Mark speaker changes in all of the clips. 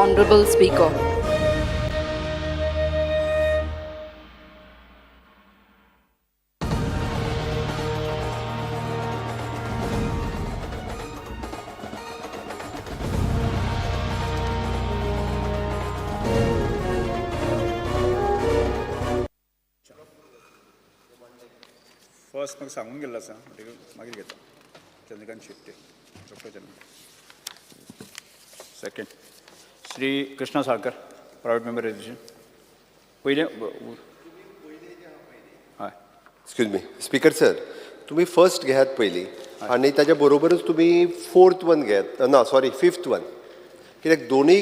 Speaker 1: Honorable Speaker.
Speaker 2: First म्हाका सांगून गेल्लो आसा म्हणटकीर मागीर घेता. Chandrakant Shetye, doctor Chandrakant. Second Shri Krishna Salkar, private member resolution. पयलें हय.
Speaker 3: एक्सक्यूज मी स्पीकर सर, तुम्ही फर्स्ट घेयात पयली आनी ताच्या बरोबरच तुमी फोर्थ वन घेयात. ना, सॉरी, फिफ्थ वन, कित्याक दोनूय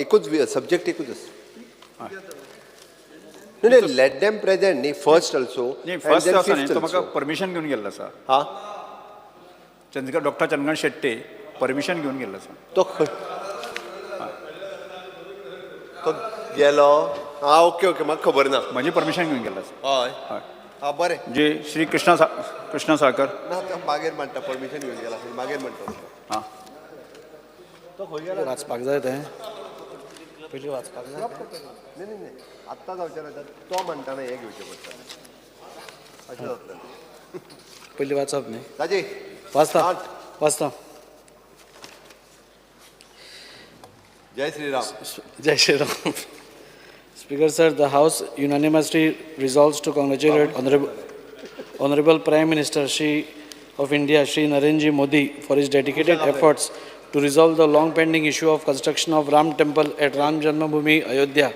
Speaker 3: एकूच सब्जेक्ट एकूच आसा. न्ही न्ही, लेट देम प्रेजेंट न्ही, फर्स्ट ऑल्सो.
Speaker 2: न्ही, फर्स्ट आसा न्ही, तो म्हाका परमिशन घेवन गेल्लो आसा.
Speaker 3: हा.
Speaker 2: चंद्रकांत, डॉक्टर चंद्रकांत शेट्टे परमिशन घेवन गेल्लो आसा.
Speaker 3: तो खंय तो गेलो? हा, ओके ओके, म्हाका खबर ना.
Speaker 2: म्हजें परमिशन घेवन गेल्लो आसा.
Speaker 3: हय.
Speaker 2: हय.
Speaker 3: हा, बरें.
Speaker 2: जे श्री कृष्णा कृष्णा साळकर.
Speaker 3: ना, तो मागीर म्हणटा, परमिशन घेवन गेला मागीर म्हणटा.
Speaker 2: हां.
Speaker 3: तो खंय गेला?
Speaker 4: वाचपाक जाय तें पयलीं वाचपाक जाय.
Speaker 3: न्ही न्ही न्ही, आत्तां जावचें ना. तो म्हणटा ना, हें घेवचें पडटा, अशें जातलें.
Speaker 4: पयलीं वाचप न्ही.
Speaker 3: दाजी.
Speaker 4: वाचता.
Speaker 3: आठ.
Speaker 4: वाचता.
Speaker 3: जय श्रीराम.
Speaker 4: जय Shriram. Speaker sir, the House unanimously resolves to congratulate Honorable Prime Minister Shri of India, Shri Narendra Modi, for his dedicated efforts to resolve the long pending issue of construction of Ram Temple at Ram Janmabhoomi, Ayodhya.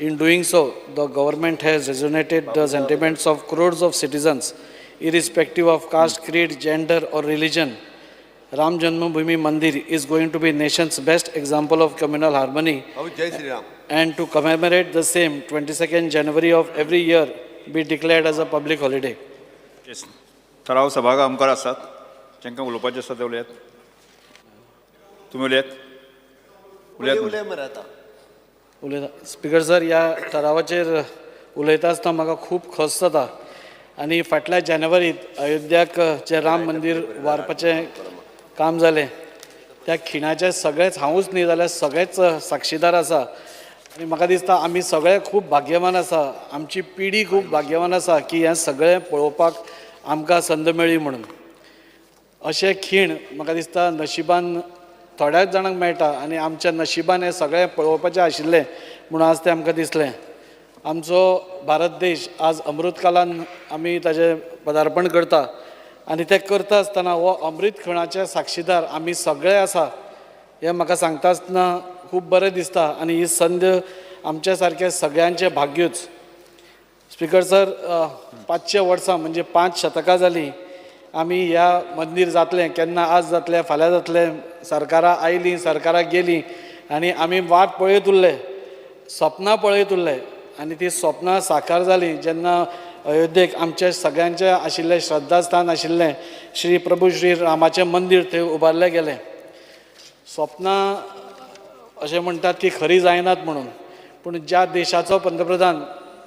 Speaker 4: In doing so, the government has resonated the sentiments of crores of citizens, irrespective of caste, creed, gender, or religion. Ram Janmabhoomi Mandir is going to be nation's best example of communal harmony
Speaker 3: भाऊ, जय Shriram.
Speaker 4: And to commemorate the same, 22nd January of every year be declared as a public holiday.
Speaker 2: Yes, थळाव सभागार मुखार आसात, जांकां उलोवपाचें आसा ते उलयात. तुमी उलयात, उलयात.
Speaker 3: उलय मरे आतां.
Speaker 4: उलयता स्पीकर सर. ह्या ठरावाचेर उलयता आसतना म्हाका खूब खोस जाता आनी फाटल्या जानेवारीत अयोध्याक जें राम मंदीर उबारपाचें काम जालें त्या खिणाचे सगळेच, हांवूच न्ही जाल्यार सगळेच साक्षीदार आसा. आनी म्हाका दिसता आमी सगळे खूब भाग्यवान आसा, आमची पिढी खूब भाग्यवान आसा की हें सगळें पळोवपाक आमकां संद मेळ्ळी म्हणून. अशे खीण म्हाका दिसता नशिबान थोड्याच जाणांक मेळटा आनी आमच्या नशिबान हें सगळें पळोवपाचें आशिल्लें म्हणून आज तें आमकां दिसलें. आमचो भारत देश आज अमृतकालान आमी ताजें पदार्पण करता आनी तें करता आसतना हो अमृत खिणाचे साक्षीदार आमी सगळे आसा हें म्हाका सांगता आसतना खूब बरें दिसता आनी ही संद आमच्या सारके सगळ्यांचें भाग्यूच. स्पीकर सर, 500 वर्सां म्हणजे 5 शतकां जालीं आमी ह्या मंदीर जातलें केन्ना, आज जातलें, फाल्यां जातलें, सरकारां आयलीं, सरकारां गेलीं आनी आमी वाट पळयत उरले, सपनां पळयत उरले आनी ती सपनां साकार जालीं जेन्ना अयोध्येक आमचे सगळ्यांचें आशिल्लें श्रद्धास्थान आशिल्लें श्री प्रभू श्री रामाचें मंदीर थंय उबारलें गेलें. सपनां अशें म्हणटात की खरीं जायनात म्हणून, पूण ज्या देशाचो पंतप्रधान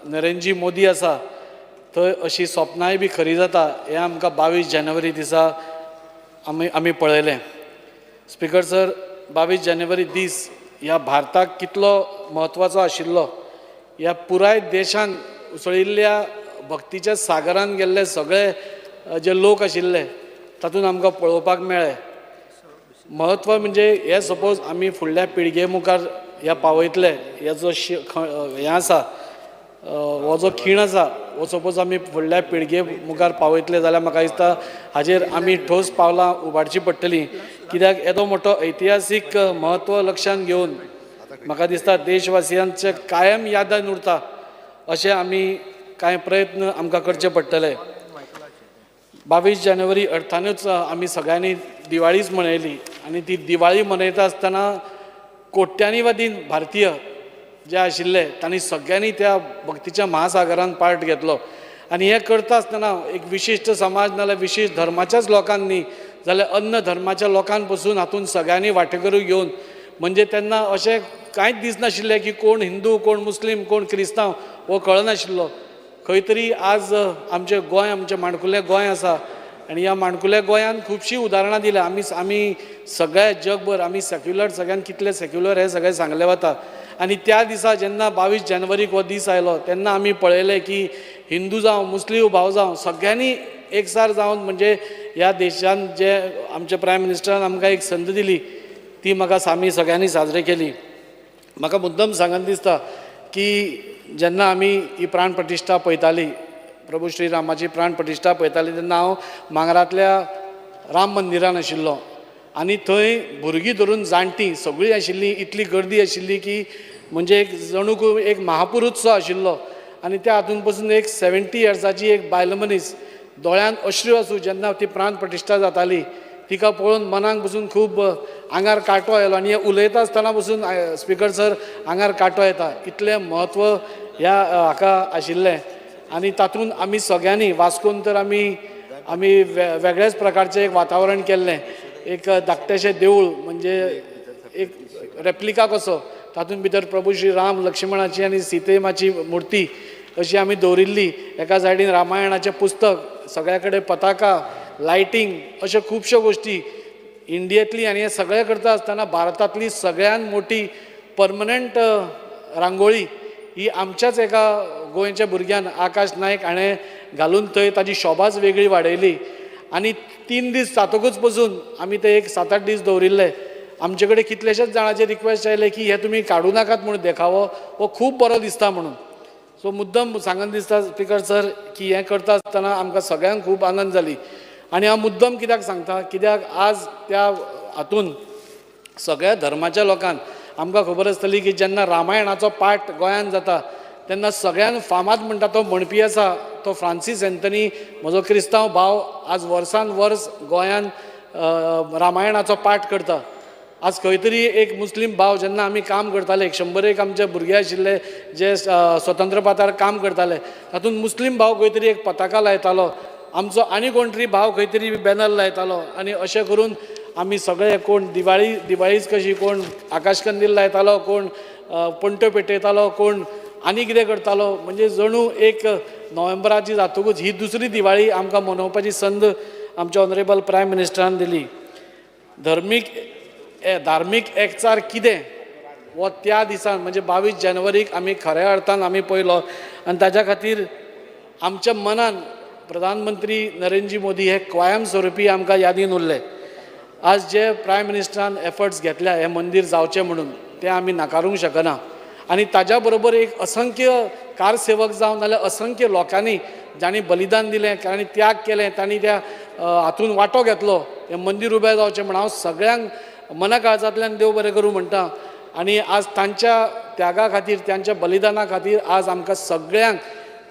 Speaker 4: नरेंद्र मोदी आसा थंय अशी सपनांय बी खरीं जाता हें आमकां 22 जानेवारी दिसा आमी पळयलें. स्पीकर सर, 22 जानेवारी दीस ह्या भारताक कितलो म्हत्वाचो आशिल्लो, ह्या पुराय देशान उसळिल्ल्या भक्तीच्या सागरान गेल्ले सगळे जे लोक आशिल्ले तातूंत आमकां पळोवपाक मेळ्ळें. म्हत्व म्हणजे हे सपोज आमी फुडल्या पिळगे मुखार ह्या पावयतले, हे जो हें आसा, हो जो खीण आसा हो सपोज आमी फुडल्या पिळगे मुखार पावयतले जाल्यार म्हाका दिसता हाजेर आमी ठोस पावलां उबारचीं पडटलीं. कित्याक येदो मोठो ऐतिहासीक म्हत्व लक्षांत घेवन म्हाका दिसता देशवासियांचे कायम यादान उरता अशें आमी कांय प्रयत्न आमकां करचे पडटले. 22 जानेवारी अर्थानूच आमी सगळ्यांनी दिवाळीच मनयली आनी ती दिवाळी मनयता आसतना कोट्यांनी भारतीय जे आशिल्ले तांणी सगळ्यांनी त्या भक्तीच्या महासागरान पार्ट घेतलो. आनी हें करता आसतना एक विशिश्ट समाज नाजाल्यार विशिश्ट धर्माच्याच लोकांनी न्ही जाल्यार अन्य धर्माच्या लोकां पसून हातूंत सगळ्यांनी वांटेकरू घेवन, म्हणजे तेन्ना अशें कांयच दिसनाशिल्लें की कोण हिंदू, कोण मुस्लीम, कोण क्रिस्तांव हो कळनाशिल्लो. खंय तरी आज आमचें गोंय, आमचें माणकुलें गोंय आसा आनी ह्या माणकुल्या गोंयान खुबशीं उदाहरणां दिल्या. आमी आमी सगळ्या जगभर आमी सेक्युलर, सगळ्यान कितले सेक्युलर हें सगळें सांगलें वता. आनी त्या दिसा जेन्ना 22 जानेवारीक हो दीस आयलो तेन्ना आमी पळयलें की हिंदू जावं, मुस्लीम भाव जावं, सगळ्यांनी एकसार जावन म्हणजे ह्या देशान जे आमचे प्रायम मिनिस्टरान आमकां एक संद दिली ती म्हाका आमी सगळ्यांनी साजरी केली. म्हाका मुद्दम सांगन दिसता की जेन्ना आमी ही प्राण प्रतिश्ठा पळयताली, प्रभू श्री रामाची प्राण प्रतिश्ठा पळयताली, तेन्ना हांव मांगरांतल्या राम मंदिरान आशिल्लो आनी थंय भुरगीं धरून जाणटीं सगळीं आशिल्लीं. इतली गर्दी आशिल्ली की म्हणजे एक जणू एक महापुरूचसो आशिल्लो. आनी त्या हातून पसून एक 70 इयर्साची एक बायल मनीस दोळ्यांत अश्रू आसूं जेन्ना ती प्राण प्रतिश्ठा जाताली तिका पळोवन मनाक पसून खूब आंगार कांटो आयलो. आनी हें उलयता आसतना पसून स्पिकर सर आंगार कांटो येता, इतलें म्हत्व ह्या हाका आशिल्लें. आनी तातूंत आमी सगळ्यांनी वास्कोन तर आमी आमी वेगळेच प्रकारचें एक वातावरण केल्लें. एक धाकटेशें देवूळ म्हणजे एक रेप्लिका कसो, तातूंत भितर प्रभू श्री राम, लक्ष्मणाची आनी सीतेमाची मुर्ती अशी आमी दवरिल्ली. एका सायडीन रामायणाचें पुस्तक, सगळ्या कडेन पताका, लायटींग, अश्यो खुबश्यो गोश्टी इंडियेंतली. आनी हें सगळें करता आसतना भारतांतली सगळ्यान मोटी परमनंट रांगोळी ही आमच्याच एका गोंयच्या भुरग्यान आकाश नायक हाणें घालून थंय ताजी शोभाच वेगळी वाडयली. आनी 3 दीस जातकूच पसून आमी ते एक 7-8 दीस दवरिल्ले. आमचे कडेन कितलेशेच जाणांचे रिक्वेस्ट आयले की हे तुमी काडूं नाकात म्हणून, देखावो हो खूब बरो दिसता म्हणून. सो मुद्दम सांगन दिसता स्पिकर सर की हें करता आसतना आमकां सगळ्यांक खूब आनंद जाली. आनी हांव मुद्दम कित्याक सांगता, कित्याक आज त्या हातून सगळ्या धर्माच्या लोकांक आमकां खबर आसतली की जेन्ना रामायणाचो पाठ गोंयांत जाता तेन्ना सगळ्यान फामाद म्हणटा तो म्हणपी आसा तो फ्रांसीस एंथनी, म्हजो क्रिस्तांव भाव, आज वर्सान वर्स गोंयांत रामायणाचो पाठ करता. आज खंय तरी एक मुस्लीम भाव जेन्ना आमी काम करताले, 101 आमचे भुरगे आशिल्ले जे स्वतंत्र पाथार काम करताले, तातूंत मुस्लीम भाव खंय तरी एक पताका लायतालो, आमचो आनी कोण तरी भाव खंय तरी बॅनर लायतालो. आनी अशें करून आमी सगळे कोण दिवाळी दिवाळीच कशी, कोण आकाशकंदील लायतालो, कोण पणट्यो पेटयतालो, कोण आनी कितें करतालो. म्हणजे जणू एक नोव्हेंबराची जातकूच ही दुसरी दिवाळी आमकां मनोवपाची संद आमच्या ऑनरेबल प्रायम मिनिस्टरान दिली. धार्मीक एकचार कितें हो त्या दिसान म्हणजे 22 जानेवारीक आमी खऱ्या अर्थान आमी पळयलो. आनी ताज्या खातीर आमच्या मनान प्रधानमंत्री नरेंद्र मोदी हे कायम स्वरुपी आमकां यादीन उरले. आज जे प्रायम मिनिस्टरान एफर्ट्स घेतल्या हें मंदीर जावचें म्हणून तें आमी नाकारूंक शकना. आनी ताज्या बरोबर एक असंख्य कारसेवक जावं नाल्यार असंख्य लोकांनी जांणी बलिदान दिलें, तांणी त्याग केलें, तांणी त्या हातून वांटो घेतलो हें मंदीर उबें जावचें म्हण हांव सगळ्यांक मना काळजांतल्यान देव बरें करूं म्हणटा. आनी आज तांच्या त्यागा खातीर, तांच्या बलिदाना खातीर आज आमकां सगळ्यांक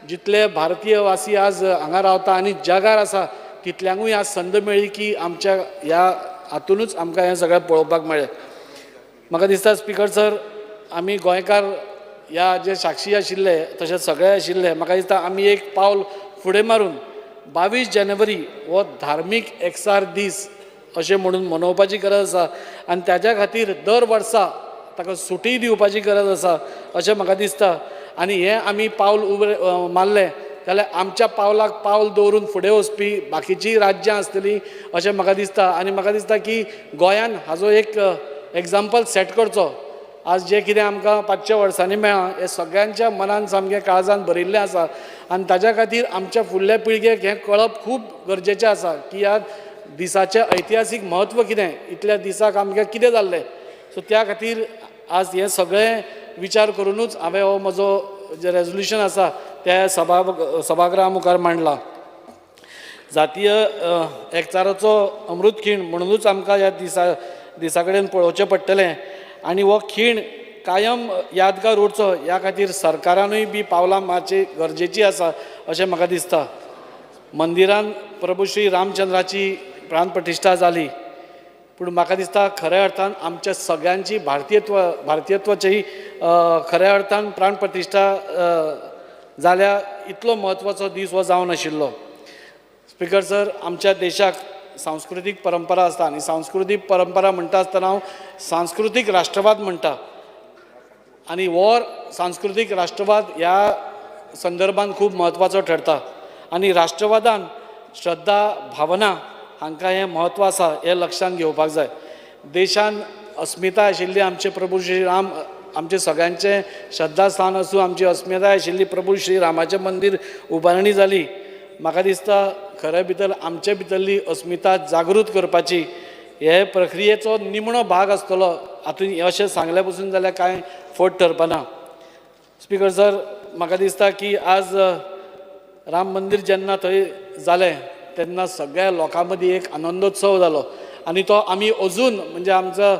Speaker 4: जितले भारतीय वासी आज हांगा रावता आनी जगार आसा तितल्यांकूय आज संद मेळ्ळी की आमच्या ह्या हातुनूच आमकां हें सगळें पळोवपाक मेळ्ळें. म्हाका दिसता स्पिकर सर आमी गोंयकार ह्या जे साक्षी आशिल्ले तशेंच सगळे आशिल्ले, म्हाका दिसता आमी एक पावल फुडें मारून 22 जानेवारी हो धार्मीक एकचार दीस अशें म्हणून मनोवपाची गरज आसा. आनी ताज्या खातीर दर वर्सा ताका सुटी दिवपाची गरज आसा अशें म्हाका दिसता. आनी हें आमी पावल उबें मारलें जाल्यार आमच्या पावलाक पावल दवरून फुडें वचपी बाकीचीं राज्यां आसतलीं अशें म्हाका दिसता. आनी म्हाका दिसता की गोंयान हाजो एक एग्जाम्पल सेट करचो. आज जें कितें आमकां 500 वर्सांनी मेळ्ळां हें सगळ्यांच्या मनान सामकें काळजान भरिल्लें आसा. आनी ताज्या खातीर आमच्या फुडल्या पिळगेक हें कळप खूब गरजेचें आसा की ह्या दिसाचें ऐतिहासीक म्हत्व कितें, इतल्या दिसाक आमकां कितें जाल्लें. सो त्या खातीर आज हें सगळें विचार करुनूच हांवें हो म्हजो जें रेजोल्युशन आसा तें सभागृहा मुखार मांडला. जातीय एकचाराचो अमृत खीण म्हणुनूच आमकां ह्या दिसा कडेन पळोवचें पडटलें. आनी हो खीण कायम यादगार उरचो ह्या खातीर सरकारानूय बी पावलां मारची गरजेची आसा अशें म्हाका दिसता. मंदिरान प्रभू श्री रामचंद्राची प्राण प्रतिश्ठा जाली, पूण म्हाका दिसता खऱ्या अर्थान आमच्या सगळ्यांची भारतीयत्वाची खऱ्या अर्थान प्राण प्रतिश्ठा जाल्या इतलो म्हत्वाचो दीस हो जावन आशिल्लो. स्पिकर सर, आमच्या देशाक सांस्कृतीक परंपरा आसता आनी सांस्कृतीक परंपरा म्हणटा आसतना हांव सांस्कृतीक राष्ट्रवाद म्हणटा. आनी हो सांस्कृतीक राष्ट्रवाद ह्या संदर्भान खूब म्हत्वाचो ठरता. आनी राष्ट्रवादान श्रद्धा, भावना हांकां हें म्हत्व आसा हें लक्षांत घेवपाक जाय. देशान अस्मिताय आशिल्ली आमचे प्रभू श्री राम आमचे सगळ्यांचें श्रद्धास्थान आसूं, आमची अस्मिताय आशिल्ली प्रभू श्री रामाचें मंदीर उबारणी जाली. म्हाका दिसता खरें भितर आमचे भितरली अस्मिता जागृत करपाची हे प्रक्रियेचो निमणो भाग आसतलो. हातूंत अशें सांगलें पसून जाल्यार कांय फट ठरपाना. स्पिकर सर, म्हाका दिसता की आज राम मंदीर जेन्ना थंय जालें तेन्ना सगळ्या लोकां मदीं एक आनंदोत्सव जालो आनी तो आमी अजून म्हणजे आमचो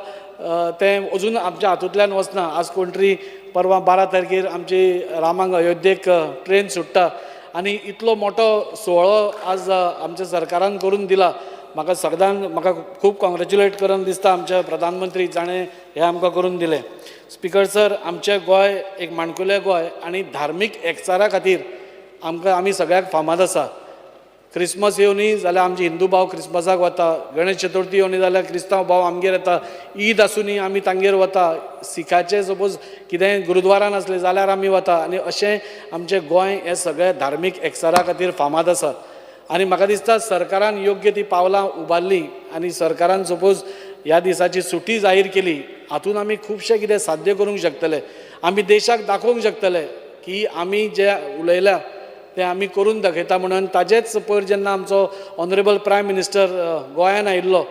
Speaker 4: तें अजून आमच्या हातूंतल्यान वचना. आज कोण तरी परवां 12 तारखेर आमची रामांक अयोध्येक ट्रेन सुट्टा आनी इतलो मोठो सुवाळो आज आमच्या सरकारान करून दिला. म्हाका सगळ्यांक म्हाका खूब कॉंग्रेच्युलेट करून दिसता आमच्या प्रधानमंत्री जाणें हें आमकां करून दिलें. स्पिकर सर, आमचें गोंय एक माणकुलें गोंय आनी धार्मीक एकचारा खातीर आमकां आमी सगळ्याक फामाद आसा. क्रिसमस येवनी जाल्यार आमचे हिंदू भाव क्रिसमसाक वता, गणेश चतुर्थी येवनी जाल्यार क्रिस्तांव भाव आमगेर येता, ईद आसुनी आमी तांगेर वता, सिखाचे सपोज कितेंय गुरुद्वारान आसलें जाल्यार आमी वता आनी अशें आमचें गोंय हें सगळें धार्मीक एकचारा खातीर फामाद आसा. आनी म्हाका दिसता सरकारान योग्य ती पावलां उबारलीं आनी सरकारान सपोज ह्या दिसाची सुटी जाहीर केली, हातूंत आमी खुबशें कितें साध्य करूंक शकतले. आमी देशाक दाखोवंक शकतले की आमी जें उलयल्या तें आमी करून दाखयता म्हणून. ताजेच पयर जेन्ना आमचो ऑनरेबल प्रायम मिनिस्टर गोंयान आयिल्लो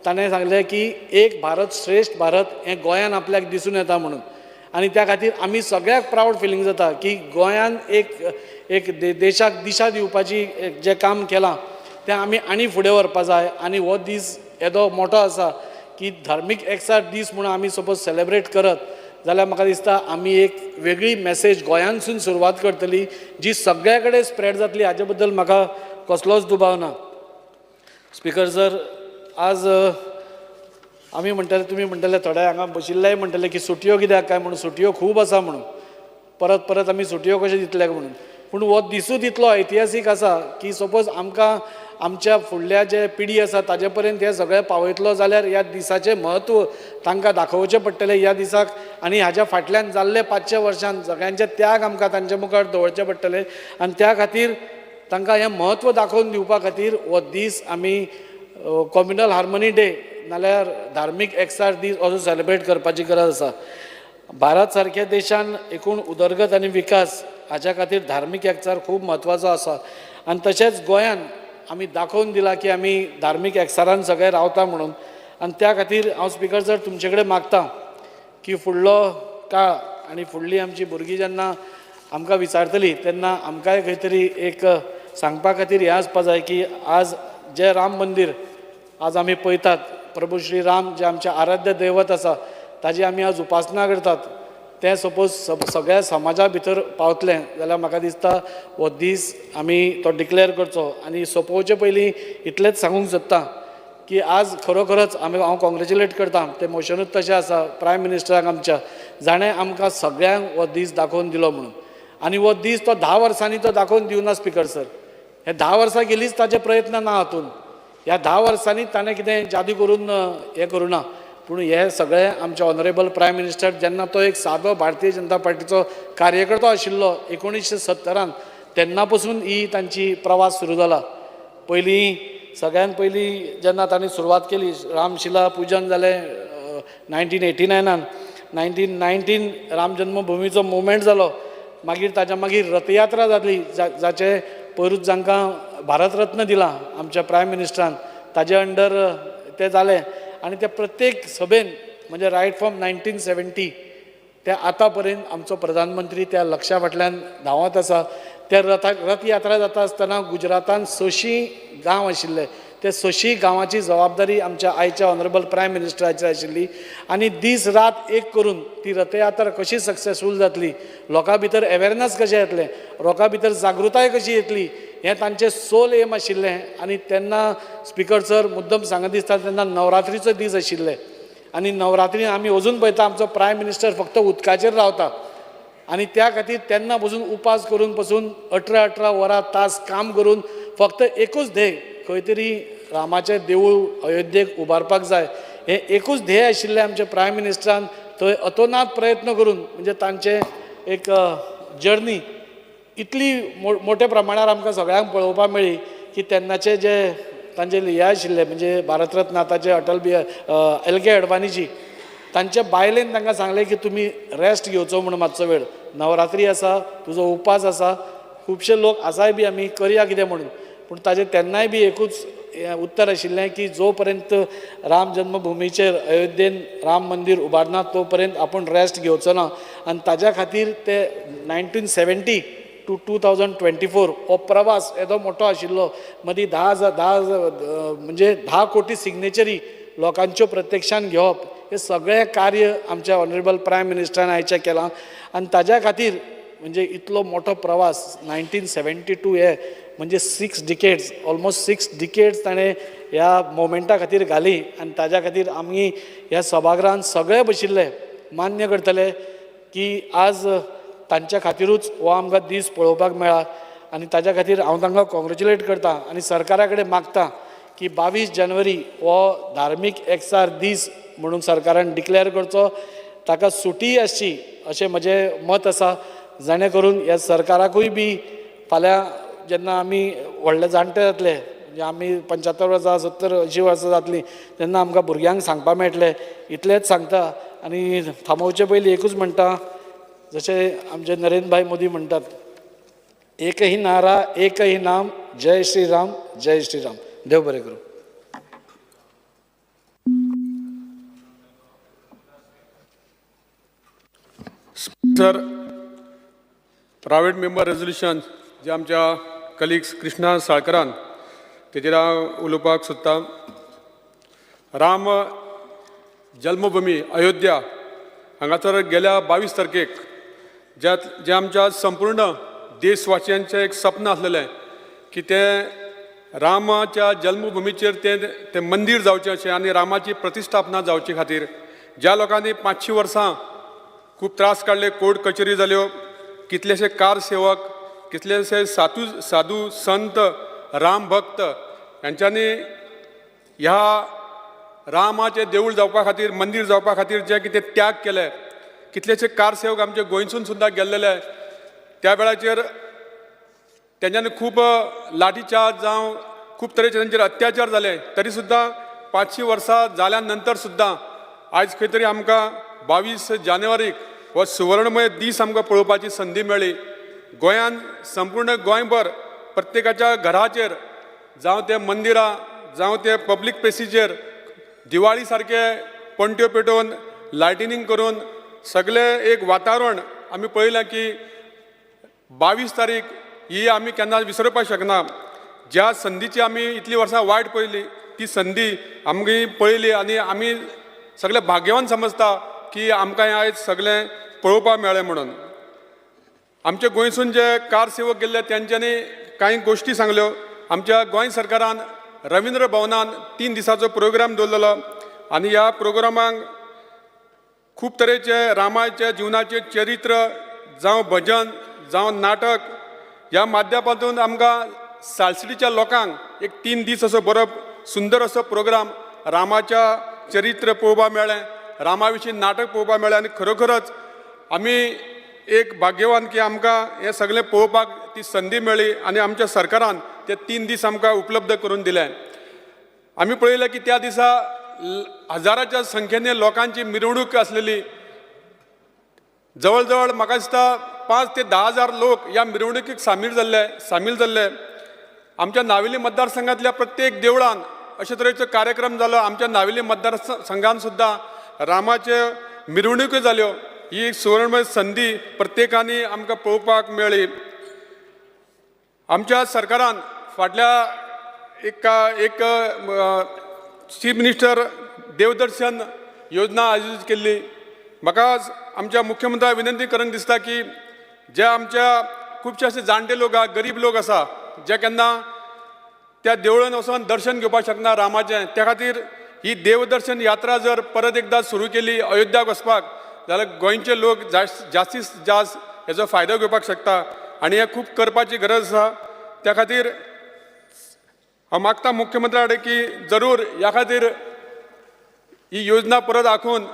Speaker 4: ताणें सांगलें की एक भारत श्रेश्ठ भारत हें गोंयान आपल्याक दिसून येता म्हणून. आनी त्या खातीर आमी सगळ्याक प्रावड फिलींग जाता की गोंयान एक एक देशाक दिशा दिवपाची जें काम केलां तें आमी आनी फुडें व्हरपा जाय. आनी हो दीस येदो मोठो आसा की धार्मीक एकचार दीस म्हणून आमी सपोज सेलेब्रेट करत जाल्यार म्हाका दिसता आमी एक वेगळी मॅसेज गोंयांतसून सुरवात करतली जी सगळ्या कडेन स्प्रेड जातली, हाजे बद्दल म्हाका कसलोच दुबाव ना. स्पिकर सर, आज आमी म्हणटले, तुमी म्हणटले, थोडे हांगा बशिल्लेय म्हणटले की सुटयो कित्याक काय म्हणून, सुटयो खूब आसा म्हणून, परत परत आमी सुटयो कशे दितले म्हणून. पूण हो दिसूच इतलो ऐतिहासीक आसा की सपोज आमकां आमच्या फुडल्या जे पिढी आसा ताजे पर्यंत हें सगळें पावयतलो जाल्यार ह्या दिसाचें म्हत्व तांकां दाखोवचें पडटलें ह्या दिसाक. आनी हाज्या फाटल्यान जाल्ले 500 वर्सांत सगळ्यांचे त्याग आमकां तांचे मुखार दवरचे पडटले आनी त्या खातीर तांकां हें म्हत्व दाखोवन दिवपा खातीर हो दीस आमी कॉम्युनल हार्मनी डे नाल्यार धार्मीक एकचार दीस असो सेलेब्रेट करपाची गरज आसा. भारत सारक्या देशान एकूण उदरगत आनी विकास हाज्या खातीर धार्मीक एकचार खूब म्हत्वाचो आसा. आनी तशेंच गोंयान आमी दाखोवन दिलां की आमी धार्मीक एकचारान सगळे रावता म्हणून. आनी त्या खातीर हांव स्पिकर सर तुमचे कडेन मागता की फुडलो काळ आनी फुडली आमची भुरगीं जेन्ना आमकां विचारतली तेन्ना आमकांय खंय तरी एक सांगपा खातीर हें आसपा जाय की आज जें राम मंदीर आज आमी पळयतात, प्रभू श्री राम जे आमचें आराध्य दैवत आसा ताजी आमी आज उपासना करतात, तें सपोज सगळ्या समाजा भितर पावतलें जाल्यार म्हाका दिसता हो दीस आमी तो डिक्लेर करचो. आनी सोंपोवचे पयलीं इतलेंच सांगूंक सोदता की आज खरोखरच आमी हांव कॉंग्रेच्युलेट करता, तें मोशनूच तशें आसा प्रायम मिनिस्टराक आमच्या, जाणें आमकां सगळ्यांक हो दीस दाखोवन दिलो म्हणून. आनी हो दीस तो 10 वर्सांनी तो दाखोवन दिवना स्पिकर सर, हे 10 वर्सां गेलीच ताजे प्रयत्न ना हातून. ह्या 10 वर्सांनी ताणें कितें जादू करून हें करूं ना, पूण हे सगळे आमचे ऑनरेबल प्रायम मिनिस्टर जेन्ना तो एक सादो भारतीय जनता पार्टीचो कार्यकर्तो आशिल्लो 1970 तेन्ना पसून ही तांची प्रवास सुरू जाला. पयलीं सगळ्यान पयलीं जेन्ना तांणी सुरवात केली रामशिला पुजन जालें 1989 1919 राम जन्मभुमीचो मुवमेंट जालो, मागीर ताच्या मागीर रथयात्रा जाली जाचें पयरूच जांकां भारतरत्न दिलां आमच्या प्रायम मिनिस्टरान ताजे अंडर तें जालें. आनी त्या प्रत्येक सभेन म्हणजे रायट फ्रॉम 1970 ते आतां पर्यंत आमचो प्रधानमंत्री त्या लक्षा फाटल्यान धांवत आसा. त्या रथयात्रा जाता आसतना गुजरातान 600 गांव आशिल्ले, ते 600 गांवाची जबाबदारी आमच्या आयच्या ऑनरेबल प्रायम मिनिस्टराची आशिल्ली. आनी दीस रात एक करून ती रथयात्रा कशी सक्सेसफूल जातली, लोकां भितर अवेरनस कशें येतलें, लोकां भितर जागृताय कशी येतली, हें तांचें सोल एम आशिल्लें. आनी तेन्ना स्पिकर सर मुद्दम सांगत दिसता तेन्ना नवरात्रीचो दीस आशिल्ले आनी नवरात्री आमी अजून पळयता आमचो प्रायम मिनिस्टर फक्त उदकाचेर रावता आनी त्या खातीर तेन्ना पसून उपास करून पसून 18-18 वरां तास काम करून फक्त एकूच ध्येय, खंय तरी रामाचें देवूळ अयोध्येक उबारपाक जाय हें एकूच ध्येय आशिल्लें आमच्या प्रायम मिनिस्टरान. थंय अतोनात प्रयत्न करून म्हणजे तांचें एक जर्नी इतली मोठ्या प्रमाणार आमकां सगळ्यांक पळोवपाक मेळ्ळी की की तेन्नाचे जे तांचे हे आशिल्ले म्हणजे भारतरत्न आतांचे अटल बी एल के अडवाणीजी तांच्या बायलेन तांकां सांगलें की तुमी रेस्ट घेवचो म्हणून मातसो वेळ, नवरात्री आसा, तुजो उपास आसा, खुबशे लोक आसाय बी आमी करया कितें म्हणून, पूण ताजें तेन्नाय बी एकूच उत्तर आशिल्लें की जो पर्यंत राम जन्मभुमीचेर अयोध्येन राम मंदीर उबारना तो पर्यंत आपूण रेस्ट घेवचो ना. आनी ताज्या खातीर ते 1970 to 2024 हो प्रवास येदो मोठो आशिल्लो. मदीं 10 म्हणजे 10 कोटी सिग्नेचरी लोकांच्यो प्रत्यक्षान घेवप हें सगळें कार्य आमच्या ऑनरेबल प्रायम मिनिस्टरान आयचें केलां. आनी ताज्या खातीर म्हणजे इतलो मोठो प्रवास 1972 हे म्हणजे 6 डिकेड्स, ऑलमोस्ट 6 डिकेड्स ताणें ह्या मोमेंटा खातीर घाली. आनी ताज्या खातीर आमी ह्या सभागृहान सगळे बशिल्ले मान्य करतले की आज तांच्या खातिरूच हो आमकां दीस पळोवपाक मेळ्ळा. आनी ताज्या खातीर हांव तांकां कॉंग्रेच्युलेट करता आनी सरकारा कडेन मागता की 22 जानेवारी हो धार्मीक एकचार दीस म्हणून सरकारान डिक्लेअर करचो, ताका सुटी आसची अशें म्हजें मत आसा, जाणें करून ह्या सरकाराकूय बी फाल्यां जेन्ना आमी व्हडले जाणटे जातले, म्हणजे आमी 75 वर्सां 70 80 वर्सां जातलीं तेन्ना आमकां भुरग्यांक सांगपाक मेळटलें. इतलेंच सांगता आनी थांबोवचे पयलीं एकूच म्हणटा, जशें आमचे नरेंद्रभाई मोदी म्हणटात, एक ही नारा एक ही नाम, जय श्री राम जय श्री राम. देव बरें करूं.
Speaker 1: सर, प्रायवेट मेंबर रेजोल्युशन जे आमच्या कलिग्स कृष्णा साळकरान तेजेर हांव उलोवपाक सोदतां. राम जल्मभुमी अयोध्या हांगासर गेल्या 22 तारखेक ज्या जें आमच्या संपूर्ण देशवासियांचें एक सपन आसलेलें की तें रामाच्या जल्मभुमीचेर तें तें मंदीर जावचें अशें आनी रामाची प्रतिश्ठापना जावचे खातीर ज्या लोकांनी 500 वर्सां खूब त्रास काडले, कोर्ट कचेरी जाल्यो, कितलेशे कार सेवक, कितलेशे साधू संत राम भक्त यांच्यांनी ह्या रामाचें देवूळ जावपा खातीर, मंदीर जावपा खातीर जे कितें त्याग केले, कितलेशे कार सेवक आमचे गोंयसून सुद्दां गेल्लेले. त्या वेळाचेर तेंच्यांनी खूब लाठीचार्ज जावं खूब तरेचे तेंचेर अत्याचार जाले, तरी सुद्दां 500 वर्सां जाल्या नंतर सुद्दां आयज खंय तरी आमकां 22 जानेवारीक हो सुवर्णमय दीस आमकां पळोवपाची संदी मेळ्ळी. गोंयान संपूर्ण गोंयभर प्रत्येकाच्या घराचेर जावं ते मंदिरां जावं ते पब्लीक प्लेसीचेर दिवाळी सारके पणट्यो पेटोवन लायटनींग करून सगळें एक वातावरण आमी पळयलां की 22 तारीख ही आमी केन्ना विसरपाक शकना. ज्या संदीची आमी इतलीं वर्सां वायट पळयली ती संदी आमगी पळयली आनी आमी सगळे भाग्यवान समजता की आमकां हें आयज सगळें पळोवपाक मेळ्ळें म्हणून. आमच्या गोंयसून जे कार सेवक गेल्ले तेंच्यांनी कांय गोश्टी सांगल्यो. आमच्या गोंय सरकारान रविंद्र भवनान 3 दिसाचो प्रोग्राम दवरलेलो आनी ह्या प्रोग्रामाक खूब तरेचे रामाचे जिवनाचे चरित्र जावं भजन जावं नाटक ह्या माध्यमांतून आमकां सालसिटीच्या लोकांक एक 3 दीस असो बरो सुंदर असो प्रोग्राम रामाच्या चरित्र पळोवपाक मेळ्ळें, रामा विशीं नाटक पळोवपाक मेळ्ळें आनी खरोखरच आमी एक भाग्यवान की आमकां हें सगळें पळोवपाक ती संदी मेळ्ळी आनी आमच्या सरकारान ते 3 दीस आमकां उपलब्ध करून दिले. आमी पळयलें की त्या दिसा हजाराच्या संख्येने लोकांची मिरवणूक आसलेली. जवळ जवळ म्हाका दिसता 5 ते 10 हजार लोक ह्या मिरवणुकीक सामील जाल्ले. आमच्या नावेली मतदारसंघातल्या प्रत्येक देवळान अशे तरेचो कार्यक्रम जालो. आमच्या नावेली मतदारसंघान सुद्दां रामाचे मिरवणुक्यो जाल्यो. ही एक सुवर्णमय संदी प्रत्येकानी आमकां पळोवपाक मेळ्ळी. आमच्या सरकारान फाटल्या एक चीफ मिनिस्टर देवदर्शन योजना आयोजीत केल्ली. म्हाका आमच्या मुख्यमंत्र्याक विनंती करूंक दिसता की जे आमच्या खुबशे अशे जाणटे लोक आसा, गरीब लोक आसा, जे केन्ना त्या देवळान वचोन दर्शन घेवपाक शकना रामाचें, त्या खातीर ही देवदर्शन यात्रा जर परत एकदां सुरू केली अयोध्याक वचपाक जाल्यार गोंयचे लोक जास्तीत जास्त हेजो फायदो घेवपाक शकता आनी हें खूब करपाची गरज आसा. त्या खातीर हांव मागता मुख्यमंत्र्या कडेन की जरूर ह्या खातीर ही योजना परत आखून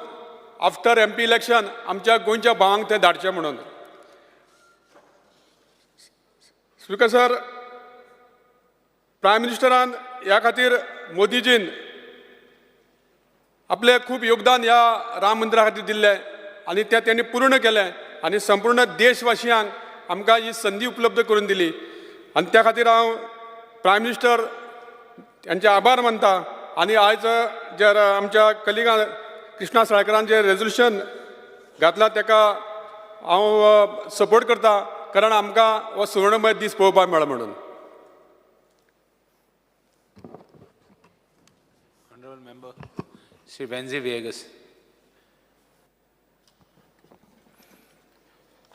Speaker 1: आफ्टर MP election आमच्या गोंयच्या भावांक तें धाडचें म्हणून. Speaker sir, प्रायम मिनिस्टरान ह्या खातीर मोदीजीन आपलें खूब योगदान ह्या राम मंदिरा खातीर दिल्लें आनी तें तेणी पूर्ण केलें आनी संपूर्ण देशवासियांक आमकां ही संदी उपलब्ध करून दिली आनी त्या खातीर हांव प्रायम मिनिस्टर त्यांचे आभार मानता. आनी आयज जे आमच्या कलिगान कृष्णा साळकरान जें रेजोल्युशन घातलां ताका हांव सपोर्ट करता, कारण आमकां हो सुवर्णमय दीस पळोवपाक मेळ्ळो म्हणून.
Speaker 5: Honorable Member, Shri Venzi Viegas.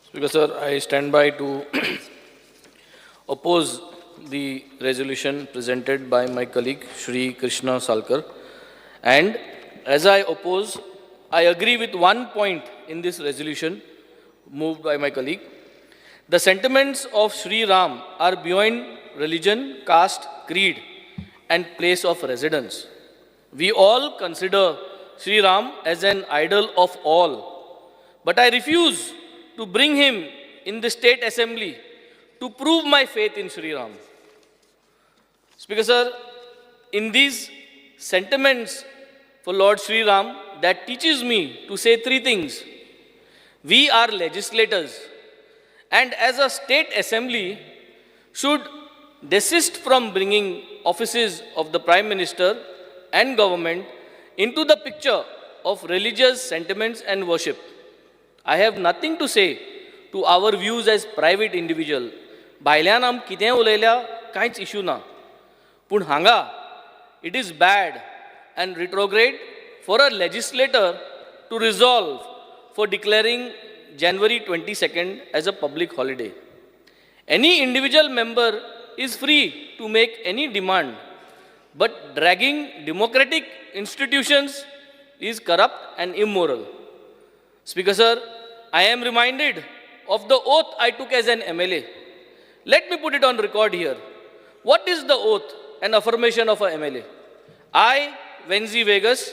Speaker 6: Speaker sir, I stand by to oppose the resolution presented by my colleague Shri Krishna Salkar. And as I oppose, I agree with one point in this resolution moved by my colleague. The sentiments of Shri Ram are beyond religion, caste, creed, and place of residence. We all consider Shri Ram as an idol of all. But I refuse to bring him in the state assembly to prove my faith in Sri Ram. Speaker sir, in these sentiments for Lord Sri Ram, that teaches me to say three things. We are legislators, and as a state assembly should desist from bringing offices of the Prime Minister and government into the picture of religious sentiments and worship. I have nothing to say to our views as private individual. भायल्यान आम कितेंय उलयल्या कांयच issue ना, पूण हांगा it is bad and retrograde for a legislator to resolve for declaring January 22nd as a public holiday. Any individual member is free to make any demand, but dragging democratic institutions is corrupt and immoral. Speaker sir, I am reminded of the oath I took as an MLA. Let me put it on record here. What is the oath and affirmation of a MLA? I, Venzi Vegas,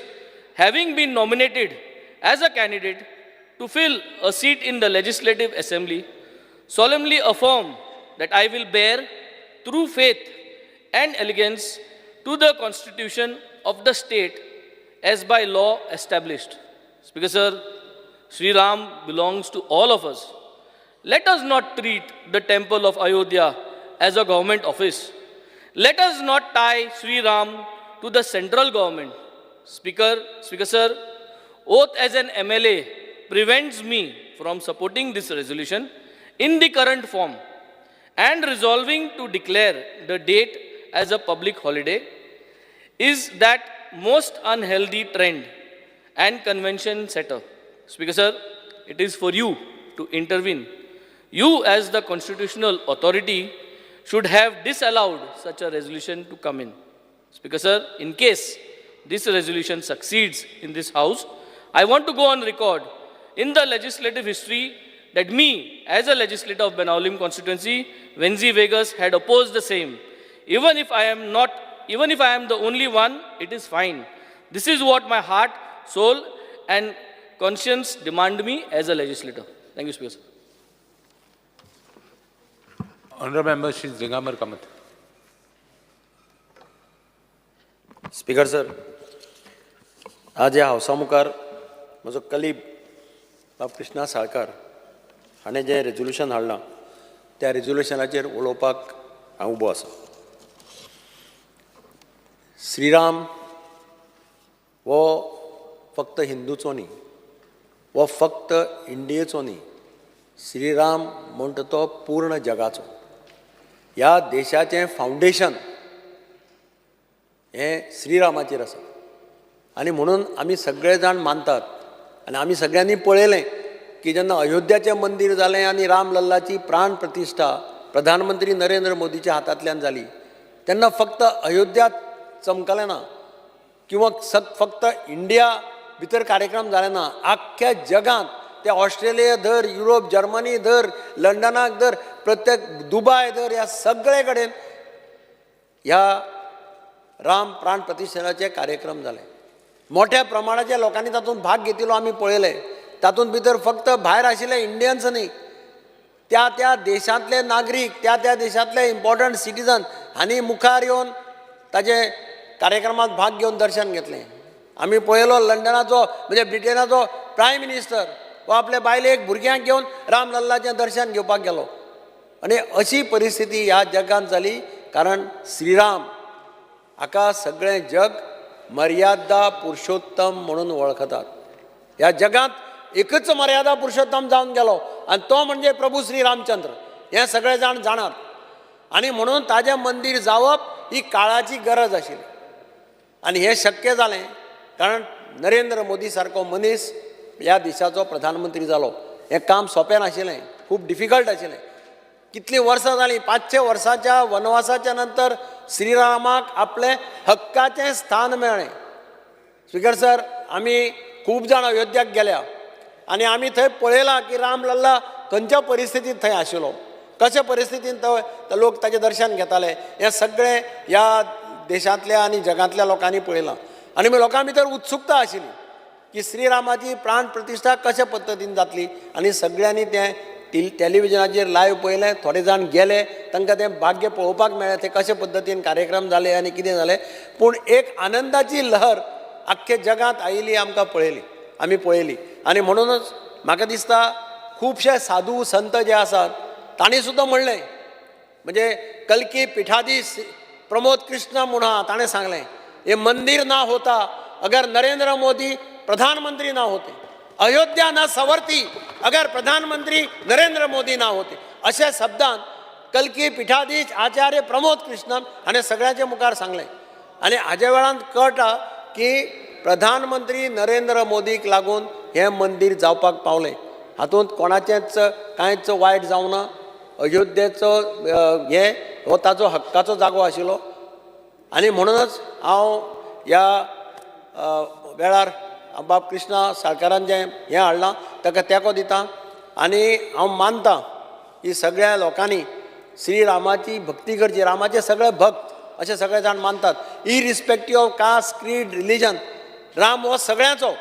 Speaker 6: having been nominated as a candidate to fill a seat in the Legislative Assembly, solemnly affirm that I will bear true faith and allegiance to the Constitution of the state as by law established. Speaker sir, Sri Ram belongs to all of us. Let us not treat the temple of Ayodhya as a government office. Let us not tie Sri Ram to the central government. Speaker sir, oath as an MLA prevents me from supporting this resolution in the current form and resolving to declare the date as a public holiday is that most unhealthy trend and convention setter. Speaker sir, it is for you to intervene. You as the constitutional authority should have disallowed such a resolution to come in. Speaker sir, in case this resolution succeeds in this house, I want to go on record in the legislative history that me, as a legislator of Benaulim constituency, Venzi Vegas, had opposed the same. Even if I am not, even if I am the only one, it is fine. This is what my heart, soul, and conscience demand me as a legislator. Thank you, Speaker sir.
Speaker 5: Honorable Member, Shri Digambar Kamath.
Speaker 7: Speaker sir, आज ह्या हावसा मुखार म्हजो colleague बाब कृष्णा साळकार हाणें जें resolution हाडलां त्या रेजोल्युशनाचेर उलोवपाक हांव उबो आसा. श्रीराम हो फक्त हिंदूचो न्ही, हो फक्त इंडियेचो न्ही, श्रीराम म्हणटा तो पूर्ण जगाचो. ह्या देशाचें फावंडेशन हें श्रीरामाचेर आसा आनी म्हणून आमी सगळे जाण मानतात आनी आमी सगळ्यांनी पळयलें की जेन्ना अयोध्याचें मंदीर जालें आनी राम लल्लाची प्राण प्रतिश्ठा प्रधानमंत्री नरेंद्र मोदीच्या हातांतल्यान जाली तेन्ना फक्त अयोध्या चमकलें ना किंवा फक्त इंडिया भितर कार्यक्रम जाले ना, आख्ख्या जगांत ते ऑस्ट्रेलिया धर, युरोप, जर्मनी धर, लंडनाक धर, प्रत्येक दुबाय धर, ह्या सगळे कडेन ह्या राम प्राण प्रतिश्ठेचे कार्यक्रम जाले. मोठ्या प्रमाणाच्या लोकांनी तातूंत भाग घेतिल्लो आमी पळयले. तातूंत भितर फक्त भायर आशिल्ले इंडियन्स न्ही, त्या त्या देशांतले नागरीक, त्या त्या देशांतले इम्पॉर्टंट सिटीजन हांणी मुखार येवन ताजे कार्यक्रमात भाग घेवन दर्शन घेतलें. आमी पळयलो लंडनाचो म्हणजे ब्रिटनाचो प्रायम मिनिस्टर हो आपल्या बायलेक भुरग्यांक घेवन राम लल्लाचें दर्शन घेवपाक गेलो. आनी अशी परिस्थिती ह्या जगांत जाली कारण श्रीराम हाका सगळें जग मर्यादा पुरुषोत्तम म्हणून वळखतात. ह्या जगांत एकच मर्यादा पुरुषोत्तम जावन गेलो आनी तो म्हणजे प्रभू श्री रामचंद्र, हें सगळे जाण जाणात. आनी म्हणून ताजें मंदीर जावप ही काळाची गरज आशिल्ली आनी हें शक्य जालें कारण नरेंद्र मोदी सारको मनीस ह्या देशाचो प्रधानमंत्री जालो. हें काम सोंपें नाशिल्लें, खूब डिफिकल्ट आशिल्लें. कितलीं वर्सां जालीं, 500 वर्सांच्या वनवासाच्या नंतर श्रीरामाक आपलें हक्काचें स्थान मेळ्ळें. स्पिकर सर, आमी खूब जाण अयोध्याक गेल्या आनी आमी थंय पळयलां की राम लल्ला खंयच्या परिस्थितींत थंय आशिल्लो, कशे परिस्थितींत तो लोक ताचें दर्शन घेताले, हें सगळें ह्या देशांतल्या आनी जगांतल्या लोकांनी पळयलां. आनी मागीर लोकां भितर उत्सुकता आशिल्ली की श्रीरामाची प्राण प्रतिश्ठा कशे पद्दतीन जातली आनी सगळ्यांनी तें टॅलिविजनाचेर लायव्ह पळयलें. थोडे जाण गेले, तांकां तें भाग्य पळोवपाक मेळ्ळें, ते कशे पद्दतीन कार्यक्रम जाले आनी कितें जालें. पूण एक आनंदाची लहर आख्खे जगांत आयिल्ली आमकां पळयली, आमी पळयली. आनी म्हणूनच म्हाका दिसता खुबशे साधू संत जे आसात तांणी सुद्दां म्हणलें, म्हणजे कल्की पिठाधीश प्रमोद कृष्ण म्हूण आहा, ताणें सांगलें, हे मंदीर ना होता अगर नरेंद्र मोदी प्रधानमंत्री ना होते, अयोध्या ना सवरती अगर प्रधानमंत्री नरेंद्र मोदी ना होते. अशा शब्दान कल्की पिठाधीश आचार्य प्रमोद कृष्णन हाणें सगळ्यांच्या मुखार सांगलें. आनी हाज्या वेळान कळटा की प्रधानमंत्री नरेंद्र मोदीक लागून हें मंदीर जावपाक पावलें. हातूंत कोणाचेंच कांयच वायट जावना. अयोध्येचो हें हो ताचो हक्काचो जागो आशिल्लो आनी म्हणूनच हांव ह्या वेळार बाब कृष्णा साळकारान जें हें हाडलां ताका तेंको दिता आनी हांव मानता की सगळ्या लोकांनी श्रीरामाची भक्ती करची. रामाचे सगळे भक्त अशें सगळे जाण मानतात, irrespective of caste, creed, religion. Ram हो सगळ्यांचो,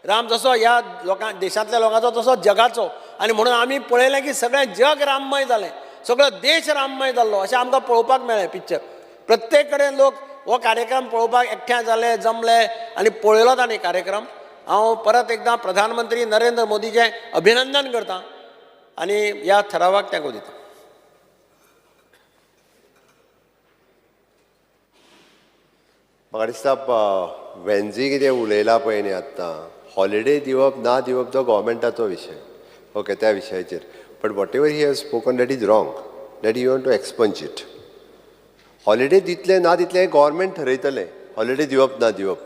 Speaker 7: राम जसो ह्या लोकां देशांतल्या लोकांचो तसो जगाचो. आनी म्हणून आमी पळयलें की सगळें जग राममय जालें, सगळो देश राममय जाल्लो अशें आमकां पळोवपाक मेळ्ळें पिक्चर. प्रत्येक कडेन लोक हो कार्यक्रम पळोवपाक एकठांय जाले, जमले आनी पळयलो तांणी कार्यक्रम. हांव परत एकदां प्रधानमंत्री नरेंद्र मोदीचें अभिनंदन करतां आनी ह्या ठरावाक तेंको दिता.
Speaker 3: म्हाका दिसता वेन्झी कितें उलयला पळय न्ही आत्तां, हॉलिडे दिवप ना दिवप तो गोवोरमेंटाचो विशय, ओके, त्या विशयाचेर. But whatever he has spoken that is wrong, that you want to expunge it. Holiday दितले ना दितले हें गोवोरमेंट ठरयतलें, हॉलिडे दिवप ना दिवप.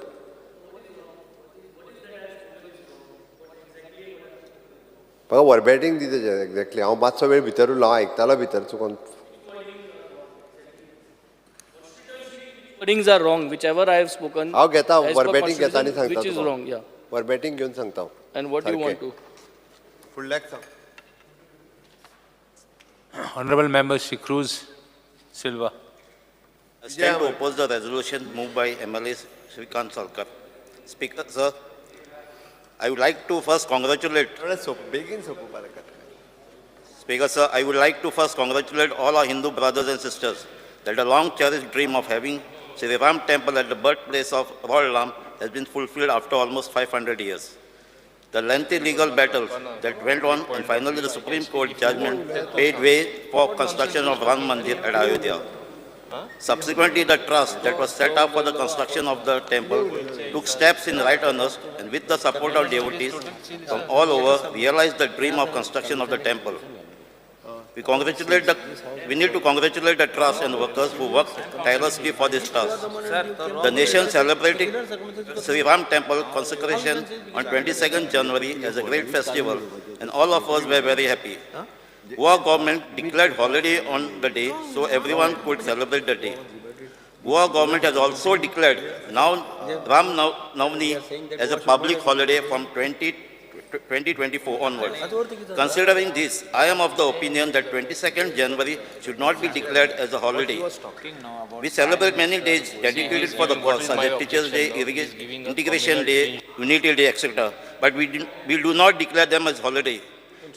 Speaker 3: म्हाका वर्बेटींग दिता एक्झॅक्टली. हांव मातसो वेळ भितर उरलो, हांव आयकतालो भितर चुकोन.
Speaker 6: Wordings are wrong, whichever I have spoken.
Speaker 3: हांव घेता
Speaker 6: as per
Speaker 3: वर्बेटींग घेता आनी
Speaker 6: constitution,
Speaker 3: सांगता
Speaker 6: which is
Speaker 3: तुका.
Speaker 6: wrong, yeah.
Speaker 3: वर्बेटींग घेवन सांगता हांव.
Speaker 6: And what do you want to?
Speaker 3: फुडल्याक सांग.
Speaker 5: Honorable Member Shri Cruz Silva.
Speaker 8: I stand to oppose the resolution moved by MLA Shrikant Salkar. Speaker, sir, I would like to first congratulate.
Speaker 3: बेगीन सोंपोवपा नाका.
Speaker 8: Speaker, sir, I would like to first congratulate all our Hindu brothers and sisters that the long-cherished dream of having Sri Ram Temple at the birthplace of Lord Ram has been fulfilled after almost 500 years. The lengthy legal battles that went on and finally the Supreme Court judgment paved way for construction of Ram Mandir at Ayodhya. Subsequently, the trust that was set up for the construction of the temple took steps in right earnest and with the support of devotees from all over realized the dream of construction of the temple. We need to congratulate the trust and workers who worked tirelessly for this task. The nation celebrated Sri Ram Temple consecration on 22nd January as a great festival, and all of us were very happy. Goa government declared holiday on the day so everyone could celebrate the day. Goa government has also declared now Ram Navami as a public holiday from 2024 onwards. Considering this, I am of the opinion that 22nd January should not be declared as a holiday. We celebrate many days dedicated for the cause, such as Teachers' Day, Integration Day, Unity Day, etc. But we do not declare them as holiday.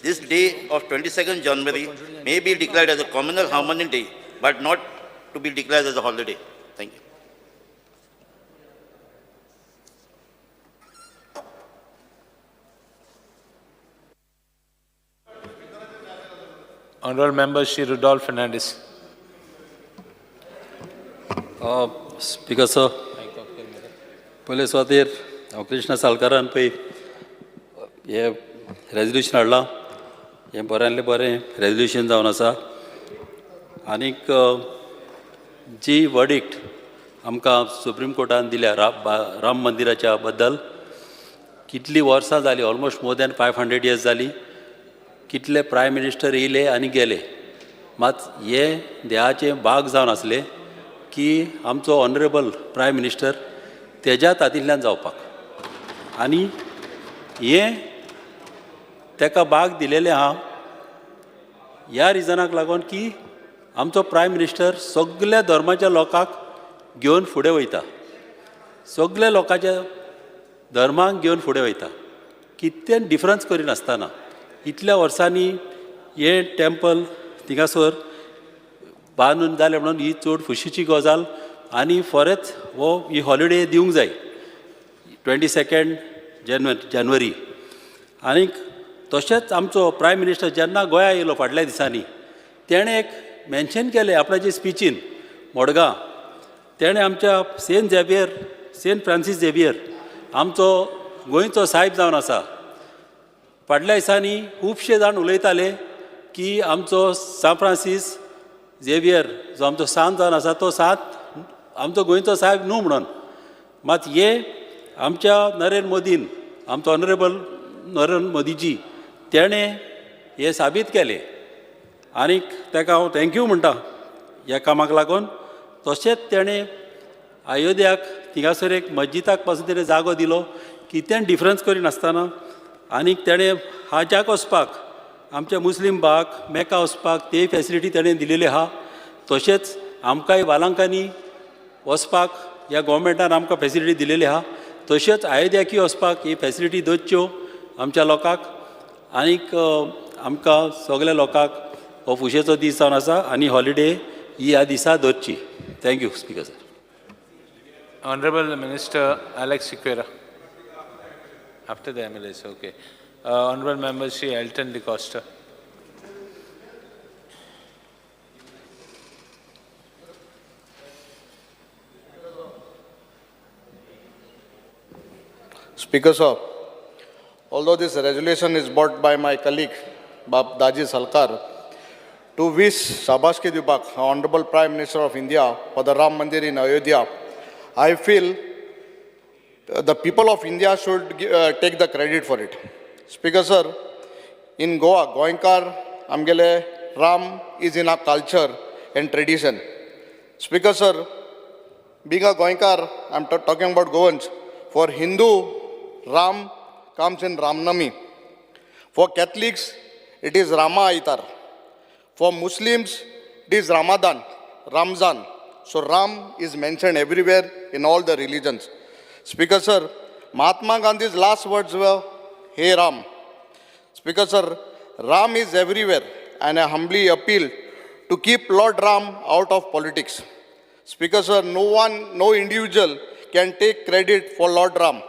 Speaker 8: This day of 22nd January may be declared as a communal harmony day, but not to be declared as a holiday. Thank you.
Speaker 5: Honorable Member Shri Rudolph Fernandez.
Speaker 9: Speaker sir, पयले सुवातेर हांव कृष्णा सालकारान पळय हें रेजल्युशन हाडलां. हें बऱ्यांतलें बरें रेजल्युशन जावन आसा. आनीक जी वर्डिक्ट आमकां सुप्रीम कोर्टान दिल्या राम मंदिराच्या बद्दल, कितलीं वर्सां जालीं, ऑलमोस्ट मोर दॅन 500 इयर्स जालीं, कितले प्रायम मिनिस्टर येयले आनी गेले, मात हे देहाचें भाग जावन आसलें की आमचो ऑनरेबल प्रायम मिनिस्टर तेज्या तातींतल्यान जावपाक, आनी हें तेका भाग दिलेलें आहा ह्या रिजनाक लागून की आमचो प्रायम मिनिस्टर सगल्या धर्माच्या लोकांक घेवन फुडें वयता, सगल्या लोकांच्या धर्मांक घेवन फुडें वयता, कितें डिफरन्स करिनासतना. इतल्या वर्सांनी हें टेम्पल थिंगासर बांदून जालें म्हणून ही चड खुशीची गजाल. आनी फोरेच हो ही हॉलिडे दिवंक जाय 22 जानेवारी. आनीक तशेंच आमचो प्रायम मिनिस्टर जेन्ना गोंया येयलो फाटल्या दिसांनी, तेणें एक मेन्शन केलें आपणाचे स्पिचीन मडगांव, तेणें आमच्या saint Xavier, saint Francis Xavier आमचो गोंयचो सायब जावन आसा. फाटल्या दिसांनी खुबशे जाण उलयताले की आमचो सांत फ्रांसीस झेवियर जो आमचो सांत जावन आसा तो सांत आमचो गोंयचो सायब न्हू म्हणून. मात हे आमच्या नरेंद्र मोदीन, आमचो ऑनरेबल नरेंद्र मोदीजी, तेणें हें साबीत केलें. आनीक ताका हांव thank you म्हणटा ह्या कामाक लागून. तशेंच तेणें अयोध्याक थिंगासर एक मस्जिदाक पासून तेणें जागो दिलो, कितें डिफरन्स करिनासतना. आनीक तेणें हाजाक वचपाक आमच्या मुस्लीम भाग मेका वचपाक तेय फेसिलिटी तेणें दिलेली आहा. तशेंच आमकांय वालांकांनी वचपाक ह्या गोवोरमेंटान आमकां फेसिलिटी दिलेली आहा. तशेंच अयोध्याकूय वचपाक ही फेसिलिटी दवरच्यो आमच्या लोकांक. आनीक आमकां सगल्या लोकांक हो खुशयेचो दीस जावन आसा आनी हॉलिडे ही ह्या दिसा दवरची. Thank you speaker sir.
Speaker 5: Honorable Minister Alex Sequeira. After the MLAs, okay. Honorable Member Shri Elton D'Costa.
Speaker 10: Speaker sir, although this resolution is brought by my colleague Bab Daji Salkar to wish Shabaski दिवपाक Honorable Prime Minister of India for the Ram Mandir in Ayodhya, I feel the people of India should take the credit for it. Speaker sir, in Goa, Goenkar Amgele Ram is in our culture and tradition. Speaker sir, being a Goenkar, I'm talking about Goans. For Hindu, Ram comes in Ramnami. For Catholics, it is Rama Aitar. For Muslims, it is Ramadan, Ramzan. So Ram is mentioned everywhere in all the religions. Speaker sir, Mahatma Gandhi's last words were, Hey Ram. Speaker sir, Ram is everywhere, and I humbly appeal to keep Lord Ram out of politics. Speaker sir, no one, no individual can take credit for Lord Ram.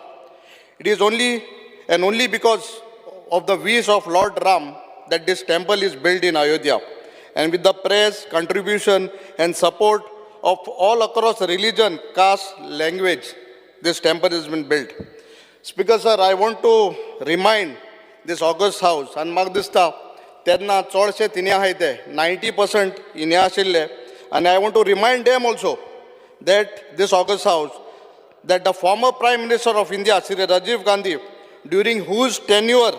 Speaker 10: It is only and only because of the wish of Lord Ram that this temple is built in Ayodhya. And with the prayers, contribution and support of all across religion, caste, language, this temple has been built. Speaker sir, I want to remind this august house, and म्हाका दिसता तेन्ना चडशे तिने आहाय ते 90% इने आशिल्ले, and I want to remind them also that this august house, that the former Prime Minister of India, Shri Rajiv Gandhi, during whose tenure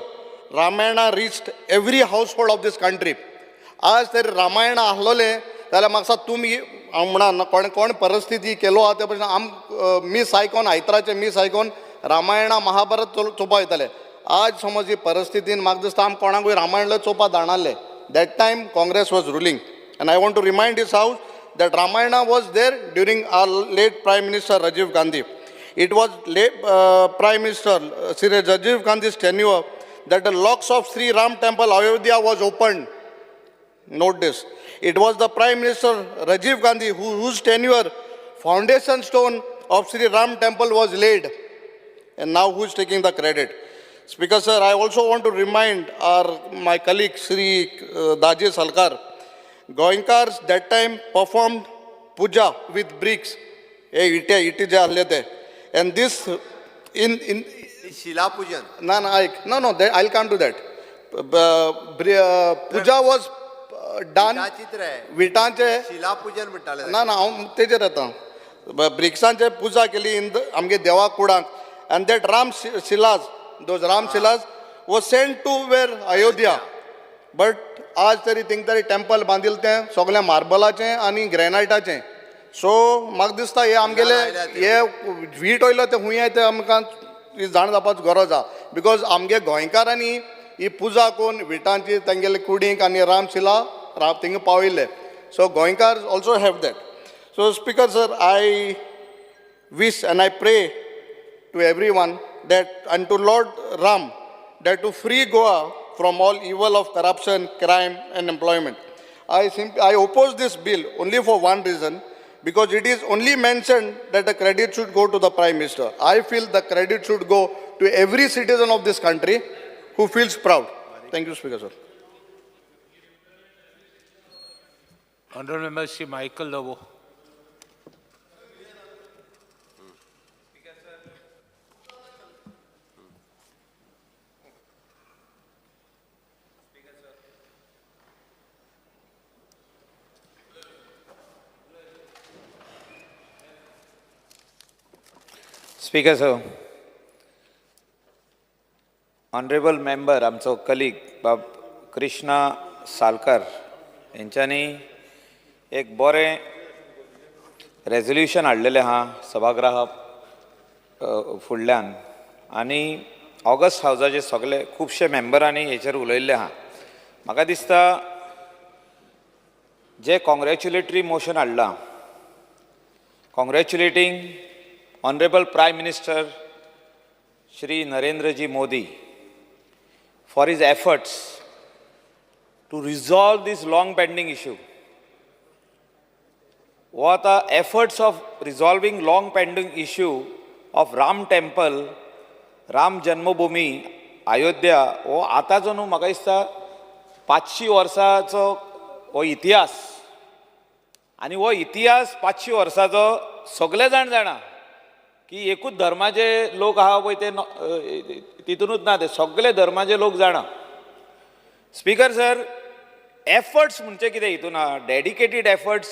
Speaker 10: Ramayana reached every household of this country. आज तरी रामायण आहलोले जाल्यार म्हाका दिसता तुमी हांव म्हणा कोण कोण परिस्थिती केलो आहा ते भशेन आम मीस आयकोन आयतराचें मीस आयकोन रामायणा महाभारत चोवपा वयताले. आज समज ही परिस्थितीन म्हाका दिसता आम कोणाकूय रामायण चोवपा धाडनासले. That time Congress was ruling, and I want to remind this house that Ramayana was there during our late Prime Minister Rajiv Gandhi. It was late Prime Minister Shri Rajiv Gandhi's tenure that the locks of Sri Ram Temple Ayodhya was opened. Note this. It was the Prime Minister Rajiv Gandhi whose tenure foundation stone of Sri Ram Temple was laid. And now who is taking the credit? Speaker sir, I also want to remind my colleague Sri Daji Salkar, Goenkars that time performed puja with bricks. इटे जे आहले ते. And this in
Speaker 3: शिलापूजन.
Speaker 10: ना ना ऐक, no no, I come to that. Puja was done
Speaker 3: विटाचित्र
Speaker 10: विटांचे.
Speaker 3: शिलापूजन म्हणटाले.
Speaker 10: ना ना, हांव तेजेर येता. ब्रिक्सांचे पुजा केली इन आमगे देवा कुडांक, and that Ram shilas, those Ram shilas was sent to where? Ayodhya. But आज तरी थिंग तरी टेम्पल बांदिल तें सगळें मार्बलाचें आनी ग्रेनायटाचें. सो म्हाका दिसता हे आमगेले हे वीट वयलो ते हुंय ते आमकां जाण जावपाची गरज आहा, because आमगे गोंयकारांनी ही पुजा करून विटांची तेंगेले कुडींक आनी रामशिला थिंगा पावयल्ले. So Goenkar also have that. So speaker sir, I wish and I pray to everyone that and to Lord Ram that to free Goa from all evil of corruption, crime and employment. I oppose this bill only for one reason, because it is only mentioned that the credit should go to the Prime Minister. I feel the credit should go to every citizen of this country who feels proud. Thank you, Speaker sir.
Speaker 5: Honorable Member Shri Michael Lobo.
Speaker 11: Speaker sir, honourable member आमचो colleague बाब कृष्णा सालकार हेंच्यांनी एक बरें resolution हाडलेलें आहा सभागृहा फुडल्यान, आनी August हावजाचे सगळे खुबशे मेंबरांनी हेचेर उलयल्लें आहा. म्हाका दिसता जे कॉंग्रेच्युलेटरी मोशन हाडलां, congratulating Honorable Prime Minister Shri Narendra Ji Modi for his efforts to resolve this long pending issue. What are efforts of resolving long pending issue of Ram Temple, Ram Janmabhoomi, Ayodhya, हो आतांचो न्हू, म्हाका दिसता 500 वर्सांचो हो इतिहास, आनी हो इतिहास 500 वर्सांचो सगळे जाण जाणा की एकूच धर्माचे लोक आहा पळय ते तितूनच ना, ते सगळे धर्माचे लोक जाणा. स्पीकर सर, एफर्ट्स म्हणजे कितें हितून आहा, डेडिकेटेड एफर्ट्स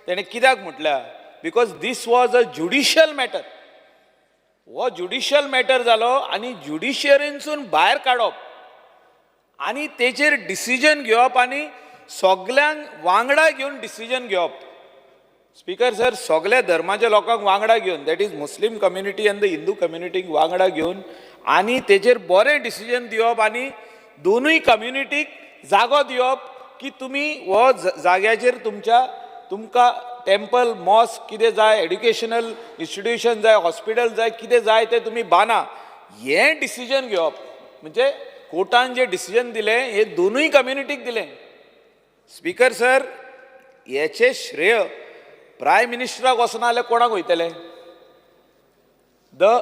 Speaker 11: तेणें कित्याक म्हटल्या, because this was a judicial matter. हो ज्युडिशियल मॅटर जालो आनी ज्युडिशियरीनसून भायर काडप आनी तेचेर डिसिजन घेवप आनी सगल्यांक वांगडा घेवन डिसिजन घेवप. स्पीकर सर, सगल्या धर्माच्या लोकांक वांगडा घेवन, that is Muslim community and the Hindu कम्युनिटीक वांगडा घेवन आनी तेचेर बरें डिसिजन दिवप आनी दोनूय कम्युनिटीक जागो दिवप की तुमी हो जाग्याचेर तुमच्या तुमकां टेम्पल, मॉस्क कितें जाय, एड्युकेशनल इन्स्टिट्यूशन जाय, हॉस्पिटल जाय, कितें जाय तें तुमी बांदा, हें डिसिजन घेवप. म्हणजे कोर्टान जें डिसिजन दिलें हें दोनूय कम्युनिटीक दिलें. स्पीकर सर, हेचें श्रेय प्रायम मिनिस्टराक वचना जाल्यार कोणाक वयतलें? The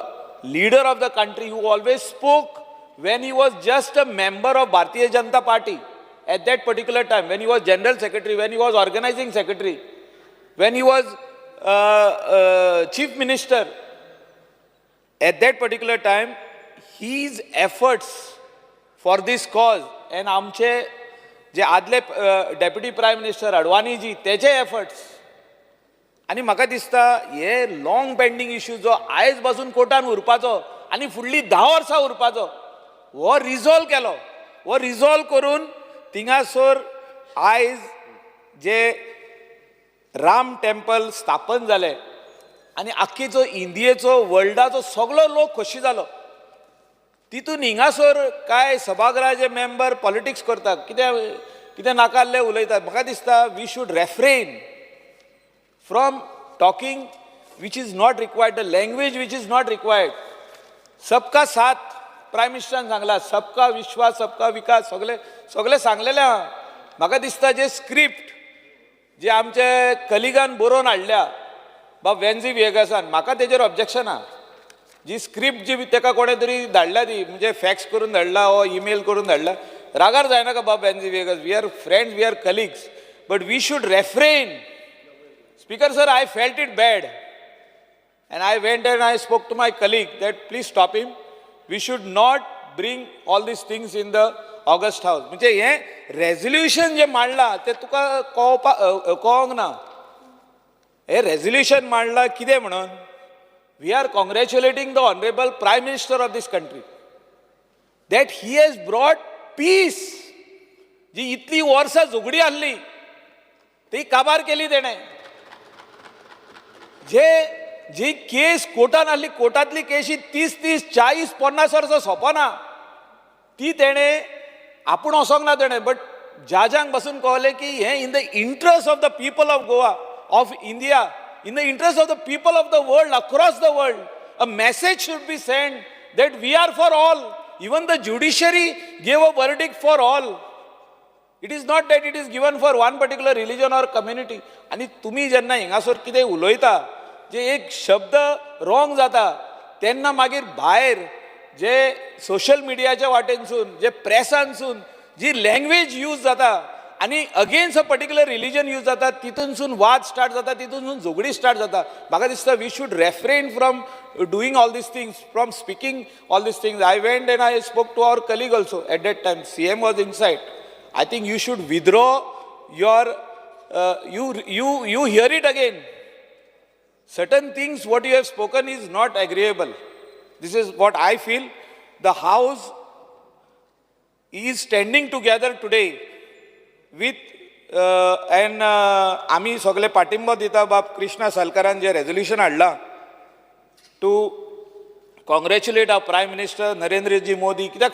Speaker 11: leader of the country who always spoke when he was just a member of Bharatiya Janata Party at that particular time, when he was general secretary, when he was organising secretary, when he was chief minister, at that particular time, his efforts for this cause and आमचे जे आदले deputy prime minister अडवाणीजी तेजे efforts, आनी म्हाका दिसता हे long pending issue जो आयज पासून कोर्टान उरपाचो आनी फुडली 10 वर्सां उरपाचो, हो रिजॉल्व केलो. हो रिजॉल्व करून थिंगासर आयज जे राम टेम्पल स्थापन जालें आनी आख्खी जो इंडियेचो वर्ल्डाचो सगलो लोक खोशी जालो. तितून हिंगासर कांय सभागृहाचे मेंबर पॉलिटिक्स करतात, कितें कितें नाकाल्लें उलयतात. म्हाका दिसता we should refrain from talking which is not required, the language which is not required. सबका साथ प्रायम मिनिस्टरान सांगला, सबका विश्वास सबका विकास, सगळे सगळे सांगलेले आहा. म्हाका दिसता जे स्क्रिप्ट जी आमचे कलिगान बरोवन हाडल्या बाब वेन्झी विएगासान, म्हाका तेजेर ऑब्जेक्शन आहा. जी स्क्रिप्ट जी ताका कोणें तरी धाडल्या ती म्हणजे फॅक्स करून धाडला वो ईमेल करून धाडला, रागार जायनाका बाब Venzy Viegas, we are friends, we are colleagues, but we should refrain. Speaker sir, I felt it bad. And I went and I spoke to my colleague that please stop him. We should not bring all these things in the August House. म्हणजे हें resolution जें मांडलां तें तुका कळोवपा कळोंक ना. हें resolution मांडलां कितें म्हणून, we are congratulating the honourable Prime Minister of this country that he has brought peace. जी इतली वर्सां झगडी आहली ती काबार केली तेणें. जे जी केस कोर्टान आहली, कोर्टांतली केशी 30 30 40 50 वर्सां सोंपना, ती तेणें आपूण वचोंक ना तेणें, बट जाजांक बसून कळ्ळें की हें in the interest of the people of Goa, of India, in the interest of the people of the world, across the world, a message should be send that we are for all. Even the judiciary gave a verdict for all. It is not that it is given for one particular religion or community. आनी तुमी जेन्ना हिंगासर कितें उलयता, जे एक शब्द wrong जाता, तेन्ना मागीर भायर जे सोशल मिडियाच्या वाटेनसून, जे प्रेसानसून जी लँग्वेज यूज जाता आनी against a particular religion use जाता, तितूनसून वाद स्टार्ट जाता, तितूनसून झगडी स्टार्ट जाता. म्हाका दिसता we should refrain from doing all these things, from speaking all these things. I went and I spoke to our colleague also at that time. CM was inside. I think you should withdraw your, you hear it again. Certain things what you have spoken is not agreeable. This is what I feel. The House is standing together today with and आमी सगळे पाठिंबो दिता बाब कृष्णा सालकारान जे resolution हाडलां to congratulate our Prime Minister Narendraji Modi. कित्याक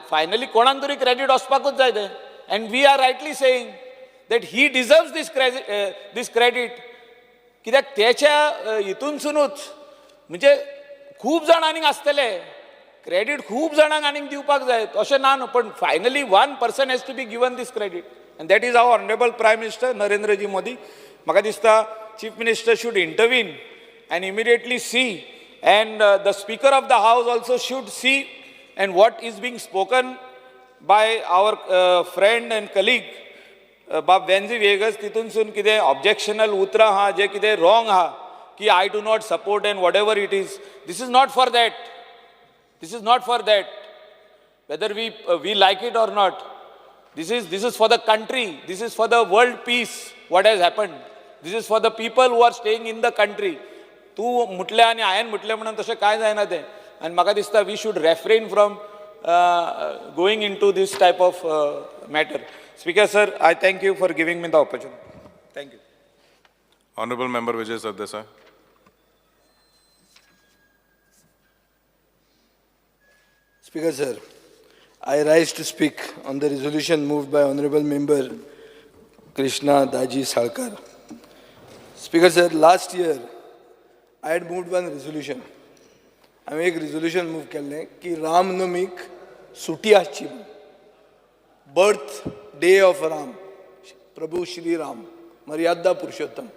Speaker 11: finally कोणाक तरी credit वचपाकूच जाय तें, and we are rightly saying that he deserves this credit. कित्याक तेच्या हितूनसुनूच म्हणजे खूब जाण आनीक आसतले, क्रेडीट खूब जाणांक आनीक दिवपाक जाय अशें ना न्हू, पण finally one person has to be given this credit, and that is our honourable Prime Minister Narendraji Modi. म्हाका दिसता Chief Minister should intervene and immediately see, and the Speaker of the House also should see and what is being spoken by our friend and colleague बाब वेन्झी विएगस, तितूनसून कितें objectional उतरां आहा, जे कितें wrong आहा की I do not support and whatever it is, this is not for that. This is not for that, whether we like it or not. This is for the country. This is for the world peace, what has happened. This is for the people who are staying in the country. तूं म्हटलें आनी हांवें म्हटलें म्हणून तशें कांय जायना तें. आनी म्हाका दिसता we should refrain from going into this type of matter. Speaker sir, I thank you for giving me the opportunity. Thank you.
Speaker 12: Honorable Member Vijay Sardesai.
Speaker 13: Speaker sir, I rise to speak on the resolution moved by Honorable Member Krishna Daji Salkar. Speaker sir, last year I had moved one resolution. हांवें एक resolution move केल्लें की रामनमीक सुटी आसची, birth day of Ram, Prabhu Shri Ram, मर्यादा पुरुषोत्तम,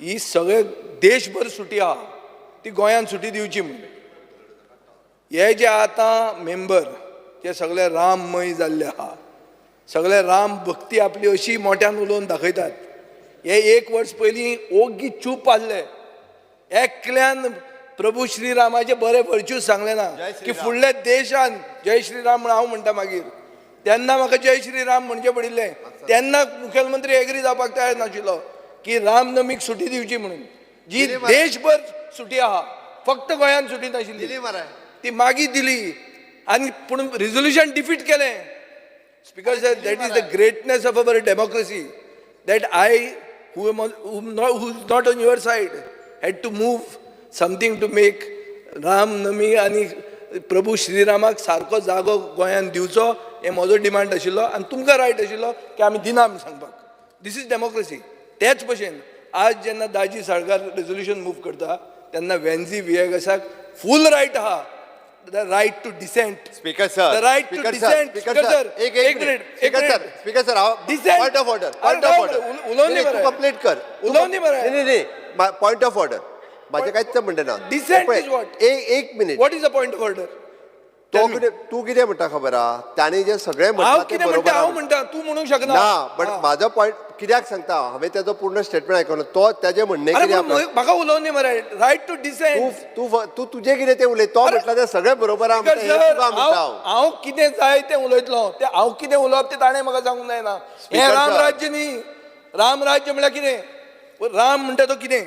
Speaker 13: ही सगळे देशभर सुटी आहा, ती गोंयांत सुटी दिवची म्हणून. हे जे आतां मेंबर जे सगळे राममय जाल्ले आहा, सगळे राम भक्ती आपली अशी मोठ्यान उलोवन दाखयतात, हे एक वर्स पयलीं ओग्गी चूप आसले. एकल्यान प्रभू श्रीरामाचे बरे वर्च्यूज सांगले ना की फुडल्या देशान जय श्रीराम म्हण हांव म्हणटा. मागीर तेन्ना म्हाका जय श्रीराम म्हणचें पडिल्लें. तेन्ना मुखेलमंत्री एग्री जावपाक तयार नाशिल्लो की रामनमीक सुटी दिवची म्हणून, जी देशभर सुटी आहा, फक्त गोंयांत सुटी नाशिल्ली, ती मागीर दिली आनी पूण रिजोल्युशन डिफीट केलें. Speaker sir, that is the greatness of our democracy, that I who is not on your side had to move something to make Ramnavami आनी प्रभू श्रीरामाक सारको जागो गोंयांत दिवचो, हे म्हजो डिमांड आशिल्लो आनी तुमकां रायट आशिल्लो की आमी दिना म्हूण सांगपाक. This is democracy. तेच भशेन आज जेन्ना दाजी साळकार रेजोल्युशन मूव करता तेन्ना वेन्झी विएगसाक फूल रायट आहा. the right to dissent.
Speaker 3: Speaker sir,
Speaker 13: the right to
Speaker 3: speaker sir,
Speaker 13: dissent.
Speaker 3: Speaker sir, एक
Speaker 13: एक
Speaker 3: मिनिट,
Speaker 13: मिनिट, एक
Speaker 3: speaker sir,
Speaker 13: minute.
Speaker 3: Speaker sir, हांव
Speaker 13: Dissent.
Speaker 3: Point of order,
Speaker 13: अरे
Speaker 3: पॉयंट ऑफ
Speaker 13: राव,
Speaker 3: ऑर्डर.
Speaker 13: उलोवन दी
Speaker 3: तूं
Speaker 13: मरे.
Speaker 3: कंप्लीट कर.
Speaker 13: उलोवन दी मरे.
Speaker 3: न्ही न्ही न्ही, पॉयंट ऑफ ऑर्डर म्हाजें कांयच म्हणणें ना.
Speaker 13: Dissent
Speaker 3: पळय,
Speaker 13: is what?
Speaker 3: एक एक minute.
Speaker 13: What is the point of order?
Speaker 3: तो कितें, तूं कितें म्हणटा खबर आहा, ताणें जें सगळें
Speaker 13: हांव
Speaker 3: म्हटलां तें
Speaker 13: कितें
Speaker 3: बरोबर
Speaker 13: म्हणटा, हांव
Speaker 3: आहा.
Speaker 13: म्हणटा, तूं म्हणूंक शकना.
Speaker 3: ना, बट म्हाजो पॉयंट कित्याक सांगता, हांवें तेजो पूर्ण स्टेटमेंट आयकलो. तो तेजें म्हणणें
Speaker 13: अरे
Speaker 3: कितें
Speaker 13: पूण
Speaker 3: आहा,
Speaker 13: म्हाका उलोवन दी मरे, रायट टू
Speaker 3: तूं
Speaker 13: डिसेंट.
Speaker 3: तूं तूं तुजें कितें तें उलय. तो
Speaker 13: अरे,
Speaker 3: म्हटलां तें सगळें बरोबर आहा
Speaker 13: स्पीकर
Speaker 3: म्हणटा, हें
Speaker 13: सर,
Speaker 3: तुका म्हणटा
Speaker 13: हांव
Speaker 3: हांव.
Speaker 13: हांव कितें जाय तें उलयतलो, तें हांव कितें उलोवप तें ताणें म्हाका सांगूंक जायना. हें
Speaker 3: स्पीकर
Speaker 13: राम
Speaker 3: सर.
Speaker 13: राज्य न्ही. राम राज्य म्हणल्यार कितें? राम म्हणटा तो कितें?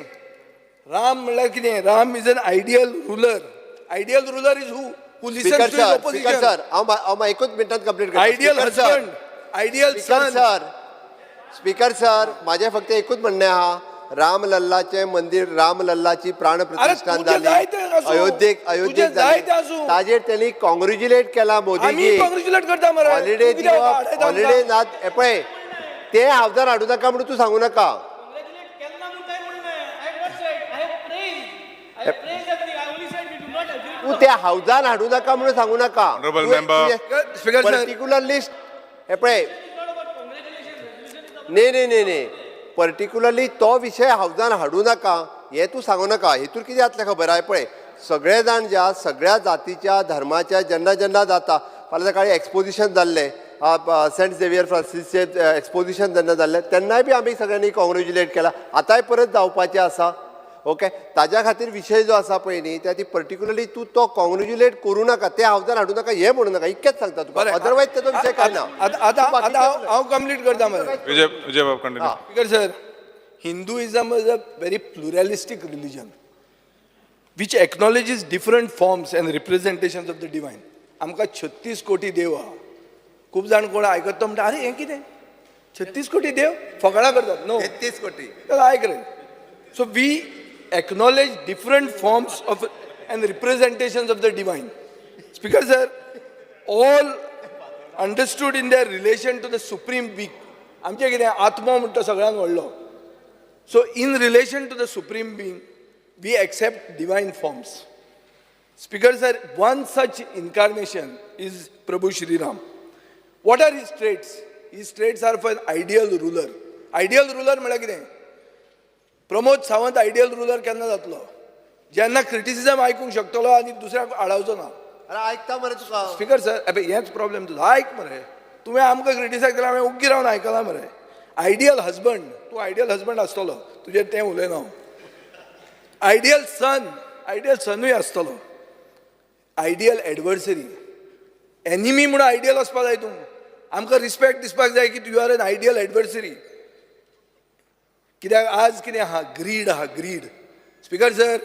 Speaker 13: राम म्हणल्यार कितें? Ram is an ideal ruler. Ideal ruler is who who
Speaker 3: speaker
Speaker 13: listens to his
Speaker 3: sir, speaker
Speaker 13: opposition.
Speaker 3: Sir, हांव हांव एकूच मिनटान कंप्लीट करता.
Speaker 13: Ideal
Speaker 3: speaker sir,
Speaker 13: husband, ideal
Speaker 3: speaker
Speaker 13: son.
Speaker 3: Sir, speaker sir, म्हाजें फक्त एकूच म्हणणें आहा, रामलल्लाचें मंदीर, रामलल्लाची प्राण प्रतिष्ठान
Speaker 13: तुजें
Speaker 3: जाली
Speaker 13: जाय तें आसूं.
Speaker 3: अयोध्येक, अयोध्येक
Speaker 13: तुजें जाय
Speaker 3: जाली.
Speaker 13: तें आसूं.
Speaker 3: ताजेर तेणी कॉंग्रेच्युलेट केलां
Speaker 13: आमी
Speaker 3: मोदीजी.
Speaker 13: कॉंग्रेच्युलेट करता मरे.
Speaker 3: हॉलिडे
Speaker 13: तूं कित्याक
Speaker 3: दिवप,
Speaker 13: आडयता आमकां?
Speaker 3: हॉलिडे ना. हे पळय, ते हावजार हाडूं नाका म्हणून तूं सांगू नाका. तूं ते हावजान हाडूं नाका म्हणून सांगू नाका.
Speaker 12: Honorable member.
Speaker 13: Speaker sir.
Speaker 3: Particular list, हे पळय, न्ही न्ही न्ही न्ही, पर्टिक्युलरली तो विशय हावजान हाडूं नाका हें तूं सांगू नाका. हितूर कितें जातलें खबर आहा? पळय, सगळे जाण ज्या सगळ्या जातीच्या धर्माच्या जेन्ना जेन्ना जाता, फाल्यां सकाळी एक्सपोजिशन जाल्लें सेंट झेवियर फ्रांसीसचें एक्सपोजिशन जेन्ना जाल्लें तेन्नाय बी आमी सगळ्यांनी कॉंग्रेच्युलेट केलां. आतांय परत जावपाचें आसा. ओके, ताज्या खातीर विशय जो आसा पळय न्ही, त्या ती पर्टिक्युलरली तूं तो कॉंग्रेच्युलेट करूं नाका, ते हावजान हाडूं नाका हें म्हणू नाका, इतकेंच सांगता तुका.
Speaker 13: बरें.
Speaker 3: अदरवायज तेजो विशय काय ना.
Speaker 13: आतां आतां
Speaker 3: तूं बाकीचें
Speaker 13: आतां हांव
Speaker 3: उलय.
Speaker 13: हांव कंप्लीट करता मरे.
Speaker 12: Vijay, Vijay Bab, continue.
Speaker 13: Speaker sir, Hinduism is a very pluralistic religion which acknowledges different forms and representations of the divine. आमकां 36 कोटी देव आहा. खूब जाण कोण आयकत तो म्हणटा, अरे हें कितें 36 कोटी देव, फकाणां करतात. नो,
Speaker 8: 33 कोटी.
Speaker 13: आयक रे. So we acknowledge different forms of and representations of the divine. Speaker sir, all understood in their relation to the supreme being. आमचें कितें आत्मो म्हणटा सगळ्यांत व्हडलो. So in relation to the supreme being, we accept divine forms. Speaker sir, one such incarnation is Prabhu Shri Ram. What are his traits? His traits are for an ideal ruler. Ideal ruler म्हळ्यार कितें? Pramod Sawant ideal rural केन्ना जातलो? जेन्ना criticism आयकूंक शकतलो आनी दुसऱ्याक आडावचो ना.
Speaker 3: अरे आयकता मरे तुका.
Speaker 13: स्पीकर सर, अबे हेंच प्रॉब्लेम तुजो. आयक मरे, तुवें आमकां क्रिटिसायज केल्यार हांवें ओग्गी रावन आयकलां मरे. आयडियल हजबंड, तूं आयडियल हजबंड आसतलो, तुजेर तें उलयना हांव. आयडियल सन, आयडियल सनूय आसतलो. आयडियल एडवर्सरी, एनिमी म्हणून आयडियल आसपाक जाय तूं. आमकां रिस्पेक्ट दिसपाक जाय की you are an ideal adversary. कित्याक आज कितें आहा, ग्रीड आहा, ग्रीड. स्पीकर सर,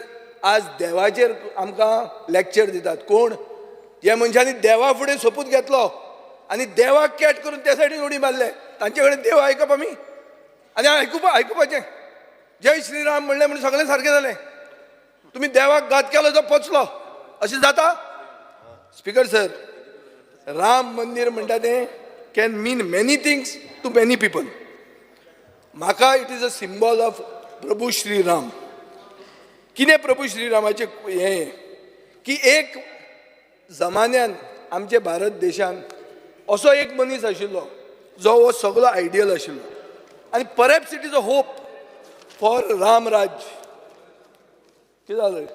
Speaker 13: आज देवाचेर आमकां लॅक्चर दितात कोण? जे मनशांनी देवा फुडें सोपूत घेतलो आनी देवाक कॅट करून त्या सायडीन उडी मारले, तांचे कडेन देव आयकप आमी आनी आयकुपाचें. जय श्रीराम म्हणलें म्हणून सगळें सारकें जालें. तुमी देवाक घात केलो तो पचलो, अशें जाता? स्पीकर सर, राम मंदीर म्हणटा तें can mean many things to many people. म्हाका it is a symbol of Prabhu Shri Ram. कितें प्रभू श्रीरामाचें हें की एक जमान्यान आमच्या भारत देशान असो एक मनीस आशिल्लो जो हो सगळो आयडियल आशिल्लो आनी perhaps it is a hope for Ram Rajya. कितें जालें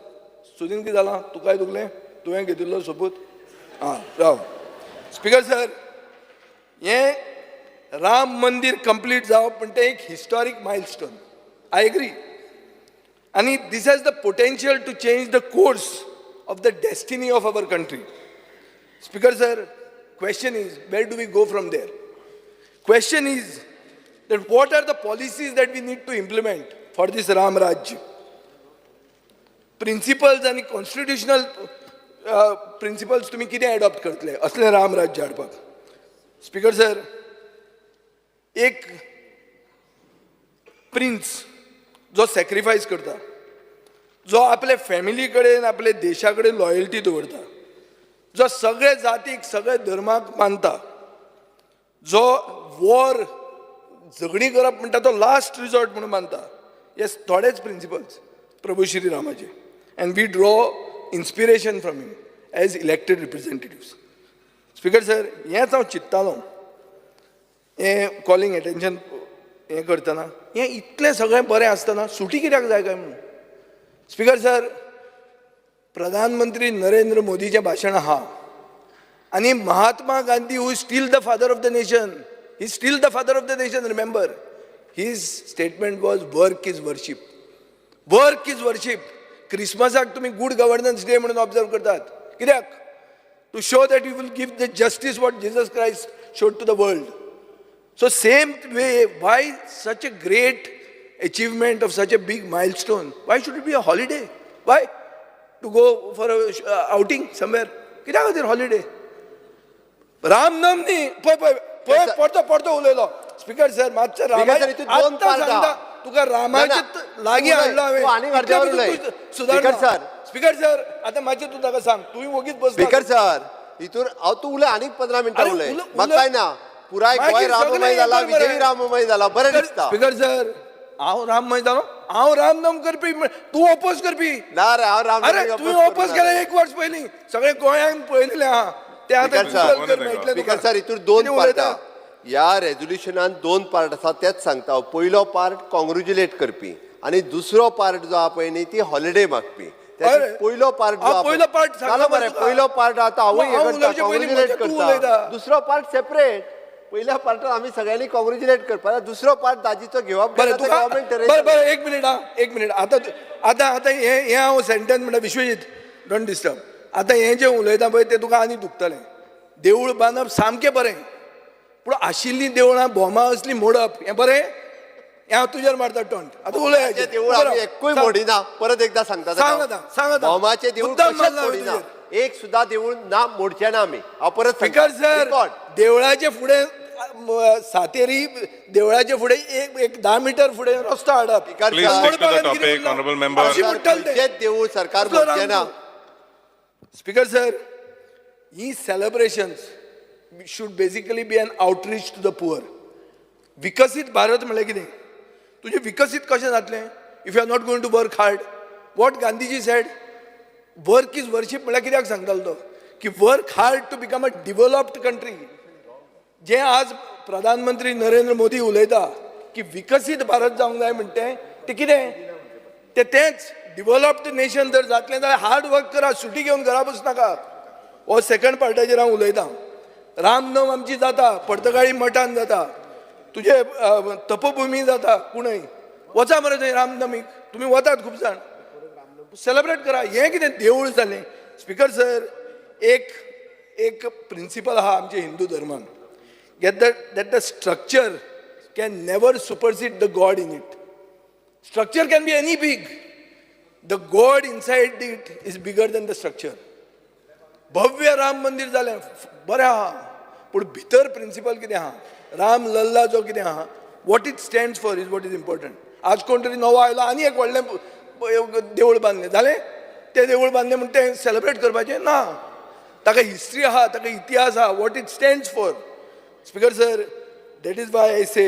Speaker 13: सुदीन, कितें जालां तुकाय दुखलें? तुवें घेतिल्लो सोपूत? आं राव. स्पीकर सर, हें राम मंदीर कंप्लीट जावप म्हणटा एक हिस्टॉरीक मायलस्टोन. I agree. आनी this has the potential to change the course of the destiny of our country. Speaker sir, question is, where do we go from there? Question is that what are the policies that we need to implement for this Ram Rajya? Principles आनी constitutional principles तुमी कितें adopt करतले असलें राम राज्य हाडपाक? Speaker sir, एक prince जो sacrifice करता, जो आपले फॅमिली कडेन आपले देशा कडेन लॉयल्टी दवरता, जो सगळे जातीक सगळे धर्माक मानता, जो वॉर झगडीं करप म्हणटा तो लास्ट रिजॉर्ट म्हणून मानता, हे थोडेच प्रिंसिपल्स प्रभू श्री रामाचे. And we draw inspiration from him. as elected representatives. Speaker sir, हेंच हांव चिंत्तालो हें कॉलिंग एटेन्शन हें करतना, हें इतलें सगळें बरें आसतना सुटी कित्याक जाय काय म्हणून. स्पीकर सर, प्रधानमंत्री नरेंद्र मोदीचें भाशण आहा आनी Mahatma Gandhi, who still the father of the nation, he still the father of the nation, remember his statement was work is worship. Work is worship. क्रिसमसाक तुमी गूड गव्हर्नन्स डे म्हणून observe करतात कित्याक? To show that you will give the justice what Jesus Christ showed to the world. So same way, why such a great achievement of such a big milestone, why should it be a holiday? Why? To go for a outing somewhere? कित्या खातीर holiday? रामनम न्ही, पळय पळय पळय, परतो परतो उलयलो. Speaker sir, मातशें
Speaker 3: स्पीकर सर, हितून दोन
Speaker 13: आत्तां
Speaker 3: part
Speaker 13: सांगता
Speaker 3: आहा.
Speaker 13: तुका, रामाचे
Speaker 3: ना,
Speaker 13: लागीं
Speaker 3: तूं उलय,
Speaker 13: हाडलो हांवें.
Speaker 3: तूं आनीक अर्द्यावर
Speaker 13: इतलें
Speaker 3: उलय.
Speaker 13: तूं सुदारना.
Speaker 3: Speaker sir.
Speaker 13: स्पीकर सर, आतां मातशें तूं ताका सांग, तुवें वगीच बसला.
Speaker 3: स्पीकर सर, हितून हांव, तूं उलय, आनीक 15 मिनटां
Speaker 13: अरे,
Speaker 3: उलय. म्हाका
Speaker 13: उलय.
Speaker 3: काय ना, पुराय गोंय
Speaker 13: मागीर
Speaker 3: राममय
Speaker 13: सगळें
Speaker 3: जाला,
Speaker 13: हें कर मरे.
Speaker 3: विजयी राममय जाला, बरें दिसता.
Speaker 13: स्पीकर सर, हांव राममय जालो? हांव रामनम करपी, तूं ओपोज करपी.
Speaker 3: ना रे, हांव राम
Speaker 13: अरे, तुवें ओपोज केलें एक वर्स पयलीं, सगळें गोंयांत पळयलें आहा तें. आतां
Speaker 3: स्पीकर सर,
Speaker 13: गुगल कर, मेळटलें
Speaker 3: स्पीकर
Speaker 13: तुका.
Speaker 3: सर, हितून दोन
Speaker 13: कितें
Speaker 3: पार्ट
Speaker 13: उलयता?
Speaker 3: आहा. ह्या रेजोल्युशनान दोन पार्ट आसा, तेच सांगता हांव. पयलो पार्ट कॉंग्रेच्युलेट करपी आनी दुसरो पार्ट जो आहा पळय न्ही, ती हॉलिडे मागपी.
Speaker 13: अरे,
Speaker 3: त्याचे पयलो पार्ट जो
Speaker 13: हांव
Speaker 3: आहा पळय-
Speaker 13: पयलो part सांगला
Speaker 3: जालो
Speaker 13: मरे
Speaker 3: मरे
Speaker 13: तुका.
Speaker 3: पयलो पार्ट आतां हांवूय
Speaker 13: हांव
Speaker 3: हें करता,
Speaker 13: उलोवचे पयलीं
Speaker 3: कॉंग्रेच्युलेट
Speaker 13: म्हजें तूं
Speaker 3: करता.
Speaker 13: उलयता.
Speaker 3: दुसरो पार्ट सेपरेट. पयल्या पार्टान आमी सगळ्यांनी कॉंग्रेच्युलेट करपा, दुसरो पार्ट दाजीचो घेवप
Speaker 13: बरें तुका
Speaker 3: गव्हर्मेंट.
Speaker 13: बरें बरें, एक मिनीट हा, एक मिनीट. आतां आतां आतां हें हें हांव सेंटेन्स म्हणटा, विश्वजीत, don't disturb. आतां हें जें उलयता पळय तें तुका आनी दुखतलें. देवूळ बांदप सामकें बरें, पूण आशिल्लीं देवळां बोमां असलीं मोडप हें बरें? हें हांव तुजेर मारता टोंट आतां. उलय.
Speaker 3: देवूळ आमी एक्कूय मोडिना, परत एकदा सांगता.
Speaker 13: सांग आतां, सांग आतां.
Speaker 3: भोमाचें देवूळ
Speaker 13: मुद्दाम
Speaker 3: कशेंच
Speaker 13: मारला हांवें
Speaker 3: मोडिना.
Speaker 13: तुजेर.
Speaker 3: एक सुद्धा देवूळ ना मोडचे ना आमी, हांव परत
Speaker 13: स्पीकर सर,
Speaker 3: रिकॉर्ड.
Speaker 13: देवळाचे फुडें सातेरी देवळाचे फुडें एक एक 10 मिटर फुडें रस्तो हाडप.
Speaker 3: Speaker
Speaker 12: Please
Speaker 3: sir,
Speaker 12: stick to the topic, honorable member.
Speaker 13: अशी म्हणटाले ते.
Speaker 3: खंयचेच देवूळ सरकार
Speaker 13: कसलो
Speaker 3: मोडचें ना.
Speaker 13: Ram? Speaker sir, he celebrations should basically be an outreach to the poor. विकसीत भारत म्हणल्यार कितें? तुजें विकसीत कशें जातलें if you are not going to work hard? What Gandhiji said, work is worship म्हणल्यार कित्याक सांगतालो तो? की work hard to become a developed country. जे आज प्रधानमंत्री नरेंद्र मोदी उलयता की विकसीत भारत जावंक जाय म्हणटे ते कितें? ते तेंच डिवलप्ड नेशन जर जातलें जाल्यार हार्ड वर्क करा, सुटी घेवन घरा बसनाका. हो सेकंड पार्टाचेर हांव उलयतां. रामनम आमची जाता, पर्तगाळी मठान जाता, तुजे तपभुमी जाता. कुणय वचा मरे थंय रामनमीक, तुमी वतात खूब जाण, सेलिब्रेट करा. हें कितें देवूळ जालें? स्पीकर सर, एक एक प्रिंसिपल आहा आमच्या हिंदू धर्मान, get the that the structure can never supersede the God in it. Structure can be any big, the God inside it is bigger than the structure. भव्य राम मंदिर जालें, बरें आहा, पूण भितर प्रिंसिपल कितें आहा, राम लल्ला जो कितें आहा, what it stand for is what is important. आज कोण तरी नवो आयलो आनी एक व्हडलें देवूळ बांदलें, जालें. तें देवूळ बांदलें म्हूण तें सेलिब्रेट करपाचें ना. ताका हिस्ट्री आहा, ताका इतिहास आहा, what it stands for. Speaker sir, that is why I say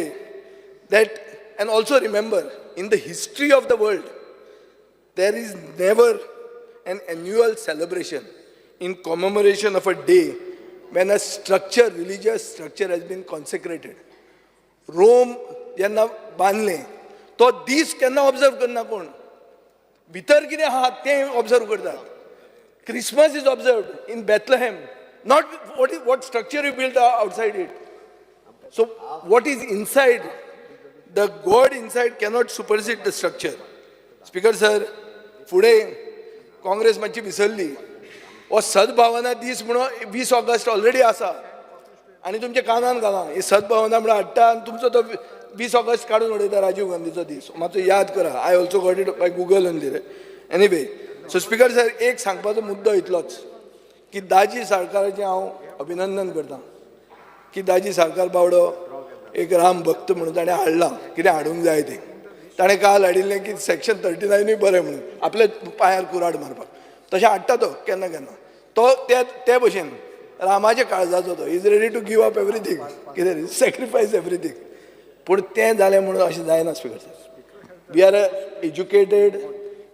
Speaker 13: that. And also remember, in the history of the world there is never an annual celebration in commemoration of a day when a structure, religious structure has been consecrated. Rome जेन्ना बांदलें तो दीस केन्ना observe करना कोण. भितर कितें आहा तें ऑब्जर्व करतात. Christmas is observed in Bethlehem, not what structure you build outside it. So what is inside, the God inside cannot supersede the structure. Speaker sir, फुडें काँग्रेस मातशी विसरली. हो सद्भावना दीस म्हणून 20 ऑगस्ट ऑलरेडी आसा आनी तुमच्या कानान घाला. ही सद्भावना म्हणून हाडटा आनी तुमचो तो 20 ऑगस्ट काडून उडयता, राजीव गांधीचो दीस. मातसो याद करा. I also got it by Google only रे. एनिवे, सो स्पीकर सर, एक सांगपाचो मुद्दो इतलोच की दाजी साळकाराचें हांव अभिनंदन करता की दाजी साळकार बावडो एक राम भक्त म्हणून ताणें हाडलां कितें हाडूंक जाय तें. ताणें काल हाडिल्लें की सेक्शन 39ूय बरें म्हणून, आपल्या पांयार कुराड मारपाक. तशें हाडटा तो केन्ना केन्ना. तो ते ते भशेन रामाच्या काळजाचो तो is ready to give up everything, कितें सॅक्रिफायस एवरीथींग. पूण तें जालें म्हणून अशें जायना. Speaker sir, we are a educated,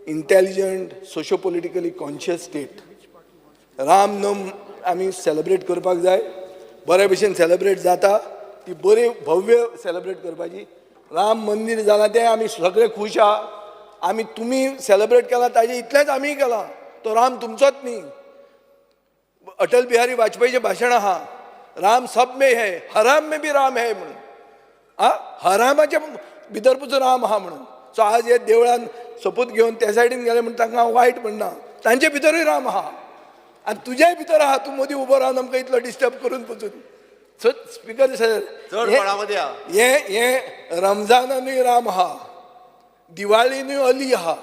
Speaker 13: intelligent, socio politically conscious state. रामनम आमी सेलेब्रेट करपाक जाय, बरे भशेन सेलेब्रेट जाता ती बरी भव्य सेलेब्रेट करपाची. राम मंदीर जालां तें आमी सगळे खूश आहा. आमी तुमी सेलेब्रेट केलां ताजें इतलेंच आमीय केलां. तो राम तुमचोच न्ही. अटल बिहारी वाजपेयीचें भाशण आहा, राम सब में है, हराम में भी राम है म्हणून. आ हरामाच्या भितर पसून राम आहा म्हणून. सो आज हे देवळान सोपूत घेवन त्या सायडीन गेले म्हण तांकां हांव वायट म्हणना, तांचे भितरूय राम आहा आनी तुज्याय भितर आहा. तूं मदीं उबो रावन आमकां इतलो डिस्टर्ब करून पसून. सो स्पिकर सर, हे हे रमजानानूय राम आहा, दिवाळीनूय अली आहा.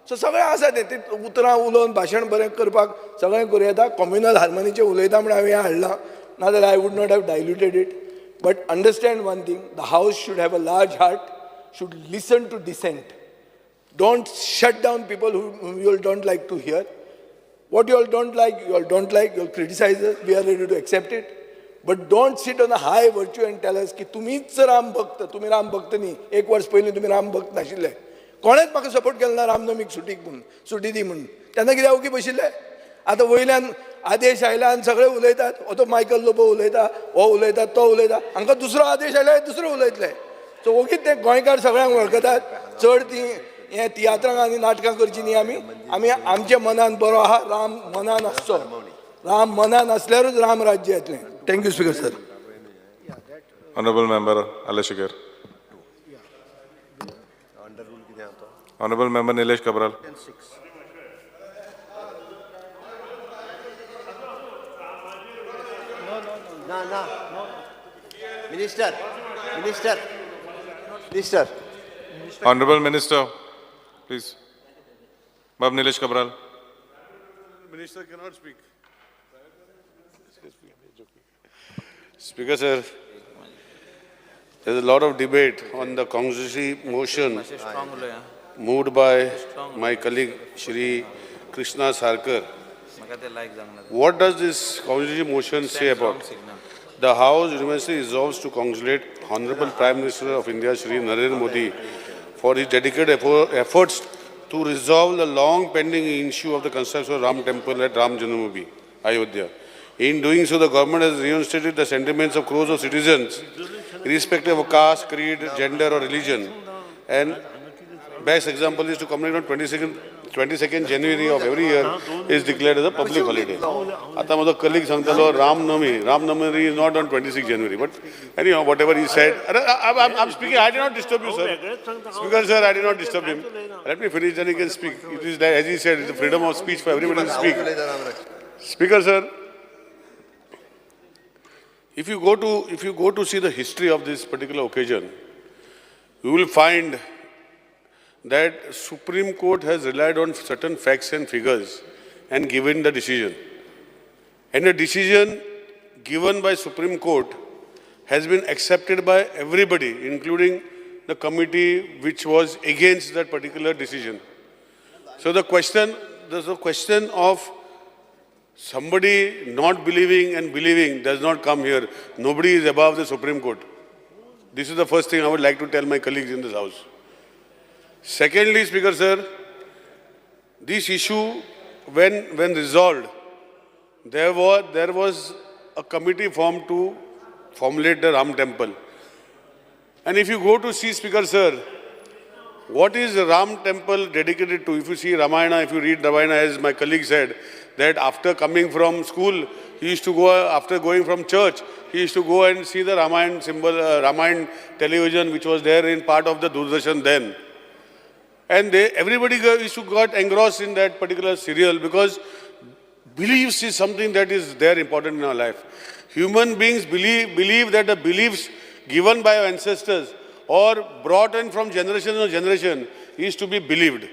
Speaker 13: सो सगळें आसा तें तें उतरां उलोवन भाशण बरें करपाक सगळें करूं येता. कॉम्युनल हार्मनीचें उलयता म्हण हांवें हें हाडलां, नाजाल्यार I would not have diluted it. But understand one thing, the house should have a large heart, should listen to dissent. Don't shut down people who you all don't like to hear. What you all don't like, you all don't like, you all criticize us, we are ready to accept it. But don't sit on a high virtue and tell us की तुमीच राम भक्त, तुमी राम भक्त न्ही. एक वर्स पयलीं तुमी राम भक्त नाशिल्ले. कोणेच म्हाका सपोर्ट केलो ना रामनमीक सुटीक म्हूण, सुटी दी म्हूण. तेन्ना कित्याक ओगी बशिल्ले? आतां वयल्यान आदेश आयला आनी सगळे उलयतात. हो तो मायकल लोबो उलयता, हो उलयता, तो उलयता. हांकां दुसरो आदेश आयला, दुसरो उलयतले. सो ओगीच ते गोंयकार सगळ्यांक वळखतात. चड ती हे तियात्रां आनी नाटकां करची न्ही. आमी आमी आमच्या मनान बरो आहा, राम मनान आसचो. राम मनान आसल्यारूच राम राज्य येतलें. Thank you speaker sir.
Speaker 12: Honorable Member Alex Sequeira. Honorable Member Nilesh Cabral.
Speaker 3: ना ना, minister minister minister.
Speaker 12: Honorable Minister, please. Bab Nilesh Cabral.
Speaker 14: Minister cannot speak. Speaker sir, there is a lot of debate on the constituency motion moved by my colleague Shri Krishna Salkar. What does this constituency motion say about? The House unanimously resolves to congratulate Honorable Prime Minister of India Shri Narendra Modi for his dedicated efforts to resolve the long pending issue of the construction of Ram Temple at Ram Janmabhoomi, Ayodhya. In doing so, the government has reinstated the sentiments of crores of citizens, irrespective of caste, creed, gender or religion. And best example is to commemorate on 22nd January of every year is declared as a public holiday. आता म्हजो colleague सांगतालो Ramnavami, Ramnavami is not on 26 January, but anyhow, whatever he said, I'm speaking, I did not disturb you, sir. Speaker, sir, I did not disturb him. Let me finish, then he can speak. It is, as he said, it's the freedom of speech for everybody to speak. Speaker, sir, if you go to see the history of this particular occasion, you will find that Supreme Court has relied on certain facts and figures and given the decision. And the decision given by Supreme Court has been accepted by everybody, including the committee which was against that particular decision. So the question, there's a question of somebody not believing and believing does not come here. Nobody is above the Supreme Court. This is the first thing I would like to tell my colleagues in this house. Secondly, Speaker sir, this issue, when resolved, there was a committee formed to formulate the Ram Temple. And if you go to see, Speaker sir, what is the Ram Temple dedicated to? If you see Ramayana, if you read Ramayana, as my colleague said, that after coming from school, he used to go, after going from church, he used to go and see the Ramayana symbol, Ramayana television, which was there in part of the Doordarshan then. And everybody used to got engrossed in that particular serial because beliefs is something that is there important in our life. Human beings believe that the beliefs given by our ancestors or brought in from generation to generation is to be believed.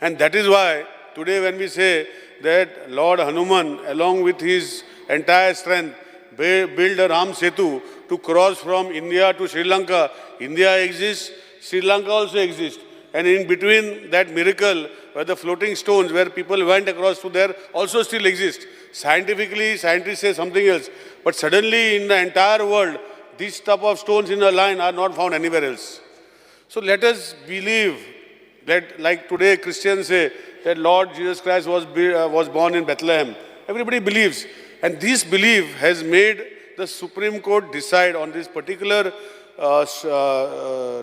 Speaker 14: And that is why today when we say that Lord Hanuman, along with his entire strength, built a Ram Setu to cross from India to Sri Lanka. India exists, Sri Lanka also exists. And in between that miracle, where the floating stones, where people went across to there, also still exist. Scientifically, scientists say something else. But suddenly in the entire world, these type of stones in a line are not found anywhere else. So let us believe that, like today Christians say, that Lord Jesus Christ was born in Bethlehem. Everybody believes. And this belief has made the Supreme Court decide on this particular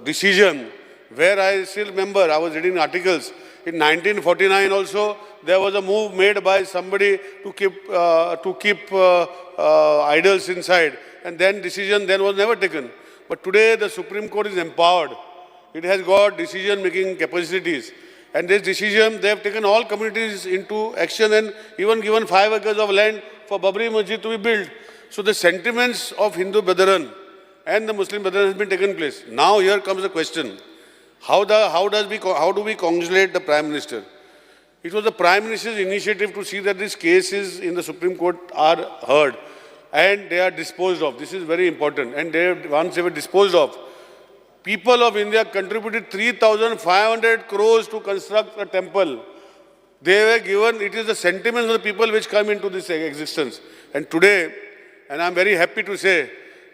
Speaker 14: decision, where I still remember, I was reading articles. In 1949 also, there was a move made by somebody to keep idols inside, and then decision then was never taken. But today, the Supreme Court is empowered. It has got decision-making capacities. And this decision, they have taken all communities into action and even given 5 acres of land for Babri Masjid to be built. So the sentiments of Hindu brethren and the Muslim brethren has been taken place. Now here comes the question. How do we congratulate the Prime Minister? It was the Prime Minister's initiative to see that these cases in the Supreme Court are heard and they are disposed of. This is very important. And once they were disposed of, people of India contributed 3,500 crores to construct a temple. They were given, it is the sentiments of the people which come into this existence. And today, and I'm very happy to say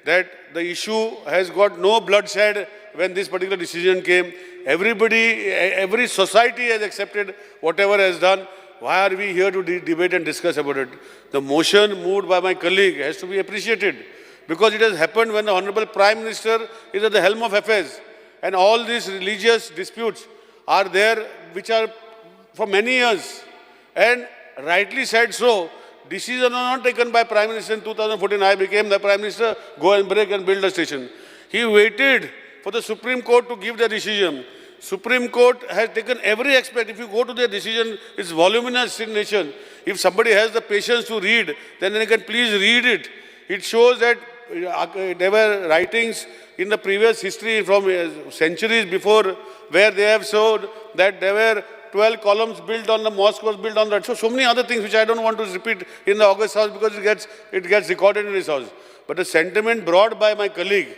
Speaker 14: that the issue has got no bloodshed when this particular decision came. Everybody, every society has accepted whatever has done. Why are we here to debate and discuss about it? The motion moved by my colleague has to be appreciated, because it has happened when the Honorable Prime Minister is at the helm of affairs. And all these religious disputes are there, which are for many years. And rightly said so, decisions are not taken by Prime Minister in 2014. I became the Prime Minister, go and break and build a station. He waited for the Supreme Court to give the decision. Supreme Court has taken every aspect. If you go to their decision, it's voluminous in nature. If somebody has the patience to read, then they can please read it. It shows that there were writings in the previous history from centuries before where they have showed that there were 12 columns built on the mosque was built on that. So many other things which I don't want to repeat in the August house because it gets recorded in this house. But the sentiment brought by my colleague,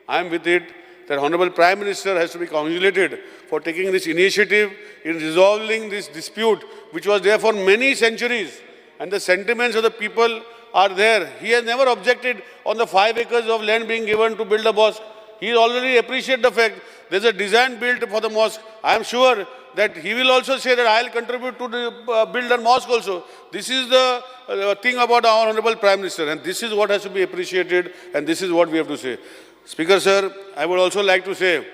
Speaker 14: I am with it, that Honorable Prime Minister has to be congratulated for taking this initiative in resolving this dispute, which was there for many centuries. And the sentiments of the people are there. He has never objected on the 5 acres of land being given to build a mosque. He already appreciated the fact there's a design built for the mosque. I am sure that he will also say that I'll contribute to the build a mosque also. This is the thing about our Honorable Prime Minister, and this is what has to be appreciated, and this is what we have to say. Speaker sir, I would also like to say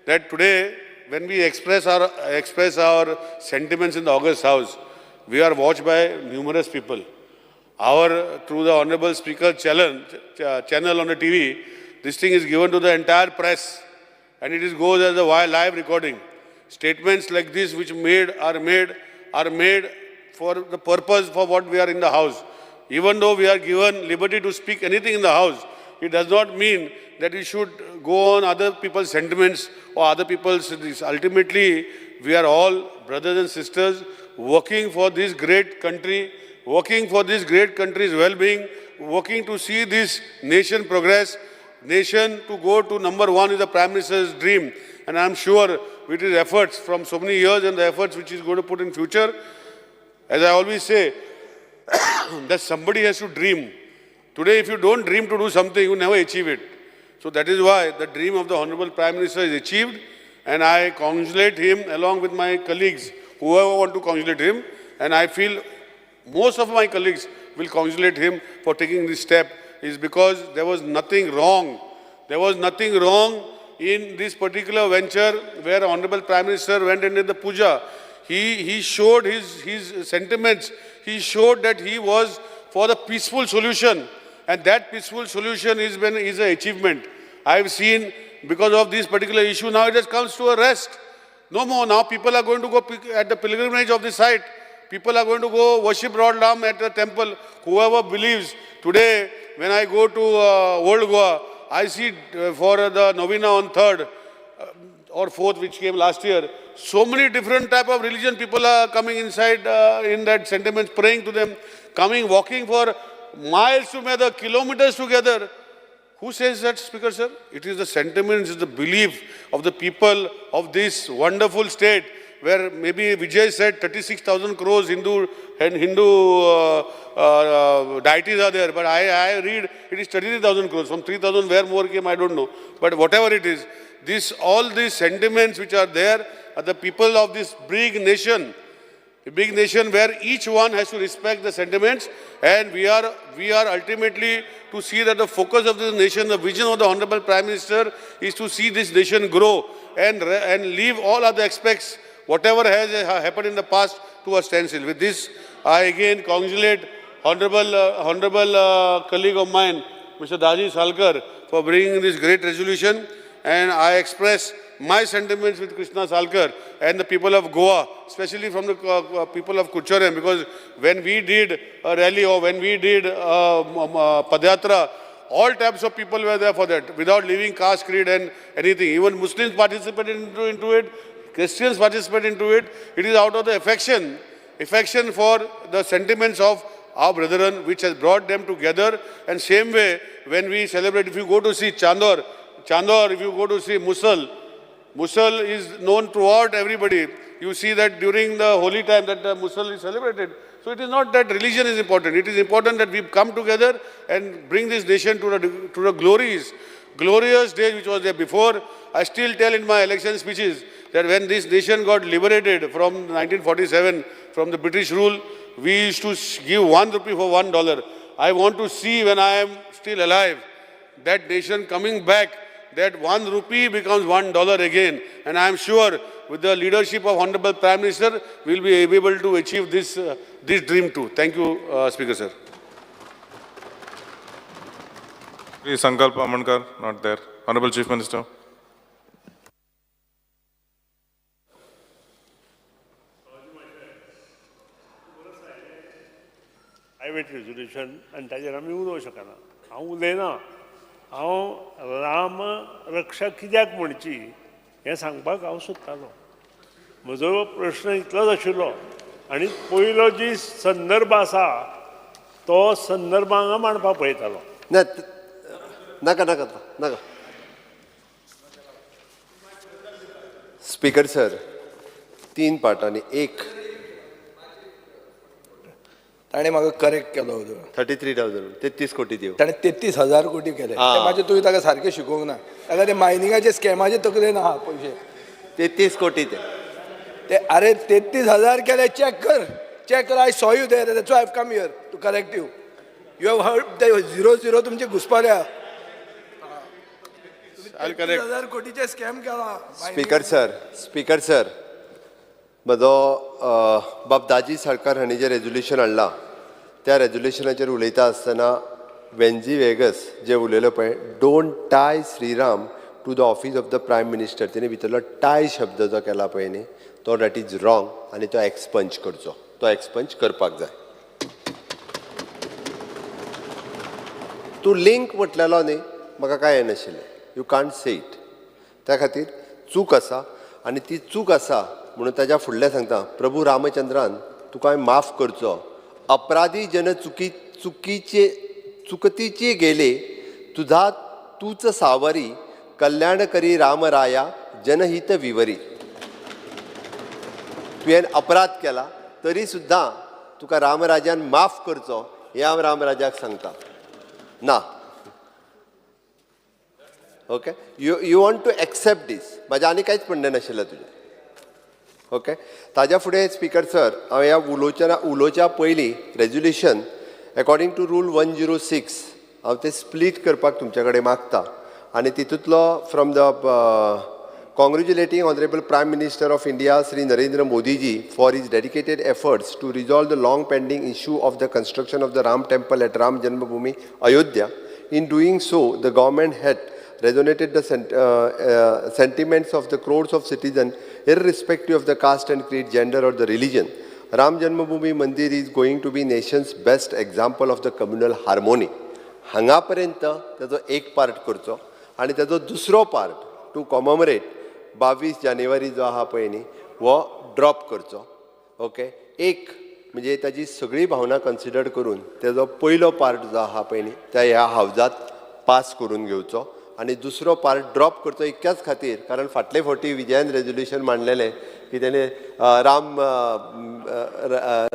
Speaker 14: that today, when we express our sentiments in the August House, we are watched by numerous people. Through the Honorable Speaker channel on the TV, this thing is given to the entire press, and it goes as a live recording. Statements like this which are made for the purpose for what we are in the house. Even though we are given liberty to speak anything in the house, it does not mean that we should go on other people's sentiments or other people's. Ultimately, we are all brothers and sisters working for this great country, working for this great country's well-being, working to see this nation progress, nation to go to number one is the Prime Minister's dream. And I'm sure with his efforts from so many years and the efforts which he's going to put in future, as I always say, that somebody has to dream. Today, if you don't dream to do something, you never achieve it. So that is why the dream of the Honorable Prime Minister is achieved, and I congratulate him along with my colleagues, whoever want to congratulate him, and I feel most of my colleagues will congratulate him for taking this step, is because there was nothing wrong. There was nothing wrong in this particular venture where Honorable Prime Minister went and did the puja. He showed his sentiments. He showed that he was for the peaceful solution. And that peaceful solution is an achievement. I have seen because of this particular issue, now it just comes to a rest. No more. Now people are going to go at the pilgrimage of the site. People are going to go worship Lord Ram at the temple. Whoever believes. Today, when I go to Old Goa, I see for the Novena on 3rd or 4th, which came last year, so many different type of religion people are coming inside in that sentiment, praying to them, coming, walking for miles together, kilometers together. Who says that, Speaker sir? It is the sentiments, it is the belief of the people of this wonderful state, where maybe Vijay said 36,000 crores Hindu and Hindu deities are there, but I read it is 33,000 crores. From 3,000 where more came, I don't know. But whatever it is, all these sentiments which are there are the people of this big nation. A big nation where each one has to respect the sentiments, and we are ultimately to see that the focus of this nation, the vision of the Honorable Prime Minister is to see this nation grow and leave all other aspects, whatever has happened in the past, to a standstill. With this, I again congratulate honorable colleague of mine, Mr. Daji Salkar, for bringing this great resolution, and I express my sentiments with Krishna Salkar and the people of Goa, especially from the people of Curchorem, because when we did a rally or when we did Padyatra, all types of people were there for that, without leaving caste, creed and anything. Even Muslims participated into it, Christians participated into it. It is out of the affection for the sentiments of our brethren, which has brought them together. And same way, when we celebrate, if you go to see Chandor, if you go to see Musal is known throughout everybody. You see that during the holy time that the Musal is celebrated. So it is not that religion is important. It is important that we come together and bring this nation to the glorious days which was there before. I still tell in my election speeches that when this nation got liberated from 1947, from the British rule, we used to give 1 rupee for $1. I want to see, when I am still alive, that nation coming back, that 1 rupee becomes $1 again. And I am sure with the leadership of Honorable Prime Minister, we will be able to achieve this, this dream too. Thank you, Speaker sir.
Speaker 12: Please, Sankalp Amonkar, not there. Honorable Chief Minister.
Speaker 15: Private resolution आनी ताजेर आमी उलोवंक शकना. हांव उलयना, हांव राम रक्षा कित्याक म्हणची हें सांगपाक हांव सोदतालो. म्हजो प्रश्न इतलोच आशिल्लो आनी पयलो जी संदर्भ आसा तो संदर्भ हांगा मांडपाक पळयतालो.
Speaker 3: नाका नाका नाका. Speaker sir, 3 पार्टांनी. एक
Speaker 13: ताणें म्हाका करेक्ट केलो होतो
Speaker 3: 33,000 33 कोटी दिव
Speaker 13: ताणें 33,000 कोटी केले. म्हाजे तुवें ताका सारकें शिकोवंक ना. ताका ते मायनिंगाचे स्कॅमाचे तकलेन आहा पयशे.
Speaker 3: 33 कोटी ते
Speaker 13: अरे 33,000 केले. चॅक कर, चॅक कर. I saw you there, that's why I have come here to correct you. You have heard ते 0-0 तुमचे घुसपाल्या. 33,000 कोटीचे स्कॅम केला.
Speaker 3: स्पीकर सर, स्पीकर सर, म्हजो बाब दाजी साळकार हांणी जें रेजोल्युशन हाडलां त्या रेजोल्युशनाचेर उलयता आसतना वेन्जी वेगस जे उलयलो पळय, don't tie Shriram to the office of the prime minister, तेणे भितरलो टाय शब्द जो केला पळय न्ही, तो that is wrong आनी तो एक्सपंज करचो, तो एक्सपंज करपाक जाय. तूं लिंक म्हटलेलो न्ही, म्हाका कांय येनाशिल्लें. You can't say it. त्या खातीर चूक आसा आनी ती चूक आसा म्हणून ताज्या फुडलें सांगता, प्रभू रामचंद्रान तुका माफ करचो. अपराधी जन चुकीचे चुकतीचे गेले, तुझा तूच सावरी, कल्याण करी रामराया जनहित विवरी. तुवें अपराध केला तरी सुद्दां तुका रामराजान माफ करचो हें हांव रामराजाक सांगता. ना, okay, you want to accept this. म्हाजें आनी कांयच म्हणणें नाशिल्लें तुजें. ओके, ताज्या फुडें स्पीकर सर, हांव ह्या उलोवच्या पयलीं रेजोल्युशन एकॉर्डींग टू रूल 106 हांव तें स्प्लीट करपाक तुमच्या कडेन मागता. आनी तितूंतलो from the congratulating honourable prime minister of India Shri Narendra Modiji for his dedicated efforts to resolve the long pending issue of the construction of the Ram temple at Ram Janmabhoomi Ayodhya. In doing so the government had resonated the sentiments of the crores of citizens irrespective of the caste and creed, gender or the religion. Ram Janmabhoomi Mandir is going to be nation's best example of the communal harmony. हांगापर्यंत ताजो एक part करचो आनी ताजो दुसरो part two कॉममरेट 22 जानेवारी जो आहा पळय न्ही, हो ड्रॉप करचो. ओके, एक म्हणजे ताजी सगळी भावना कन्सिडर करून ताजो पयलो पार्ट जो आहा पळय न्ही त्या ह्या हावजात पास करून घेवचो आनी दुसरो पार्ट ड्रॉप करचो इतक्याच खातीर, कारण फाटले फावटी विजयान रेजोल्युशन मांडलेलें की तेणें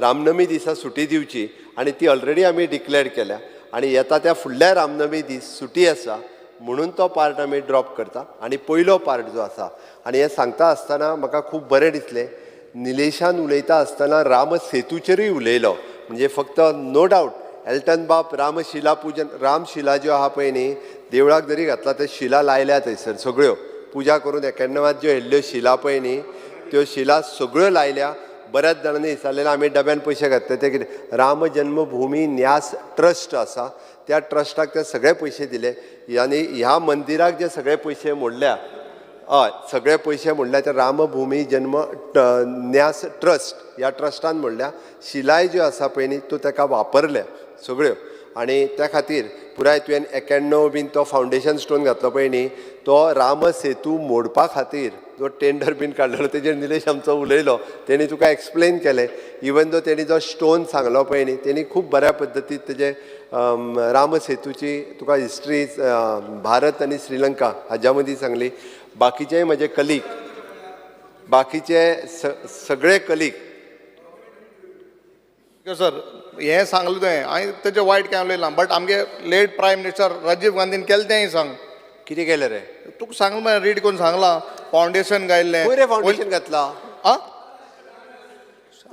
Speaker 3: रामनमी दिसा सुटी दिवची आनी ती ऑलरेडी आमी डिक्लेअर केल्या आनी येता त्या फुडल्या रामनमी दीस सुटी आसा म्हणून तो पार्ट आमी ड्रॉप करता. आनी पयलो पार्ट जो आसा, आनी हें सांगता आसतना म्हाका खूब बरें दिसलें निलेशान उलयता आसतना राम सेतूचेरूय उलयलो. म्हणजे फक्त नो डावट एल्टन बाब रामशिला पुजन, रामशिला ज्यो आहा पळय न्ही देवळाक जरी घातला ते शिला लायल्या थंयसर सगळ्यो पुजा करून 91 ज्यो येयल्ल्यो शिला पळय न्ही त्यो शिला सगळ्यो लायल्या. बऱ्याच जाणांनी विचारलेलें आमी डब्यान पयशे घातले ते कितें. राम जन्मभूमी न्यास ट्रस्ट आसा, त्या ट्रस्टाक ते सगळे पयशे दिले आनी ह्या मंदिराक जे सगळे पयशे मोडल्या, हय सगळे पयशे म्हणल्यार ते रामभूमी जन्म न्यास ट्रस्ट ह्या ट्रस्टान म्हणल्या शिलाय ज्यो आसा पळय न्ही त्यो ताका वापरल्या सगळ्यो. आनी त्या खातीर पुराय तुवें 91 बीन तो फावंडेशन स्टोन घातलो पळय न्ही तो रामसेतू मोडपा खातीर जो टेंडर बीन काडलेलो तेजेर निलेश आमचो उलयलो, तेणी तुका एक्सप्लेन केलें. इवन दो तेणी जो स्टोन सांगलो पळय न्ही तेणी खूब बऱ्या पद्दतीन तेजे रामसेतूची तुका हिस्ट्री भारत आनी श्रीलंका हाज्या मदीं सांगली. बाकीचे म्हजे कलीग, बाकीचे सगळे कलीग.
Speaker 10: सर हें सांगलें तुवें, हांवें तेजें वायट कांय उलयलां, बट आमगे लेट प्रायम मिनिस्टर राजीव गांधीन केलें तेंय सांग.
Speaker 3: कितें केलें रे?
Speaker 10: तुका सांगलां मरे, रीड करून सांगलां. फावंडेशन घायल्लें.
Speaker 3: खंय रे फावंडेशन घातलां?
Speaker 10: आं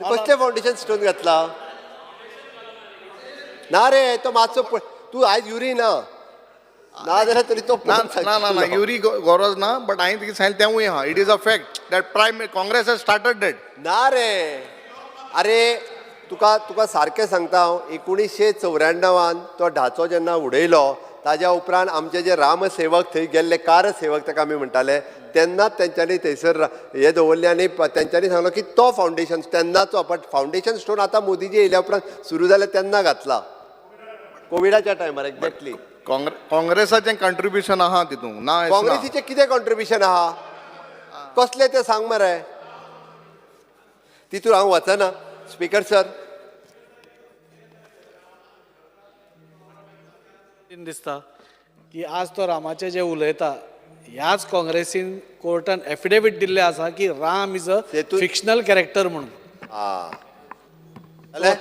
Speaker 3: कसलें फावंडेशन स्टोन घातला? ना रे तो मातसो तूं आयज युरी ना ना जाल्यार तरी तो
Speaker 10: ना ना ना ना युरी गरज ना, बट हांवें तुका सांगलें तेंवूय आहा. It is a fact that prime Congress has started that.
Speaker 3: ना रे, अरे तुका तुका सारकें सांगता हांव, 1994 तो ढाचो जेन्ना उडयलो ताज्या उपरांत आमचे जे रामसेवक थंय गेल्ले, कारसेवक ताका आमी म्हणटाले, तेन्नाच तेंच्यांनी थंयसर हे दवरले आनी तेंच्यांनी सांगलो की तो फावंडेशन तेन्नाचो, बट फावंडेशन स्टोन आतां मोदीजी येयल्या उपरांत सुरू जालें तेन्ना घातला कोविडाच्या टायमार. एक्झॅक्टली
Speaker 10: काँग्रेसाचें कंट्रिब्युशन आहा तितूंत ना.
Speaker 3: काँग्रेसीचें कितें कंट्रिब्युशन आहा कसलें तें सांग मरे, तितून हांव वचना. स्पीकर सर
Speaker 4: दिसता की आज तो रामाचे जे उलयता ह्याच काँग्रेसीन कोर्टान एफिडेवीट दिल्लें आसा की Ram is a fictional character म्हणून.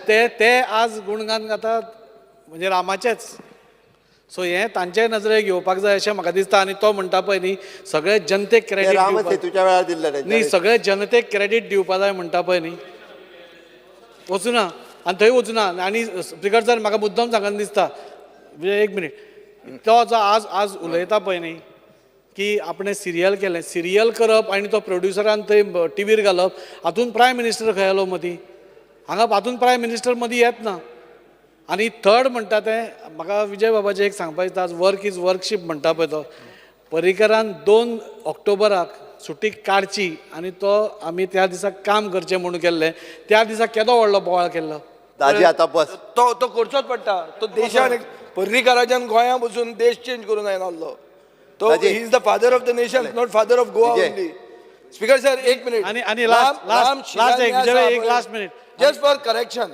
Speaker 4: ते ते आज गुणगान गातात म्हणजे रामाचेच. सो हें तांचे नजरेक घेवपाक जाय अशें म्हाका दिसता. आनी तो म्हणटा पळय न्ही सगळे जनतेक क्रेडीट न्ही, सगळे जनतेक क्रेडीट दिवपा जाय म्हणटा पळय न्ही, वचुना आनी थंय वचुना. आनी स्पीकर सर म्हाका मुद्दम सांगन दिसता, एक मिनीट, तो जो आज आज उलयता पळय न्ही की आपणें सिरियल केलें, सिरियल करप आनी तो प्रोड्युसरान थंय टिवीर घालप हातून प्रायम मिनिस्टर खंय आयलो मदीं? हांगा हातून प्रायम मिनिस्टर मदीं येत ना. आनी थर्ड म्हणटा तें म्हाका विजय बाबाचें एक सांगपाक दिसता, आज वर्क is worship म्हणटा पळय तो पर्रीकरान 2 ऑक्टोबराक सुटी काडची आनी तो आमी त्या दिसा काम करचें म्हणून केल्लें, त्या दिसा केदो व्हडलो बोवाळ केल्लो.
Speaker 3: दाजी आतां बस,
Speaker 13: तो तो करचोच पडटा. तो देशान पर्रीकाराच्यान गोंया बसून देश चेंज करून जायना आसलो. तो he is the father of the nation, not father of Goa only. Speaker sir एक मिनिट,
Speaker 4: आनी last minute
Speaker 13: just for correction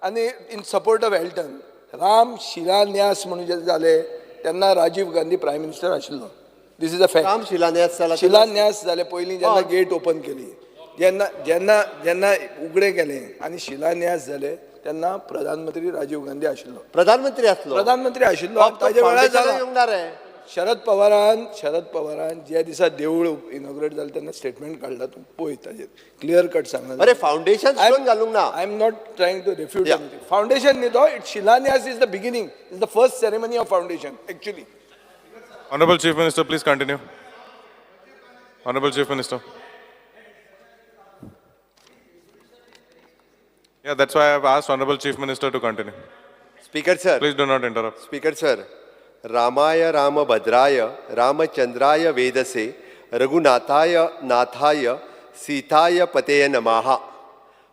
Speaker 13: आनी in support of Alton, Ram शिलान्यास म्हणून जे जाले तेन्ना राजीव गांधी प्रायम मिनिस्टर आशिल्लो. This is a fact.
Speaker 3: Ram शिलान्यास जाला,
Speaker 13: शिलान्यास जाले पयलीं जेन्ना गेट ओपन केली, जेन्ना जेन्ना जेन्ना उगडे केले आनी शिलान्यास जाले तेन्ना प्रधानमंत्री राजीव गांधी आशिल्लो,
Speaker 3: प्रधानमंत्री आसलो,
Speaker 13: प्रधानमंत्री आशिल्लो. ताजे वेळार जाला. शरद पवारान ज्या दिसा देवूळ इनॉग्रेट जालें तेन्ना स्टेटमेंट काडला, तूं पळय ताजेर क्लियर कट सांगला.
Speaker 3: अरे फावंडेशन स्टोन घालूंक ना.
Speaker 13: I am not trying to refute anything. Foundation न्ही तो, it शिलान्यास is the beginning, is the first ceremony of foundation actually.
Speaker 12: Honorable Chief Minister, please continue. Honorable Chief Minister. Yeah, that's why I have asked Honorable Chief Minister to continue.
Speaker 3: Speaker sir.
Speaker 12: Please do not interrupt.
Speaker 3: Speaker sir, रामाय रामभद्राय रामचंद्राय वेदसे रघुनाथाय नाथाय सीताय पतेय नमः.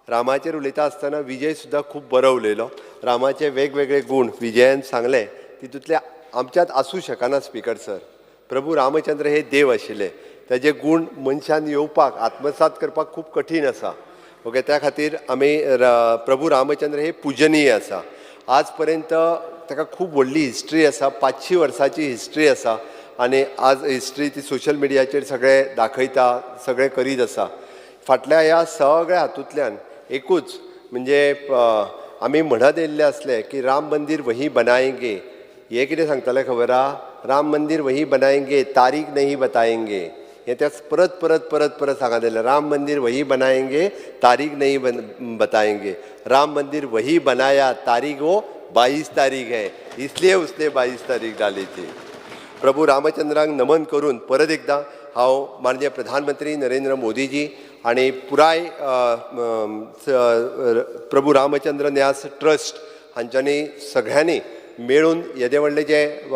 Speaker 3: रामाचेर उलयता आसतना विजय सुद्दां खूब बरो उलयलो. रामाचे वेगवेगळे गुण विजयान सांगले, तितूंतले आमच्यांत आसूं शकना. स्पीकर सर, प्रभू रामचंद्र हे देव आशिल्ले, ताजे गुण मनशान येवपाक आत्मसात करपाक खूब कठीण आसा. ओके, त्या खातीर आमी प्रभू रामचंद्र हे पुजनीय आसा. आज पर्यंत ताका खूब व्हडली हिस्ट्री आसा, 500 वर्सांची हिस्ट्री आसा आनी आज हिस्ट्री ती सोशल मिडियाचेर सगळे दाखयता, सगळे करीत आसा. फाटल्या ह्या सगळ्या हातूंतल्यान एकूच म्हणजे आमी म्हणत येयल्ले आसले की राम मंदिर वही बनायेंगे. हे कितें सांगताले खबर आहा? राम मंदिर वही बनायेंगे, तारीख नहीं बताएंगे. हें त्या परत परत परत परत सांगलें. राम मंदिर वही बनाएंगे, तारीख नहीं बताएंगे. राम मंदिर वही बनाया, तारीख वो 22 तारीख है, इसलिए उसने 22 तारीख डाली थी. प्रभू रामचंद्रांक नमन करून परत एकदां हांव माननीय प्रधानमंत्री नरेंद्र मोदीजी आनी पुराय प्रभू रामचंद्र न्यास ट्रस्ट हांच्यांनी सगळ्यांनी मेळून येदें व्हडलें जें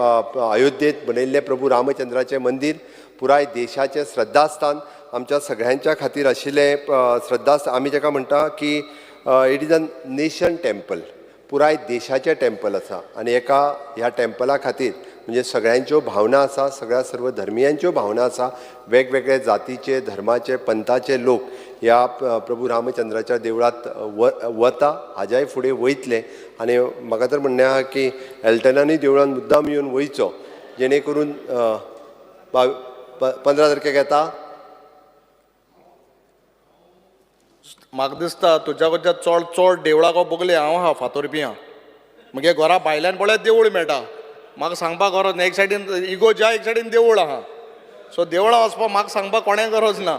Speaker 3: अयोध्येंत बनयल्लें प्रभू रामचंद्राचें मंदीर पुराय देशाचें श्रद्धास्थान आमच्या सगळ्यांच्या खातीर आशिल्लें श्रद्धास्थान. आमी जाका म्हणटा की it is a nation temple, पुराय देशाचें टेम्पल आसा आनी एका ह्या टेम्पला खातीर म्हणजे सगळ्यांच्यो भावना आसा, सगळ्या सर्व धर्मियांच्यो भावना आसा. वेगवेगळे जातीचे, धर्माचे, पंथाचे लोक ह्या प्रभू रामचंद्राच्या देवळांत वता, हाज्याय फुडें वयतले. आनी म्हाका तर म्हणणें आहा की एल्टनांनी देवळान मुद्दाम येवन वयचो, जेणे करून 15 तारखेक येता.
Speaker 10: म्हाका दिसता तुज्या कडच्या चड चड देवळाक बगले हांव आहा फातोरपियां. मगे घरा भायल्यान पळयात देवूळ मेळटा, म्हाका सांगपाक गरज ना. एक सायडीन इगोजा, एक सायडीन देवूळ आहा, सो देवळां वचपाक म्हाका सांगपाक कोणें गरज ना.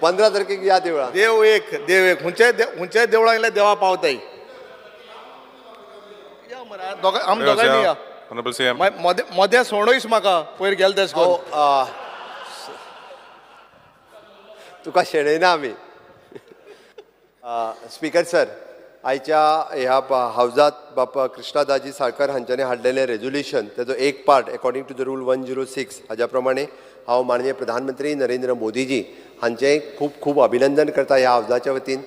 Speaker 3: 15 तारखेक या देवळां.
Speaker 10: देव एक, देव एक, हुंचे देवळां गेल्यार देवा पावताय. या मरे, आमी दोगांय या. मदें सोणूच म्हाका पयर गेले तेश करून.
Speaker 3: तुका शेणयना आमी. स्पीकर सर, आयच्या ह्या हावजात बापा कृष्णादाजी साळकर हांच्यांनी हाडलेलें रेजोल्युशन तेजो एक part according to the rule 106 हाज्या प्रमाणे हांव माननीय प्रधानमंत्री नरेंद्र मोदीजी हांचें खूब खूब अभिनंदन करता ह्या हावजाच्या वतीन.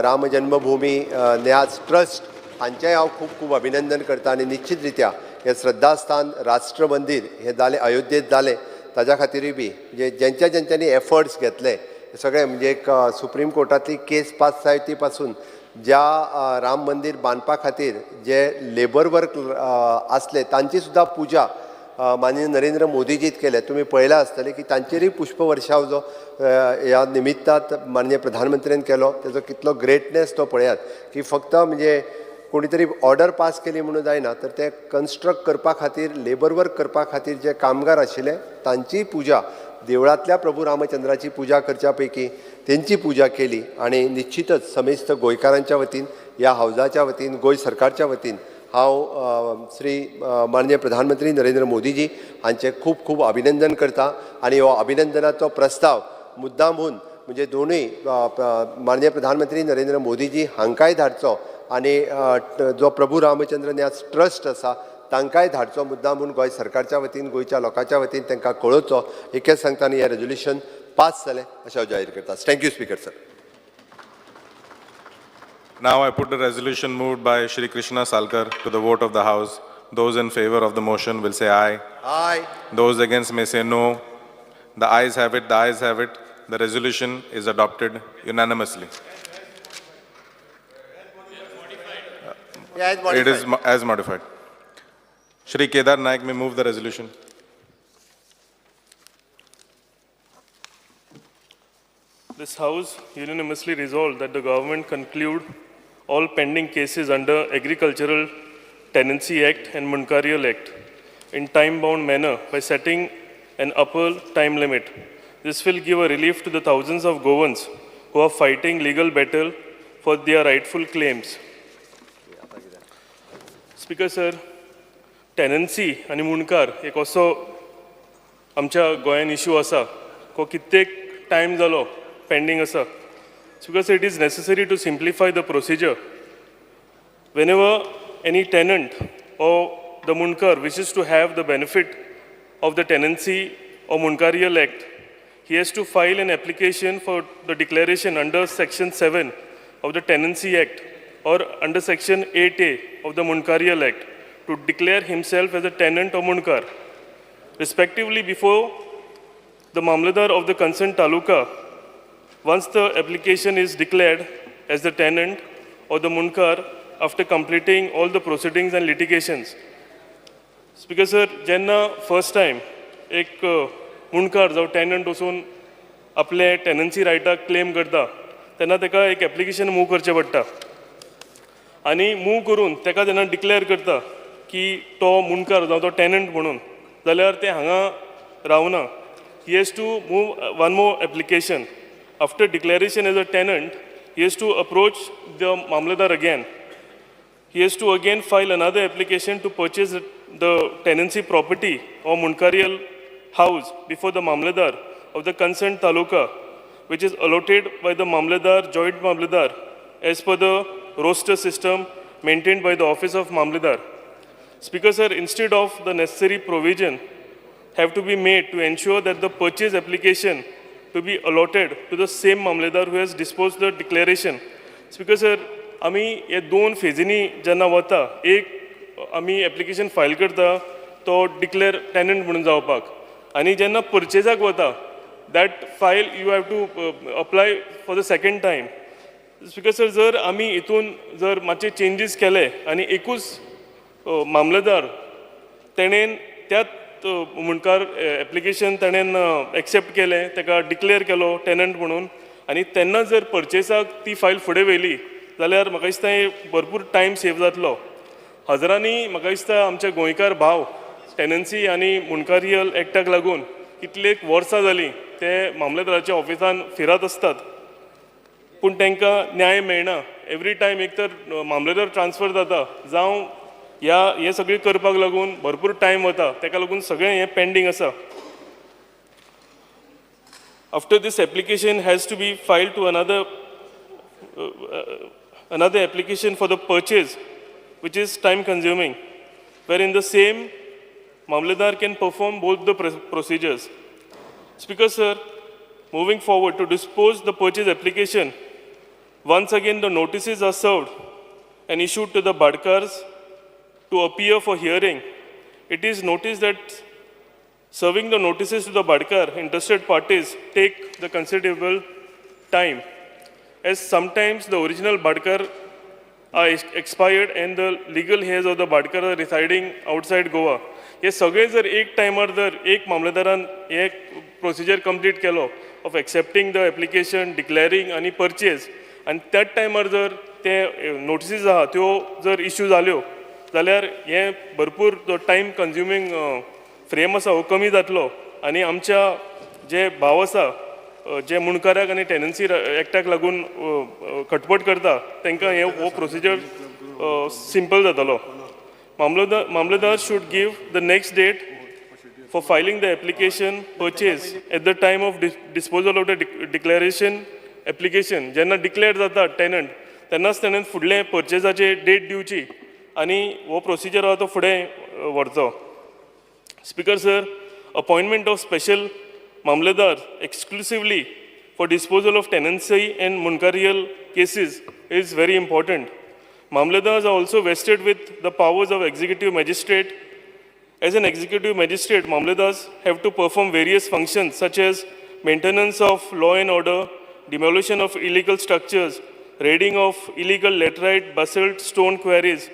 Speaker 3: राम जन्मभूमी न्यास ट्रस्ट हांचेंय हांव खूब खूब अभिनंदन करता. आनी निश्चित रित्या हें श्रद्धास्थान राष्ट्र मंदीर हें जालें अयोध्येंत जालें ताज्या खातीरूय बी म्हणजे जेंच्या जेंच्यांनी एफर्ट्स घेतले सगळे, म्हणजे एक सुप्रीम कोर्टांतली केस पास जायती पासून ज्या राम मंदीर बांदपा खातीर जे लेबर वर्क आसले तांची सुद्दां पुजा माननीय नरेंद्र मोदीजीत केले. तुमी पळयलां आसतलें की तांचेरूय पुष्पवर्षाव जो ह्या निमित्तांत माननीय प्रधानमंत्र्यान केलो तेजो कितलो ग्रेटनेस तो पळयात की फक्त म्हणजे कोणी तरी ऑर्डर पास केली म्हणून जायना, तर ते कन्स्ट्रक्ट करपा खातीर लेबर वर्क करपा खातीर जे कामगार आशिल्ले तांची पुजा देवळांतल्या प्रभू रामचंद्राची पुजा करच्या पैकी तेंची पुजा केली. आनी निश्चितच समेस्त गोंयकारांच्या वतीन, ह्या हावजाच्या वतीन, गोंय सरकारच्या वतीन हांव श्री माननीय प्रधानमंत्री नरेंद्र मोदीजी हांचें खूब खूब अभिनंदन करता. आनी हो अभिनंदनाचो प्रस्ताव मुद्दामहून म्हणजे दोनूय माननीय प्रधानमंत्री नरेंद्र मोदीजी हांकांय धाडचो आनी जो प्रभू रामचंद्र न्यास ट्रस्ट आसा तांकांय धाडचो मुद्दाम म्हूण गोंय सरकारच्या वतीन, गोंयच्या लोकांच्या वतीन तांकां कळोवचो. एकच सांगता आनी हें रेजोल्युशन पास जालें अशें हांव जाहीर करता. Thank you speaker sir.
Speaker 12: Now I put the resolution moved by Shri Krishna Salkar to the vote of the House. Those in favor of the motion will say aye.
Speaker 3: Aye.
Speaker 12: Those against may say no. The ayes have it, the ayes have it. The resolution is adopted unanimously.
Speaker 3: Yeah, as modified.
Speaker 12: It is as modified. Shri Kedar Naik may move the resolution.
Speaker 16: This House unanimously resolved that the government conclude all pending cases under Agricultural Tenancy Act and Mundkarial Act in time-bound manner by setting an upper time limit. This will give a relief to the thousands of Goans who are fighting legal battle for their rightful claims. Speaker sir, tenancy आनी मुंडकार एक असो आमच्या गोंयान issue आसा को कित्येक time जालो pending आसा. Speaker sir, it is necessary to simplify the procedure. Whenever any tenant or the Mundkar wishes to have the benefit of the Tenancy or Mundkarial Act, he has to file an application for the declaration under Section 7 of the Tenancy Act or under Section 8A of the Mundkarial Act to declare himself as a tenant or Mundkar, respectively before the Mamlatdar of the concerned taluka. Once the application is declared as the tenant or the Mundkar after completing all the proceedings and litigations. Speaker sir, जेन्ना first time एक मुंडकार जावं tenant वचून आपले tenancy रायटाक claim करता तेन्ना ताका एक एप्लिकेशन मूव करचें पडटा आनी मूव करून ताका जेन्ना डिक्लेअर करता की तो मुंडकार जावं तो टेनंट म्हणून, जाल्यार ते हांगा रावना. He has to move one more application. After declaration as a tenant, he has to approach the Mamlatdar again. He has to again file another application to purchase the tenancy property or Mundkarial house before the Mamlatdar of the concerned taluka, which is allotted by the Mamlatdar, joint Mamlatdar, as per the roster system maintained by the office of Mamlatdar. Speaker sir, instead of the necessary provision have to be made to ensure that the purchase application to be allotted to the same Mamlatdar who has disposed the declaration. Speaker sir, आमी हे दोन फेजींनी जेन्ना वता, एक आमी application file करता तो declare tenant म्हणून जावपाक, आनी जेन्ना परचेजाक वता that file you have to apply for the second time. Speaker sir, जर आमी हितून जर मातशे चेंजीस केले आनी एकूच मामलेदार तेणेन त्याच मुंडकार एप्लिकेशन ताणेन एक्सेप्ट केलें, ताका डिक्लेर केलो टेनंट म्हणून, आनी तेन्ना जर परचेसाक ती फायल फुडें व्हेली जाल्यार म्हाका दिसता हें भरपूर टायम सेव जातलो. हजरांनी म्हाका दिसता आमचे गोंयकार भाव टेनन्सी आनी मुंडकारियल एक्टाक लागून कितलेक वर्सां जालीं ते मामलेदाराच्या ऑफिसान फिरत आसतात, पूण तांकां न्याय मेळना. एवरी टायम एक तर मामलेदार ट्रान्सफर जाता, जावं ह्या हें सगळें करपाक लागून भरपूर टायम वता, ताका लागून सगळें हें पेंडींग आसा. After this application has to be filed to another application for the purchase, which is time consuming, wherein the same Mamlatdar can perform both the procedures. Speaker sir, moving forward to dispose the purchase application, once again the notices are served and issued to the Badkars to appear for hearing. It is noticed that serving the notices to the Badkar, interested parties take the considerable time, as sometimes the original Badkar are expired and the legal heirs of the Badkar are residing outside Goa. हे सगळे जर एक टायमार जर एक मामलेदारान हे procedure complete केलो of accepting the application, declaring आनी परचेज, आनी त्याच टायमार जर ते नोटिसीज आहा त्यो जर इश्यू जाल्यो जाल्यार हें भरपूर जो टायम कंज्युमींग फ्रेम आसा हो कमी जातलो, आनी आमच्या जे भाव आसा जे मुंडकाराक आनी टेनन्सी एक्टाक लागून खटपट करता तांकां हे हो प्रोसिजर सिंपल जातलो. Mamlatdar should give the next date for filing the application purchase at the time of disposal of the declaration application. जेन्ना डिक्लेअर जाता टेनंट तेन्नाच तेणेन फुडलें परचेजाचे डेट दिवची आनी हो प्रोसिजर आहा तो फुडें व्हरचो. Speaker sir, appointment of special Mamlatdar exclusively for disposal of tenancy and Mundkarial cases is very important. Mamlatdars are also vested with the powers of executive magistrate. As an executive magistrate, Mamlatdars have to perform various functions such as maintenance of law and order, demolition of illegal structures, raiding of illegal laterite, basalt, stone quarries,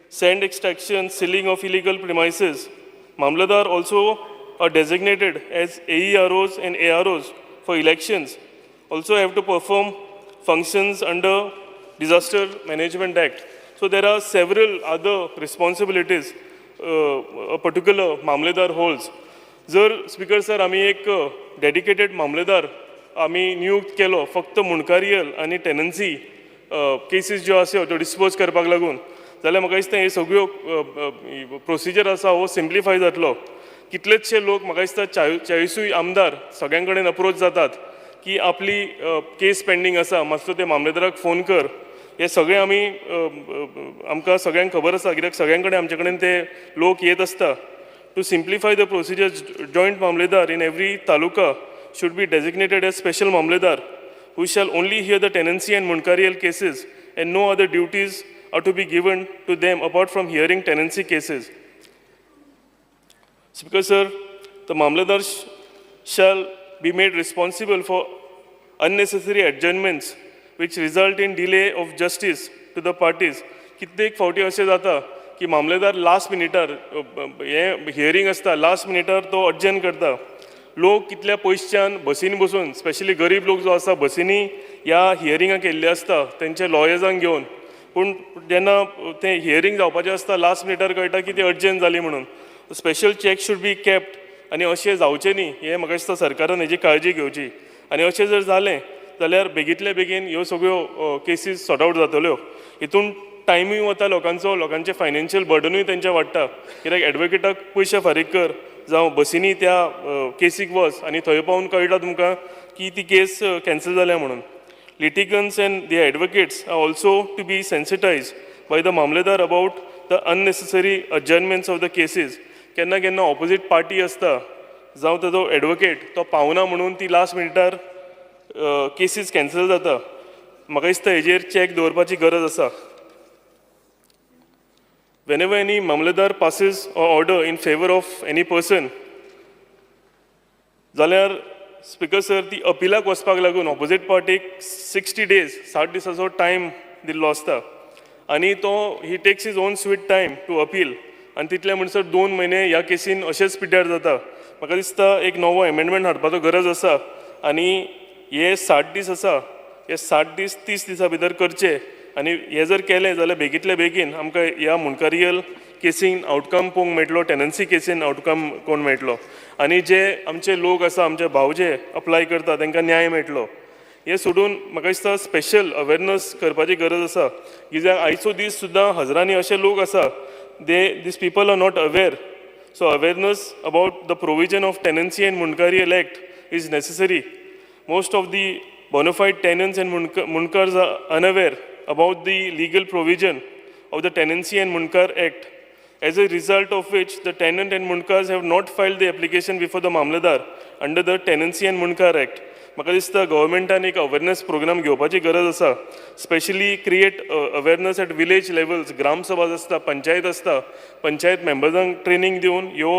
Speaker 16: sand extraction, sealing of illegal premises. Mamlatdar also are designated as AEROs and AROs for elections, also have to perform functions under Disaster Management Act. So there are several other responsibilities a particular Mamlatdar holds. जर speaker sir आमी एक dedicated मामलेदार आमी नियुक्त केलो फक्त मुंडकारियल आनी tenancy cases ज्यो आसा त्यो डिस्पोज करपाक लागून, जाल्यार म्हाका दिसता हे सगळ्यो प्रोसिजर आसा हो सिम्प्लिफाय जातलो. कितलेचशे लोक म्हाका दिसता 40 आमदार सगळ्यां कडेन अप्रोच जातात की आपली केस पेंडींग आसा, मातसो ते मामलेदाराक फोन कर. हे सगळें आमी आमकां सगळ्यांक खबर आसा, कित्याक सगळ्यां कडेन आमचे कडेन ते लोक येत आसता. To simplify the procedure, joint Mamlatdar in every taluka should be designated as special Mamlatdar who shall only hear the tenancy and Mundkarial cases, and no other duties are to be given to them apart from hearing tenancy cases. Speaker sir, the Mamlatdar shall be made responsible for unnecessary adjournments which result in delay of justice to the parties. कित्येक फावटी अशें जाता की मामलेदार last मिनिटार हें hearing आसता, last मिनिटार तो अडजर्न करता. लोक कितल्या पयसच्यान बसींनी बसून, स्पेशली गरीब लोक जो आसा बसींनी ह्या हियरिंगाक येयल्ले आसता तेंचे लॉयर्सांक घेवन, पूण जेन्ना तें हियरींग जावपाचें आसता लास्ट मिनिटार कळटा की ती अर्जंट जाली म्हणून. Special check should be kept आनी अशें जावचें न्ही हें म्हाका दिसता सरकारान हेजी काळजी घेवची आनी अशें जर जालें जाल्यार बेगींतल्या बेगीन ह्यो सगळ्यो केसीस सॉर्ट आवट जातल्यो. हितून टायमूय वता लोकांचो, लोकांचें फायनान्शियल बर्डनूय तेंचें वाडटा, कित्याक एडवोकेटाक पयशे फारीक कर जावं बसींनी त्या केसीक वच आनी थंय पावून कळटा तुमकां की ती केस कॅन्सल जाल्या म्हणून. Litigants and the advocates are also to be sensitized by the mamledar about the unnecessary adjournments of the cases. केन्ना केन्ना ऑपोजीट पार्टी आसता जावं ताजो एडवोकेट तो पावना म्हणून ती लास्ट मिनटार केसीस कॅन्सल जाता. म्हाका दिसता हेजेर चॅक दवरपाची गरज आसा. Whenever any mamledar passes a order in favor of any person, जाल्यार स्पिकर सर ती अपिलाक वचपाक लागून ऑपोजीट पार्टीक 60 डेज 60 दिसाचो टायम दिल्लो आसता आनी तो he takes his own sweet time to appeal आनी तितले म्हणसर 2 म्हयने ह्या केसीन अशेंच पिड्ड्यार जाता. म्हाका दिसता एक नवो एमेंडमेंट हाडपाचो गरज आसा आनी हे 60 दीस आसा हे 60 दीस 30 दिसां भितर करचे आनी हे जर केलें जाल्यार बेगींतल्या बेगीन आमकां ह्या मुंडकारियल केसीन आवटकम पळोवंक मेळटलो, टेनन्सी केसीन आवटकम कोण मेळटलो आनी जे आमचे लोक आसा आमचे भाव जे अप्लाय करता तांकां न्याय मेळटलो. हें सोडून म्हाका दिसता स्पेशल अवेरनस करपाची गरज आसा, कित्याक आयचो दीस सुद्दां हजरांनी अशे लोक आसा they these people are not aware. So awareness about the provision of tenancy and Mundkarial act is necessary. Most of the bonafide tenants and Mundkars are unaware about the legal provision of the Tenancy and Mundkar Act, as a result of which the tenant and Mundkars have not filed the application before the Mamledar under the Tenancy and Mundkar Act. म्हाका दिसता गव्हर्मेंटान एक awareness programme घेवपाची गरज आसा, specially create awareness at village levels. Gram sabha आसता, पंचायत आसता, panchayat मेंबर्सांक training दिवन ह्यो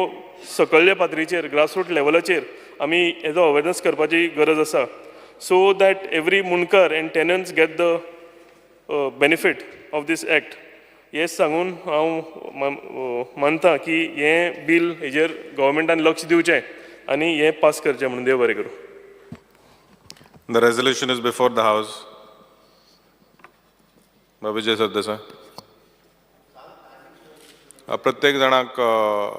Speaker 16: सकयल्या पातळीचेर ग्रासरूट लेवलाचेर आमी हेजो अवेरनस करपाची गरज आसा, so that every Mundkar and tenants get the benefit of this act. हें सांगून हांव मानता की हें बील हेजेर गव्हर्मेंटान लक्ष दिवचें आनी हें पास करचें म्हणून. देव बरें करूं.
Speaker 12: The resolution is before the House. Vijay Sardesai. प्रत्येक जाणाक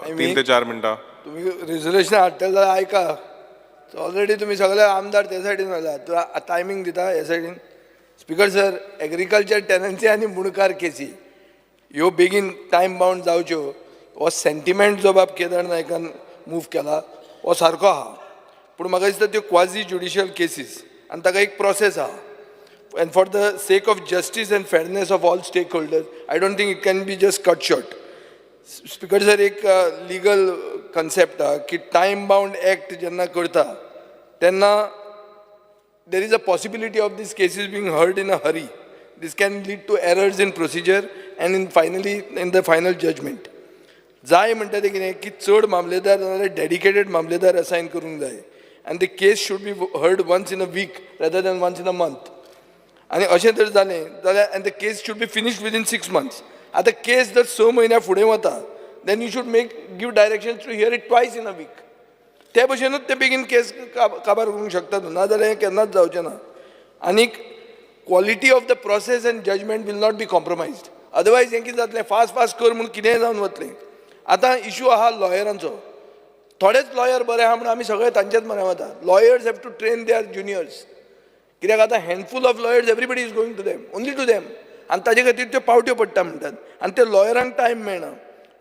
Speaker 12: 3 ते 4 मिनटां.
Speaker 13: तुम्ही रेजोल्युशन हाडटले जाल्यार आयका, ऑलरेडी तुमी सगळे आमदार त्या सायडीन जाल्या, टायमींग दिता ह्या सायडीन. स्पिकर सर, एग्रीकल्चर टेनन्सी आनी मुणकार केसी ह्यो बेगीन टायम बाउंड जावच्यो हो सेंटिमेंट जो बाब केदार नायकान मूव केला हो सारको आहा, पूण म्हाका दिसता त्यो क्वाजी ज्युडिशियल केसीस आनी ताका एक प्रोसेस आहा. And for the sake of justice and fairness of all stakeholders, I don't think it can be just cut short. Speaker sir, एक लिगल कन्सेप्ट आहा की टायम बाउंड एक्ट जेन्ना करता तेन्ना there is a possibility of these cases being heard in a hurry. This can lead to errors in procedure and in finally in the final judgment. जाय म्हणटा तें कितें की चड मामलेदार नाजाल्यार डेडिकेटेड मामलेदार असायन करूंक जाय आनी the case should be heard once in a week rather than once in a month. आनी अशें जर जालें जाल्यार and the case should be finished within 6 months. आतां केस जर 6 म्हयन्या फुडें वता then you should make give directions to hear it twice in a week. ते भशेनूच ते बेगीन केस काबार करूंक शकता, नाजाल्यार हें केन्नाच जावचें ना. आनीक quality of the process and judgment will not be compromised. Otherwise हें कितें जातलें, फास्ट फास्ट कर म्हूण कितेंय जावन वतलें. आतां इशू आहा लॉयरांचो, थोडेच लॉयर बरे आहा म्हूण आमी सगळे तांचेच म्हऱ्यान वता. Lawyers have to train their juniors, कित्याक आतां handful of lawyers everybody is going to them, only to them, आनी ताजे खातीर त्यो पावट्यो पडटा म्हणटात आनी ते लॉयरांक टायम मेळना.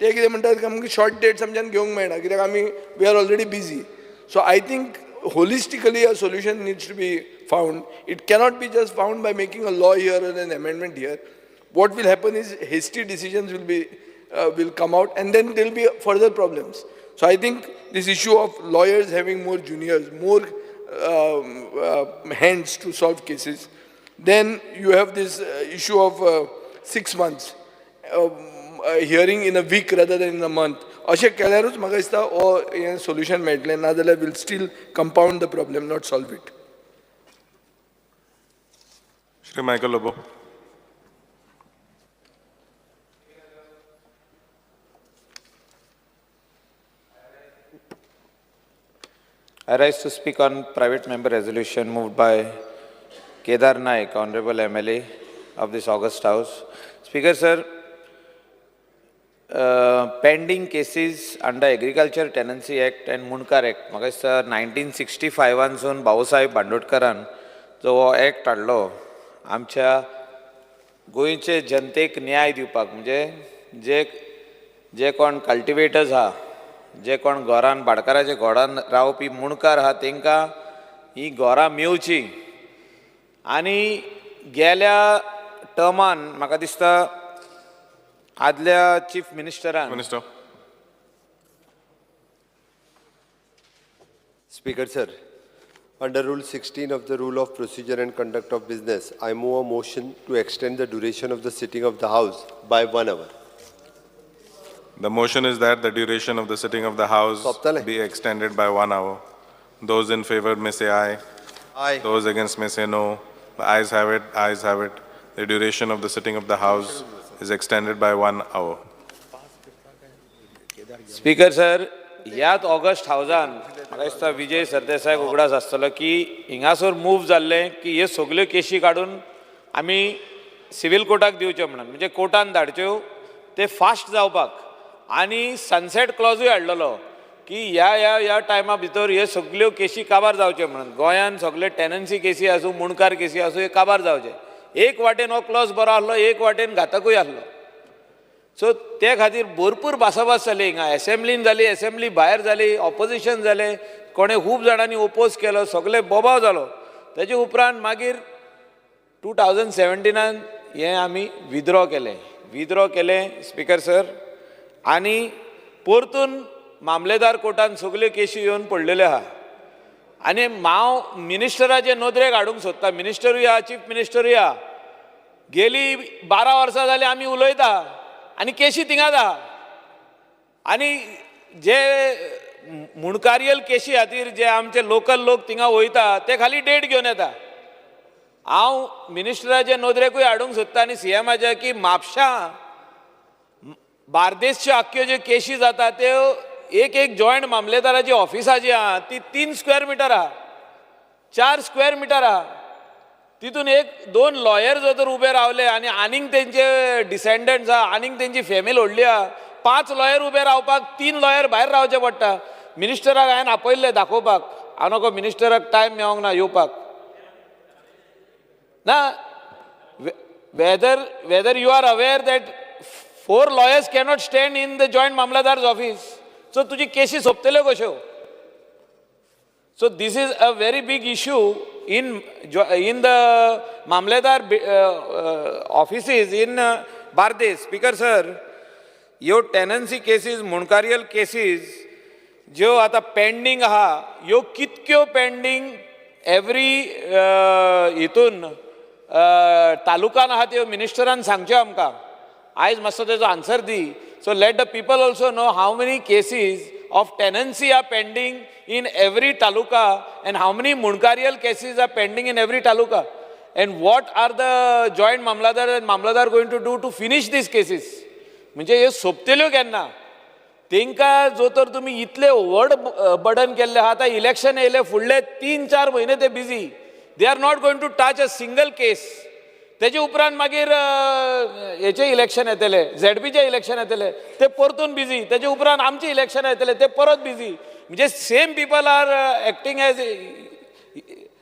Speaker 13: ते कितें म्हणटात आमकां शॉर्ट डेट्स आमच्यान घेवंक मेळना कित्याक आमी we are already busy. So I think holistically a solution needs to be found. It cannot be just found by making a law here or an amendment here. What will happen is hasty decisions will be will come out and then there will be further problems. So I think this issue of lawyers having more juniors, more hands to solve cases. Then you have this issue of 6 months hearing in a week rather than in a month. अशें केल्यारूच म्हाका दिसता हो हें solution मेळटलें, नाजाल्यार will still compound the problem, not solve it.
Speaker 12: Shri Michael Lobo.
Speaker 11: I rise to speak on private member resolution moved by Kedar Naik, Honorable MLA of this august house. Speaker sir, Pending cases under Agriculture Tenancy Act and Mundkar Act. म्हाका दिसता 1965 सून भाऊसाहेब बांदोडकरान जो हो act हाडलो आमच्या गोंयचे जनतेक न्याय दिवपाक, म्हणजे जे जे कोण कल्टिवेटर्स आहा, जे कोण घरान भाटकाराच्या घरान रावपी मुणकार आहा, तांकां ही घरां मेवची. आनी गेल्या टर्मान म्हाका दिसता आदल्या chief मिनिस्टरान
Speaker 12: Minister.
Speaker 3: Speaker sir, under Rule 16 of the Rule of Procedure and Conduct of Business, I move a motion to extend the duration of the sitting of the House by one hour.
Speaker 12: The motion is that the duration of the sitting of the House
Speaker 3: सोंपतलें.
Speaker 12: Be extended by one hour. Those in favor may say aye.
Speaker 3: Aye.
Speaker 12: Those against may say no. The ayes have it, ayes have it. The duration of the sitting of the House is extended by one hour.
Speaker 11: Speaker sir, ह्याच August हावजान म्हाका दिसता विजय सरदेसाय उगडास आसतलो की हिंगासर move जाल्लें की ह्यो सगल्यो केशी काडून आमी सिवील कोर्टाक दिवच्यो म्हणून, म्हणजे कोर्टान धाडच्यो ते फास्ट जावपाक. आनी सनसेट क्लॉजूय हाडलेलो की ह्या ह्या ह्या टायमा भितर ह्यो सगल्यो केशी काबार जावच्यो म्हणून, गोंयान सगळे टेनन्सी केसी आसूं, मुणकार केसी आसूं, हे काबार जावचे. एक वाटेन हो क्लॉज बरो आसलो, एक वाटेन घातकूय आसलो. सो ते खातीर भरपूर भासाभास जाली हिंगा एसेंब्लीन जाली, एसेंब्ली भायर जाली, ऑपोजिशन जालें, कोणें खूब जाणांनी ओपोज केलो, सगळे बोबाव जालो. तेजे उपरांत मागीर 2017 हें आमी विदड्रॉ केलें, विदड्रॉ केलें स्पिकर सर. आनी परतून मामलेदार कोर्टान सगल्यो केशी येवन पडलेल्यो आहा. आनी हांव मिनिस्टराचे नदरेक हाडूंक सोदता, मिनिस्टरूय आहा, चीफ मिनिस्टरूय आहा, गेली 12 वर्सां जालीं आमी उलयता आनी केशी थिंगाच आहा. आनी जे मुणकारियल केशी खातीर जे आमचे लोकल लोक थिंगा वयता ते खाली डेट घेवन येता. हांव मिनिस्टराचे नदरेकूय हाडूंक सोदता आनी सीएमाच्या की म्हापशां बार्देसच्यो आख्ख्यो ज्यो केशी जाता त्यो एक एक जॉयंट मामलेदाराची ऑफिसां जी आहा ती 3 स्क्वेअर मिटर आहा, 4 स्क्वेअर मिटर आहा. तितून एक दोन लॉयर जर तर उबे रावले आनी आनीक तेंचे डिसेंडंट्स आहा, आनीक तेंची फॅमिली व्हडली आहा, पांच लॉयर उबे रावपाक तीन लॉयर भायर रावचे पडटा. मिनिस्टराक हांवें आपयल्ले दाखोवपाक, हांव नको मिनिस्टराक टायम मेळोंक ना येवपाक ना. Whether you are aware that four lawyers cannot stand in the joint mamlatdar office? So तुजी केसी सोंपतल्यो कश्यो? So this is a very big issue in the Mamledar offices in Bardez. Speaker sir, ह्यो टेनन्सी केसीस, मुणकारियल केसीस ज्यो आतां pending आहा, ह्यो कितक्यो pending every हितून तालुकान आहा त्यो मिनिस्टरान सांगच्यो आमकां. आयज मातसो तेजो answer the. So let the people also know how many cases of tenancy are pending in every taluka and how many mundkarial cases are pending in every taluka and what are the joint mamladar and mamladar going to do to finish these cases. म्हणजे हे सोंपतल्यो केन्ना? तांकां जो तर तुमी इतले व्हड burden केल्लें आहा, आतां इलेक्शन येयले, फुडले 3-4 म्हयने ते busy, they are not going to touch a single case. तेजे उपरांत मागीर हेचे इलेक्शन येतले, झेडपीचे इलेक्शन येतले, ते परतून बिजी. तेजे उपरांत आमचे इलेक्शन येतले, ते परत बिजी. म्हणजे same people are acting as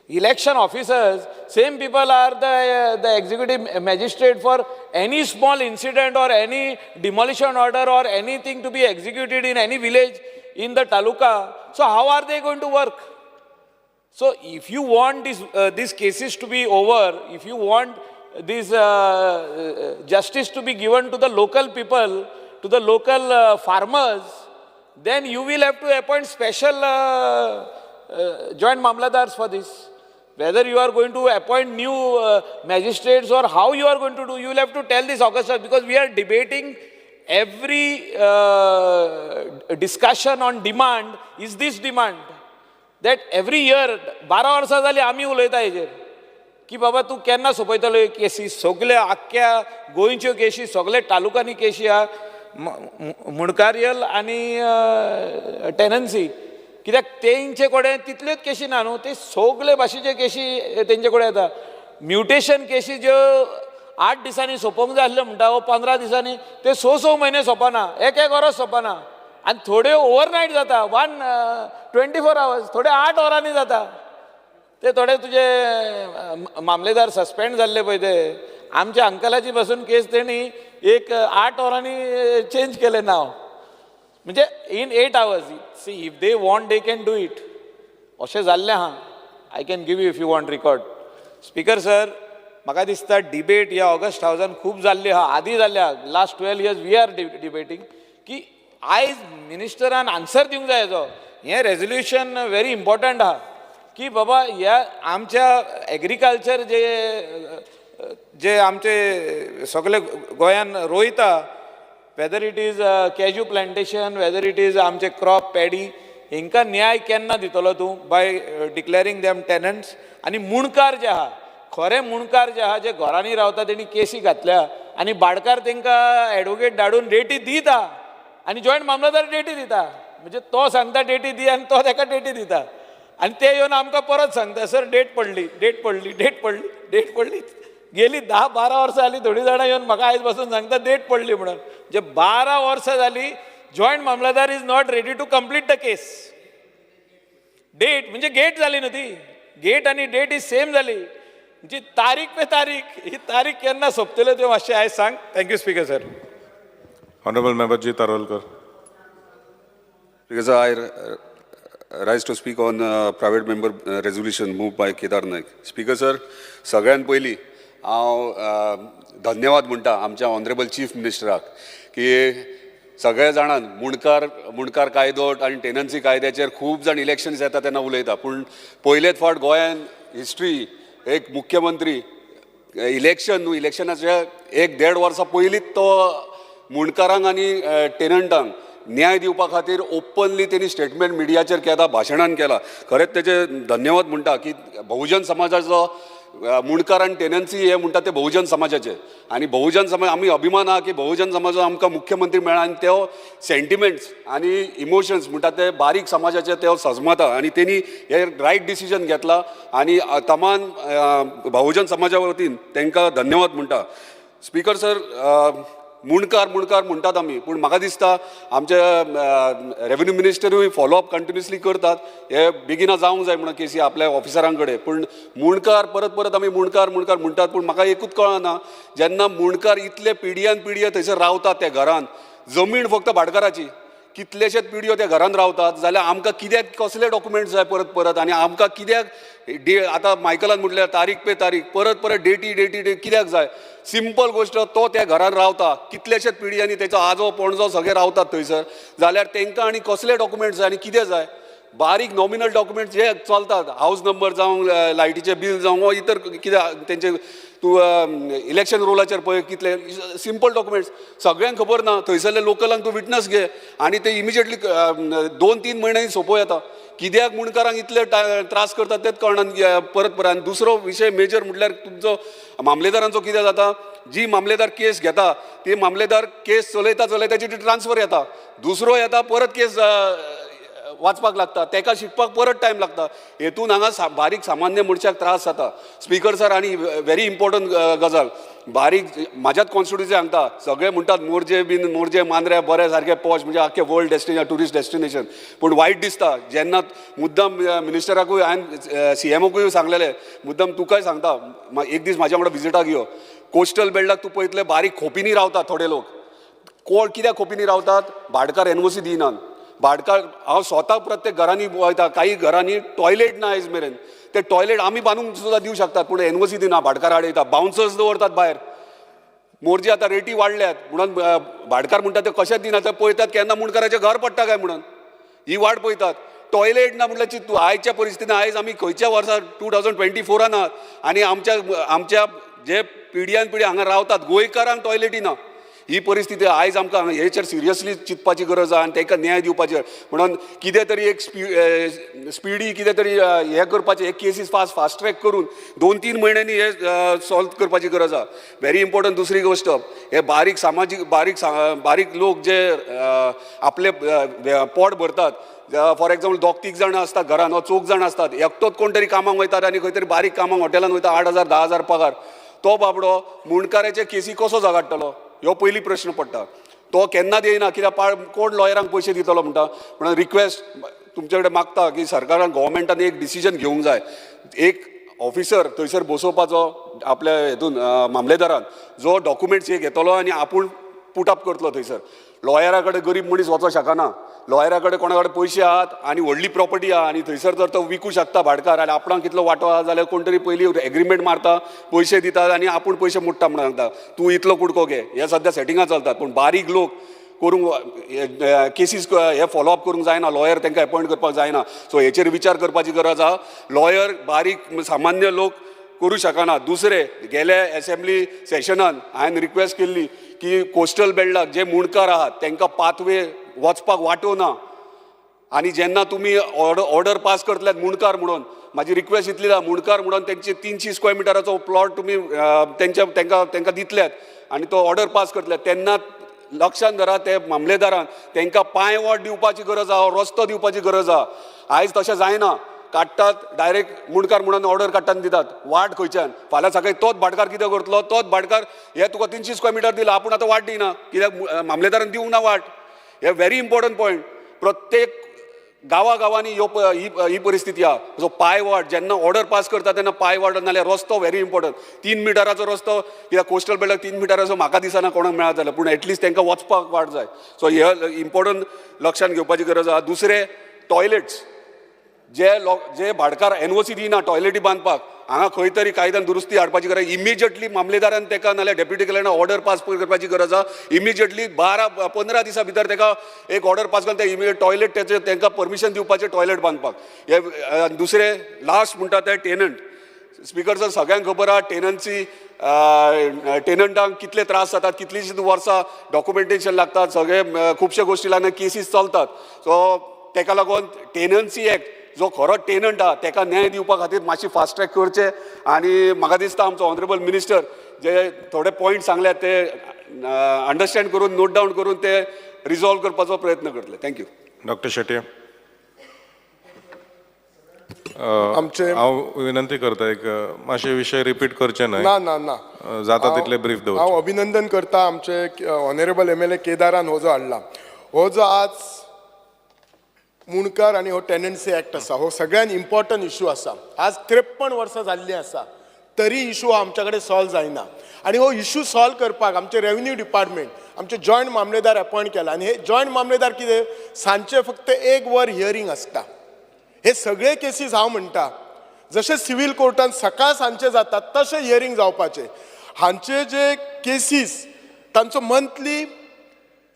Speaker 11: election officers, same people are the executive magistrate for any small incident or any demolition order or anything to be executed in any village in the taluka. So how are they going to work? So if you want these cases to be over, if you want this justice to be given to the local people, to the local farmers, then you will have to appoint special joint mamladars for this. Whether you are going to appoint new magistrates or how you are going to do, you will have to tell this august, because we are debating, every discussion on demand is this demand that every year 12 वर्सां जाली आमी उलयता हेजेर की बाबा तूं केन्ना सोंपयतलो ह्यो केसी. सगल्या आख्ख्या गोंयच्यो केशी, सगळे तालुकांनी केशी आहा मुणकारियल आनी टेनन्सी, कित्याक तेंचे कडेन तितल्योच केशी ना न्हू, ते सगळे भाशेच्यो केशी तेंचे कडेन येता. म्युटेशन केशी ज्यो
Speaker 5: 8 दिसांनी सोंपोवंक जाय आसलें म्हणटा, 15 दिसांनी ते 6-6 म्हयने सोंपना, एक एक वरस सोंपना, आनी थोड्यो ओवरनायट जाता, 24 आवर्स, थोडे 8 वरांनी जाता. ते थोडे तुजे मामलेदार सस्पेंड जाल्ले पळय, ते आमच्या अंकलाची पासून केस तेणी एक 8 वरांनी चेंज केलें नांव, म्हणजे in 8 hours. See if they want they can do it, अशें जाल्लें आहा. I can give you if you want record. Speaker sir, म्हाका दिसता डिबेट ह्या ऑगस्ट हावजान खूब जाल्ली आहा, आदी जाल्ली आहा. Last 12 years we are debating की आयज मिनिस्टरान आन्सर दिवंक जाय हेजो. हें रेजोल्युशन व्हेरी इम्पॉर्टंट आहा की बाबा ह्या आमच्या एग्रीकल्चर जे जे आमचे सगळे गोंयान रोयता, whether it is cashew plantation, whether it is आमचे क्रॉप पॅडी, हेंकां न्याय केन्ना दितलो तूं बाय डिक्लेरींग देम टेनंट्स. आनी मुणकार जे आहा, खरे मुणकार जे आहा, जे घरांनी रावता तेणी केसी घातल्या आनी भाडकार तेंकां एडवोकेट धाडून डेटी दिता आनी जॉयंट मामलेदार डेटी दिता, म्हणजे तो सांगता डेटी दी आनी तो तेका डेटी दिता, आनी ते येवन आमकां परत सांगता सर डेट पडली, डेट पडली, डेट पडली, डेट पडली. गेली 10-12 वर्सां जाली, थोडीं जाणां येवन म्हाका आयज बसून सांगता डेट पडली म्हणून. जे 12 वर्सां जाली joint mamlatdar is not ready to complete the case. Date म्हणजे गेट जाली न्हू ती, गेट आनी डेट is same जाली, म्हणजे तारीख पे तारीख. ही तारीख केन्ना सोंपतल्यो त्यो मातशें आयज सांग. Thank you speaker sir.
Speaker 12: Honorable Member G. Tarolkar.
Speaker 17: Because I rise to speak on private member resolution moved by Kedar Naik. Speaker sir, सगळ्यान पयली हांव धन्यवाद म्हणटा आमच्या ऑनरेबल चीफ मिनिस्टराक की सगळे जाणान मुंडकार कायदो आनी टेनन्सी कायद्याचेर खूब जाण इलेक्शन्स येता तेन्ना उलयता, पूण पयलेच फावट गोंयान हिस्ट्री एक मुख्यमंत्री इलेक्शन न्हू, इलेक्शनाच्या 1-1.5 वर्सां पयलींच तो मुंडकारांक आनी टेनंटांक न्याय दिवपा खातीर ओपनली तेणी स्टेटमेंट मिडियाचेर केला, भाशणान केला. खरेंच तेजे धन्यवाद म्हणटा की बहुजन समाजाचो मुंडकार आनी टेनन्सी हे म्हणटा ते बहुजन समाजाचे, आनी बहुजन समाज आमी अभिमान आहा की बहुजन समाजाचो आमकां मुख्यमंत्री मेळ्ळा आनी तो सेंटिमेंट्स आनी इमोशन्स म्हणटा ते बारीक समाजाचे ते सजमता आनी तेणी हे रायट डिसिजन घेतला आनी तमान बहुजन समाजा वतीन तांकां धन्यवाद म्हणटा. स्पीकर सर, मुंडकार मुंडकार म्हणटात आमी, पूण म्हाका दिसता आमचे रेवेन्यू मिनिस्टरूय फॉलोअप कंटिन्युअसली करतात, हे बेगिना जावंक जाय म्हणून केसी आपल्या ऑफिसरां कडेन. पूण मुंडकार परत परत आमी मुंडकार मुंडकार म्हणटात, पूण म्हाका एकूच कळना, जेन्ना मुंडकार इतले पिढयान पिढयो थंयसर रावतात त्या घरान, जमीन फक्त भाटकाराची, कितलेशेच पिढयो त्या घरान रावतात, जाल्यार आमकां कित्याक कसले डॉक्युमेंट्स जाय परत परत, आनी आमकां कित्याक आतां मायकलान म्हटल्यार तारीख पे तारीख परत परत डेटी डेटी डेट कित्याक जाय? सिंपल गोश्ट, तो त्या घरान रावता कितलेशेच पिढयांनी, तेचो आजो पणजो सगळे रावतात थंयसर, जाल्यार तांकां आनी कसले डॉक्युमेंट्स जाय आनी कितें जाय? बारीक नॉमिनल डॉक्युमेंट्स जे चलतात, हावज नंबर जावं, लायटीचें बील जावं, वा इतर कितें तेंचे तूं इलेक्शन रोलाचेर पळय कितले सिंपल डॉक्युमेंट्स सगळ्यांक खबर ना. थंयसरले लोकलांक तूं विटनस घे आनी ते इमिजिएटली 2-3 म्हयन्यांनी सोंपोवं येता. कित्याक मुंडकारांक इतले त्रास करतात तेच कळना परत परत. आनी दुसरो विशय मेजर म्हटल्यार तुमचो मामलेदारांचो कितें जाता, जी मामलेदार केस घेता ती मामलेदार केस चलयता चलयता ती ट्रान्सफर येता, दुसरो येता परत केस वाचपाक लागता, तेका शिकपाक परत टायम लागता. हेतून हांगा बारीक सामान्य मनशाक त्रास जाता. स्पीकर सर, आनी व्हेरी इम्पॉर्टंट गजाल, बारीक म्हाज्याच कॉन्स्टिट्युन्सी सांगता, सगळे म्हणटात मोरजे बीन मोरजे मांद्रे बरे सारके पॉश, म्हणजे आख्खे वर्ल्ड डेस्टिनेशन, ट्युरिस्ट डेस्टिनेशन, पूण वायट दिसता जेन्ना मुद्दम मिनिस्टराकूय हांवें सीएमओकूय सांगलेलें, मुद्दम तुकाय सांगता, एक दीस म्हाज्या वांगडा विजिटाक यो. कोस्टल बेल्टाक तूं पळयतले बारीक खोपींनी रावतात थोडे लोक. कोण कित्याक खोपींनी रावतात? भाटकार एनओसी दिनात. भाटकार हांव स्वता प्रत्येक घरांनी वयता, काही घरांनी टॉयलेट ना आयज मेरेन, ते टॉयलेट आमी बांदूंक सुद्दां दिवं शकतात, पूण एनओसी दिना, भाटकार आडयता, बाउन्सर्स दवरतात भायर. मोरजी आतां रेटी वाडल्यात म्हणून भाटकार म्हणटा ते कशेंच दिना, ते पळयतात केन्ना मुंडकाराचें घर पडटा काय म्हणून ही वाट पळयतात. टॉयलेट ना म्हटल्यार तूं आयच्या परिस्थितीन आयज आमी खंयच्या वर्सा 2024 आहात आनी आमच्या आमच्या जे पिढयान पिढी हांगा रावतात गोंयकारांक टॉयलेटी ना. ही परिस्थिती आयज आमकां हेचेर सिरियसली चिंतपाची गरज आहा आनी तांकां न्याय दिवपाची. म्हणून कितें तरी एक स्पिडी कितें तरी हें करपाचें, हे केसीस फास्ट ट्रॅक करून 2-3 म्हयन्यांनी हे सॉल्व करपाची गरज आहा. Very important. दुसरी गोश्ट, हे बारीक सामाजीक बारीक लोक जे आपले पोट भरतात, फॉर एग्जाम्पल 2-3 जाणां आसतात घरान वा 4 जाणां आसतात, एकटोच कोण तरी कामाक वयतात आनी खंय तरी बारीक कामाक हॉटेलान वयता, 8,000 10,000 पगार, तो बाबडो मुंडकाराचे केसी कसो झगडटलो ह्यो पयली प्रश्न पडटा. तो केन्नाच येयना कित्याक कोण लॉयरांक पयशे दितलो म्हणटा. म्हणून रिक्वेस्ट तुमचे कडेन मागता की सरकारान गव्हर्मेंटान एक डिसिजन घेवंक जाय, एक ऑफिसर थंयसर बसोवपाचो आपल्या हेतून मामलेदारान जो डॉक्युमेंट्स हे घेतलो आनी आपूण पुट अप करतलो थंयसर. लॉयरा कडेन गरीब मनीस वचोंक शकना, लॉयरा कडेन कोणा कडेन पयशे आहात आनी व्हडली प्रॉपर्टी आहा आनी थंयसर जर तो विकूं शकता भाटकार आनी आपणाक कितलो वांटो आहा जाल्यार कोण तरी पयलीं एग्रीमेंट मारता, पयशे दितात आनी आपूण पयशे मोडटा म्हणून सांगता तूं इतलो कुडको घे. हे सद्या सेटिंगां चलतात पूण बारीक लोक करूंक केसीस हे फॉलोअप करूंक जायना, लॉयर तांकां एपॉयंट करपाक जायना. सो हेचेर विचार करपाची गरज आहा. लॉयर बारीक सामान्य लोक करूं शकना. दुसरें, गेल्या एसेंब्ली सेशनान हांवें रिक्वेस्ट केल्ली की कोस्टल बेल्टाक जे मुंडकार आहात तांकां पाथवे वचपाक वाटो ना आनी जेन्ना तुमी ऑर्डर पास करतले मुंडकार म्हणून म्हाजी रिक्वेस्ट इतली आहा, मुंडकार म्हणून तेंचे 300 स्क्वेअर मिटराचो प्लॉट तुमी तेंच्या तांकां दितल्यात आनी तो ऑर्डर पास करतले तेन्ना लक्षांत धरा ते मामलेदारान तांकां पांयवाट दिवपाची गरज आहा, रस्तो दिवपाची गरज आहा. आयज तशें जायना, काडटात डायरेक्ट मुंडकार म्हणून ऑर्डर काडटात दितात वाट खंयच्यान. फाल्यां सकाळी तोच भाटकार कितें करतलो, तोच भाटकार हे तुका 300 स्क्वेअर मिटर दिला आपूण आतां वाट दिना कित्याक मामलेदारान दिवंक ना वाट. हे व्हेरी इम्पॉर्टंट पॉयंट. प्रत्येक गांवा गांवांनी ह्यो ही परिस्थिती आहा. सो पांयवाट जेन्ना ऑर्डर पास करता तेन्ना पांयवाट नाल्यार रस्तो व्हेरी इम्पॉर्टंट. 3 मिटराचो रस्तो कित्याक कोस्टल बेल्टाक 3 मिटराचो म्हाका दिसना कोणाक मेळत जाल्यार, पूण एटलिस्ट तांकां वचपाक वाट जाय. सो हे इम्पॉर्टंट लक्षांत घेवपाची गरज आहा. दुसरें, टॉयलेट्स जे लोक जे भाटकार एनओसी दिना टॉयलेटी बांदपाक, हांगा खंय तरी कायद्यान दुरुस्ती हाडपाची गरज. इमिजिएटली मामलेदारान ताका नाल्यार डेप्युटी कलेक्टरान ऑर्डर पास करपाची गरज आहा. इमिजिएटली 12-15 दिसां भितर ताका एक ऑर्डर पास करून ते इमिजिएट टॉयलेट तेचे तांकां परमिशन दिवपाचें टॉयलेट बांदपाक. हे दुसरें लास्ट म्हणटा ते टेनंट. स्पिकर सर, सगळ्यांक खबर आहा टेनन्सी टेनंटांक कितले त्रास जातात, कितलींशींच वर्सां डॉक्युमेंटेशन लागतात, सगळे खुबशे गोश्टी लागून केसीस चलतात. सो ताका लागून टेनन्सी एक्ट जो खरो टेनंट आहा ताका न्याय दिवपा खातीर मातशी फास्ट ट्रॅक करचे आनी म्हाका दिसता आमचो ऑनरेबल मिनिस्टर जे थोडे पॉयंट सांगल्यात ते अंडरस्टँड करून नोट डावन करून ते रिजॉल्व करपाचो प्रयत्न करतले. Thank you.
Speaker 12: Doctor Shetye.
Speaker 18: आमचे
Speaker 12: हांव विनंती करता एक मातशे विशय रिपीट करचे न्हय,
Speaker 18: ना ना ना,
Speaker 12: जाता तितले ब्रीफ दवरचे.
Speaker 18: हांव अभिनंदन करता आमचे ऑनरेबल MLA केदारान हो जो हाडला, हो जो आज मुंडकार आनी हो टेनन्सी एक्ट आसा हो सगळ्यान इम्पॉर्टंट इशू आसा. आज 53 वर्सां जाल्लीं आसा तरी इशू आमच्या कडेन सॉल्व जायना आनी हो इशू सॉल्व करपाक आमचे रेवन्यू डिपार्टमेंट आमचे जॉयंट मामलेदार अपॉयंट केला आनी हे जॉयंट मामलेदार कितें सांजचे फक्त 1 वर हियरींग आसता. हे सगळे केसीस हांव म्हणटा जशे सिवील कोर्टान सकाळ सांजचे जातात तशें हियरींग जावपाचें. हांचे जे केसीस तांचो मंथली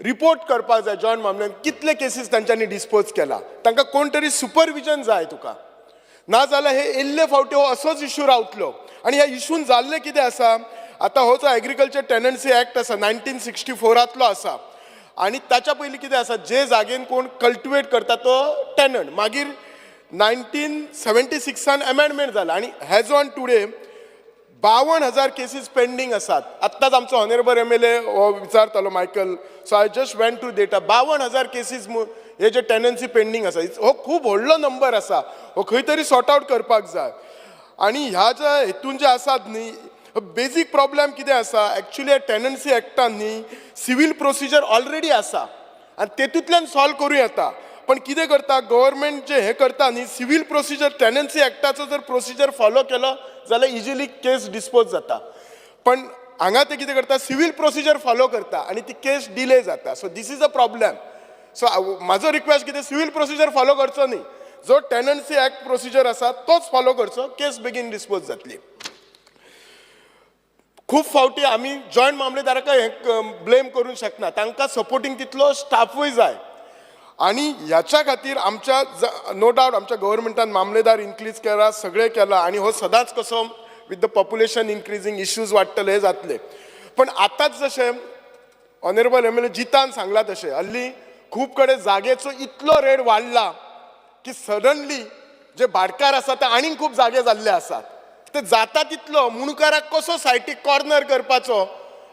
Speaker 18: रिपोर्ट करपाक जाय जॉयंट मामल्यान कितले केसीस तांच्यांनी डिस्पोज केला, तांकां कोण तरी सुपरविजन जाय तुका, ना जाल्यार हे येल्ले फावटी हो असोच इशू रावतलो. आनी ह्या इशून जाल्लें कितें आसा, आतां हो जो एग्रीकल्चर टेनन्सी एक्ट आसा 1964 आसा आनी ताच्या पयलीं कितें आसा, जे जागेन कोण कल्टिवेट करता तो टेनंट, मागीर 1976 अमेंडमेंट जाला आनी has on today 52,000 cases pending आसात. आत्ताच आमचो ऑनरेबल MLA हो विचारतालो Michael, so I just went to data, 52,000 cases हे जे टेनन्सी पेंडींग आसा, हो खूब व्हडलो नंबर आसा, हो खंय तरी सॉर्ट आवट करपाक जाय. आनी ह्या ज्या हेतून जे आसात न्ही बेजीक प्रॉब्लेम कितें आसा, एक्चुली ह्या टेनन्सी एक्टान न्ही सिवील प्रोसिजर ऑलरेडी आसा आनी तेतूंतल्यान सॉल्व करूं येता, पण कितें करता गव्हर्मेंट जे हें करता न्ही सिवील प्रोसिजर टेनन्सी एक्टाचो जर प्रोसिजर फॉलो केलो जाल्यार इजिली केस डिस्पोज जाता, पण हांगा ते कितें करता सिवील प्रोसिजर फॉलो करता आनी ती केस डिले जाता. So this is a problem. So म्हाजो रिक्वेस्ट कितें, सिवील प्रोसिजर फॉलो करचो न्ही, जो टेनन्सी एक्ट प्रोसिजर आसा तोच फॉलो करचो, केस बेगीन डिस्पोज जातली. खूब फावटी आमी जॉयंट मामलेदाराक हें ब्लेम करूंक शकना, तांकां सपोर्टींग तितलो स्टाफूय जाय आनी ह्याच्या खातीर आमच्या नो डावट आमच्या गव्हर्मेंटान मामलेदार इन्क्रीज केला, सगळें केलां आनी हो सदांच कसो with the population increasing issues वाडटले हे जातले. पण आतांच जशें ऑनरेबल MLA जितान सांगलां तशें हल्ली खूब कडेन जागेचो इतलो रेट वाडला की सडनली जे भाटकार आसा ते आनीक खूब जागे जाल्ले आसात, ते जाता तितलो मुंडकाराक कसो सायटीक कॉर्नर करपाचो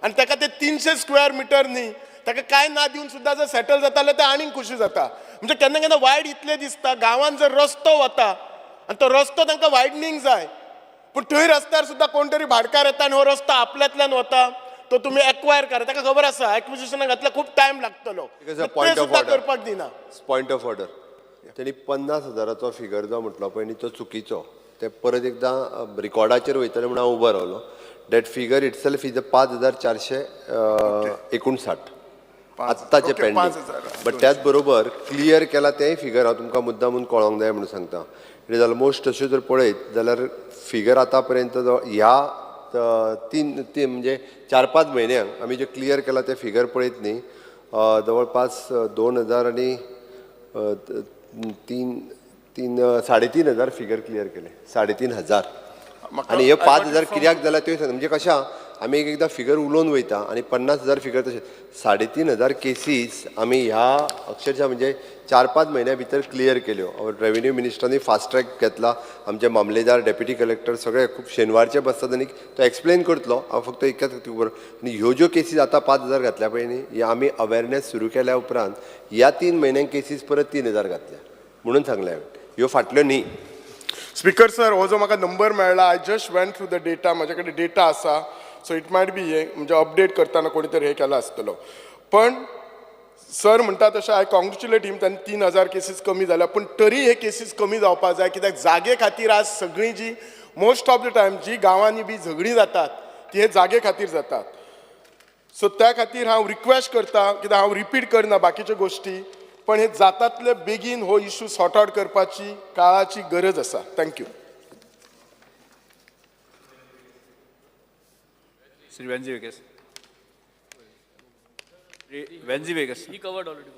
Speaker 18: आनी ताका ते 300 स्क्वेअर मिटर न्ही ताका कांय ना दिवन सुद्दां जर सेटल जाता जाल्यार ते आनीक खुशी जाता. म्हणजे केन्ना केन्ना वायट इतलें दिसता, गांवांत जर रस्तो वता आनी तो रस्तो तांकां वायडनींग जाय, पूण थंय रस्त्यार सुद्दां कोण तरी भाटकार येता आनी हो रस्तो आपल्यांतल्यान वता, तो तुमी एक्वायर करा. ताका खबर आसा एक्विजिशनाक घातल्यार खूब टायम लागतलो, ते सुद्दां करपाक दिना.
Speaker 3: पॉयंट ऑफ ऑर्डर, तेणी 50,000चो फिगर जो म्हटलो पळय न्ही तो चुकीचो. ते परत एकदां रिकॉर्डाचेर वयतले म्हणून हांव उबो रावलो. That figure itself is 5,459 आत्ताचे पेंडींग. बट त्याच बरोबर क्लियर केला तेंय फिगर हांव तुमकां मुद्दाम म्हणून कळोंक जाय म्हणून सांगता. It is almost तशें जर पळयत जाल्यार फिगर आतां पर्यंत ह्या तीन तीन म्हणजे 4-5 म्हयन्यांक आमी जे क्लियर केला ते फिगर पळयत न्ही जवळपास 2,000 आनी 3 3,500 फिगर क्लियर केले, 3,500. आनी हे 5,000 कित्याक जाल्यार त्यो सांगता. म्हणजे कशें आमी एक एकदां फिगर उलोवन वयता आनी 50,000 फिगर तशें 3,500 केसीस आमी ह्या अक्षरशः म्हणजे 4-5 म्हयन्या भितर क्लियर केल्यो. रेवेन्यू मिनिस्टरांनी फास्ट ट्रॅक घेतला, आमचे मामलेदार, डेप्युटी कलेक्टर सगळे खूब शेनवारचे बसतात आनी तो एक्सप्लेन करतलो. हांव फक्त एकच खबर, आनी ह्यो ज्यो केसीस आतां 5,000 घातल्या पळय न्ही, ह्या आमी अवेरनेस सुरू केल्या उपरांत ह्या 3 म्हयन्यांक केसीस परत 3,000 घातल्या म्हणून सांगलें हांवें, ह्यो फाटल्यो न्ही.
Speaker 18: स्पीकर सर, हो जो म्हाका नंबर मेळ्ळा, I just went through the data, म्हजे कडेन डेटा आसा, सो it might be हे म्हणजे अपडेट करतना कोणी तरी हे केला आसतलो. पण सर म्हणटा तशें I congratulate him, तांणी 3,000 केसीस कमी जाल्या, पूण तरी हे केसीस कमी जावपाक जाय. कित्याक जागे खातीर आज सगळीं जी मोस्ट ऑफ the time जी गांवांनी बी झगडीं जातात ती हे जागे खातीर जातात. सो त्या खातीर हांव रिक्वेस्ट करता, कित्याक हांव रिपीट करना बाकीच्यो गोश्टी, पण हे जातातले बेगीन हो इशू सॉर्ट आवट करपाची काळाची गरज आसा. Thank you.
Speaker 2: Shri Venzy Viegas. Venzy Viegas.
Speaker 6: He covered already.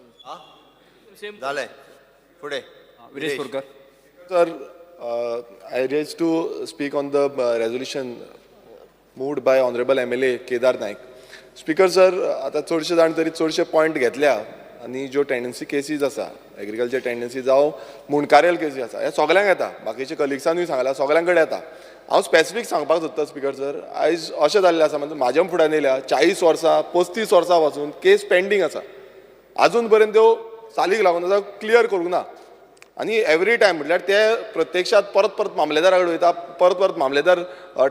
Speaker 6: Same.
Speaker 3: जालें. फुडें
Speaker 2: Viresh Borkar.
Speaker 19: Sir, I raise to speak on the resolution moved by honourable MLA Kedar Naik. Speaker sir, आतां चडशे जाण तरी चडशे पॉयंट घेतल्या आनी ज्यो टेंडन्सी केसीस आसा, एग्रीकल्चर टेंडन्सी जावं मुंडकारेल केसी आसा, हे सगल्यांक येता, बाकीचे कलिग्सानूय सांगला, सगळ्यां कडेन येता. हांव स्पेसिफीक सांगपाक सोदता स्पीकर सर, आयज अशें जाल्लें आसा, म्हणजे म्हाज्या फुड्यान येयल्या 40 वर्सां 35 वर्सां पासून केस पेंडींग आसा, आजून पर्यंत त्यो चालीक लागून आसा, क्लियर करूंक ना. आनी एवरी टायम म्हटल्यार ते प्रत्यक्षात परत परत मामलेदारा कडेन वयता, परत परत मामलेदार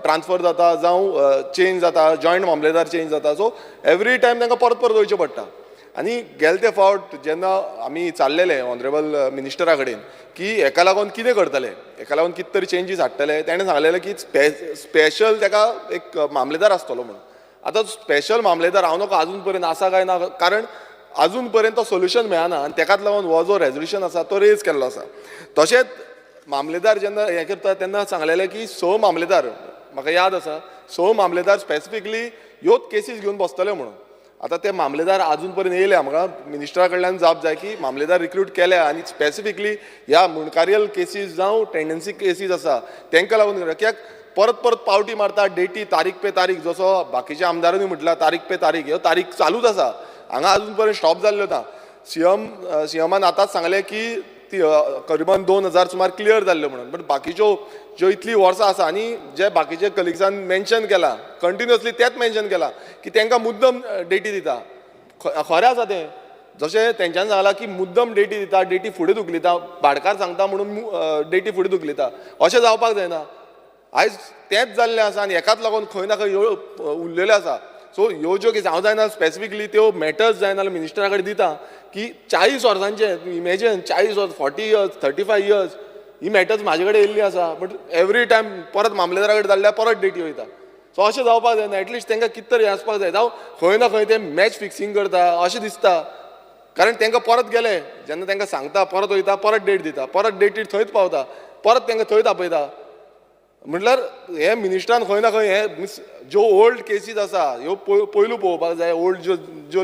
Speaker 19: ट्रान्सफर जाता जावं चेंज जाता, जॉयंट मामलेदार चेंज जाता, सो एवरी टायम तांकां परत परत वयचें पडटा. आनी गेले ते फावट जेन्ना आमी चाललेले ऑनरेबल मिनिस्टरा कडेन की हेका लागून कितें करतले, हेका लागून कितें तरी चेंजीस हाडटले, तेणें सांगलेलें की स्पेशल तेका एक मामलेदार आसतलो म्हणून. आतां स्पेशल मामलेदार हांव नको आजून पर्यंत आसा काय ना, कारण आजून पर्यंत तो सोल्युशन मेळना आनी तेकाच लागून हो जो रेजोल्युशन आसा तो रेज केल्लो आसा. तशेंच मामलेदार जेन्ना हें करता तेन्ना सांगलेलें की 6 मामलेदार, म्हाका याद आसा, 6 मामलेदार स्पेसिफिकली ह्योच केसीस घेवन बसतले म्हणून. आतां ते मामलेदार आजून पर्यंत येयले, म्हाका मिनिस्टरा कडल्यान जाप जाय की मामलेदार रिक्रूट केल्या आनी स्पेसिफिकली ह्या मुंडकारियल केसीस जावं टेंडन्सी केसीस आसा तेंकां लागून, कित्याक परत परत पावटी मारता, डेटी तारीख पे तारीख, जसो बाकीच्या आमदारांनी म्हटला तारीख पे तारीख, ह्यो तारीख चालूच आसा, हांगा आजून पर्यंत स्टॉप जाल्ल्यो ना. सीएमान आतांच सांगलें की ती करिबन 2,000 सुमार क्लियर जाल्ल्यो म्हणून, बट बाकीच्यो ज्यो इतलीं वर्सां आसा आनी जे बाकीचे कलिग्सान मेन्शन केलां कंटिन्युअसली तेंच मेन्शन केलां की तांकां मुद्दम डेटी दिता. खरें आसा तें, जशें तेंच्यांनी सांगलां की मुद्दम डेटी दिता, डेटी फुडें धुकलिता, भाटकार सांगता म्हणून डेटी फुडें धुकलिता, अशें जावपाक जायना. आयज तेंच जाल्लें आसा आनी हेकाच लागून खंय ना खंय ह्यो उरलेल्यो आसा. सो ह्यो ज्यो केसी हांव जायना स्पेसिफिकली त्यो मॅटर्स जायना जाल्यार मिनिस्टरा कडेन दिता की 40 वर्सांचे, इमेजीन 40 वर्स, 40 इयर्स, 35 इयर्स ही मॅटर्स म्हाजे कडेन येयल्ली आसा, बट एवरी टायम परत मामलेदारा कडेन जाल्ल्यार परत डेटी वयता. सो अशें जावपाक जायना, एटलिस्ट तांकां कितें तरी हें आसपाक जाय. जावं खंय ना खंय ते मॅच फिक्सिंग करता अशें दिसता, कारण तांकां परत गेले जेन्ना तांकां सांगता परत वयता, परत डेट दिता, परत डेटीर थंयच पावता, परत तांकां थंयच आपयता. म्हटल्यार हे मिनिस्टरान खंय ना खंय हे मिन्स ज्यो ओल्ड केसीस आसा ह्यो पयलू पळोवपाक जाय. ओल्ड ज्यो ज्यो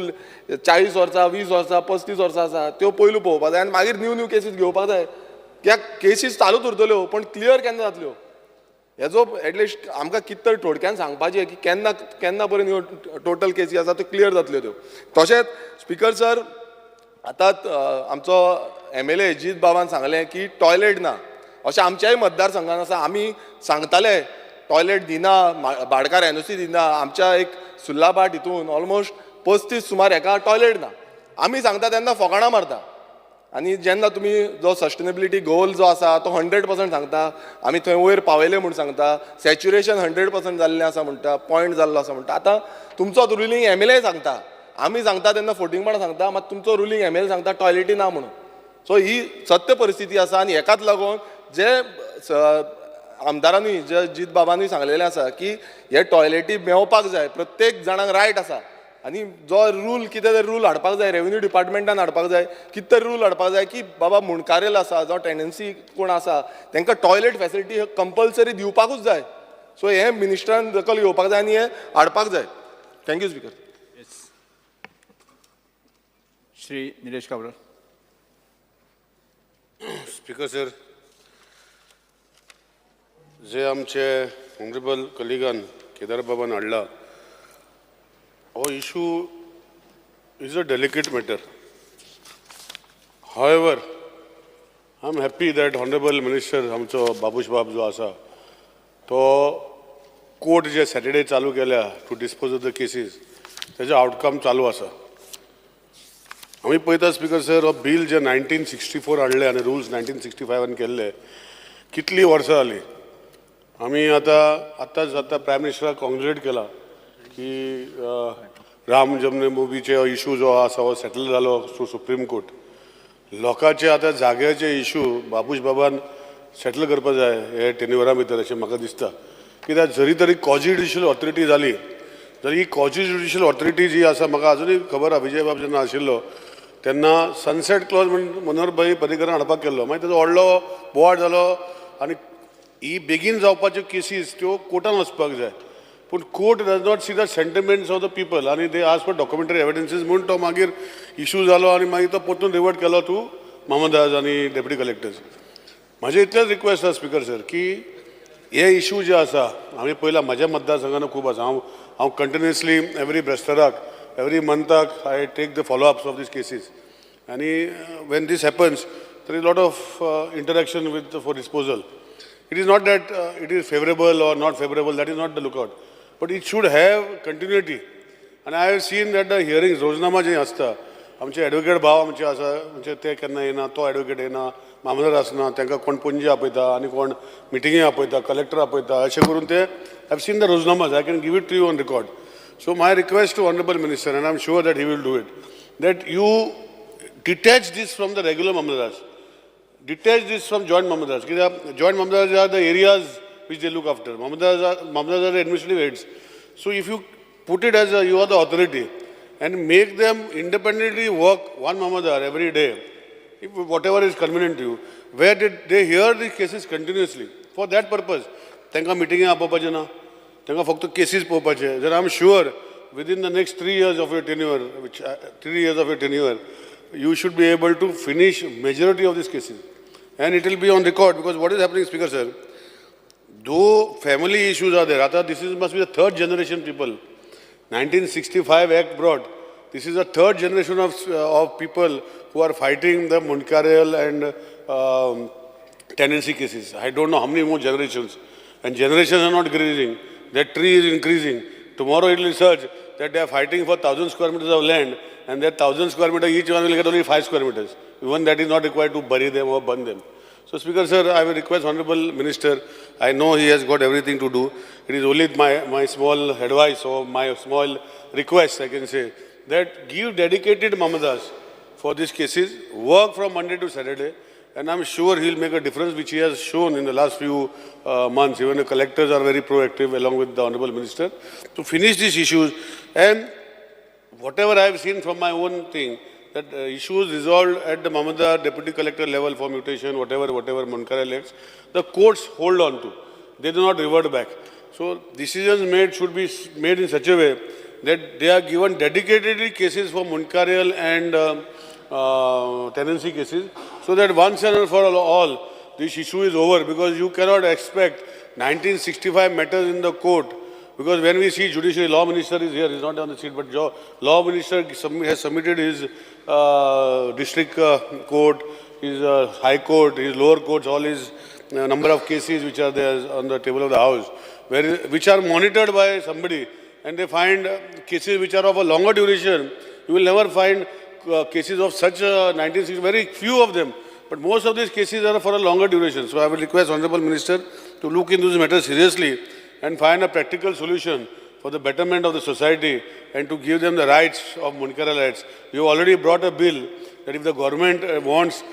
Speaker 19: 40 वर्सां 20 वर्सां 35 वर्सां आसा त्यो पयलू पळोवपाक जाय आनी मागीर न्यू न्यू केसीस घेवपाक जाय. कित्याक केसीस चालूच उरतल्यो पण क्लियर केन्ना जातल्यो हेजो एटलिस्ट आमकां कितें तरी थोडक्यान सांगपाचें की केन्ना केन्ना पर्यंत ह्यो टोटल केसी आसा त्यो क्लियर जातल्यो त्यो. तशेंच स्पिकर सर आतां आमचो MLA जीत बाबान सांगलें की टॉयलेट ना, अशें आमच्याय मतदारसंघान आसा. आमी सांगताले टॉयलेट दिना, भाडकार NOC दिना. आमच्या एक सुल्लाभाट हितून ऑलमोस्ट 35 सुमार हेका टॉयलेट ना. आमी सांगता तेन्ना फकाणां मारता. आनी जेन्ना तुमी जो सस्टेनेबिलिटी गोल जो आसा तो 100% सांगता, आमी थंय वयर पावयले म्हूण सांगता, सॅच्युरेशन 100% जाल्लें आसा म्हणटा, पॉयंट जाल्लो आसा म्हणटा. आतां तुमचो रुलींग एम एल ए सांगता, आमी सांगता तेन्ना फोटिंगपणां सांगता, मात तुमचो रुलींग एम एल ए सांगता टॉयलेटी ना म्हणून. सो ही सत्य परिस्थिती आसा आनी हेकाच लागून जे आमदारांनी, जे जीत बाबांनी सांगलेलें आसा की हे टॉयलेटी मेवपाक जाय, प्रत्येक जाणांक रायट आसा. आनी जो रूल कितें तरी रूल हाडपाक जाय, रेवेन्यू डिपार्टमेंटान हाडपाक जाय, कितें तरी रूल हाडपाक जाय की बाबा मुंडकारेल आसा जावं टेंडन्सी कोण आसा तांकां टॉयलेट फेसिलिटी कंपल्सरी दिवपाकूच जाय. सो हें मिनिस्टरान दखल घेवपाक जाय आनी हें हाडपाक जाय. Thank you speaker.
Speaker 2: Shri Nilesh Cabral.
Speaker 14: Speaker sir, जे आमचे ऑनरेबल कलिगान केदार बाबान हाडला हो issue is a delicate matter. However, I am happy that honourable minister आमचो बाबूश बाब जो आसा तो कोर्ट जे सॅटर्डे चालू केल्या to dispose of the cases तेजो आवटकम चालू आसा. आमी पळयता स्पीकर सर, हो बील जे 1964 हाडले आनी रुल्स 1965 केल्ले, कितलीं वर्सां जालीं. आमी आतां आतांच आतां प्रायम मिनिस्टराक कॉंग्रेट केला की राम जन्मभूमीचे इशू जो आसा हो सेटल जालो थ्रू सुप्रीम कोर्ट. लोकांचे आतां जाग्याचे इशू बाबूश बाबान सेटल करपा जाय हे टेन्युअरा भितर अशें म्हाका दिसता. कित्याक जरी तरी कॉजी ज्युडिशियल ऑथॉरिटी जाली जाल्यार ही कॉजी ज्युडिशियल ऑथॉरिटी जी आसा, म्हाका आजुनूय खबर आसा, विजय बाब जेन्ना आशिल्लो तेन्ना सनसेट क्लॉज म्हण मनोहर भाई पर्रीकरान हाडपाक केल्लो, मागीर तेजो व्हडलो बोवाळ जालो आनी ही बेगीन जावपाच्यो केसीस त्यो कोर्टान वचपाक जाय. पूण court does not see the sentiments of the people आनी they ask for documentary evidences म्हूण तो मागीर इशू जालो आनी मागीर तो परतून रिवर्ट केलो टू मामलेदार्स आनी डेप्युटी कलेक्टर्स. म्हाजें इतलेंच रिक्वेस्ट आसा स्पीकर सर की हे इशू जे आसा आमी पळयला, म्हाज्या मतदारसंघान खूब आसा. हांव कंटिन्युअसली एवरी ब्रेस्ताराक, एवरी मंथाक I take the follow-ups of these cases आनी when this happens there is lot of interaction with for disposal. It is not that it is favourable or not favourable, that is not the lookout, but it should have continuity. आनी I have seen that the hearing रोजनामा जे आसता, आमचे advocate भाव आमचे आसा, म्हणजे ते केन्ना येना, तो एडवोकेट येना, मामलेदार आसना, तांकां कोण पणजे आपयता आनी कोण मिटिंगे आपयता, कलेक्टर आपयता, अशें करून ते I have seen the रोजनामाज, I can give it to you on record. So my request to honourable minister, and I am sure that he will do it, that you detach this from the regular mamlatdars, detach this from joint mamlatdars. कित्याक joint mamlatdars are the areas which they look after. Mamlatdars are the administrative heads. So if you put it as a, you are the authority and make them independently work one mamlatdar every day, if whatever is convenient to you, where did they hear the cases continuously for that purpose. तांकां मिटिंगे आपोवपाचें ना, तांकां फक्त cases पळोवपाचे. जाल्यार I am sure within the next 3 years of your tenure, which 3 years of your tenure, you should be able to finish majority of these cases. And it will be on record because what is happening, Speaker sir, though family issues are there, आता this is must be the third generation people. 1965 Act brought, this is the third generation of people who are fighting the Mundkarial and tenancy cases. I don't know how many more generations. And generations are not increasing. That tree is increasing. Tomorrow it will surge that they are fighting for 1,000 square meters of land, and that 1,000 square meter, each one will get only 5 square meters. Even that is not required to bury them or burn them. So Speaker sir, I will request Honorable Minister, I know he has got everything to do. It is only my small advice or my small request, I can say, that give dedicated mamlatdars for these cases, work from Monday to Saturday, and I'm sure he'll make a difference, which he has shown in the last few months. Even the collectors are very proactive along with the Honorable Minister to finish these issues. And whatever I have seen from my own thing, that issues resolved at the Mamlatdar deputy collector level for mutation, whatever Mundkarial acts, the courts hold on to. They do not revert back. So decisions made should be made in such a way that they are given dedicatedly cases for Mundkarial and tenancy cases, so that once and for all this issue is over, because you cannot expect 1965 matters in the court. Because when we see judiciary, law minister is here, he's not on the seat, but law minister has submitted his district court, his high court, his lower courts, all his number of cases which are there on the table of the house, which are monitored by somebody, and they find cases which are of a longer duration. You will never find cases of such 1960, very few of them. But most of these cases are for a longer duration. So I will request Honorable Minister to look into this matter seriously and find a practical solution for the betterment of the society and to give them the rights of Mundkarial rights. You already brought a bill that if the government wants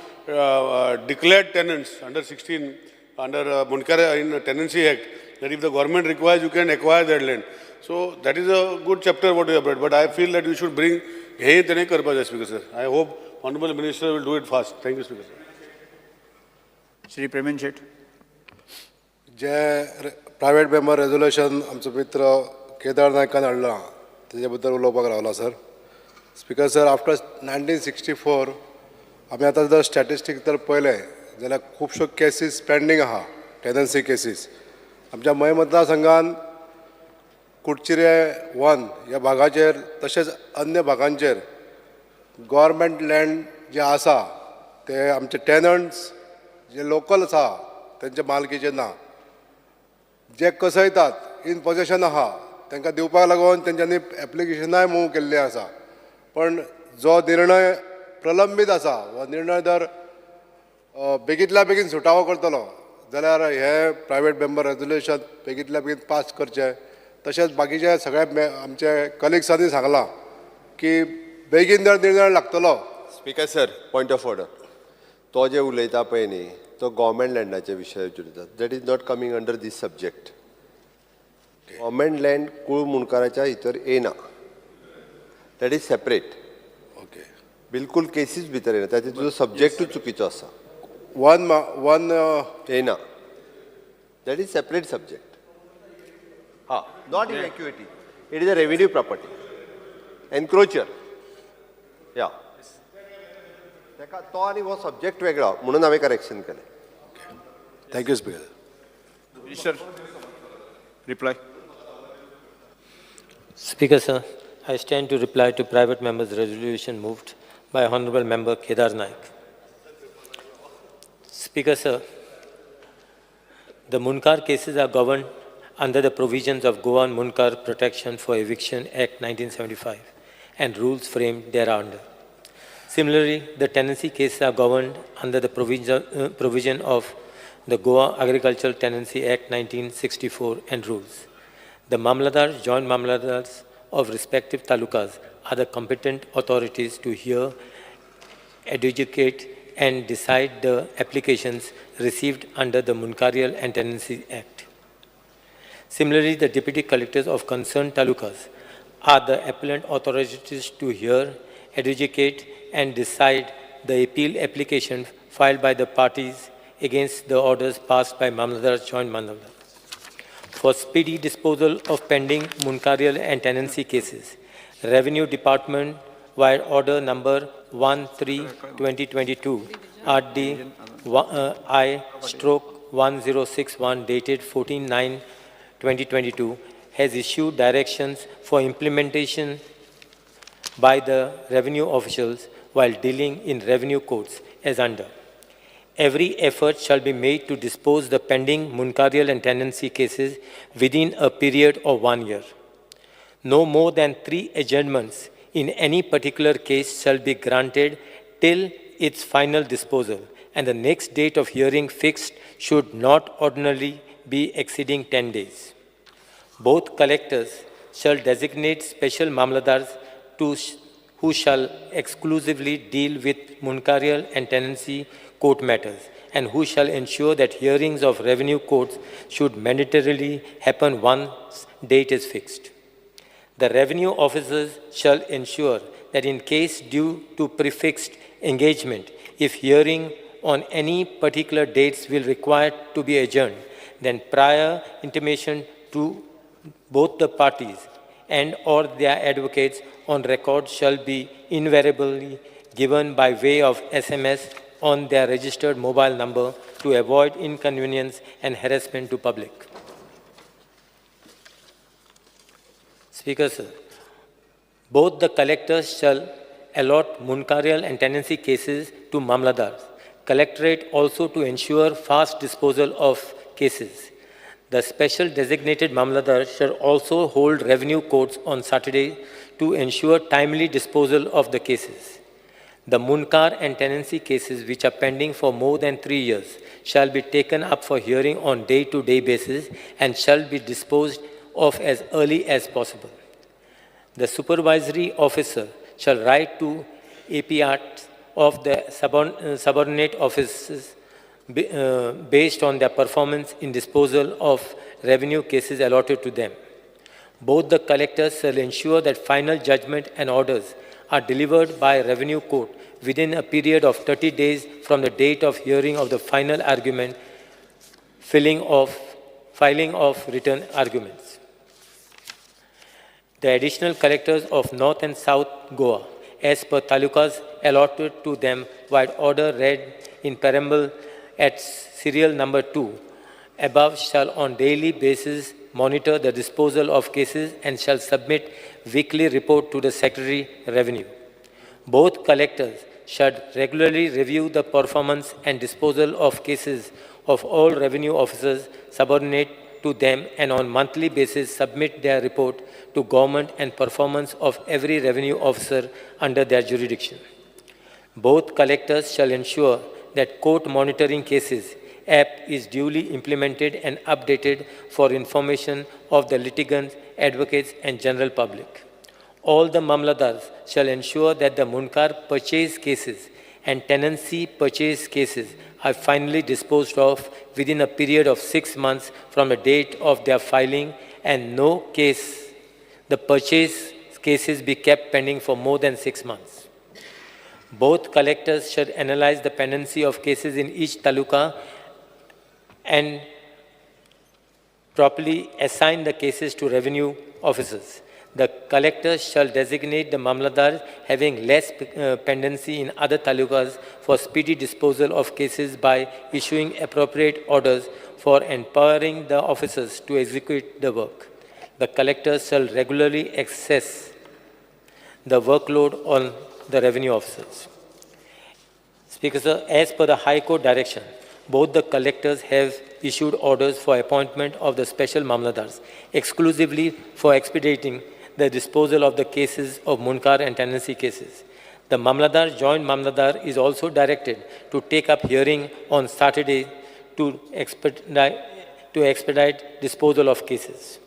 Speaker 14: declared tenants under 16, under Mundkarial in the Tenancy Act, that if the government requires, you can acquire that land. So that is a good chapter what you have brought. But I feel that you should bring हे तेणे करपा जाय Speaker sir. I hope Honorable Minister will do it fast. Thank you, Speaker sir.
Speaker 2: Shri Premen Shet.
Speaker 20: J private member resolution आमचो मित्र केदार नायकान हाडलां तेजे बद्दल उलोवपाक रावला sir. Speaker sir, after 1964 आमी आतां जर स्टॅटिस्टीक जर पळयलें जाल्यार खुबश्यो केसीस पेंडींग आहा, टेनन्सी केसीस. आमच्या मय मतदारसंघान कुडचिरे 1 ह्या भागाचेर तशेंच अन्य भागांचेर गव्हर्मेंट लँड जे आसा ते आमचे टेनंट्स जे लोकल आसा तेंच्या मालकीचे ना, जे कसयतात इन पोजेशन आहा तांकां दिवपाक लागून तेंच्यांनी एप्लिकेशनाय मूव केल्ली आसा. पण जो निर्णय प्रलंबीत आसा हो निर्णय जर बेगींतल्या बेगीन सुटावो करतलो जाल्यार हे प्रायवेट मेंबर रेजोल्युशन बेगींतल्या बेगीन पास करचें. तशेंच बाकीचे सगळे आमचे कलिग्सांनी सांगलां की बेगीन जर निर्णय लागतलो.
Speaker 3: Speaker sir, point of order. तो जे उलयता पळय न्ही तो गव्हर्मेंट लँडाच्या विशयाचेर उलयता. That is not coming under this subject. Government land कूळ मुंडकाराच्या भितर येना, that is separate.
Speaker 20: Okay,
Speaker 3: बिलकुल केसीस भितर येना, ताचे तुजो सब्जेक्टूच चुकीचो आसा.
Speaker 20: वन वन
Speaker 3: येना, that is separate subject. हा, not evacuating, it is a revenue property encroacher. या ताका तो आनी हो सब्जेक्ट वेगळो म्हणून हांवें करेक्शन केलें.
Speaker 20: Thank you speaker.
Speaker 2: Minister, reply.
Speaker 21: Speaker sir, I stand to reply to private members resolution moved by Honorable Member Kedar Naik. Speaker sir, the Mundkar cases are governed under the provisions of Goan Mundkar Protection for Eviction Act 1975 and rules framed thereunder. Similarly, the tenancy cases are governed under the provision of the Goa Agricultural Tenancy Act 1964 and rules. The Mamlatdars, joint Mamlatdars of respective talukas are the competent authorities to hear, adjudicate and decide the applications received under the Mundkarial and Tenancy Act. Similarly, the deputy collectors of concerned talukas are the appellant authorities to hear, adjudicate and decide the appeal application filed by the parties against the orders passed by Mamlatdar, joint Mamlatdar. For speedy disposal of pending Mundkarial and tenancy cases, Revenue Department via order number 13/2022 RD I/1061 dated 14/9/2022 has issued directions for implementation by the revenue officials while dealing in revenue courts as under. Every effort shall be made to dispose the pending Mundkarial and tenancy cases within a period of 1 year. No more than 3 adjournments in any particular case shall be granted till its final disposal, and the next date of hearing fixed should not ordinarily be exceeding 10 days. Both collectors shall designate special Mamlatdars who shall exclusively deal with Mundkarial and tenancy court matters, and who shall ensure that hearings of revenue courts should mandatorily happen once date is fixed. The revenue officers shall ensure that in case due to prefixed engagement, if hearing on any particular dates will require to be adjourned, then prior intimation to both the parties and or their advocates on record shall be invariably given by way of SMS on their registered mobile number to avoid inconvenience and harassment to public. Speaker, sir, both the collectors shall allot Mundkarial and tenancy cases to Mamlatdars. Collectorate also to ensure fast disposal of cases. The special designated Mamlatdar shall also hold revenue courts on Saturday to ensure timely disposal of the cases. The Mundkar and tenancy cases which are pending for more than 3 years shall be taken up for hearing on day-to-day basis and shall be disposed of as early as possible. The supervisory officer shall write to APRs of the subordinate offices based on their performance in disposal of revenue cases allotted to them. Both the collectors shall ensure that final judgment and orders are delivered by revenue court within a period of 30 days from the date of hearing of the final argument, filing of written arguments. The additional collectors of North and South Goa, as per talukas allotted to them by order read in preamble at serial number 2 above, shall on daily basis monitor the disposal of cases and shall submit weekly report to the Secretary Revenue. Both collectors should regularly review the performance and disposal of cases of all revenue officers subordinate to them and on monthly basis submit their report to government and performance of every revenue officer under their jurisdiction. Both collectors shall ensure that court monitoring cases app is duly implemented and updated for information of the litigants, advocates, and general public. All the mamladars shall ensure that the Mundkar purchase cases and tenancy purchase cases are finally disposed of within a period of 6 months from the date of their filing, and no case, the purchase cases be kept pending for more than 6 months. Both collectors should analyze the pendency of cases in each taluka and properly assign the cases to revenue officers. The collectors shall designate the mamladars having less pendency in other talukas for speedy disposal of cases by issuing appropriate orders for empowering the officers to execute the work. The collectors shall regularly assess the workload on the revenue officers. Speaker sir, as per the High Court direction, both the collectors have issued orders for appointment of the special mamladars exclusively for expediting the disposal of the cases of Mundkar and tenancy cases. The mamladar, joint mamladar, is also directed to take up hearing on Saturday to expedite disposal of cases.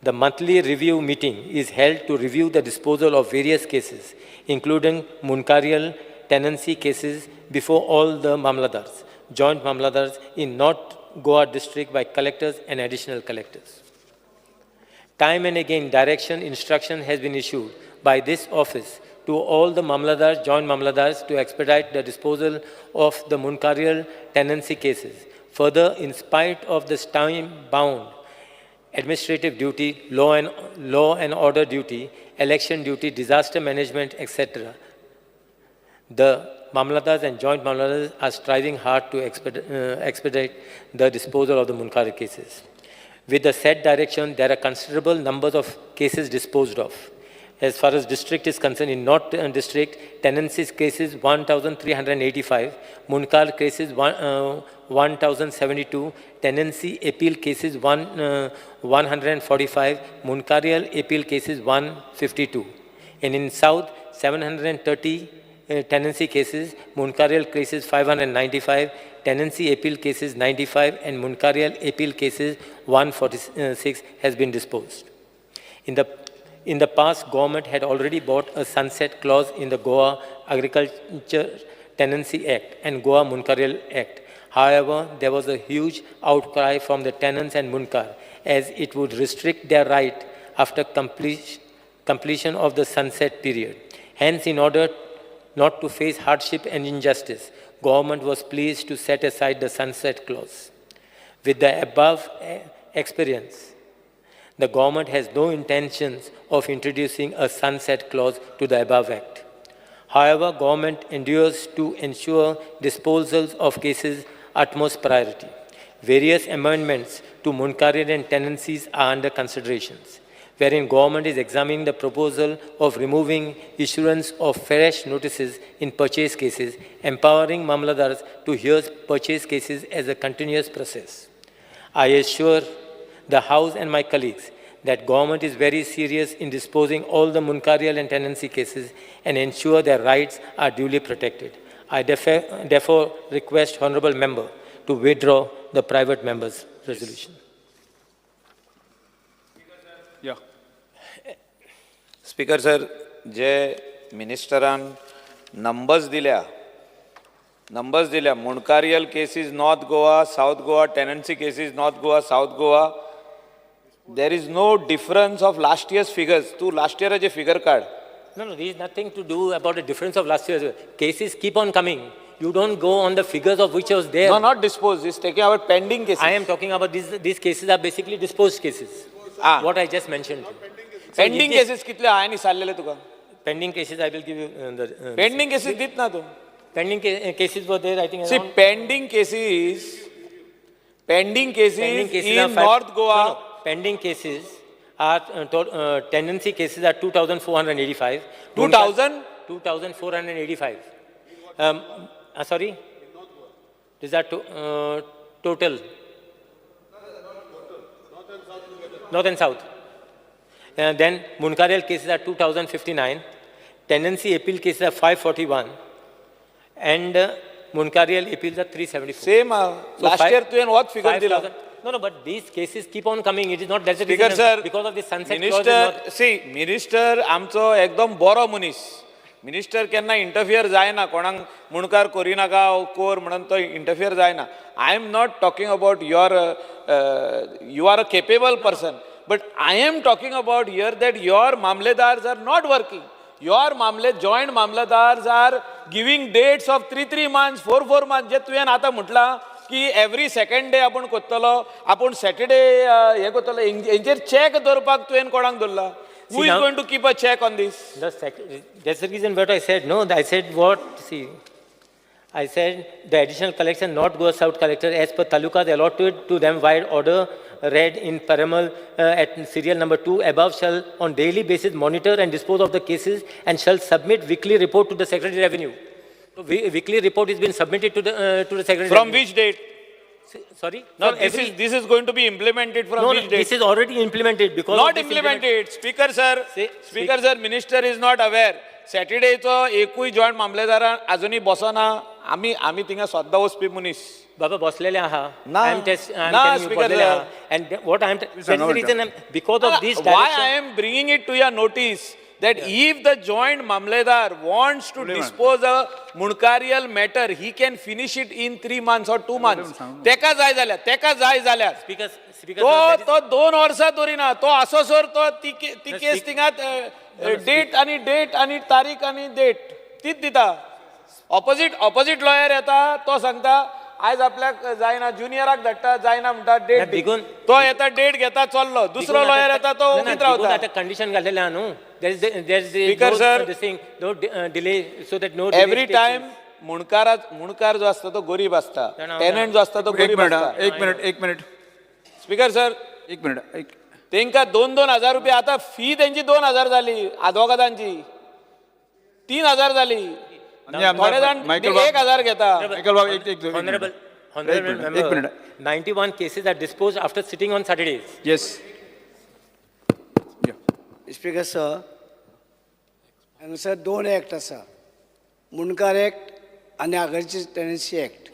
Speaker 21: The monthly review meeting is held to review the disposal of various cases, including Mundkarial tenancy cases before all the mamladars, joint mamladars in North Goa district by collectors and additional collectors. Time and again, direction, instruction has been issued by this office to all the mamladars, joint mamladars to expedite the disposal of the Mundkarial tenancy cases. Further, in spite of this time-bound administrative duty, law and order duty, election duty, disaster management, etc., the mamladars and joint mamladars are striving hard to expedite the disposal of the Mundkar cases. With the said direction, there are considerable numbers of cases disposed of. As far as district is concerned, in North District, tenancies cases 1,385, Mundkar cases 1,072, tenancy appeal cases 145, Mundkarial appeal cases 152. And in South, 730 tenancy cases, Mundkarial cases 595, tenancy appeal cases 95, and Mundkarial appeal cases 146 has been disposed. In the past, government had already bought a sunset clause in the Goa Agriculture Tenancy Act and Goa Mundkarial Act. However, there was a huge outcry from the tenants and Mundkar, as it would restrict their right after completion of the sunset period. Hence, in order not to face hardship and injustice, government was pleased to set aside the sunset clause. With the above experience, the government has no intentions of introducing a sunset clause to the above act. However, government endures to ensure disposals of cases utmost priority. Various amendments to Mundkarial and tenancies are under considerations, wherein government is examining the proposal of removing issuance of fresh notices in purchase cases, empowering mamladars to hear purchase cases as a continuous process. I assure the House and my colleagues that government is very serious in disposing all the Mundkarial and tenancy cases and ensure their rights are duly protected. I therefore request Honorable Member to withdraw the private member's resolution.
Speaker 2: Yeah.
Speaker 11: Speaker sir, J मिनिस्टरान numbers दिल्या, numbers दिल्या, Mundkarial cases North Goa, South Goa, tenancy cases North Goa, South Goa, there is no difference of last year's figures. तूं last इयराचे figure काड.
Speaker 21: No, there is nothing to do about the difference of last year's. Cases keep on coming. You don't go on the figures of which was there.
Speaker 11: No, not disposed. It's taking our pending cases.
Speaker 21: I am talking about these cases are basically disposed cases. What I just mentioned. So
Speaker 11: pending cases कितले हांवें विचारलेले तुका?
Speaker 21: Pending cases I will give you the
Speaker 11: pending cases दित ना तूं.
Speaker 21: Pending cases were there, I think.
Speaker 11: See, pending cases in North Goa.
Speaker 21: No, pending cases are tenancy cases are 2,485.
Speaker 11: 2,000?
Speaker 21: 2,485. Sorry? These are total. North and South. Then Mundkarial cases are 2,059. Tenancy appeal cases are 541. And Mundkarial appeals are 374.
Speaker 11: Same.
Speaker 21: So
Speaker 11: last year, tu what figure dila?
Speaker 21: No, but these cases keep on coming. It is not that's the
Speaker 11: Speaker
Speaker 21: reason.
Speaker 11: Sir,
Speaker 21: because of the sunset clause.
Speaker 11: Minister, see, minister आमचो एकदम बरो मनीस. Minister केन्ना interfere जायना, कोणाक मुणकार करिनाका कोर म्हणून तो interfere जायना. I am not talking about your, you are a capable person, but I am talking about here that your mamlatdars are not working. Your joint mamlatdars are giving dates of 3-3 months, 4-4 months. जे तुवें आतां म्हटलां की every second day आपूण कोत्तलो, आपूण Saturday हें कोत्तलो, हेंचेर check दवरपाक तुवें कोणाक दवरला? Who is going to keep a check on this?
Speaker 21: That's the reason what I said. No, I said what? See, I said the additional collection, North Goa South collector, as per talukas allotted to them via order read in Paramal at serial number 2 above shall on daily basis monitor and dispose of the cases and shall submit weekly report to the Secretary Revenue. So weekly report has been submitted to the Secretary.
Speaker 11: From
Speaker 21: Revenue.
Speaker 11: Which date?
Speaker 21: Sorry?
Speaker 11: No, this is going to be implemented from which date?
Speaker 21: This is already implemented because
Speaker 11: not implemented. Speaker sir, Speaker sir, minister is not aware. Saturday चो एकूय joint मामलेदारान अजूनही बसना. आमी आमी थिंगा सद्दां वचपी मनीस.
Speaker 21: बाबा बसलेले आहा.
Speaker 11: ना,
Speaker 21: I am
Speaker 11: ना,
Speaker 21: telling you
Speaker 11: Speaker
Speaker 21: बसलेले
Speaker 11: sir.
Speaker 21: आहा. And what I am that's the reason because of this
Speaker 11: why
Speaker 21: direction.
Speaker 11: I am bringing it to your notice that if the joint mamledar wants to dispose a Mundkarial matter, he can finish it in 3 months or 2 months. तेका जाय जाल्यार, तेका जाय जाल्यार. तो तो 2 वर्सां दवरिना, तो आसोसर तो ती केस थिंगा डेट आनी डेट आनी तारीख आनी डेट तीच दिता. ऑपोजिट लॉयर येता, तो सांगता आयज आपल्याक जायना, ज्युनियराक धाडटा, जायना म्हणटा डेट, तो येता डेट घेता चल्लो, दुसरो लॉयर येता तो ओगीत रावता.
Speaker 21: आतां कंडिशन घातलेलें आहा न्हू. There is
Speaker 11: Speaker sir,
Speaker 21: no delay so that no
Speaker 11: every time मुणकार जो आसता तो गरीब आसता, टेनंट जो आसता तो गरीब आसता.
Speaker 2: एक मिनिट
Speaker 11: स्पीकर सर,
Speaker 2: एक मिनिट.
Speaker 11: तेंका 2-2 हजार रुपया आतां फी तेंची 2,000 जाली, आदवोगादांची 3,000 जाली, थोडे जाण 1,000 घेता.
Speaker 21: Honorable member, 91 cases are disposed after sitting on Saturdays.
Speaker 2: Yes.
Speaker 1: Speaker sir, हांगासर 2 act आसा, मुंडकार एक्ट आनी आगरचे टेनन्सी एक्ट.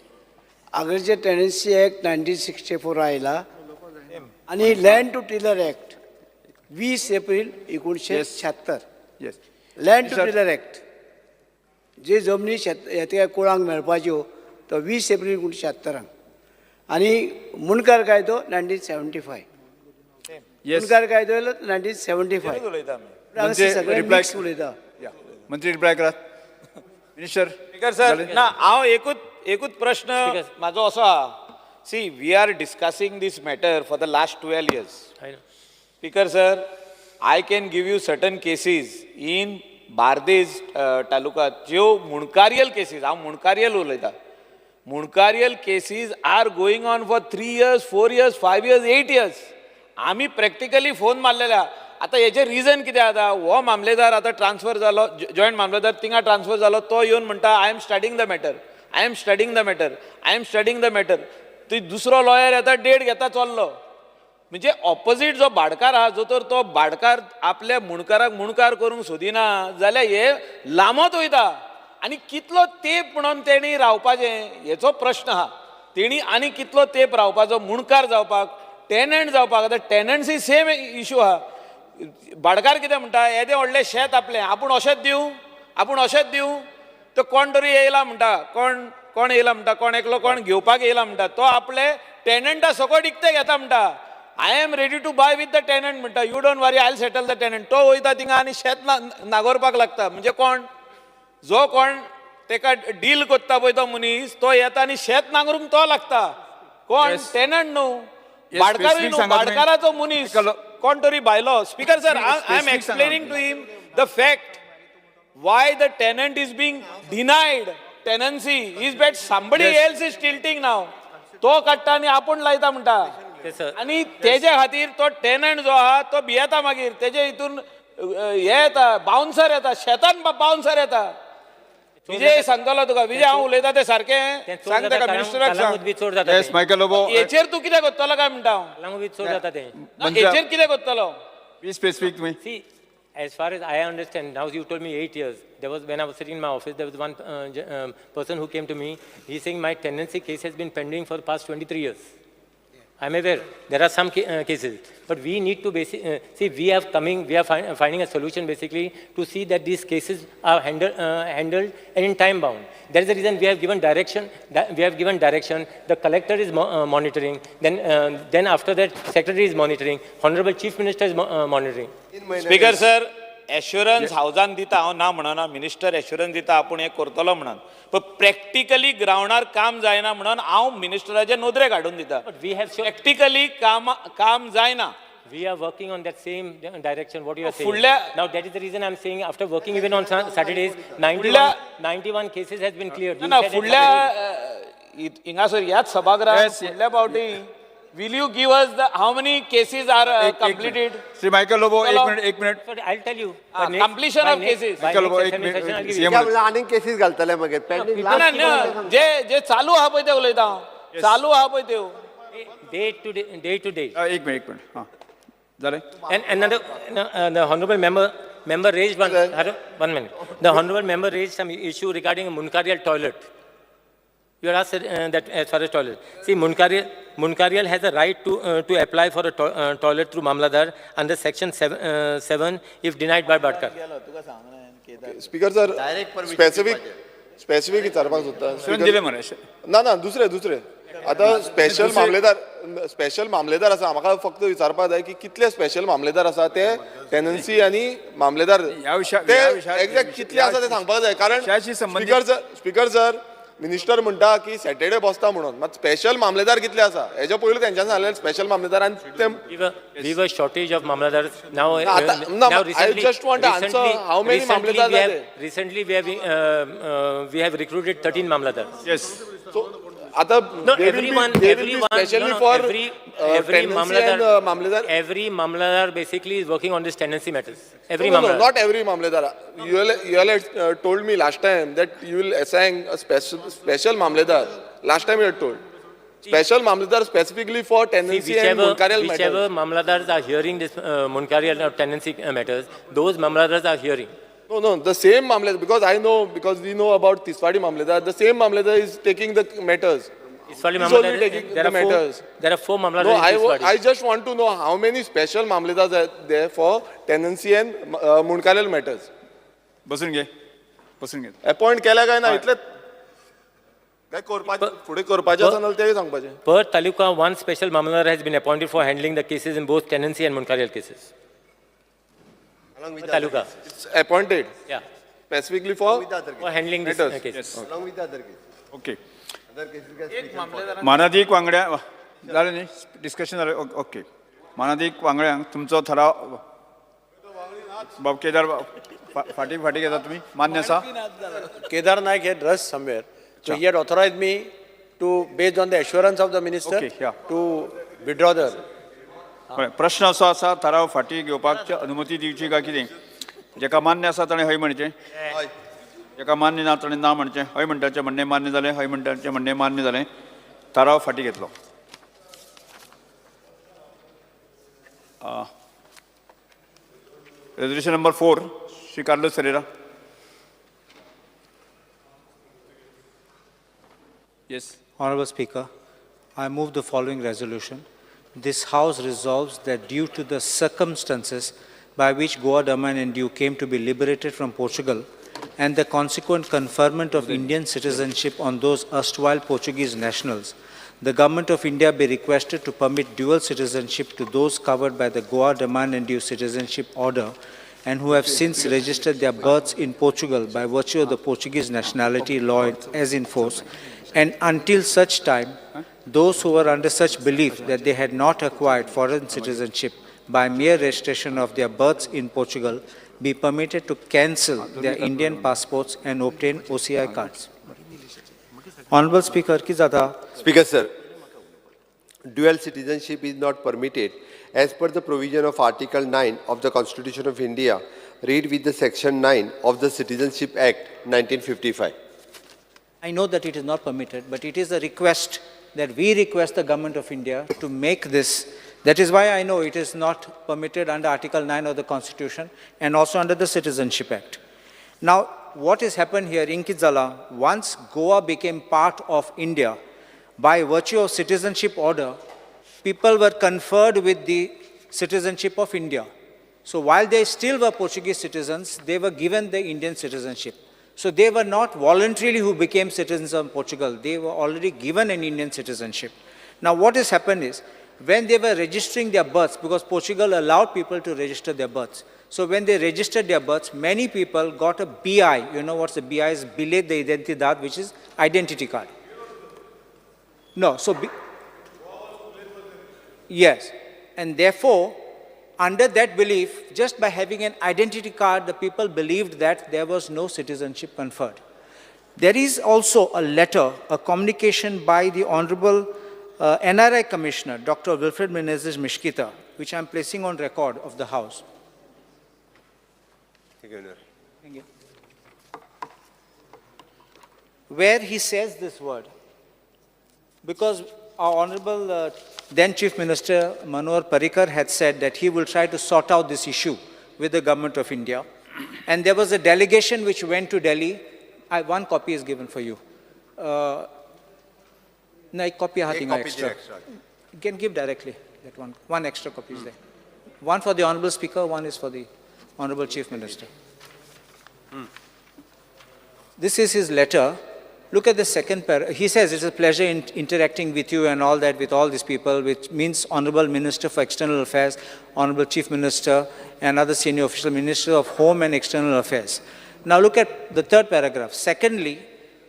Speaker 1: आगरचे टेनन्सी एक्ट 1964 आयला आनी land to tiller act 20 April 1976. Land to tiller act जे जमनी शेत कुळांक मेळपाच्यो तो 20 एप्रील 1976 आनी मुंडकार कायदो 1975. मुंडकार कायदो येयलो 1975. सगळे मिक्स उलयता.
Speaker 2: मंत्री रिप्लाय करात. मिनिस्टर.
Speaker 11: स्पीकर सर, ना हांव एकूच प्रश्न म्हाजो असो आहा. See, we are discussing this matter for the last 12 years. Speaker sir, I can give you certain cases in Bardez taluka ज्यो मुणकारियल केसीस, हांव मुणकारियल उलयता, Mundkarial cases are going on for 3 years, 4 years, 5 years, 8 years. आमी practically phone मारलेल्या. आतां हेचें reason कितें आतां हो मामलेदार आतां ट्रान्सफर जालो, जॉयंट मामलेदार थिंगा ट्रान्सफर जालो, तो येवन म्हणटा I am studying the matter, I am studying the matter, I am studying the matter. ती दुसरो लॉयर येता, डेट घेता, चल्लो.
Speaker 5: म्हणजे ऑपोजीट जो भाडकार आहा, जो तर तो भाडकार आपल्या मुणकाराक मुणकार करूंक सोदिना जाल्यार हे लांबत वयता. आनी कितलो तेंप म्हणून तेणी रावपाचें हेचो प्रश्न आहा. तेणी आनी कितलो तेंप रावपाचो मुणकार जावपाक, टेनंट जावपाक. आतां टेनन्सी सेम इशू आहा. भाडकार कितें म्हणटा, येदें व्हडलें शेत आपलें, आपूण अशेंच दिवं, आपूण अशेंच दिवं. तो कोण तरी येयला म्हणटा, कोण कोण येयला म्हणटा, कोण एकलो कोण घेवपाक येयला म्हणटा, तो आपले टेनंटा सकट इकते घेता म्हणटा. I am ready to buy with the tenant म्हणटा, you don't worry, I will settle the tenant. तो वयता थिंगा आनी शेत नागोरपाक लागता. म्हणजे कोण जो कोण तेका डील करता पळय तो मनीस, तो येता आनी शेत नांगरूंक तो लागता. कोण टेनंट न्हू, भाडकारूय न्हू, भाडकाराचो मनीस कोण तरी भायलो. Speaker sir, I am explaining to him the fact why the tenant is being denied tenancy is that somebody else is tilting now. तो काडटा आनी आपूण लायता म्हणटा. आनी तेजे खातीर तो टेनंट जो आहा तो भियेता. मागीर तेजे हितून हे येता, बाउन्सर येता, शेतान बाउन्सर येता. विजय सांगतलो तुका, विजय हांव उलयता तें सारकें सांग ताका, मिनिस्टराक सांग. हेचेर तूं कितें करतलो काय म्हणटा हांव, हेचेर कितें करतलो?
Speaker 2: Be specific तुमी.
Speaker 21: As far as I understand, now you told me 8 years. There was, when I was sitting in my office, there was one person who came to me. He's saying my tenancy case has been pending for the past 23 years. I'm aware there are some cases, but we need to see, we are coming, we are finding a solution basically to see that these cases are handled and in time bound. That is the reason we have given direction. We have given direction. The collector is monitoring. Then after that, secretary is monitoring. Honorable Chief Minister is monitoring.
Speaker 5: Speaker sir, assurance हावजान दिता, हांव ना म्हणना, minister assurance दिता आपूण हें करतलो म्हणून, पण प्रॅक्टिकली ग्रावंडार काम जायना म्हणून हांव मिनिस्टराचे नदरेक हाडून दिता. प्रॅक्टिकली काम जायना.
Speaker 21: We are working on that same direction what you are saying. Now that is the reason I am saying after working even on Saturdays, 91 cases has been cleared.
Speaker 5: ना फुडल्या हिंगासर ह्याच सभागृहात फुडल्या फावटी will you give us the how many cases are completed?
Speaker 2: Shri Michael Lobo, एक minute.
Speaker 21: Sorry, I'll tell you.
Speaker 5: Completion of cases.
Speaker 2: Michael Lobo, एक minute.
Speaker 3: आनीक cases घालतले मागीर.
Speaker 5: ना ना, जे जे चालू आहा पळय ते उलयता हांव, चालू आहा पळय त्यो.
Speaker 21: Day to day, day to day.
Speaker 2: एक मिनिट, हां जालें.
Speaker 21: And another, the honorable member raised one minute. The honorable member raised some issue regarding a Munkarial toilet. You are asked that as far as toilet. See, Munkarial has a right to apply for a toilet through Mamladar under section 7 if denied by Bhadkar.
Speaker 19: Speaker sir, specific विचारपाक सोदता. ना ना, दुसरे आतां special मामलेदार, मामलेदार आसा, म्हाका फक्त विचारपाक जाय की कितले स्पेशल मामलेदार आसा ते टेनन्सी आनी मामलेदार ते एक्झॅक्ट कितले आसा ते सांगपाक जाय. कारण स्पीकर सर, मिनिस्टर म्हणटा की सॅटर्डे बसता म्हणून, मात स्पेशल मामलेदार कितले आसा हेच्या पयलू तेंच्यांनी सांगलें स्पेशल मामलेदार आनी ते
Speaker 21: We were shortage of mamladars now.
Speaker 19: Now recently, I just want to answer how many mamladars are there.
Speaker 21: Recently we have recruited 13 mamladars.
Speaker 2: Yes.
Speaker 19: So आता
Speaker 21: no, everyone,
Speaker 19: especially for
Speaker 21: every mamladar, every mamladar basically is working on this tenancy matters. Every mamladar.
Speaker 19: No, not every mamladar. You all told me last time that you will assign a special mamladar. Last time you had told. Special mamladar specifically for tenancy and munkarial matters.
Speaker 21: Whichever mamladars are hearing this munkarial or tenancy matters, those mamladars are hearing.
Speaker 19: No, the same mamledar, because I know, because we know about Tiswadi mamledar, the same mamledar is taking the matters.
Speaker 21: Tiswadi mamledar, taking the matters. There are four mamledars.
Speaker 19: No, I just want to know how many special mamledars are there for tenancy and munkarial matters.
Speaker 2: बसून घे.
Speaker 19: Appoint केला काय ना इतले काय करपाचें फुडें करपाचें आसा नाल्यार तेंय सांगपाचें.
Speaker 21: Per taluka, one special mamledar has been appointed for handling the cases in both tenancy and munkarial cases.
Speaker 3: Along with
Speaker 21: taluka.
Speaker 19: It's appointed.
Speaker 21: Yeah.
Speaker 19: Specifically for
Speaker 21: handling this case.
Speaker 2: Yes.
Speaker 3: Along with the other case.
Speaker 2: Okay.
Speaker 3: Other cases.
Speaker 2: मानादीक वांगड्या जालें न्ही discussion जालें. Okay, मानादीक वांगड्यांक तुमचो ठराव बाब केदार फाटी फाटी घेता तुमी, मान्य आसा?
Speaker 7: Kedar Naik had rushed somewhere, so he had authorized me to, based on the assurance of the minister, to withdraw the.
Speaker 2: प्रश्न असो आसा, थाराव फाटी घेवपाक अनुमती दिवची काय कितें? जेका मान्य आसा ताणें हय म्हणचें, जेका मान्य ना ताणें ना म्हणचें. हय म्हणटाचें म्हणणें मान्य जालें, हय म्हणटाचें म्हणणें मान्य जालें. थाराव फाटी घेतलो. Resolution number 4, Shri Carlos Ferreira. Yes.
Speaker 9: Honorable Speaker, I move the following resolution. This House resolves that due to the circumstances by which Goa, Daman and Diu came to be liberated from Portugal and the consequent conferment of Indian citizenship on those erstwhile Portuguese nationals, the Government of India be requested to permit dual citizenship to those covered by the Goa, Daman and Diu Citizenship Order and who have since registered their births in Portugal by virtue of the Portuguese nationality law as in force, and until such time, those who were under such belief that they had not acquired foreign citizenship by mere registration of their births in Portugal be permitted to cancel their Indian passports and obtain OCI cards. Honorable Speaker, ki jata?
Speaker 3: Speaker, sir, dual citizenship is not permitted as per the provision of Article 9 of the Constitution of India, read with the Section 9 of the Citizenship Act, 1955.
Speaker 9: I know that it is not permitted, but it is a request that we request the Government of India to make this. That is why I know it is not permitted under Article 9 of the Constitution and also under the Citizenship Act. Now, what has happened here in Kizala, once Goa became part of India, by virtue of citizenship order, people were conferred with the citizenship of India. So while they still were Portuguese citizens, they were given the Indian citizenship. So they were not voluntarily who became citizens of Portugal. They were already given an Indian citizenship. Now what has happened is, when they were registering their births, because Portugal allowed people to register their births. So when they registered their births, many people got a BI. You know what's the BI is? Billet de Identidad, which is identity card. No, so... yes. And therefore, under that belief, just by having an identity card, the people believed that there was no citizenship conferred. There is also a letter, a communication by the Honorable NRI Commissioner, Dr. Wilfred Menezes Mishkita, which I am placing on record of the House.
Speaker 3: Thank you.
Speaker 9: Thank you. Where he says this word, because our Honorable then Chief Minister Manohar Parrikar had said that he will try to sort out this issue with the Government of India. And there was a delegation which went to Delhi. One copy is given for you. No, copy extra. You can give directly that one. One extra copy is there. One for the Honorable Speaker, one is for the Honorable Chief Minister. This is his letter. Look at the second paragraph. He says, it's a pleasure in interacting with you and all that, with all these people, which means Honorable Minister for External Affairs, Honorable Chief Minister, and other senior official, Minister of Home and External Affairs. Now look at the third paragraph. Secondly,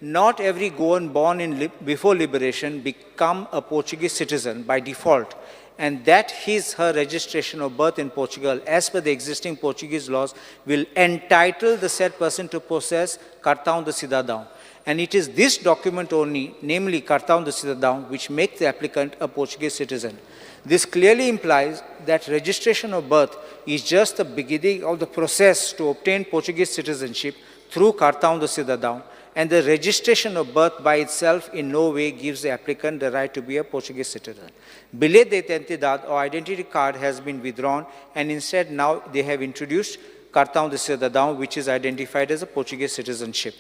Speaker 9: not every Goan born in before liberation become a Portuguese citizen by default, and that his her registration of birth in Portugal, as per the existing Portuguese laws, will entitle the said person to possess Cartão de Cidadão. And it is this document only, namely Cartão de Cidadão, which makes the applicant a Portuguese citizen. This clearly implies that registration of birth is just the beginning of the process to obtain Portuguese citizenship through Cartão de Cidadão, and the registration of birth by itself in no way gives the applicant the right to be a Portuguese citizen. Billet de Identidad or identity card has been withdrawn, and instead now they have introduced Cartão de Cidadão, which is identified as a Portuguese citizenship.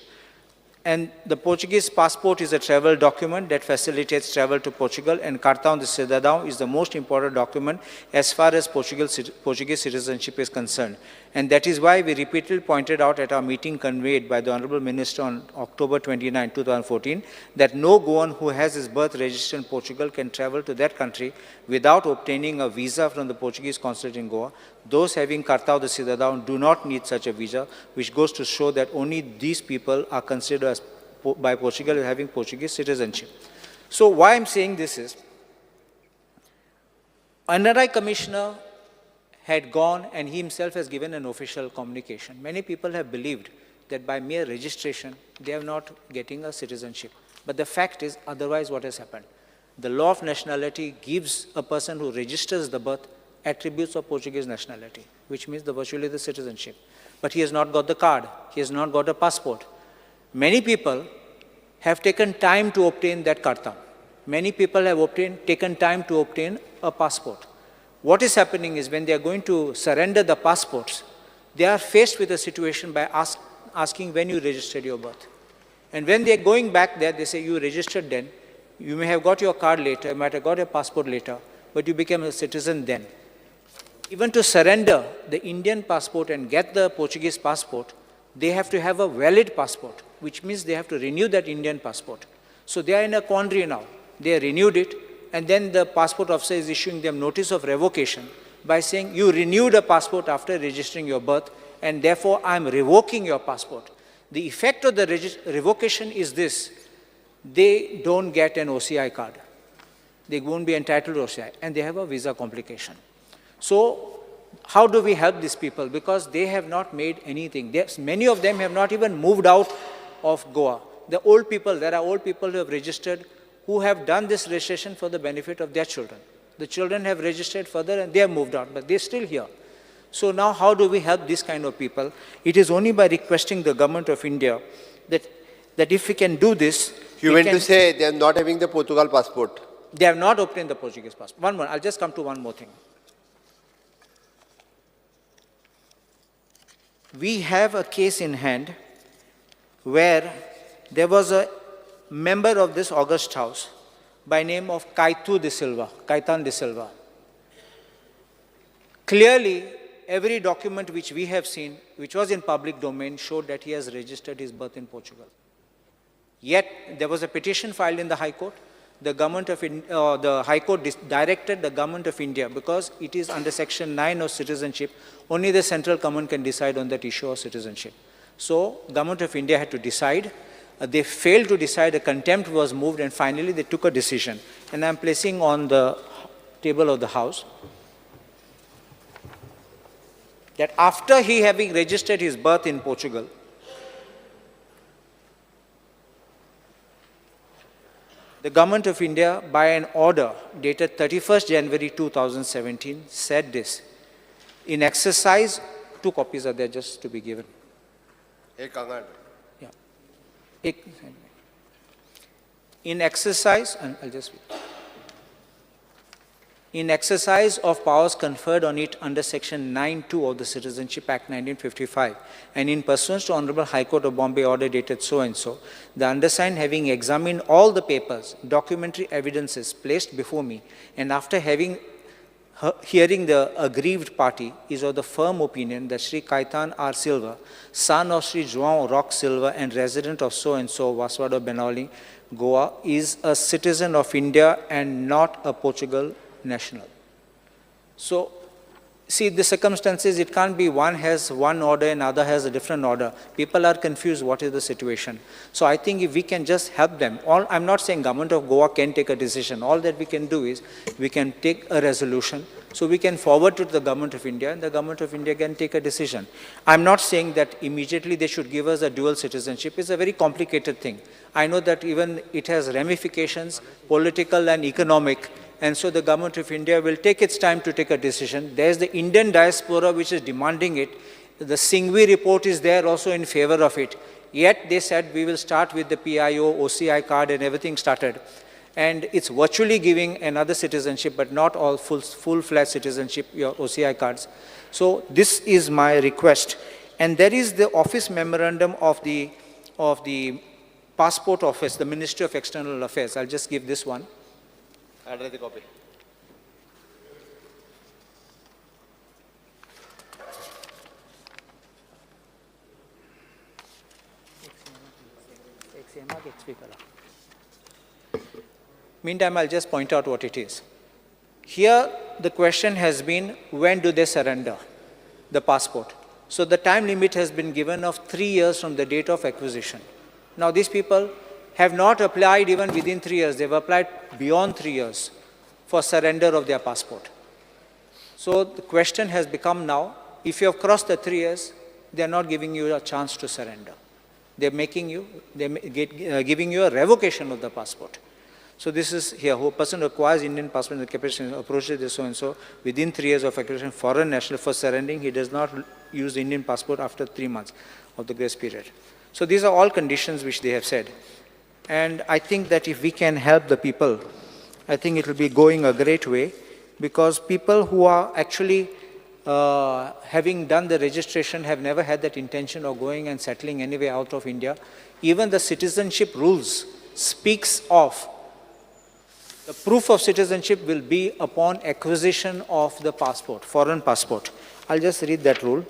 Speaker 9: And the Portuguese passport is a travel document that facilitates travel to Portugal, and Cartão de Cidadão is the most important document as far as Portuguese citizenship is concerned. And that is why we repeatedly pointed out at our meeting conveyed by the Honorable Minister on October 29, 2014, that no Goan who has his birth registered in Portugal can travel to that country without obtaining a visa from the Portuguese consulate in Goa. Those having Cartão de Cidadão do not need such a visa, which goes to show that only these people are considered as by Portugal as having Portuguese citizenship. So why I'm saying this is, NRI Commissioner had gone and he himself has given an official communication. Many people have believed that by mere registration, they are not getting a citizenship. But the fact is, otherwise what has happened? The law of nationality gives a person who registers the birth attributes of Portuguese nationality, which means the virtually the citizenship. But he has not got the card. He has not got a passport. Many people have taken time to obtain that cartão. Many people have taken time to obtain a passport. What is happening is when they are going to surrender the passports, they are faced with a situation by asking when you registered your birth. And when they are going back there, they say, you registered then, you may have got your card later, you might have got your passport later, but you became a citizen then. Even to surrender the Indian passport and get the Portuguese passport, they have to have a valid passport, which means they have to renew that Indian passport. So they are in a quandary now. They renewed it, and then the passport officer is issuing them notice of revocation by saying, you renewed a passport after registering your birth, and therefore I am revoking your passport. The effect of the revocation is this: they don't get an OCI card. They won't be entitled to OCI, and they have a visa complication. So how do we help these people? Because they have not made anything. Many of them have not even moved out of Goa. The old people, there are old people who have registered, who have done this registration for the benefit of their children. The children have registered further and they have moved out, but they're still here. So now how do we help these kind of people? It is only by requesting the government of India that if we can do this...
Speaker 3: You meant to say they are not having the Portugal passport?
Speaker 9: They have not obtained the Portuguese passport. One more, I'll just come to one more thing. We have a case in hand where there was a member of this august house by name of Kaitan de Silva. Clearly, every document which we have seen, which was in public domain, showed that he has registered his birth in Portugal. Yet, there was a petition filed in the High Court. The government of the High Court directed the government of India, because it is under Section 9 of citizenship, only the central government can decide on that issue of citizenship. So, government of India had to decide. They failed to decide, a contempt was moved, and finally they took a decision. And I'm placing on the table of the House that after he having registered his birth in Portugal, the government of India, by an order dated 31st January 2017, said this. In exercise, 2 copies are there just to be given. Yeah. In exercise, and I'll just... In exercise of powers conferred on it under Section 9(2) of the Citizenship Act 1955, and in pursuance to Honorable High Court of Bombay order dated so and so, the undersigned having examined all the papers, documentary evidences placed before me, and after having hearing the aggrieved party, is of the firm opinion that Sri Kaitan R. Silva, son of Sri João Rock Silva and resident of so and so, Vaswado Benaulim, Goa, is a citizen of India and not a Portugal national. So, see, the circumstances, it can't be one has one order and other has a different order. People are confused what is the situation. So I think if we can just help them, I'm not saying government of Goa can take a decision. All that we can do is we can take a resolution so we can forward to the government of India and the government of India can take a decision. I'm not saying that immediately they should give us a dual citizenship. It's a very complicated thing. I know that even it has ramifications, political and economic. And so the government of India will take its time to take a decision. There's the Indian diaspora which is demanding it. The Singhvi report is there also in favor of it. Yet they said we will start with the PIO, OCI card and everything started. And it's virtually giving another citizenship, but not all full-fledged citizenship, your OCI cards. So this is my request. And there is the office memorandum of the passport office, the Ministry of External Affairs. I'll just give this one.
Speaker 10: I'll read the copy.
Speaker 9: Meantime, I'll just point out what it is. Here, the question has been, when do they surrender the passport? So the time limit has been given of 3 years from the date of acquisition. Now, these people have not applied even within 3 years. They've applied beyond 3 years for surrender of their passport. So the question has become now, if you have crossed the 3 years, they're not giving you a chance to surrender. They're making you, they're giving you a revocation of the passport. So this is here, who person acquires Indian passport in the capacity approaches this so and so within 3 years of acquisition, foreign national for surrendering, he does not use Indian passport after 3 months of the grace period. So these are all conditions which they have said. And I think that if we can help the people, I think it will be going a great way, because people who are actually having done the registration have never had that intention of going and settling anywhere out of India. Even the citizenship rules speaks of the proof of citizenship will be upon acquisition of the passport, foreign passport. I'll just read that rule.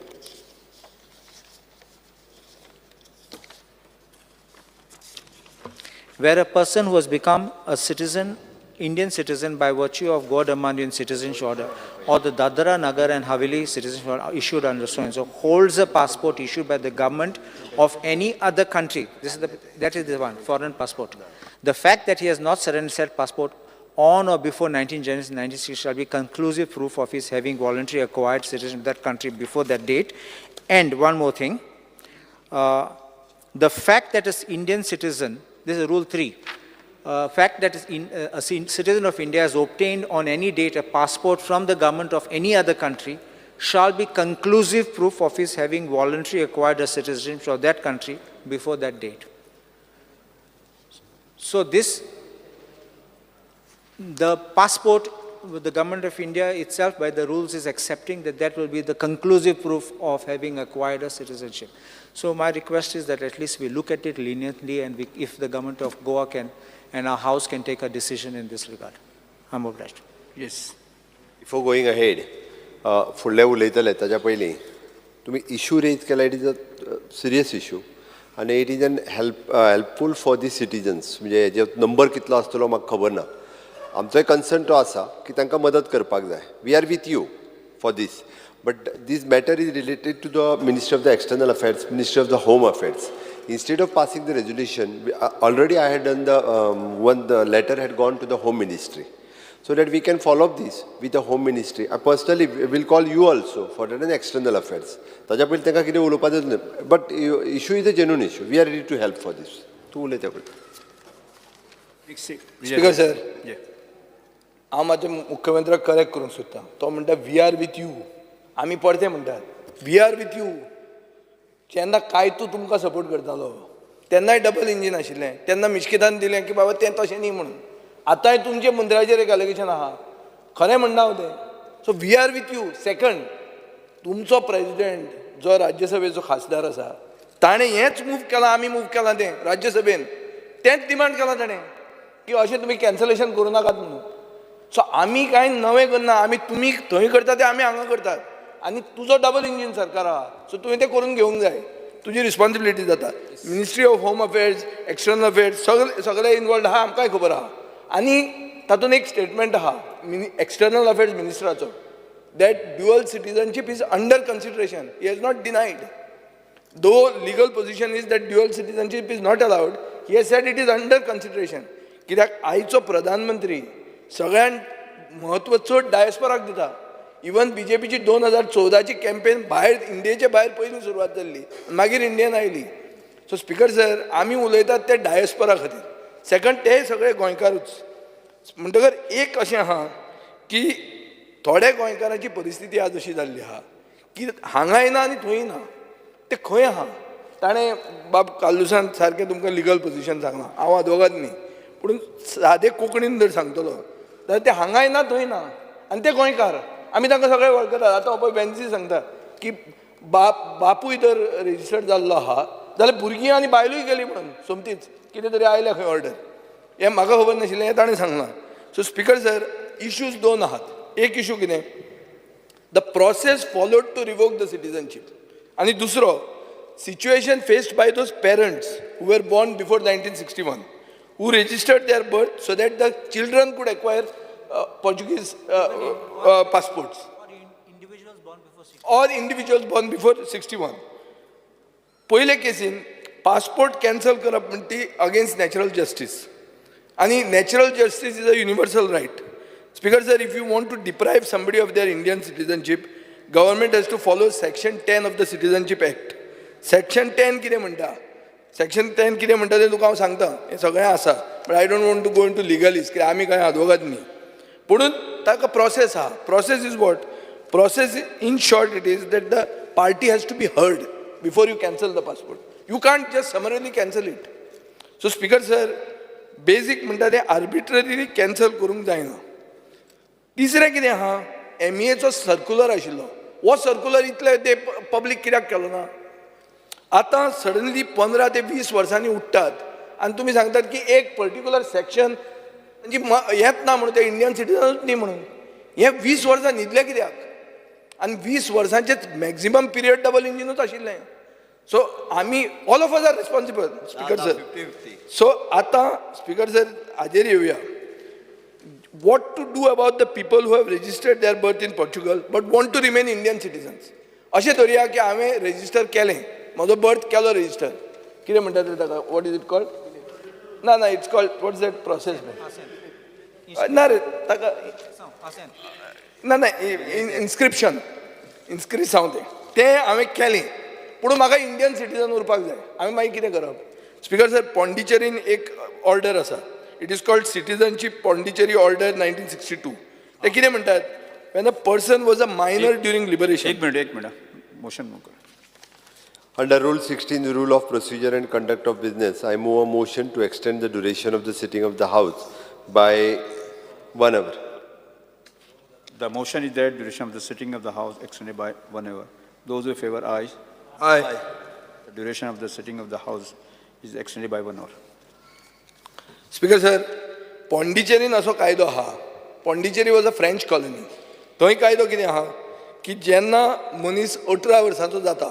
Speaker 9: Where a person who has become a citizen, Indian citizen by virtue of Goa Daman citizenship order or the Dadra Nagar and Haveli citizenship order issued under so and so, holds a passport issued by the government of any other country. This is the, that is the one, foreign passport. The fact that he has not surrendered said passport on or before 19 January 1960 shall be conclusive proof of his having voluntarily acquired citizenship of that country before that date. And one more thing, the fact that an Indian citizen, this is Rule 3, fact that a citizen of India has obtained on any date a passport from the government of any other country shall be conclusive proof of his having voluntarily acquired a citizenship of that country before that date. So this, the passport, the government of India itself by the rules is accepting that that will be the conclusive proof of having acquired a citizenship. So my request is that at least we look at it leniently, and we, if the government of Goa can and our house can take a decision in this regard. I'm obliged.
Speaker 2: Yes.
Speaker 3: Before going ahead, फुडले उलयतले ताच्या पयलीं तुमी issue rays केला, it is a serious issue आनी it is an helpful for the citizens. म्हणजे हेजे number कितलो आसतलो म्हाका खबर ना. आमचोय कन्सर्न तो आसा की तांकां मदत करपाक जाय. We are with you for this, but this matter is related to the Ministry of the External Affairs, Ministry of the Home Affairs. Instead of passing the resolution, already I had done the one, the letter had gone to the Home Ministry, so that we can follow up this with the Home Ministry. I personally will call you also for that and External Affairs. ताज्या पयलीं तांकां कितें उलोवपाचें न्हय, but issue is a genuine issue. We are ready to help for this. तूं उलयता पळय.
Speaker 13: Speaker sir, हांव म्हाज्या मुख्यमंत्र्याक करेक्ट करूंक सोदता. तो म्हणटा we are with you, आमी परते म्हणटात we are with you. जेन्ना कायतू तुमकां सपोर्ट करतालो तेन्नाय डबल इंजीन आशिल्लें, तेन्ना मिश्कितान दिलें की बाबा तें तशें न्ही म्हणून. आतांय तुमचे मंत्र्याचेर एक एलिगेशन आहा, खरें म्हणना हांव तें. So we are with you. Second, तुमचो प्रेजिडेंट जो राज्यसभेचो खासदार आसा ताणें हेंच मूव केलां, आमी मूव केलां तें राज्यसभेन, तेंच डिमांड केलां ताणें की अशें तुमी कॅन्सलेशन करूं नाकात म्हणून. सो आमी कांय नवें करना, आमी तुमी थंय करता तें आमी हांगा करतात. आनी तुजो डबल इंजीन सरकार आहा, सो तुवें तें करून घेवंक जाय, तुजी रिस्पॉन्सिबिलिटी जाता. Ministry of Home Affairs, External Affairs सगळे सगळे इनवॉल्ड आहा, आमकांय खबर आहा. आनी तातूंत एक स्टेटमेंट आहा एक्सटर्नल अफेर्स मिनिस्टराचो, that dual citizenship is under consideration. He has not denied. Though legal position is that dual citizenship is not allowed, he has said it is under consideration. कित्याक आयचो प्रधानमंत्री सगळ्यांत म्हत्व चड डायस्पोराक दिता. इवन बीजेपीची 2014ची कॅम्पेन भायर, इंडियेचे भायर पयलीं सुरवात जाल्ली, मागीर इंडियन आयली. सो स्पीकर सर, आमी उलयतात ते डायस्पोरा खातीर. सेकंड, ते सगळे गोंयकारूच. म्हणटकर एक अशें आहा की थोड्या गोंयकारांची परिस्थिती आज अशी जाल्ली आहा की हांगाय ना आनी थंय ना, ते खंय आहा. ताणें बाब कार्लुसान सारकें तुमकां लिगल पोजिशन सांगलां, हांव आदवोगाद न्ही, पूण सादे कोंकणीन जर सांगतलो जाल्यार ते हांगाय ना थंय ना, आनी ते गोंयकार, आमी तांकां सगळे वळखतात. आतां पळय बेन्सी सांगता की बापूय जर रजिस्टर्ड जाल्लो आहा जाल्यार भुरगीं आनी बायलूय गेली म्हणून सोमतीच कितें तरी आयलें खंय ऑर्डर, हें म्हाका खबर नाशिल्लें, हें ताणें सांगलां. सो स्पीकर सर, इश्यूज दोन आहात. एक इशू कितें, the process followed to revoke the citizenship, आनी दुसरो situation faced by those parents who were born before 1961, who registered their birth so that the children could acquire Portuguese passports. Or individuals born before 61. पयले casein passport cancel करप म्हणटा ती against natural justice, आनी natural justice is a universal right. Speaker sir, if you want to deprive somebody of their Indian citizenship, government has to follow section 10 of the Citizenship Act. Section 10 कितें म्हणटा, section 10 कितें म्हणटा तें तुका हांव सांगता, हें सगळें आसा, but I don't want to go into legalese, कित्याक आमी कांय आदवोगाद न्ही. पुणून ताका प्रोसेस आहा. Process is what? Process in short it is that the party has to be heard before you cancel the passport. You can't just summarily cancel it. So speaker sir, basic म्हणटा तें arbitrarily cancel करूंक जायना. तिसरें कितें आहा, एमईएचो circular आशिल्लो, हो circular इतले ते पब्लीक कित्याक केलो ना? आतां सडनली 15 ते 20 वर्सांनी उठ्ठात आनी तुमी सांगतात की एक पर्टिक्युलर सेक्शन म्हणजे हेंच ना म्हणून, ते इंडियन सिटीजनूच न्ही म्हणून. हें 20 वर्सां न्हिदले कित्याक? आनी 20 वर्सांचेच मॅक्झिमम पिरियड डबल इंजिनूच आशिल्लें. सो आमी all of us are responsible, speaker sir. So आतां स्पीकर सर हाजेर येवया. What to do about the people who have registered their birth in Portugal but want to remain Indian citizens? अशें धरुया की हांवें register केलें, म्हजो birth केलो register, कितें म्हणटात रे ताका, what is it called? ना ना, it's called, what is that process? ना रे ताका, ना ना, इन्स्क्रिप्शन, इन्स्क्रिसांव तें हांवें केलें, पूण म्हाका इंडियन सिटीजन उरपाक जाय, हांवें मागीर कितें करप? स्पीकर सर, पॉंडिचेरीन एक ऑर्डर आसा, it is called citizenship Pondicherry order 1962. ते कितें म्हणटात, when a person was a minor during liberation.
Speaker 2: एक मिनिट, एक मिनिट, मोशन मूव कर.
Speaker 3: Under Rule 16, Rule of Procedure and Conduct of Business, I move a motion to extend the duration of the sitting of the House by 1 hour.
Speaker 2: The motion is that duration of the sitting of the House extended by 1 hour. Those who favor, aye.
Speaker 13: Aye.
Speaker 2: The duration of the sitting of the House is extended by 1 hour.
Speaker 13: Speaker sir, पॉंडिचेरीन असो कायदो आहा. Pondicherry was a French colony. थंय कायदो कितें आहा की जेन्ना मनीस 18 वर्सांचो जाता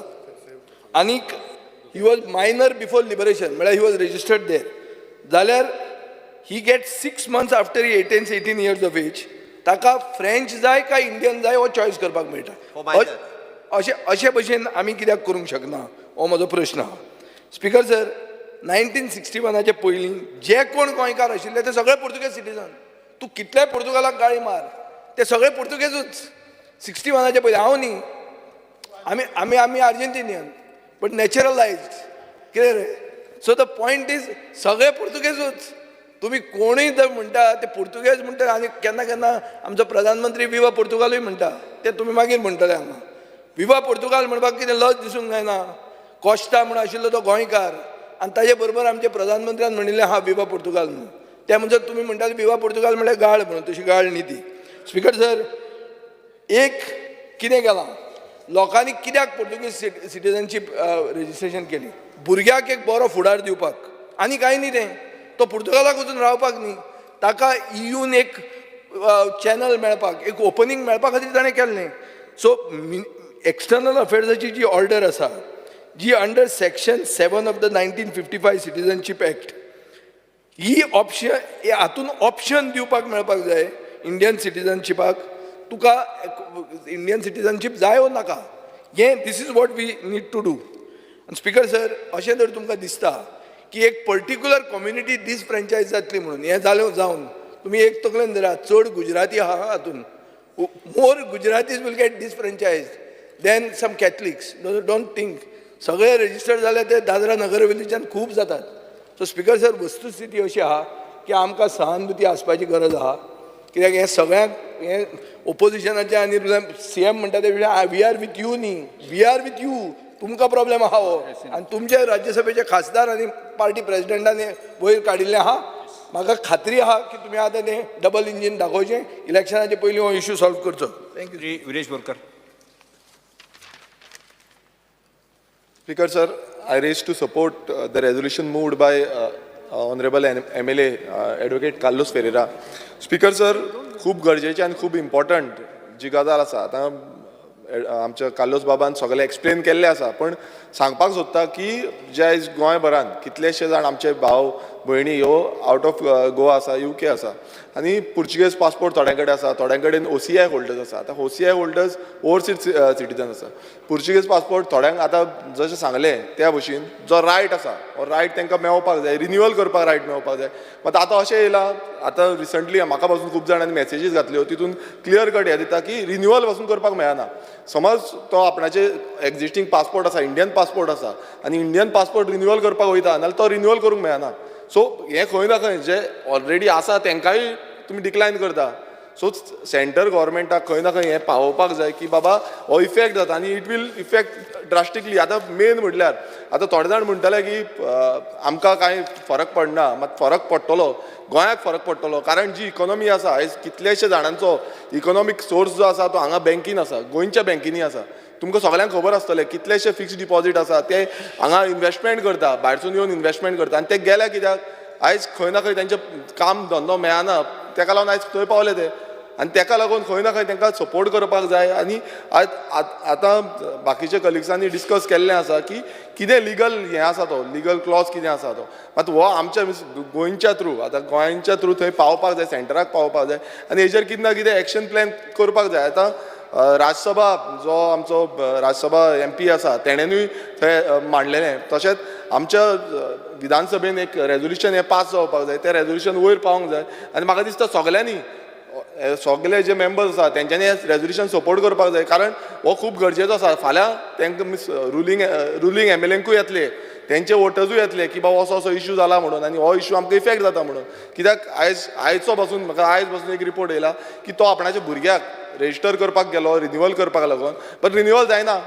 Speaker 13: आनीक he was minor before liberation, म्हळ्यार he was registered there, जाल्यार he get 6 months after he attains 18 years of age, ताका फ्रेंच जाय काय इंडियन जाय हो चॉयस करपाक मेळटा. अशें अशे भशेन आमी कित्याक करूंक शकना हो म्हजो प्रश्न आहा. स्पीकर सर, 1961 पयलीं जे कोण गोंयकार आशिल्ले ते सगळे पुर्तुगेज सिटीजन. तूं कितलेय पुर्तुगालाक गाळी मार, ते सगळे पुर्तुगेजूच. 61 पयलीं हांव न्ही, आमी आमी आमी आर्जेंटिनियन बट नॅचरलायज्ड, कितें रे. सो the point is सगळे पुर्तुगेजूच. तुमी कोणूय जर म्हणटा ते पुर्तुगेज म्हणटा, आनी केन्ना केन्ना आमचो प्रधानमंत्री विवा पुर्तुगालूय म्हणटा, ते तुमी मागीर म्हणटले हांगा. विवा पुर्तुगाल म्हणपाक कितें लज दिसूंक जायना? कोश्ता म्हूण आशिल्लो तो गोंयकार आनी ताजे बरोबर आमच्या प्रधानमंत्र्यान म्हणिल्लें हा विवा पुर्तुगाल म्हणून. त्या म्हणसर तुमी म्हणटाले विवा पुर्तुगाल म्हणल्यार गाळ म्हणून, तशी गाळ न्ही ती. स्पीकर सर, एक कितें केलां लोकांनी, कित्याक पुर्तुगीज सिटीजनशीप रजिस्ट्रेशन केली? भुरग्याक एक बरो फुडार दिवपाक, आनी कांय न्ही. तें तो पुर्तुगालाक वचून रावपाक न्ही, ताका ईयून एक चॅनल मेळपाक, एक ओपनींग मेळपा खातीर ताणें केल्लें. सो एक्सटर्नल अफेर्साची जी ऑर्डर आसा, जी under section 7 of the 1955 citizenship act, he option हातून ऑप्शन दिवपाक मेळपाक जाय इंडियन सिटीजनशिपाक. तुका इंडियन सिटीजनशीप जाय वो नाका, हें this is what we need to do. आनी स्पीकर सर, अशें जर तुमकां दिसता की एक पर्टिक्युलर कम्युनिटी डिसफ्रेंचायज जातली म्हणून, हें जालें जावन तुमी एक तकलेन धरात, चड गुजराती आहा हातून, more Gujaratis will get disfranchise than some Catholics. Don't think सगळे रजिस्टर्ड जाल्यार ते दादरा नगर हवेलीच्यान खूब जातात. सो स्पीकर सर, वस्तुस्थिती अशी आहा की आमकां सहानुभूती आसपाची गरज आहा, कित्याक हें सगळ्यांक हें ओपोजिशनाचें आनी सीएम म्हणटा ते we are with you न्ही, we are with you. तुमकां प्रॉब्लेम आहा हो, आनी तुमचे राज्यसभेचे खासदार आनी पार्टी प्रेजिडेंटान वयर काडिल्लें आहा. म्हाका खात्री आहा की तुमी आतां तें डबल इंजीन दाखोवचें, इलेक्शनाचे पयलीं हो इशू सॉल्व करचो. Thank you.
Speaker 2: Shri Viresh Borkar.
Speaker 19: Speaker sir, I raise to support the resolution moved by Honorable MLA Advocate Carlos Ferreira. Speaker sir, खूब गरजेची आनी खूब इम्पॉर्टंट जी गजाल आसा, आतां आमच्या कार्लोस बाबान सगळें एक्सप्लेन केल्लें आसा, पण सांगपाक सोदता की जे आयज गोंयभरान कितलेशे जाण आमचे भाव भयणी ह्यो आवट ऑफ गोवा आसा, युके आसा, आनी पुर्तुगेज पासपोर्ट थोड्यां कडेन आसा, थोड्यां कडेन ओसीआय होल्डर्स आसा. आतां ओसीआय होल्डर्स ओवरसीज सिटीजन आसा. पुर्तुगेज पासपोर्ट थोड्यांक आतां जशें सांगलें त्या भशेन जो रायट आसा हो रायट तांकां मेळपाक जाय, रिन्युअल करपाक रायट मेळपाक जाय. मात आतां अशें येयलां, आतां रिसंटली म्हाका पासून खूब जाणांनी मॅसेजीस घातल्यो, तितून क्लियर कट हें दिता की रिन्युअल पासून करपाक मेळना. समज तो आपणाचे एक्झिस्टींग पासपोर्ट आसा, इंडियन पासपोर्ट आसा, आनी इंडियन पासपोर्ट रिन्युअल करपाक वयता नाल्यार तो रिन्युअल करूंक मेळना. सो हें खंय ना खंय जे ऑलरेडी आसा तेंकांय तुमी डिक्लायन करता. सो सेंटर गव्हर्मेंटाक खंय ना खंय हें पावोवपाक जाय की बाबा हो इफेक्ट जाता आनी it will effect drastically. आतां मेन म्हटल्यार आतां थोडे जाण म्हणटले की आमकां कांय फरक पडना, मात फरक पडटलो, गोंयाक फरक पडटलो. कारण जी इकॉनॉमी आसा आयज कितलेशे जाणांचो इकॉनॉमीक सोर्स जो आसा तो हांगा बँकीन आसा, गोंयच्या बँकींनी आसा. तुमकां सगळ्यांक खबर आसतलें कितलेशे फिक्स डिपॉझीट आसा ते हांगा इन्वेस्टमेंट करता, भायरसून येवन इन्वेस्टमेंट करता आनी ते गेले कित्याक आयज खंय ना खंय तेंचे काम धंदो मेळना, तेका लागून आयज थंय पावले ते. आनी तेका लागून खंय ना खंय तेंकां सपोर्ट करपाक जाय. आनी आतां बाकीच्या कलिग्सांनी डिस्कस केल्लें आसा की कितें लिगल हें आसा, तो लिगल क्लॉज कितें आसा तो, मात हो आमच्या गोंयच्या थ्रू आतां गोंयच्या थ्रू थंय पावपाक जाय, सेंटराक पावपाक जाय आनी हेजेर कितें ना कितें एक्शन प्लॅन करपाक जाय. आतां राज्यसभा जो आमचो राज्यसभा एम पी आसा तेणेनूय थंय मांडलेलें, तशेंच आमच्या विधानसभेन एक रेजोल्युशन हें पास जावपाक जाय, तें रेजोल्युशन वयर पावोंक जाय. आनी म्हाका दिसता सगल्यांनी सगळे जे मेंबर्स आसा तेंच्यांनी हें रेजोल्युशन सपोर्ट करपाक जाय, कारण हो खूब गरजेचो आसा. फाल्यां तांकां मिस रुलींग एम एल एंकूय येतले, तेंचे वोटर्सूय येतले की बाबा असो असो इशू जाला म्हणून आनी हो इशू आमकां इफेक्ट जाता म्हणून. कित्याक आयज आयचो पासून म्हाका आयज पासून एक रिपोर्ट येयला की तो आपणाच्या भुरग्याक रेजिस्टर करपाक गेलो रिन्युअल करपाक लागून, बट रिन्युअल जायना.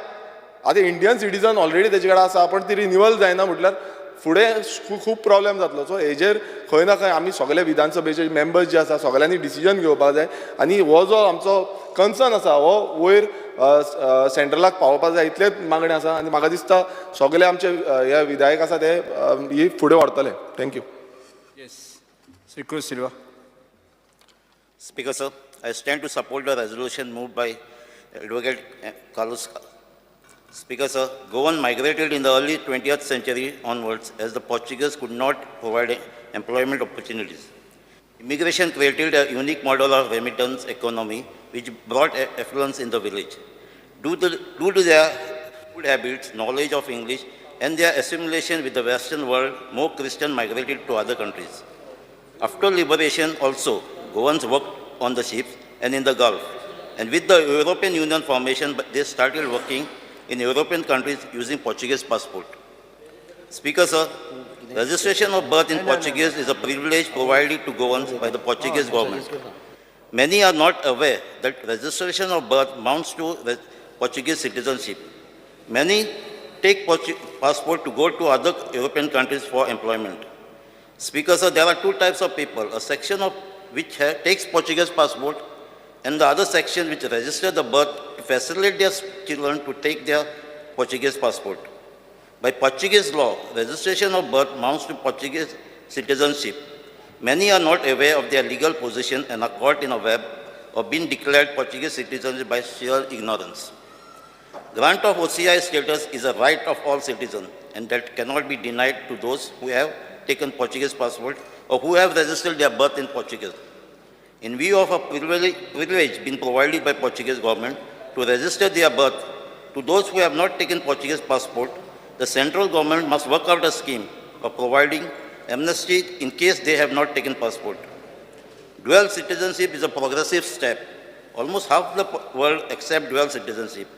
Speaker 19: आतां इंडियन सिटीजन ऑलरेडी तेजे कडेन आसा पण ती रिन्युअल जायना म्हटल्यार फुडें खूब प्रॉब्लेम जातलो. सो हेजेर खंय ना खंय आमी सगळे विधानसभेचे मेंबर्स जे आसा सगळ्यांनी डिसिजन घेवपाक जाय आनी हो जो आमचो कन्सर्न आसा हो वयर सेंट्रलाक पावोवपाक जाय, इतलेच मागणें आसा. आनी म्हाका दिसता सगळे आमचे हे विधायक आसा ते ही फुडें व्हरतले. Thank you.
Speaker 2: Yes, Shri Cruz Silva.
Speaker 8: Speaker sir, I stand to support the resolution moved by Advocate Carlos. Speaker sir, Goan migrated in the early 20th century onwards as the Portuguese could not provide employment opportunities. Immigration created a unique model of remittance economy which brought affluence in the village. Due to their food habits, knowledge of English, and their assimilation with the Western world, more Christians migrated to other countries. After liberation also, Goans worked on the ships and in the Gulf. And with the European Union formation, they started working in European countries using Portuguese passport. Speaker sir, registration of birth in Portuguese is a privilege provided to Goans by the Portuguese government. Many are not aware that registration of birth mounts to Portuguese citizenship. Many take passport to go to other European countries for employment. Speaker sir, there are two types of people, a section of which takes Portuguese passport and the other section which register the birth to facilitate their children to take their Portuguese passport. By Portuguese law, registration of birth mounts to Portuguese citizenship. Many are not aware of their legal position and are caught in a web of being declared Portuguese citizens by sheer ignorance. Grant of OCI status is a right of all citizens and that cannot be denied to those who have taken Portuguese passport or who have registered their birth in Portugal. In view of a privilege being provided by Portuguese government to register their birth to those who have not taken Portuguese passport, the central government must work out a scheme of providing amnesty in case they have not taken passport. Dual citizenship is a progressive step. Almost half the world accept dual citizenship.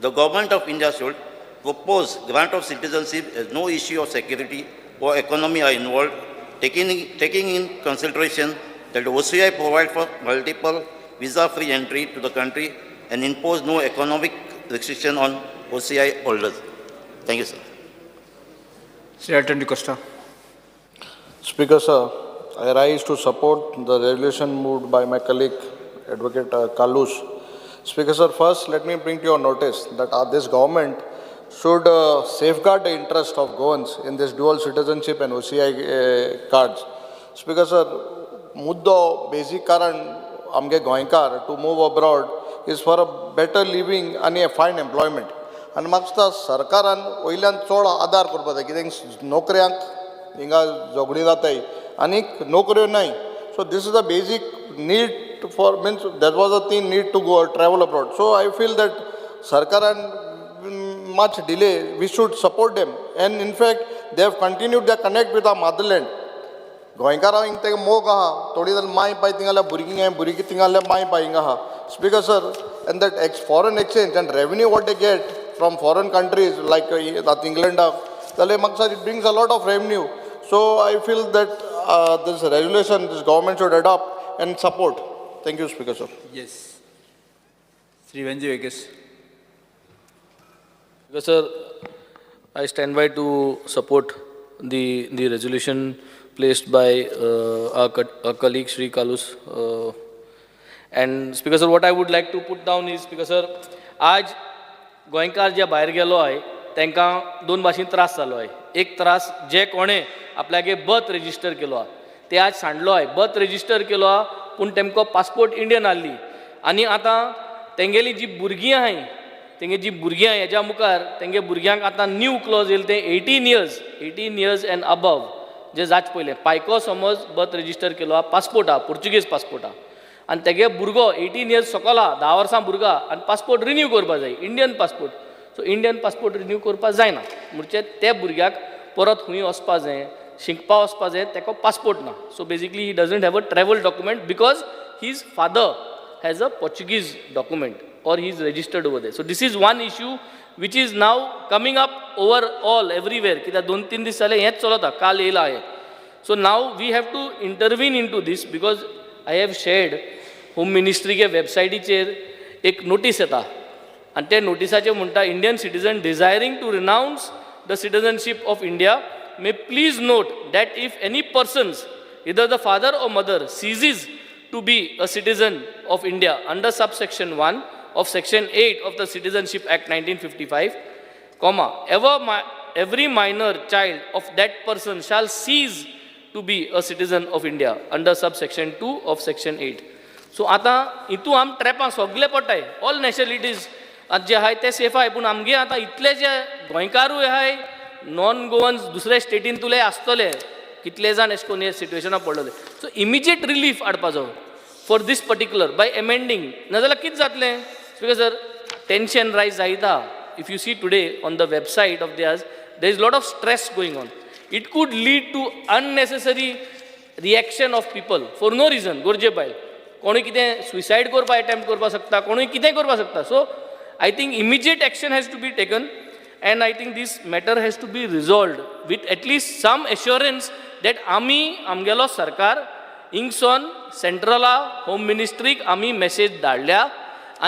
Speaker 8: The government of India should propose grant of citizenship as no issue of security or economy are involved, taking in consideration that the OCI provide for multiple visa-free entry to the country and impose no economic restriction on OCI holders. Thank you, sir.
Speaker 2: Shri Elton D'Costa.
Speaker 10: Speaker, sir, I rise to support the resolution moved by my colleague, Advocate Carlos. Speaker, sir, first let me bring to your notice that this government should safeguard the interest of Goans in this dual citizenship and OCI cards. Speaker, sir, मुद्दो basic कारण आमगे गोंयकार to move abroad is for a better living आनी ए fine employment. आनी म्हाका दिसता सरकारान वयल्यान चड आदार करपाक जाय, कित्याक नोकऱ्यांक हिंगा झगडीं जाताय आनीक नोकऱ्यो नाय. So this is a basic need for means that was a thing need to go travel abroad. So I feel that सरकारान much delay, we should support them. And in fact, they have continued their connect with our motherland. गोंयकारांक ते मोग आहा, थोडी जाण माय पाय थिंगाल्या भुरगीं भुरगीं थिंगाल्या माय पाय हिंगा आहा. Speaker sir, and that foreign exchange and revenue what they get from foreign countries like इंग्लंडाक जाल्यार म्हाका दिसता it brings a lot of revenue. So I feel that this resolution this government should adopt and support. Thank you, Speaker sir.
Speaker 2: Yes. Shri Venzy Viegas.
Speaker 6: Sir, I stand by to support the resolution placed by our colleague Shri Carlos. And Speaker sir, what I would like to put down is, Speaker sir, आज गोंयकार जे भायर गेलो आहे तांकां दोन भाशेन त्रास जालो आहे. एक त्रास जे कोणें आपल्यागे बर्थ रेजिस्टर केलो आहा ते आज सांडलो आहे. बर्थ रेजिस्टर केलो आहा पूण तेमकां पासपोर्ट इंडियन आहली आनी आतां तेंगेली जी भुरगीं आहाय तेंगे जी भुरगीं आहाय हेज्या मुखार तेंगे भुरग्यांक आतां न्यू क्लॉज येयले ते 18 इयर्स एंड अबव जे जाच पयलें पायको समज बर्थ रेजिस्टर केलो आहा, पासपोर्ट आहा, पुर्तुगेज पासपोर्ट आहा आनी तेगे भुरगो 18 इयर्स सकल आहा, 10 वर्सां भुरगो आहा आनी पासपोर्ट रिन्यू करपा जाय, Indian passport. So Indian passport renew करपा जायना म्हणजे ते भुरग्याक परत खंय वचपा जाय, शिकपा वचपा जाय, तेका पासपोर्ट ना. So basically he doesn't have a travel document because his father has a Portuguese document or he is registered over there. So this is one issue which is now coming up over all everywhere. कित्याक 2-3 दीस जाले हेंच चलता, काल येयला हें. So now we have to intervene into this because I have shared home मिनिस्ट्रीचे वेबसायटीचेर एक नोटीस येता आनी ते नोटिसाचेर म्हणटा, Indian citizen desiring to renounce the citizenship of India may please note that if any persons either the father or mother ceases to be a citizen of India under subsection 1 of section 8 of the Citizenship Act 1955, comma, every minor child of that person shall cease to be a citizen of India under subsection 2 of section 8. So आता हितू आम ट्रॅपां सगळे पडटाय, all नॅशनलिटीज जे आहाय ते safe आहाय, पूण आमगे आतां इतले जे गोंयकारूय आहाय, नॉन गोवन्स दुसरे स्टेटीन तुले आसतले कितले जाण एश कोन्न हे सिट्युएशनाक पडलेले. सो इमिजिएट रिलीफ हाडपाचो for this particular by amending, नाजाल्यार कितें जातलें because sir tension rise जायता. If you see today on the website of theirs there is lot of stress going on. It could lead to unnecessary reaction of people for no reason. गरजे भायर कोणूय कितें suicide करपा attempt करपाक शकता, कोणूय कितें करपाक शकता. So I think immediate action has to be taken and I think this matter has to be resolved with at least some assurance that आमी आमगेलो सरकार हिंगसोन सेंट्रला होम मिनिस्ट्रीक आमी मॅसेज धाडल्या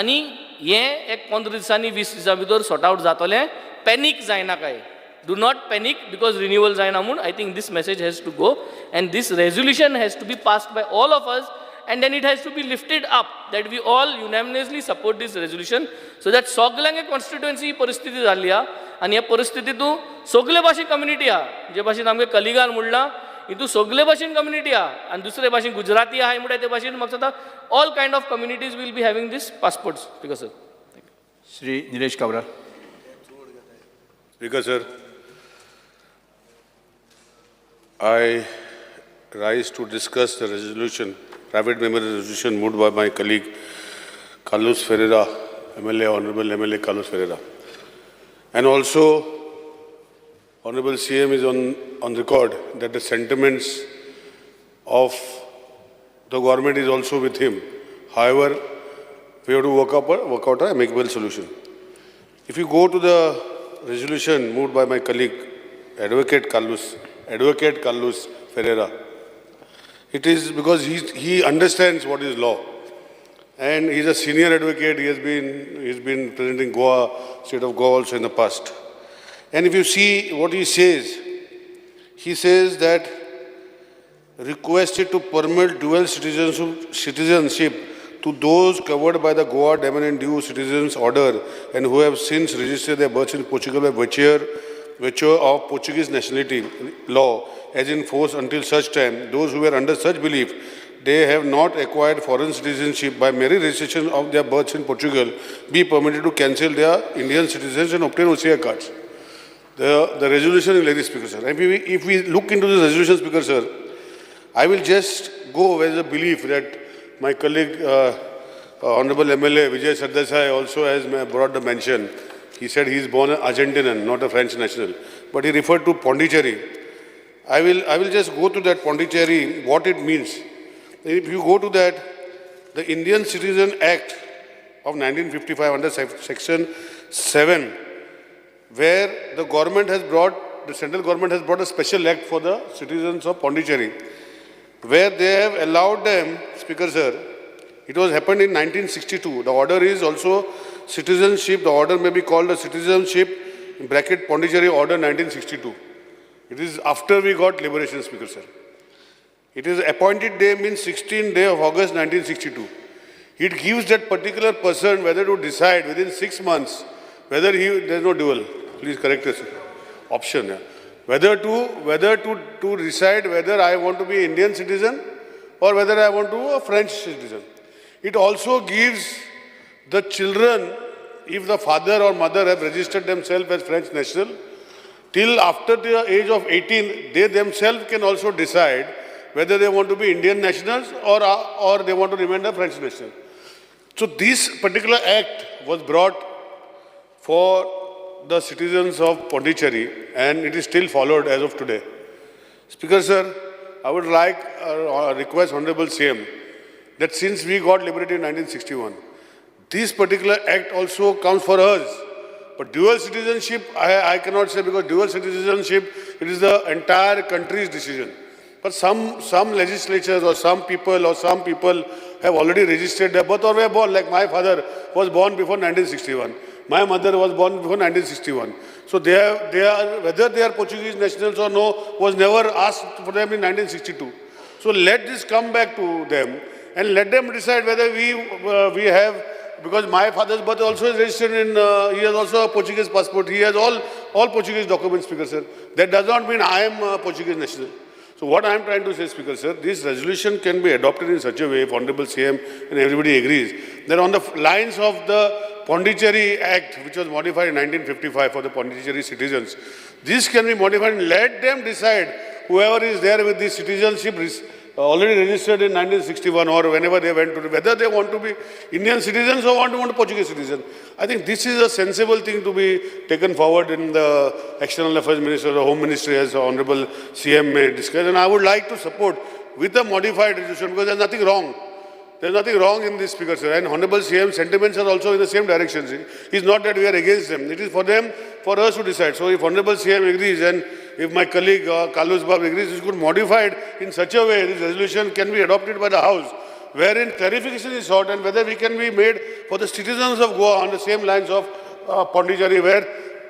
Speaker 6: आनी हें एक 15 दिसांनी 20 दिसां भितर सॉर्ट आवट जातलें. पॅनीक जायना काय, do not panic because renewal जायना म्हूण. I think this message has to go and this resolution has to be passed by all of us and then it has to be lifted up that we all unanimously support this resolution so that सगल्यांगे constituency ही परिस्थिती जाल्ली आहा आनी ह्या परिस्थितीतूं सगले भाशेन community आहा, जे भाशेन आमगे कलिगान म्हणलां हितून सगले भाशेन कम्युनिटी आहा आनी दुसरे भाशेन गुजराती आहा म्हणटा ते भाशेन म्हाका दिसता all kind of communities will be having this passports. Speaker sir.
Speaker 2: Shri Nilesh Cabral.
Speaker 14: Speaker sir, I rise to discuss the resolution, private member resolution moved by my colleague Carlos Ferreira, MLA, Honorable MLA Carlos Ferreira. And also, Honorable CM is on record that the sentiments of the government is also with him. However, we have to work out a amicable solution. If you go to the resolution moved by my colleague, Advocate Carlos Ferreira, it is because he understands what is law. And he's a senior advocate. He's been presenting Goa, state of Goa also in the past. And if you see what he says that requested to permit dual citizenship to those covered by the Goa Daman and Diu Citizens Order and who have since registered their births in Portugal by virtue of Portuguese nationality law as in force until such time, those who were under such belief they have not acquired foreign citizenship by mere registration of their births in Portugal be permitted to cancel their Indian citizens and obtain OCI cards. The resolution is like this, Speaker sir. If we look into this resolution, Speaker sir, I will just go with the belief that my colleague, Honorable MLA Vijay Sardesai also has brought the mention. He said he is born an Argentinian, not a French national. But he referred to Pondicherry. I will just go to that Pondicherry, what it means. If you go to that, the Indian Citizen Act of 1955 under Section 7, where the government has brought, the central government has brought a special act for the citizens of Pondicherry, where they have allowed them, Speaker sir, It was happened in 1962. The order is also citizenship. The order may be called a citizenship, in bracket Pondicherry Order 1962. It is after we got liberation, Speaker sir. It is appointed day means 16th day of August 1962. It gives that particular person whether to decide within 6 months whether he, there is no dual, please correct us, option, yeah. Whether to decide whether I want to be Indian citizen or whether I want to be a French citizen. It also gives the children, if the father or mother have registered themselves as French national, till after the age of 18, they themselves can also decide whether they want to be Indian nationals or they want to remain a French national. So this particular act was brought for the citizens of Pondicherry, and it is still followed as of today. Speaker sir, I would like request Honorable CM that since we got liberated in 1961, this particular act also comes for us. But dual citizenship, I cannot say, because dual citizenship, it is the entire country's decision. But some legislatures or some people have already registered their birth or were born. Like my father was born before 1961. My mother was born before 1961. So they are, whether they are Portuguese nationals or no, was never asked for them in 1962. So let this come back to them and let them decide whether we have, because my father's birth also is registered in, he has also a Portuguese passport. He has all Portuguese documents, Speaker sir. That does not mean I am a Portuguese national. So what I am trying to say, Speaker sir, this resolution can be adopted in such a way, if Honorable CM and everybody agrees, that on the lines of the Pondicherry Act, which was modified in 1955 for the Pondicherry citizens, this can be modified and let them decide, whoever is there with the citizenship already registered in 1961 or whenever they went to, whether they want to be Indian citizens or want to be Portuguese citizens. I think this is a sensible thing to be taken forward in the External Affairs Minister or Home Ministry, as Honorable CM may discuss. And I would like to support with a modified resolution, because there's nothing wrong. There's nothing wrong in this, Speaker sir. And Honorable CM sentiments are also in the same direction. It's not that we are against them. It is for them, for us to decide. So if Honorable CM agrees and if my colleague Carlos Bab agrees, it could modify it in such a way this resolution can be adopted by the House, wherein clarification is sought and whether we can be made for the citizens of Goa on the same lines of Pondicherry, where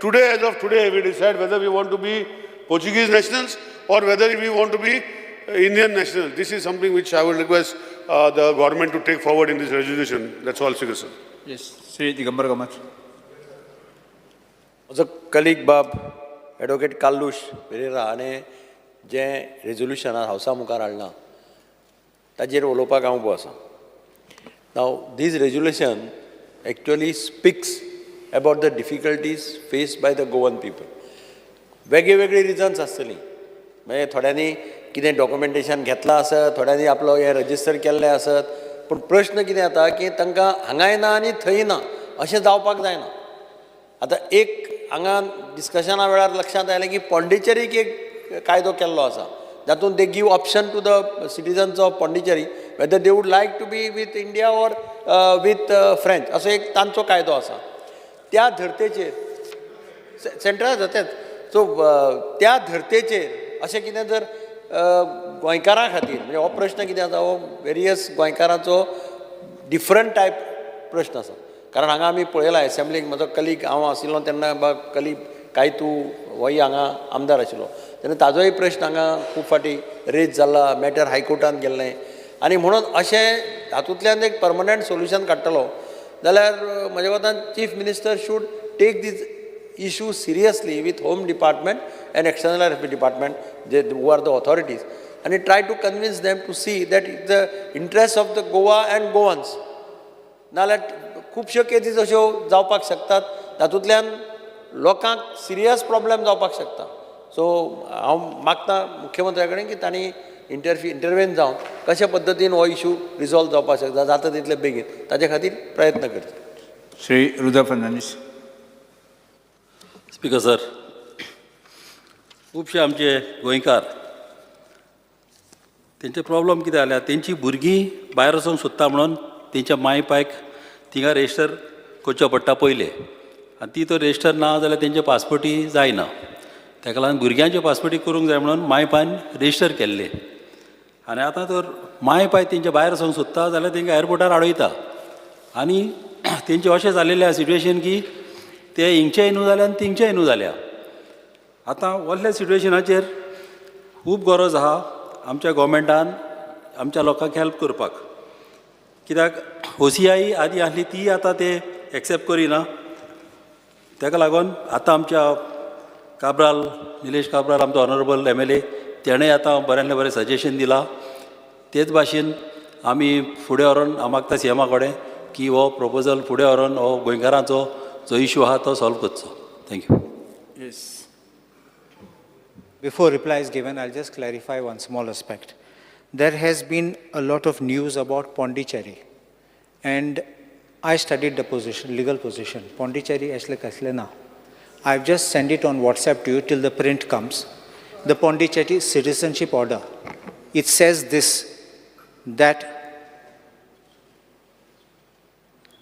Speaker 14: today, as of today, we decide whether we want to be Portuguese nationals or whether we want to be Indian nationals. This is something which I would request the government to take forward in this resolution. That's all, Speaker sir.
Speaker 2: Yes, Sri Digambar Kamat.
Speaker 15: म्हजो colleague बाब advocate Carlos Pereira हाणें जें resolution हावसा मुखार हाडलां ताजेर उलोवपाक हांव उबो आसा. Now this resolution actually speaks about the difficulties faced by the Goan people. वेगळे वेगळे रिजन्स आसतलीं, म्हणजे थोड्यांनी कितें डॉक्युमेंटेशन घेतलां आसत, थोड्यांनी आपलो हें रजिस्टर केल्लें आसत, पूण प्रश्न कितें जाता की तांकां हांगाय ना आनी थंय ना अशें जावपाक जायना. आतां एक हांगा डिस्कशना वेळार लक्षांत आयलें की पॉंडिचेरीक एक कायदो केल्लो आसा, जातूंत they give option to the citizens of Pondicherry whether they would like to be with India or with French, असो एक तांचो कायदो आसा. त्या धर्तेचेर सेंट्रल आसा तेंच, सो त्या धर्तेचेर अशें कितें जर गोंयकारां खातीर, म्हणजे हो प्रश्न कितें आसा, हो वेरियस गोंयकारांचो डिफरंट टायप प्रश्न आसा. कारण हांगा आमी पळयलां एसेंब्लीक म्हजो कलीग हांव आशिल्लो तेन्ना कलीग कायतू होय हांगा आमदार आशिल्लो तेन्ना ताजोय प्रश्न हांगा खूब फावटी रेज जाला, मॅटर हायकोर्टान गेल्लें. आनी म्हणून अशें हातूंतल्यान एक परमनंट सोल्युशन काडटलो जाल्यार म्हज्या मतान chief minister should take these issue seriously with home department and external affairs department, J who are the authorities, आनी try to convince them to see that the interest of the Goa and Goans. नाजाल्यार खुबश्यो cases अश्यो जावपाक शकतात, तातूंतल्यान लोकांक serious problem जावपाक शकता. सो हांव मागता मुख्यमंत्र्या कडेन की तांणी इंटरवेन जावन कशा पद्दतीन हो इशू रिजॉल्व जावपाक शकता जाता तितले बेगीन, ताजे खातीर प्रयत्न करचे.
Speaker 2: श्री रुद्र फर्नांडीस.
Speaker 22: स्पीकर सर, खुबशे आमचे गोंयकार तेंचे प्रॉब्लम कितें जाल्या, तेंची भुरगीं भायर वचोंक सोदता म्हणून तेंच्या माय पायक थिंगा रजिस्टर करचो पडटा पयलें, आनी ती तर रजिस्टर ना जाल्यार तेंचे पासपोर्टी जायना. ताका लागून भुरग्यांच्यो पासपोर्टी करूंक जाय म्हणून माय पायन रजिस्टर केल्ले. आनी आतां तर माय पाय तेंच्या भायर वचोंक सोदता जाल्यार तेंकां एअरपोर्टार आडयता आनी तेंचें अशें जालेलें आसा सिट्युएशन की ते हिंगचेय न्हू जाल्या आनी थिंगचेय न्हू जाल्या. आतां व्हडल्या सिट्युएशनाचेर खूब गरज आहा आमच्या गोवोरमेंटान आमच्या लोकांक हेल्प करपाक, कित्याक ओसीआय आदी आसली ती आतां ते एक्सेप्ट करिना. ताका लागून आतां आमच्या काब्राल, निलेश काब्राल आमचो ऑनरेबल MLA, तेणें आतां बऱ्यांतलें बरें सजेशन दिलां. तेच भाशेन आमी फुडें व्हरोन हांव मागता सीएमा कडेन की हो प्रोपोजल फुडें व्हरोन हो गोंयकारांचो जो इशू आहा तो सॉल्व करचो. Thank you.
Speaker 2: Yes.
Speaker 9: Before reply is given, I'll just clarify one small aspect. There has been a lot of news about Pondicherry, and I studied the position, legal position. Pondicherry asle kasle na. I've just sent it on WhatsApp to you till the print comes. The Pondicherry citizenship order. It says this, that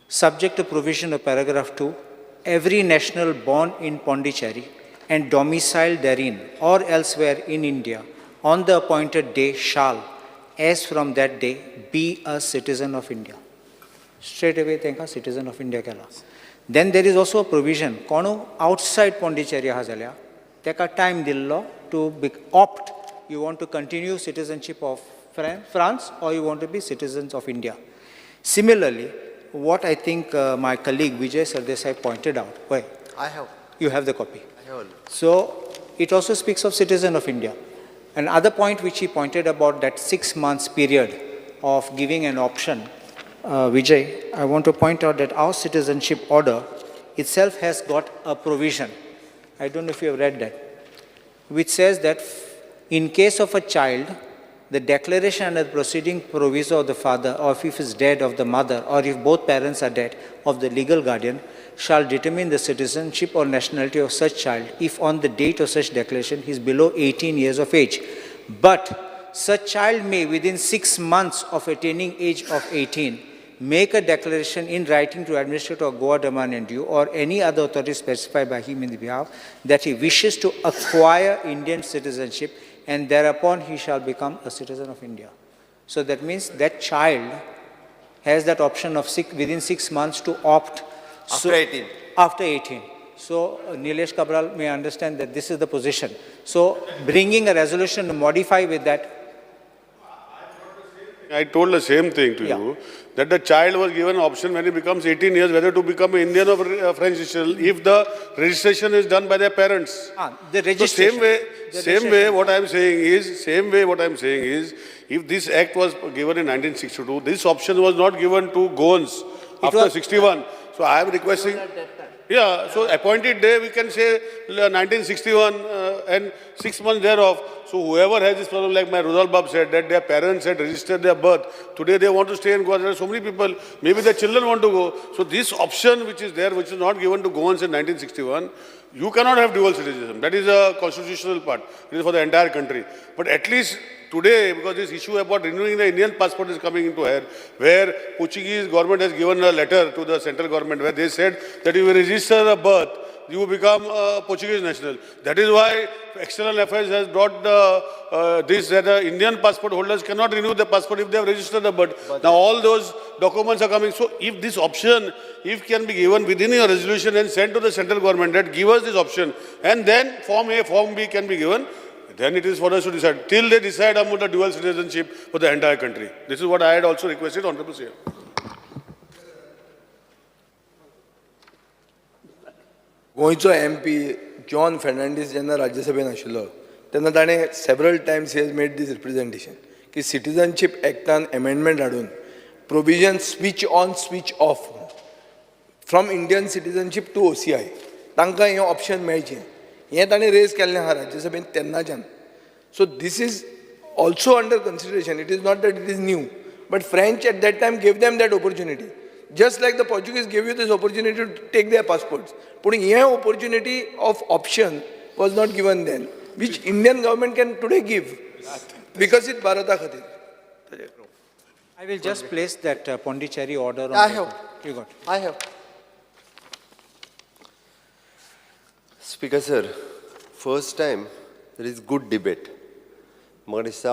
Speaker 9: subject to provision of paragraph 2, every national born in Pondicherry and domiciled therein or elsewhere in India on the appointed day shall, as from that day, be a citizen of India. Straight away, tenka citizen of India kela. Then there is also a provision, kono outside Pondicherry ha jalya, teka time dillo to opt, you want to continue citizenship of France or you want to be citizens of India. Similarly, what I think my colleague Vijay Sardesai pointed out, why?
Speaker 3: I have.
Speaker 9: You have the copy.
Speaker 3: I have.
Speaker 9: So it also speaks of citizen of India. Another point which he pointed about that 6 months period of giving an option, Vijay, I want to point out that our citizenship order itself has got a provision. I don't know if you have read that, which says that in case of a child, the declaration under the proceeding proviso of the father, or if he is dead of the mother, or if both parents are dead, of the legal guardian, shall determine the citizenship or nationality of such child if on the date of such declaration he is below 18 years of age. But such child may, within 6 months of attaining age of 18, make a declaration in writing to administrator of Goa, Daman and Diu or any other authority specified by him in the behalf that he wishes to acquire Indian citizenship, and thereupon he shall become a citizen of India. So that means that child has that option of within 6 months to opt.
Speaker 3: After 18.
Speaker 9: After 18. So Nilesh Cabral may understand that this is the position. So bringing a resolution to modify with that.
Speaker 14: I told the same thing to you, that the child was given option when he becomes 18 years whether to become Indian or French citizen if the registration is done by their parents.
Speaker 9: The registration.
Speaker 14: So same way what I am saying is, if this act was given in 1962, this option was not given to Goans after 61. So I am requesting. Yeah, so appointed day we can say 1961 and 6 months thereof. So whoever has this problem, like my Rudolph Bab said, that their parents had registered their birth. Today they want to stay in Goa. There are so many people, maybe their children want to go. So this option which is there, which is not given to Goans in 1961, you cannot have dual citizenship. That is a constitutional part. It is for the entire country. But at least today, because this issue about renewing the Indian passport is coming into air, where Portuguese government has given a letter to the central government where they said that if you register a birth, you become a Portuguese national. That is why External Affairs has brought the, this that the Indian passport holders cannot renew the passport if they have registered the birth. Now all those documents are coming. So if this option, if can be given within your resolution and sent to the central government that give us this option, and then form A, form B can be given, then it is for us to decide. Till they decide about the dual citizenship for the entire country. This is what I had also requested, Honorable CM.
Speaker 13: गोंयचो MP John Fernandes जेन्ना राज्यसभेन आशिल्लो तेन्ना ताणें several times he has made this representation की citizenship एक्टान amendment हाडून provision switch on switch off from Indian citizenship to OCI तांकां हें option मेळचें हें ताणें रेज केल्लें आहा राज्यसभेन तेन्नाच्यान. So this is also under consideration. It is not that it is new, but French at that time gave them that opportunity. Just like the Portuguese gave you this opportunity to take their passports. Putting here opportunity of option was not given then, which Indian government can today give. Because it Bharata Khatir.
Speaker 9: I will just place that Pondicherry order on.
Speaker 3: I have.
Speaker 9: You got it.
Speaker 3: I have. Speaker sir, first time there is good debate. म्हाका दिसता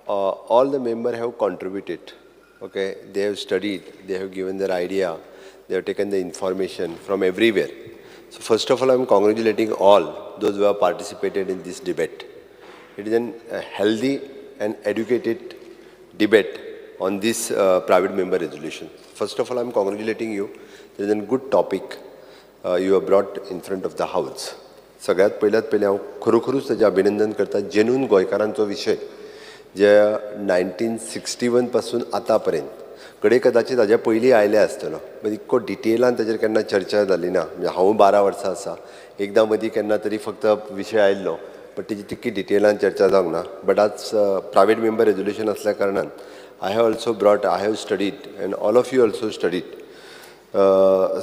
Speaker 3: All the member have contributed, okay? They have studied, they have given their idea, they have taken the information from everywhere. So first of all, I am congratulating all those who have participated in this debate. It is a healthy and educated debate on this private member resolution. First of all, I am congratulating you. There is a good topic you have brought in front of the house. सगळ्यात पयल्यात पयलें हांव खरोखरूच ताजें अभिनंदन करता. Genuine गोंयकारांचो विशय जे 1961 पासून आतां पर्यंत घडये कदाचित हाज्या पयलीं आयले आसतलो, बट इतको डिटेलान ताजेर केन्ना चर्चा जाली ना. म्हणजे हांव 12 वर्सां आसा, एकदां मदीं केन्ना तरी फक्त विशय आयिल्लो, बट तेजी तितकी डिटेलान चर्चा जावंक ना. बट आज प्रायवेट मेंबर रेजोल्युशन आसल्या कारणान I have also brought, I have studied and all of you also studied.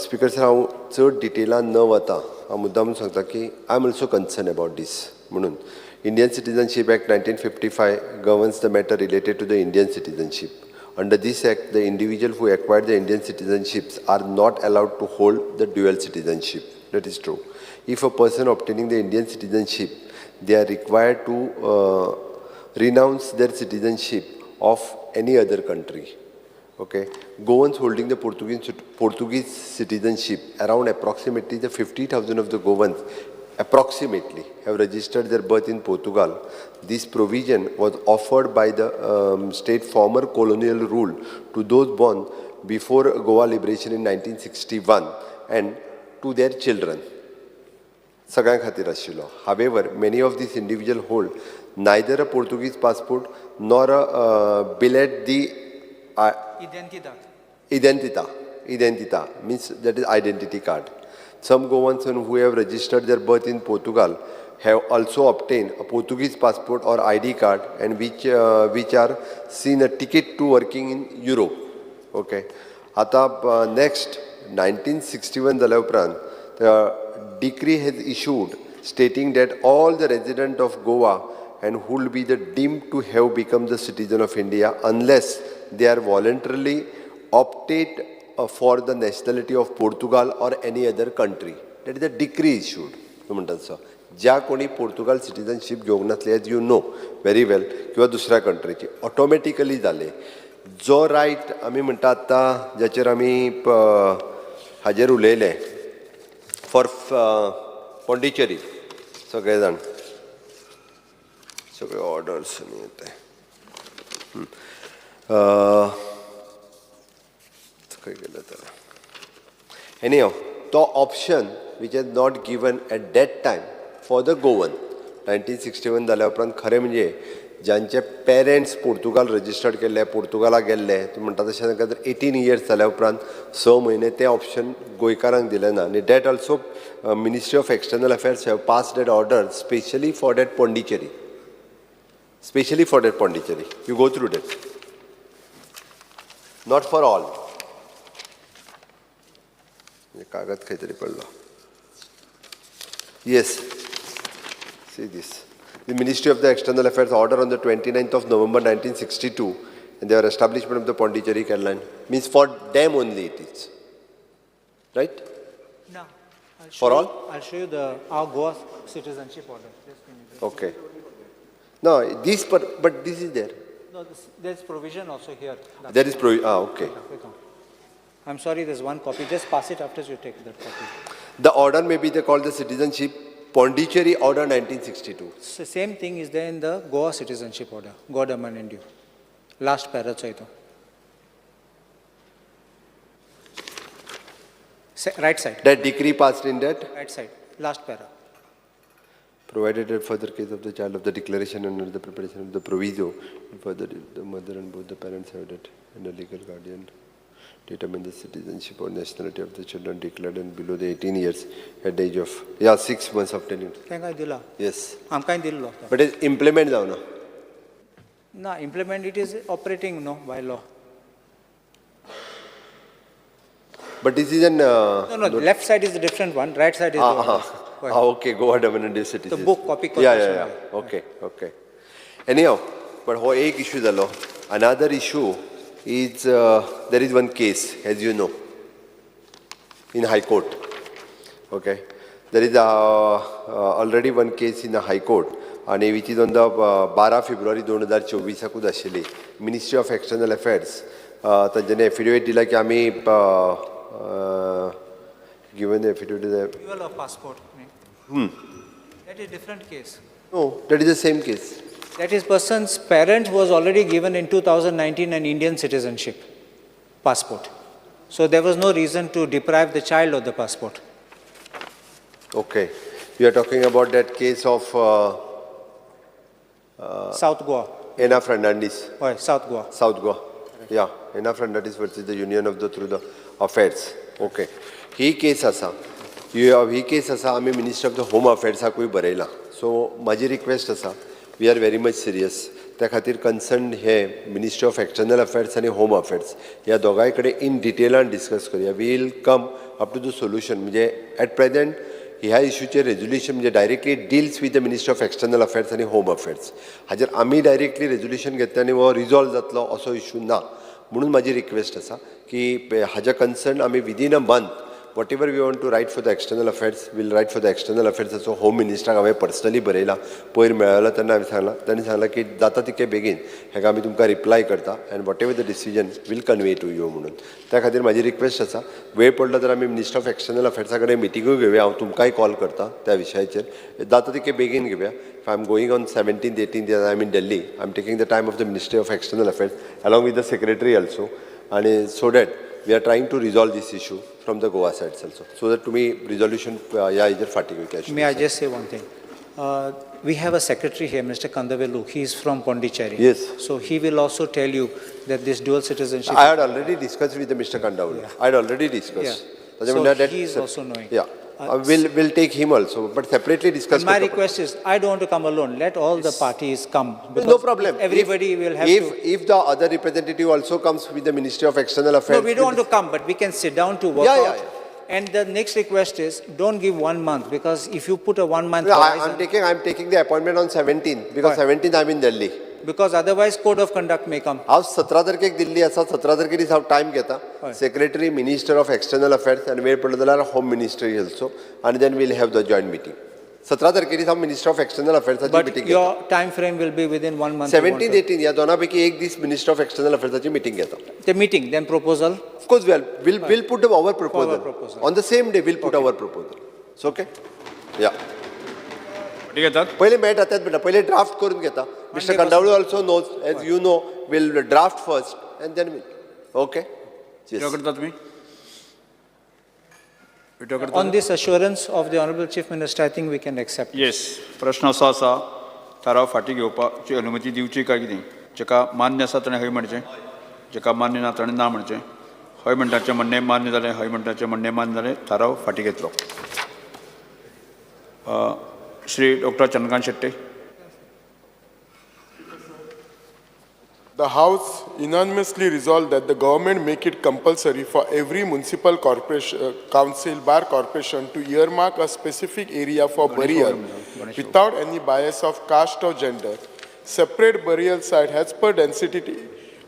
Speaker 3: Speaker sir, हांव चड डिटेलान न वता हांव मुद्दाम सांगता की I am also concern about this. म्हणून Indian Citizenship Act 1955 governs the matter related to the Indian citizenship. Under this act, the individual who acquired the Indian citizenships are not allowed to hold the dual citizenship. That is true. If a person obtaining the Indian citizenship, they are required to renounce their citizenship of any other country. Okay, Goans holding the Portuguese citizenship, around approximately the 50,000 of the Goans approximately have registered their birth in Portugal. This provision was offered by the state former colonial rule to those born before Goa liberation in 1961 and to their children. सगळ्यां खातीर आशिल्लो. However, many of these individual hold neither a Portuguese passport nor a billet de
Speaker 9: Identidad.
Speaker 3: Identita means that is identity card. Some Goans who have registered their birth in Portugal have also obtained a Portuguese passport or ID card, and which are seen a ticket to working in Europe. Okay. Ata next 1961 जाल्या उपरांत the decree has issued stating that all the resident of Goa and who will be the deemed to have become the citizen of India unless they are voluntarily opted for the nationality of Portugal or any other country. That is a decree issued. म्हणटात so ज्या कोणी Portugal citizenship घेवंक नासली, as you know very well, किंवा दुसऱ्या कंट्रीची automatically जाले. जो right आमी म्हणटा आतां ज्याचेर आमी हाजेर उलयले फॉर पॉंडिचेरी, सगळे जाण सगळे ऑर्डर्स आनी ते खंय गेले तर एनी हाव तो option which is not given at that time for the Goan. 1961 जाल्या उपरांत खरें म्हणजे ज्यांचे पेरंट्स पोर्तुगाल रजिस्टर्ड केल्ले, पोर्तुगालाक गेल्ले, तूं म्हणटा तशें तांकां जर 18 इयर्स जाल्या उपरांत 6 म्हयने तें ऑप्शन गोंयकारांक दिलें ना. आनी that also Ministry of External Affairs have pass that order specially for that Pondicherry, specially for that Pondicherry. You go through that, not for all. कागद खंय तरी पडलो. Yes, see this. The Ministry of the External Affairs order on the 29th of November 1962 and their establishment of the Pondicherry Caroline means for them only it is, right?
Speaker 9: No.
Speaker 3: For all?
Speaker 9: I'll show you the our Goa citizenship order. Just give me this.
Speaker 3: Okay. No, this but this is there.
Speaker 9: No, there's provision also here.
Speaker 3: There is provision. Ah, okay.
Speaker 9: I'm sorry, there's one copy. Just pass it after you take that copy.
Speaker 3: The order may be called the Citizenship Pondicherry Order 1962.
Speaker 9: So same thing is there in the Goa Citizenship Order, Goa Daman and Diu. Last para chaito. Right side.
Speaker 3: That decree passed in that?
Speaker 9: Right side, last para.
Speaker 3: Provided that further case of the child of the declaration under the preparation of the proviso, further the mother and both the parents have that and the legal guardian determine the citizenship or nationality of the children declared and below the 18 years at the age of 6 months of tenure. Yes. But it's implement now, no?
Speaker 9: No, implement it is operating no by law.
Speaker 3: But this is an
Speaker 9: no, left side is a different one, right side is the one.
Speaker 3: Okay, Goa Daman and citizen.
Speaker 9: The book copy.
Speaker 3: Yeah. Okay. Anyhow, but ho ek issue dalo. Another issue is there is one case, as you know, in High Court. Okay, there is already one case in the High Court आनी which is on the 12 February 2024कूच आशिल्ली. Ministry of external affairs, तांच्यांनी affidavit दिला की आमी given affidavit.
Speaker 9: Renewal of passport. That is different case.
Speaker 3: No, that is the same case.
Speaker 9: That is person's parent was already given in 2019 an Indian citizenship passport. So there was no reason to deprive the child of the passport.
Speaker 3: Okay, you are talking about that case of
Speaker 9: South Goa.
Speaker 3: Anna Fernandez.
Speaker 9: Oh, South Goa.
Speaker 3: South Goa. Yeah, Anna Fernandez versus the Union of the through the affairs. Okay. ही केस आसा, ही ही केस आसा, आमी ministry of the home अफेर्साकूय बरयलां. So म्हाजी request आसा, we are very much serious. त्या खातीर concern हे ministry of external affairs आनी होम अफेर्स ह्या दोगांय कडेन इन डिटेलान डिस्कस करुया. We'll come up to the solution. म्हणजे एट प्रेझेंट ह्या इशूचेर रेजोल्युशन म्हणजे directly deals with the Ministry of External Affairs आनी होम अफेर्स. हाजेर आमी डायरेक्टली रेजोल्युशन घेतले आनी हो रिजॉल्व जातलो असो इशू ना. म्हणून म्हाजी रिक्वेस्ट आसा की हाज्या कन्सर्न आमी within a month, whatever we want to write for the External Affairs, we'll write for the External अफेर्साचो. होम मिनिस्टराक हांवें पर्सनली बरयलां. पयर मेळ्ळो तेन्ना हांवें सांगलां, तांणी सांगलां की जाता तितके बेगीन हेका आमी तुमकां रिप्लाय करता and whatever the decision we'll convey to you म्हणून. त्या खातीर म्हाजी रिक्वेस्ट आसा, वेळ पडलो तर आमी मिनिस्टर ऑफ एक्सटर्नल अफेर्सा कडेन मिटिंगूय घेवया. हांव तुमकांय कॉल करता त्या विशयाचेर. जाता तितके बेगीन घेवया. If I am going on 17th, 18th, I am in Delhi, I am taking the time of the Ministry of External Affairs along with the secretary also आनी so that we are trying to resolve this issue from the Goa sides also, so that तुम्ही resolution ह्या हेजेर फाटीं घेवचे.
Speaker 9: May I just say one thing? We have a secretary here, Mr. Kandavelu. He is from Pondicherry.
Speaker 3: Yes.
Speaker 9: So he will also tell you that this dual citizenship.
Speaker 3: I had already discussed with the Mr. Kandavelu. I had already discussed.
Speaker 9: Yeah.
Speaker 3: ताजे
Speaker 9: So
Speaker 3: म्हणल्यार
Speaker 9: he is also knowing.
Speaker 3: Yeah. We'll take him also, but separately discuss
Speaker 9: And my
Speaker 3: करतो.
Speaker 9: Request is, I don't want to come alone. Let all the parties come.
Speaker 3: No
Speaker 9: Because
Speaker 3: problem.
Speaker 9: everybody will have
Speaker 3: If,
Speaker 9: to.
Speaker 3: If the other representative also comes with the Ministry of External Affairs.
Speaker 9: No, we don't want to come, but we can sit down to work out. And the next request is, don't give one month, because if you put a one month
Speaker 3: No,
Speaker 9: horizon,
Speaker 3: I'm taking the appointment on 17th because 17th I'm in Delhi.
Speaker 9: Because otherwise code of conduct may come.
Speaker 3: हांव 17 तारखेक दिल्ली आसा. 17 तारखे दीस हांव time घेता.
Speaker 9: हय.
Speaker 3: Secretary, Minister of External Affairs आनी वेळ पडलो जाल्यार होम मिनिस्ट्री ऑल्सो आनी then we'll have the joint meeting. 17 तारखे दीस हांव मिनिस्टर ऑफ एक्सटर्नल अफेर्साची
Speaker 9: But
Speaker 3: meeting घेता.
Speaker 9: Your time frame will be within one month. You want
Speaker 3: 17, 18 ह्या दोना पैकी एक दीस मिनिस्टर ऑफ एक्सटर्नल अफेर्साची मिटींग घेता.
Speaker 9: The meeting, then proposal.
Speaker 3: Of course, we'll put our proposal.
Speaker 9: Proposal.
Speaker 3: On the same day, we'll put our proposal. It's okay? Yeah.
Speaker 2: फाटी घेतात.
Speaker 3: पहिले मेळटा तेच म्हणटा, पहिले ड्राफ्ट करून घेता. Mr. Kandavlu also knows, as you know, we'll draft first and then we'll, okay.
Speaker 2: Withdraw करता तुमी? विड्रॉ करता?
Speaker 9: On this assurance of the Honorable Chief Minister, I think we can accept.
Speaker 2: Yes, प्रश्न असो आसा, थाराव फाटीं घेवपाची अनुमती दिवची काय कितें? जेका मान्य आसा ताणें हय म्हणचें, जेका मान्य ना ताणें ना म्हणचें. हय म्हणटाचें म्हणणें मान्य जालें. हय म्हणटाचें म्हणणें मान्य जालें. थाराव फाटीं घेतलो. Shri doctor Chandrakant Shetty.
Speaker 18: The House unanimously resolved that the government make it compulsory for every municipal corporation, council, bar corporation to earmark a specific area for burial without any bias of caste or gender. Separate burial site as per density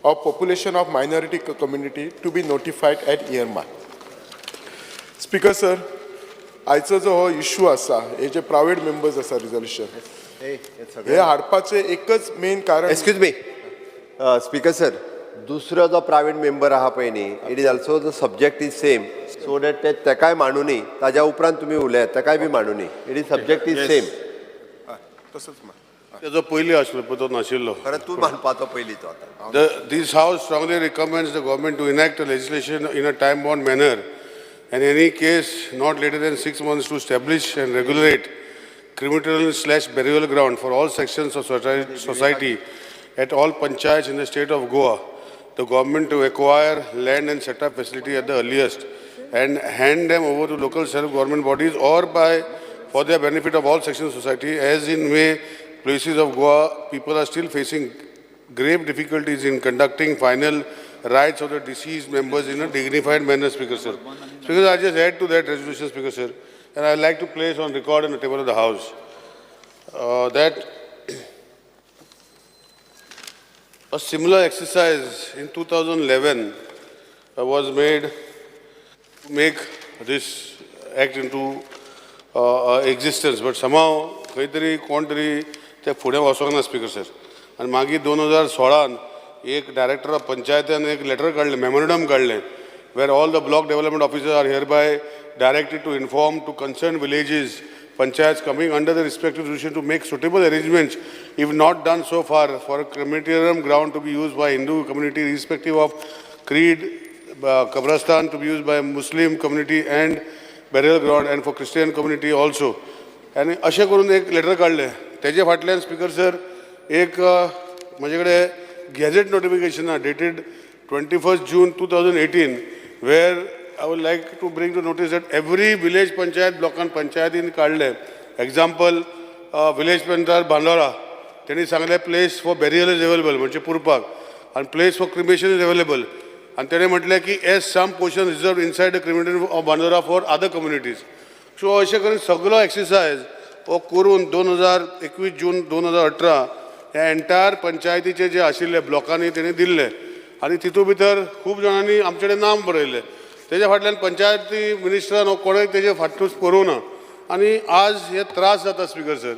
Speaker 18: of population of minority community to be notified at earmark. Speaker sir, आयचो जो हो issue आसा, हे जे private members आसा resolution हे हाडपाचें एकच main कारण.
Speaker 3: Excuse me, speaker sir, दुसरो जो प्रायवेट मेंबर आहा पळय न्ही, it is also the subject is same, so that ते तेकाय मांडुनी. ताज्या उपरांत तुमी उलयात. तेकाय बी मांडुनी. It is subject is same.
Speaker 18: तसोच.
Speaker 14: तेजो पयलीं आसलो पळय तो नाशिल्लो.
Speaker 3: खरें, तूं मांडपाचो पयलीं तो आतां.
Speaker 14: This House strongly recommends the government to enact a legislation in a time-bound manner and any case not later than 6 months to establish and regulate crematorial/burial ground for all sections of society at all panchayats in the state of Goa. The government to acquire land and set up facility at the earliest and hand them over to local self-government bodies or by for the benefit of all sections of society, as in many places of Goa, people are still facing grave difficulties in conducting final rites of the deceased members in a dignified manner, Speaker sir. Speaker, I just add to that resolution, Speaker sir, and I would like to place on record on the table of the House that a similar exercise in 2011 was made to make this act into existence, but somehow खंय तरी कोण तरी ते फुडें वचोंक ना speaker sir. आनी मागीर 2016 एक डायरेक्टर ऑफ पंचायतीन एक लेटर काडलें, मेमोरंडम काडलें, where all the block development officers are hereby directed to inform to concerned villages panchayats coming under the respective jurisdiction to make suitable arrangements, if not done so far, for a crematorium ground to be used by Hindu community irrespective of creed, Kabrastan to be used by Muslim community and burial ground, and for Christian community also. आनी अशें करून एक letter काडलें. तेजे फाटल्यान speaker sir एक म्हजे कडेन गॅझेट नोटिफिकेशन आहा dated 21 June 2018, where I would like to bring to notice that every village panchayat ब्लॉकान पंचायतीन काडलें. एग्जाम्पल विलेज पंचायत बांदोरा, तेणी सांगलें place for burial is available, म्हणजे पुरपाक, आनी place for cremation is available. आनी तेणें म्हटलें की as some portion reserve inside the crematorium of Bandora for other communities. So अशें करून सगळो एक्सरसायज हो करून 2021 जून 2018 ह्या एंटायर पंचायतीचे जे आशिल्ले ब्लॉकांनी तेणी दिल्ले आनी तितू भितर खूब जाणांनी आमचे कडेन नाम बरयल्लें. तेज्या फाटल्यान पंचायती मिनिस्टरान हो कोणें तेजे फाटपूस करूं ना आनी आज हे त्रास जाता स्पीकर सर.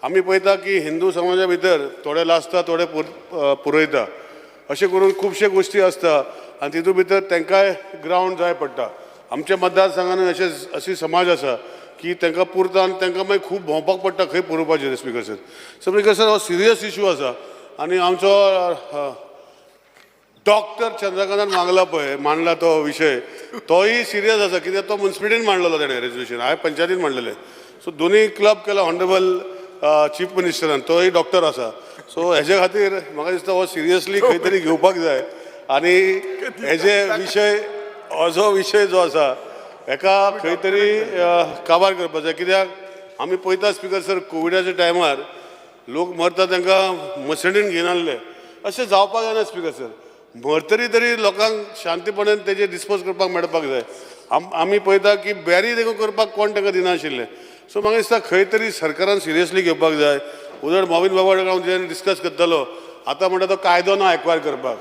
Speaker 14: आमी पळयता की हिंदू समाजा भितर थोडे लासता, थोडे पुरयता, अशें करून खुबशे गोश्टी आसता आनी तितू भितर तांकांय ग्रावंड जाय पडटा. आमच्या मतदारसंघान अशे अशी समाज आसा की तांकां पुरता आनी तांकां मागीर खूब भोंवपाक पडटा खंय पुरोवपाचें speaker sir. So speaker sir हो सिरियस इशू आसा आनी आमचो डॉक्टर चंद्रकांतान मागला पळय, मांडला तो विशय, तोय सिरियस आसा कित्याक तो मुन्सिपालिटीन मांडलेलो तेणें रेजोल्युशन, हांवें पंचायतीन मांडलेलें. सो दोनूय क्लब केला ऑनरेबल चीफ मिनिस्टरान, तोय डॉक्टर आसा. सो हेजे खातीर म्हाका दिसता हो सिरियसली खंय तरी घेवपाक जाय आनी हेजे विशय, हो जो विशय जो आसा हेका खंय तरी काबार करपाक जाय. कित्याक आमी पळयता स्पीकर सर, कोविडाच्या टायमार लोक मरता तांकां मसणीन घेयनासले, अशें जावपाक जायना स्पीकर सर. मरतरी तरी लोकांक शांतीपणान तेजे डिस्पोज करपाक मेळपाक जाय. आमी पळयता की बॅरी देखून करपाक कोण तांकां दिनाशिल्ले. सो म्हाका दिसता खंय तरी सरकारान सिरियसली घेवपाक जाय. उदर मोविन बाबा हांव जेन्ना डिस्कस करतालो, आतां म्हणटा तो कायदो ना एक्वायर करपाक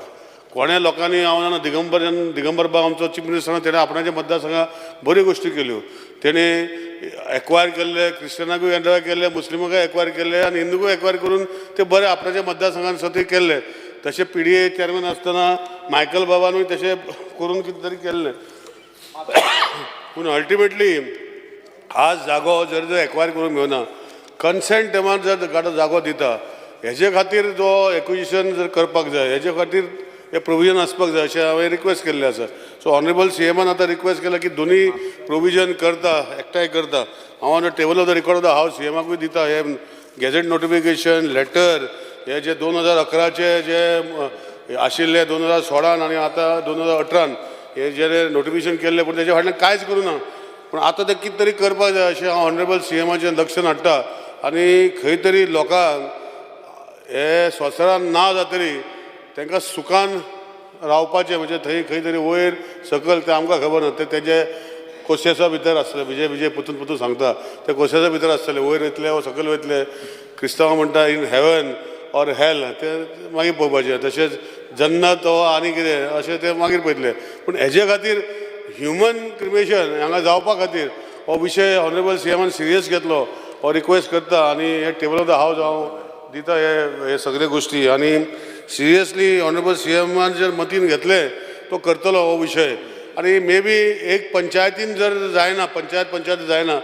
Speaker 14: कोणें लोकांनी. हांव जाणा दिगंबर बाब आमचो चीफ मिनिस्टर, तेणें आपणाच्या मतदारसंघात बऱ्यो गोश्टी केल्यो. तेणें एक्वायर केल्ले, क्रिस्टियनाकूय एक्वायर केल्ले, मुस्लिमाकूय एक्वायर केल्ले आनी हिंदूकूय एक्वायर करून ते बरे आपणाच्या मतदारसंघान स्वता केल्ले. तशें PDA chairman आसतना मायकल बाबानूय तशें करून कितें तरी केल्लें. पूण अल्टिमेटली आज जागो जर जर एक्वायर करून घेवना, कन्सेंट तेमार जर जागो दिता, हेजे खातीर जो एक्विजिशन जर करपाक जाय, हेजे खातीर हे प्रोविजन आसपाक जाय अशें हांवें रिक्वेस्ट केल्लें आसा. सो ऑनरेबल CM आतां रिक्वेस्ट केला की दोनूय प्रोविजन करता, एकठांय करता. हांव on the table of the record of the house CMाकूय दिता हे गॅझेट नोटिफिकेशन लेटर, हे जे 2011 जे आशिल्ले 2016 आनी आतां 2018 हे जे नोटिफिकेशन केल्लें, पूण तेजे फाटल्यान कांयच करूं ना. पूण आतां तें कितें तरी करपाक जाय अशें हांव ऑनरेबल CMाचें लक्षांत हाडटा आनी खंय तरी लोकांक हे संवसारान ना जातरी तांकां सुखान रावपाचें, म्हणजे थंय खंय तरी वयर सकयल तें आमकां खबर ना, ते तेजे कोशेसा भितर आसतले. विजय विजय पुतून पुतून सांगता ते कोशेसा भितर आसतले, वयर वयतले वा सकयल वयतले. क्रिस्तांव म्हणटा इन हेवन ऑर हेल, ते मागीर पळोवपाचें. तशेंच जन्नत हो आनी कितें अशें ते मागीर पळयतले. पूण हेजे खातीर ह्युमन क्रिमेशन हांगा जावपा खातीर हो विशय ऑनरेबल CMान सिरियस घेतलो, हो रिक्वेस्ट करता आनी हे टेबल ऑफ the house हांव दिता हे सगळे गोश्टी. आनी सिरियसली ऑनरेबल CMान जर मतीन घेतलें तो करतलो हो विशय. आनी मे बी एक पंचायतीन जर जायना, पंचायत जायना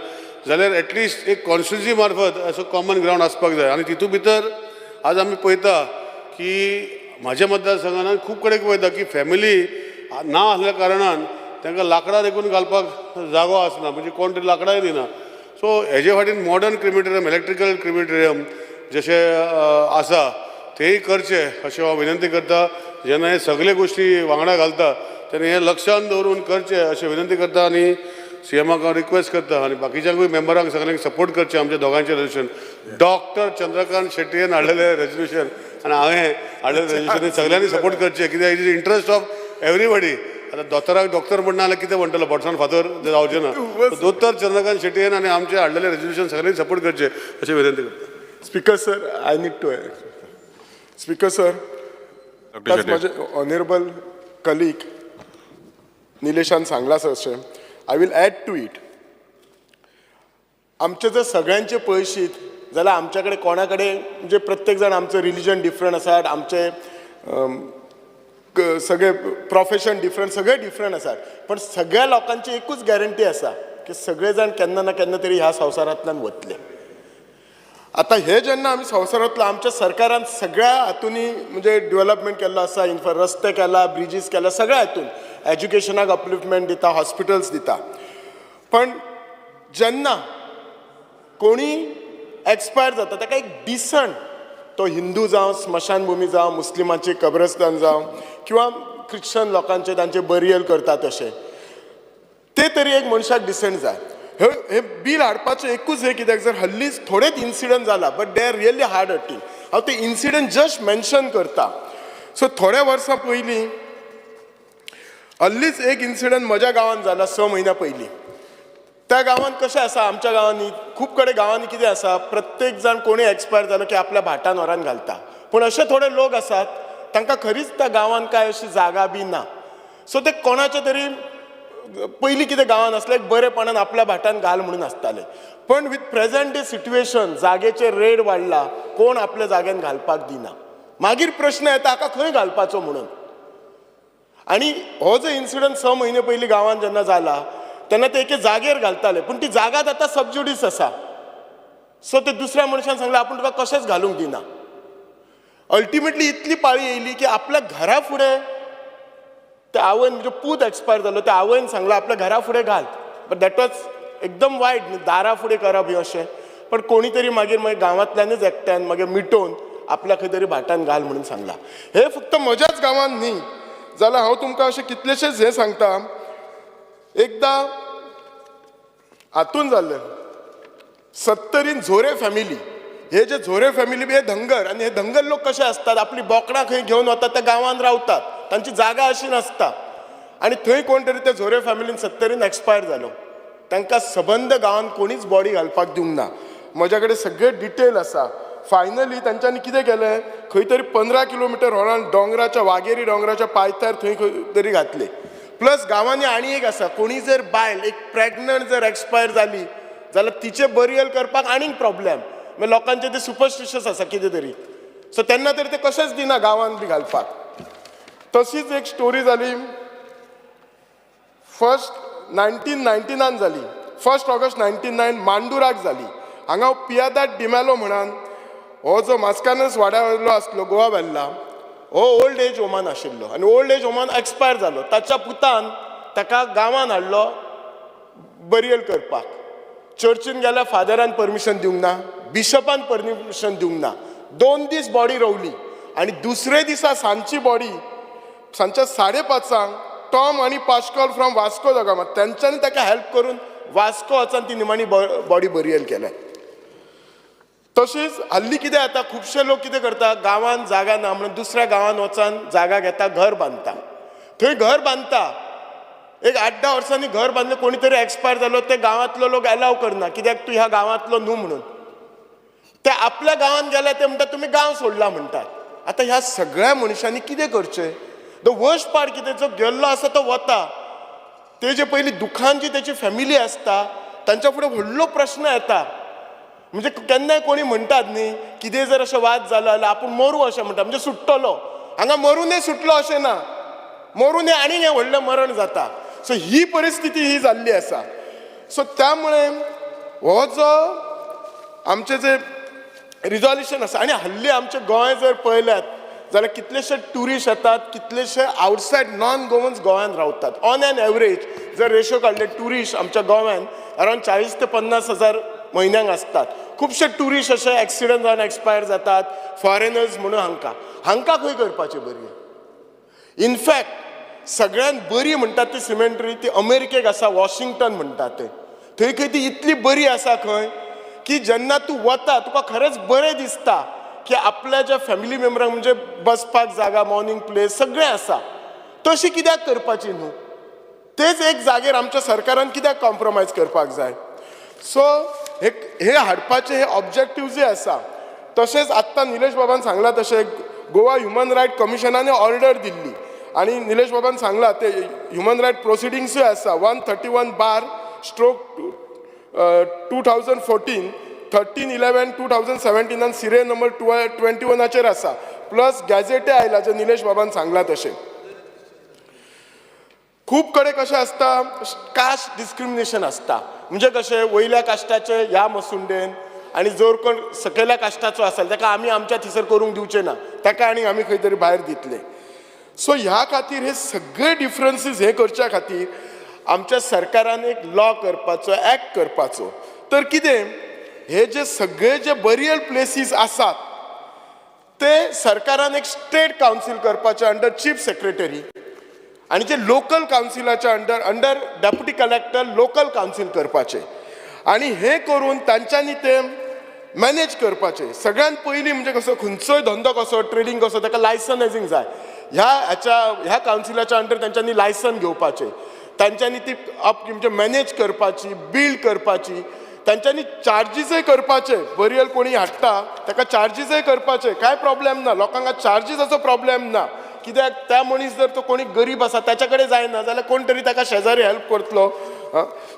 Speaker 14: जाल्यार एटलिस्ट एक कॉन्स्टिट्युन्सी मार्फत असो कॉमन ग्रावंड आसपाक जाय. आनी तितू भितर आज आमी पळयता की म्हाज्या मतदारसंघान खूब कडेन पळयता की फॅमिली ना आसल्या कारणान तांकां लांकडां देखून घालपाक जागो आसना, म्हणजे कोण तरी लांकडांय दिना. सो हेजे फाटीन मॉडर्न क्रिमेटोरियम, इलेक्ट्रिकल क्रिमेटोरियम जशें आसा तेय करचें अशें हांव विनंती करता. जेन्ना हे सगळे गोश्टी वांगडा घालता तेन्ना हें लक्षान दवरून करचें अशें विनंती करता आनी CMाक हांव रिक्वेस्ट करता आनी बाकीच्यांकूय मेंबरांक सगळ्यांक सपोर्ट करचें आमच्या दोगांचें रेजोल्युशन. डॉक्टर चंद्रकांत शेट्टीन हाडलेलें रेजोल्युशन आनी हांवें हाडलेलें रेजोल्युशन सगळ्यांनी सपोर्ट करचें, कित्याक it is interest of everybody. आतां दोतोराक डॉक्टर म्हणना जाल्यार कितें म्हणटलो, बोटसान फातर जावचें ना. दोतोर चंद्रकांत शेट्टीन आनी आमचें हाडलेलें रेजोल्युशन सगळ्यांनी सपोर्ट करचें अशें विनंती करता.
Speaker 18: Speaker sir, I need to add. Speaker sir, आतांच म्हजे ऑनरेबल कलीग निलेशान सांगलां अशें, I will add to it. आमचे जर सगळ्यांचे पळयशीत जाल्यार आमच्या कडेन कोणा कडेन म्हणजे प्रत्येक जाण आमचो रिलिजन डिफरंट आसात, आमचे सगळे प्रोफेशन डिफरंट, सगळे डिफरंट आसात, पण सगळ्या लोकांची एकूच गॅरंटी आसा की सगळे जाण केन्ना ना केन्ना तरी ह्या संवसारांतल्यान वतले. आतां हे जेन्ना आमी संवसारांतलो आमच्या सरकारान सगळ्या हातूंनी म्हणजे डेवलपमेंट केल्लो आसा, इन्फ्रा रस्ते केला, ब्रिजीस केला, सगळ्या हातून एज्युकेशनाक अपलिफ्टमेंट दिता, हॉस्पिटल्स दिता, पण जेन्ना कोणी एक्सपायर जाता ताका एक डिसंट, तो हिंदू जावं, स्मशानभुमी जावं, मुस्लिमांची कब्रस्तान जावं किंवा क्रिश्चन लोकांचे तांचे बरियल करता तशें ते तरी एक मनशाक डिसंट जाय. हे बील हाडपाचें एकूच हें कित्याक जर हल्लीच थोडेच इन्सिडंट जाला, but they are really hard hurting. हांव ते इन्सिडंट जस्ट मेन्शन करता. सो थोड्या वर्सां पयलीं हल्लीच एक इन्सिडंट म्हज्या गांवांत जाला, 6 म्हयन्या पयलीं. त्या गांवांत कशें आसा, आमच्या गांवांनी खूब कडेन गांवांनी कितें आसा, प्रत्येक जाण कोणी एक्सपायर जालो की आपल्या भाटान व्हरान घालता, पूण अशे थोडे लोक आसात तांकां खरीच त्या गांवांत कांय अशी जागा बी ना. सो ते कोणाचे तरी पयलीं कितें गांवांत आसलें एक बरेपणान आपल्या भाटान घाल म्हणून आसताले, पण विथ प्रेझेंट डे सिट्युएशन जागेचे रेट वाडला, कोण आपल्या जाग्यान घालपाक दिना. मागीर प्रश्न येता हाका खंय घालपाचो म्हणून. आनी हो जो इन्सिडंट 6 म्हयने पयलीं गांवांत जेन्ना जाला तेन्ना ते एके जागेर घालताले, पूण ती जागाच आतां सबज्युडीस आसा. सो ते दुसऱ्या मनशान सांगलें आपूण तुका कशेंच घालूंक दिना. अल्टिमेटली इतली पाळी येयली की आपल्या घरा फुडें त्या आवयन, म्हणजे पूत एक्सपायर जालो, त्या आवयन सांगलां आपल्या घरा फुडें घाल, बट that was एकदम वायट न्ही, दारा फुडें करप हें अशें. पण कोणी तरी मागीर मागीर गांवांतल्यानच एकट्यान मागीर मिटोवन आपल्या खंय तरी भाटान घाल म्हणून सांगलां. हे फक्त म्हज्याच गांवांत न्ही, जाल्यार हांव तुमकां अशें कितलेशेच हें सांगता. एकदां हातून जाल्लें सत्तरीन झोरे फॅमिली, हे जे झोरे फॅमिली बी हे धंगर, आनी हे धंगर लोक कशे आसतात, आपली बोकडां खंय घेवन वतात त्या गांवांत रावतात, तांची जागा अशी नासता. आनी थंय कोण तरी त्या झोरे फॅमिलीन सत्तरीन एक्सपायर जालो, तांकां सबंद गांवांत कोणीच बॉडी घालपाक दिवंक ना. म्हज्या कडेन सगळे डिटेल आसा. फायनली तांच्यांनी कितें केलें, खंय तरी 15 किलोमिटर होरान दोंगराच्या वागेरी दोंगराच्या पायथ्यार थंय खंय तरी घातले. प्लस गांवांनी आनी एक आसा, कोणी जर बायल एक प्रेग्नंट जर एक्सपायर जाली जाल्यार तिचें बरियल करपाक आनीक प्रॉब्लेम, मागीर लोकांचे ते सुपरस्टिशस आसा कितें तरी, सो तेन्ना तरी ते कशेंच दिना गांवांत बी घालपाक. तशीच एक स्टोरी जाली फर्स्ट 1999 जाली, 1 ऑगस्ट 1999 मांडुराक जाली. हांगा पियादाद डिमेलो म्हणान हो जो मास्कानस वाड्या वयलो आसलो गोवा वेल्ला, हो ओल्ड एज होमान आशिल्लो आनी ओल्ड एज होमान एक्सपायर जालो. ताच्या पुतान ताका गांवांत हाडलो बरियल करपाक. चर्चीन गेल्यार फादरान परमिशन दिवंक ना, बिशपान परमिशन दिवंक ना. 2 दीस बॉडी रोवली आनी दुसरे दिसा सांजची बॉडी सांजच्या 5:30 टॉम आनी Pascoal from Vasco the Gama तेंच्यांनी ताका हेल्प करून वास्को वचून ती निमाणी बॉडी बरियल केल्या. तशीच हल्ली कितें जाता, खुबशे लोक कितें करता, गांवांत जागा ना म्हणून दुसऱ्या गांवांत वचून जागा घेता, घर बांदता. थंय घर बांदता, एक 8-10 वर्सांनी घर बांदलें, कोणी तरी एक्सपायर जालो, ते गांवांतलो लोक एलाव करना, कित्याक तूं ह्या गांवांतलो न्हू म्हणून. ते आपल्या गांवांत गेले ते म्हणटा तुमी गांव सोडला म्हणटात. आतां ह्या सगळ्या मनशांनी कितें करचें? The worst part कितें, जो गेल्लो आसा तो वता, तेजे पयलीं दुखान जी तेची फॅमिली आसता तांच्या फुडें व्हडलो प्रश्न येता. म्हणजे केन्नाय कोणी म्हणटात न्ही, कितें जर अशें वाद जालो जाल्यार आपूण मरूं अशें म्हणटा, म्हणजे सुट्टलो. हांगा मरूनय सुटलो अशें ना, मरूनय आनीक हें व्हडलें मरण जाता. सो ही परिस्थिती ही जाल्ली आसा. सो त्यामुळे हो जो आमचें जे रिजोल्युशन आसा, आनी हल्ली आमचें गोंय जर पळयल्यात जाल्यार कितलेशे ट्युरिस्ट येतात, कितलेशे आउटसायड नॉन गोवन्स गोंयांत रावतात. ऑन एन एवरेज जर रेशो काडले ट्युरिस्ट आमच्या गोव्यान अरावंड 40 ते 50 हजार म्हयन्यांक आसतात. खुबशे ट्युरिस्ट अशे एक्सिडंट जावन एक्सपायर जातात, फॉरेनर्स म्हणून. हांकां हांकां खंय करपाची बरी? इनफॅक्ट सगळ्यांत बरी म्हणटात ती सिमेंट्री ती अमेरिकेक आसा, वॉशिंग्टन म्हणटात ते. थंय खंय ती इतली बरी आसा खंय की जेन्ना तूं वता तुका खरेंच बरें दिसता की आपल्या ज्या फॅमिली मेंबरांक म्हणजे बसपाक जागा, मॉर्निंग प्लेस सगळें आसा. तशी कित्याक करपाची न्हू? तेच एक जागेर आमच्या सरकारान कित्याक कॉम्प्रोमायज करपाक जाय? सो हे हाडपाचे हे ऑब्जेक्टीव जे आसा, तशेंच आत्तां निलेश बाबान सांगलां तशें गोवा ह्युमन रायट कमिशनान ऑर्डर दिल्ली आनी निलेश बाबान सांगलां ते ह्युमन रायट प्रोसिडिंग्सूय आसा 131/2014 13/11/2017 सिरियल नंबर 21आचेर आसा. प्लस गॅझेटय आयला जे निलेश बाबान सांगला तशें. खूब कडेन कशें आसता, कास्ट डिस्क्रिमिनेशन आसता. म्हणजे कशें वयल्या कास्टाचे ह्या मसुंडेन आनी जर कोण सकयल्या कास्टाचो आसा ताका आमी आमच्या थंयसर करूंक दिवचे ना, ताका आनी आमी खंय तरी भायर दितले. सो ह्या खातीर हे सगळे डिफरन्सीस हे करच्या खातीर आमच्या सरकारान एक लॉ करपाचो, एक्ट करपाचो. तर कितें हे जे सगळे जे बरियल प्लेसीस आसात ते सरकारान एक स्टेट कावन्सील करपाचें अंडर चीफ सेक्रेटरी, आनी जे local कावन्सिलाच्या under deputy collector local council करपाचें. आनी हें करून तांच्यांनी तें मॅनेज करपाचें. सगळ्यांत पयलीं म्हणजे कसो खंयचोय धंदो कसो ट्रेडींग कसो ताका लायसन्सींग जाय. ह्या कावन्सिलाच्या अंडर तांच्यांनी लायसन घेवपाचें, तांच्यांनी ती अप म्हणजे मॅनेज करपाची, बिल्ड करपाची, तांच्यांनी चार्जीसय करपाचे. बरियल कोणी हाडटा ताका चार्जीसय करपाचे, कांय प्रॉब्लेम ना. लोकांक चार्जीसाचो प्रॉब्लेम ना, कित्याक त्या मनीस जर तो कोणी गरीब आसा ताच्या कडेन जायना जाल्यार कोण तरी ताका शेजारी हेल्प करतलो.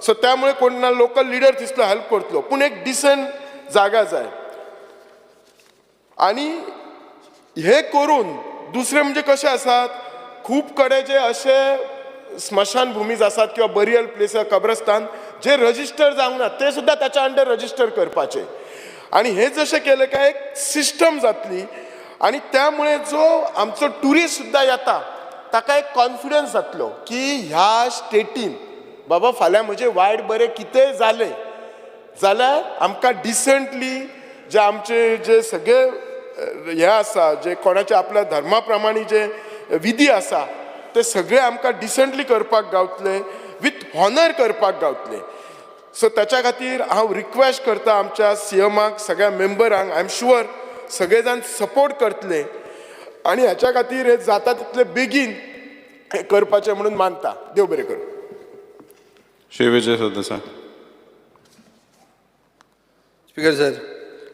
Speaker 18: सो त्यामुळे कोण ना लोकल लिडर तितलो हेल्प करतलो, पूण एक डिसंट जागा जाय. आनी हे करून दुसरें म्हणजे कशें आसात, खूब कडेन जे अशे स्मशानभुमीज आसात किंवा बरियल प्लेस कब्रस्तान जे रजिस्टर जावंक ना ते सुद्दां ताच्या अंडर रजिस्टर करपाचे. आनी हे जशें केलें काय एक सिस्टम जातली आनी त्यामुळे जो आमचो ट्युरिस्ट सुद्दां येता ताका एक कॉन्फिडन्स जातलो की ह्या स्टेटीन बाबा फाल्यां म्हजें वायट बरें कितेंय जालें जाल्यार आमकां डिसंटली जे आमचे जे सगळे हे आसा, जे कोणाचे आपल्या धर्मा प्रमाणे जे विधी आसा ते सगळे आमकां डिसंटली करपाक गावतले, विथ हॉनर करपाक गावतले. सो ताच्या खातीर हांव रिक्वेस्ट करता आमच्या सीएमाक, सगळ्या मेंबरांक, I am sure सगळे जाण सपोर्ट करतले आनी हाच्या खातीर हे जाता तितले बेगीन हें करपाचें म्हणून मानता. देव बरें करूं.
Speaker 12: Shri Vijay Sardesai.
Speaker 13: Speaker sir,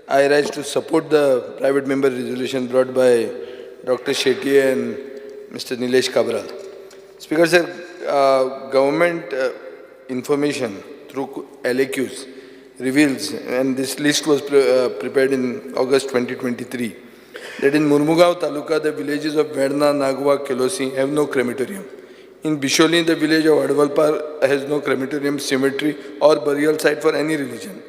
Speaker 13: I rise to support the private member resolution brought by Dr. Shetye and Mr. Nilesh Cabral. Speaker sir, government information through LAQs reveals, and this list was prepared in August 2023, that in Mormugao Taluka, the villages of Verna, Nagwa, Kelosi have no crematorium. In Bisholi, the village of Advalpar has no crematorium, cemetery or burial site for any religion.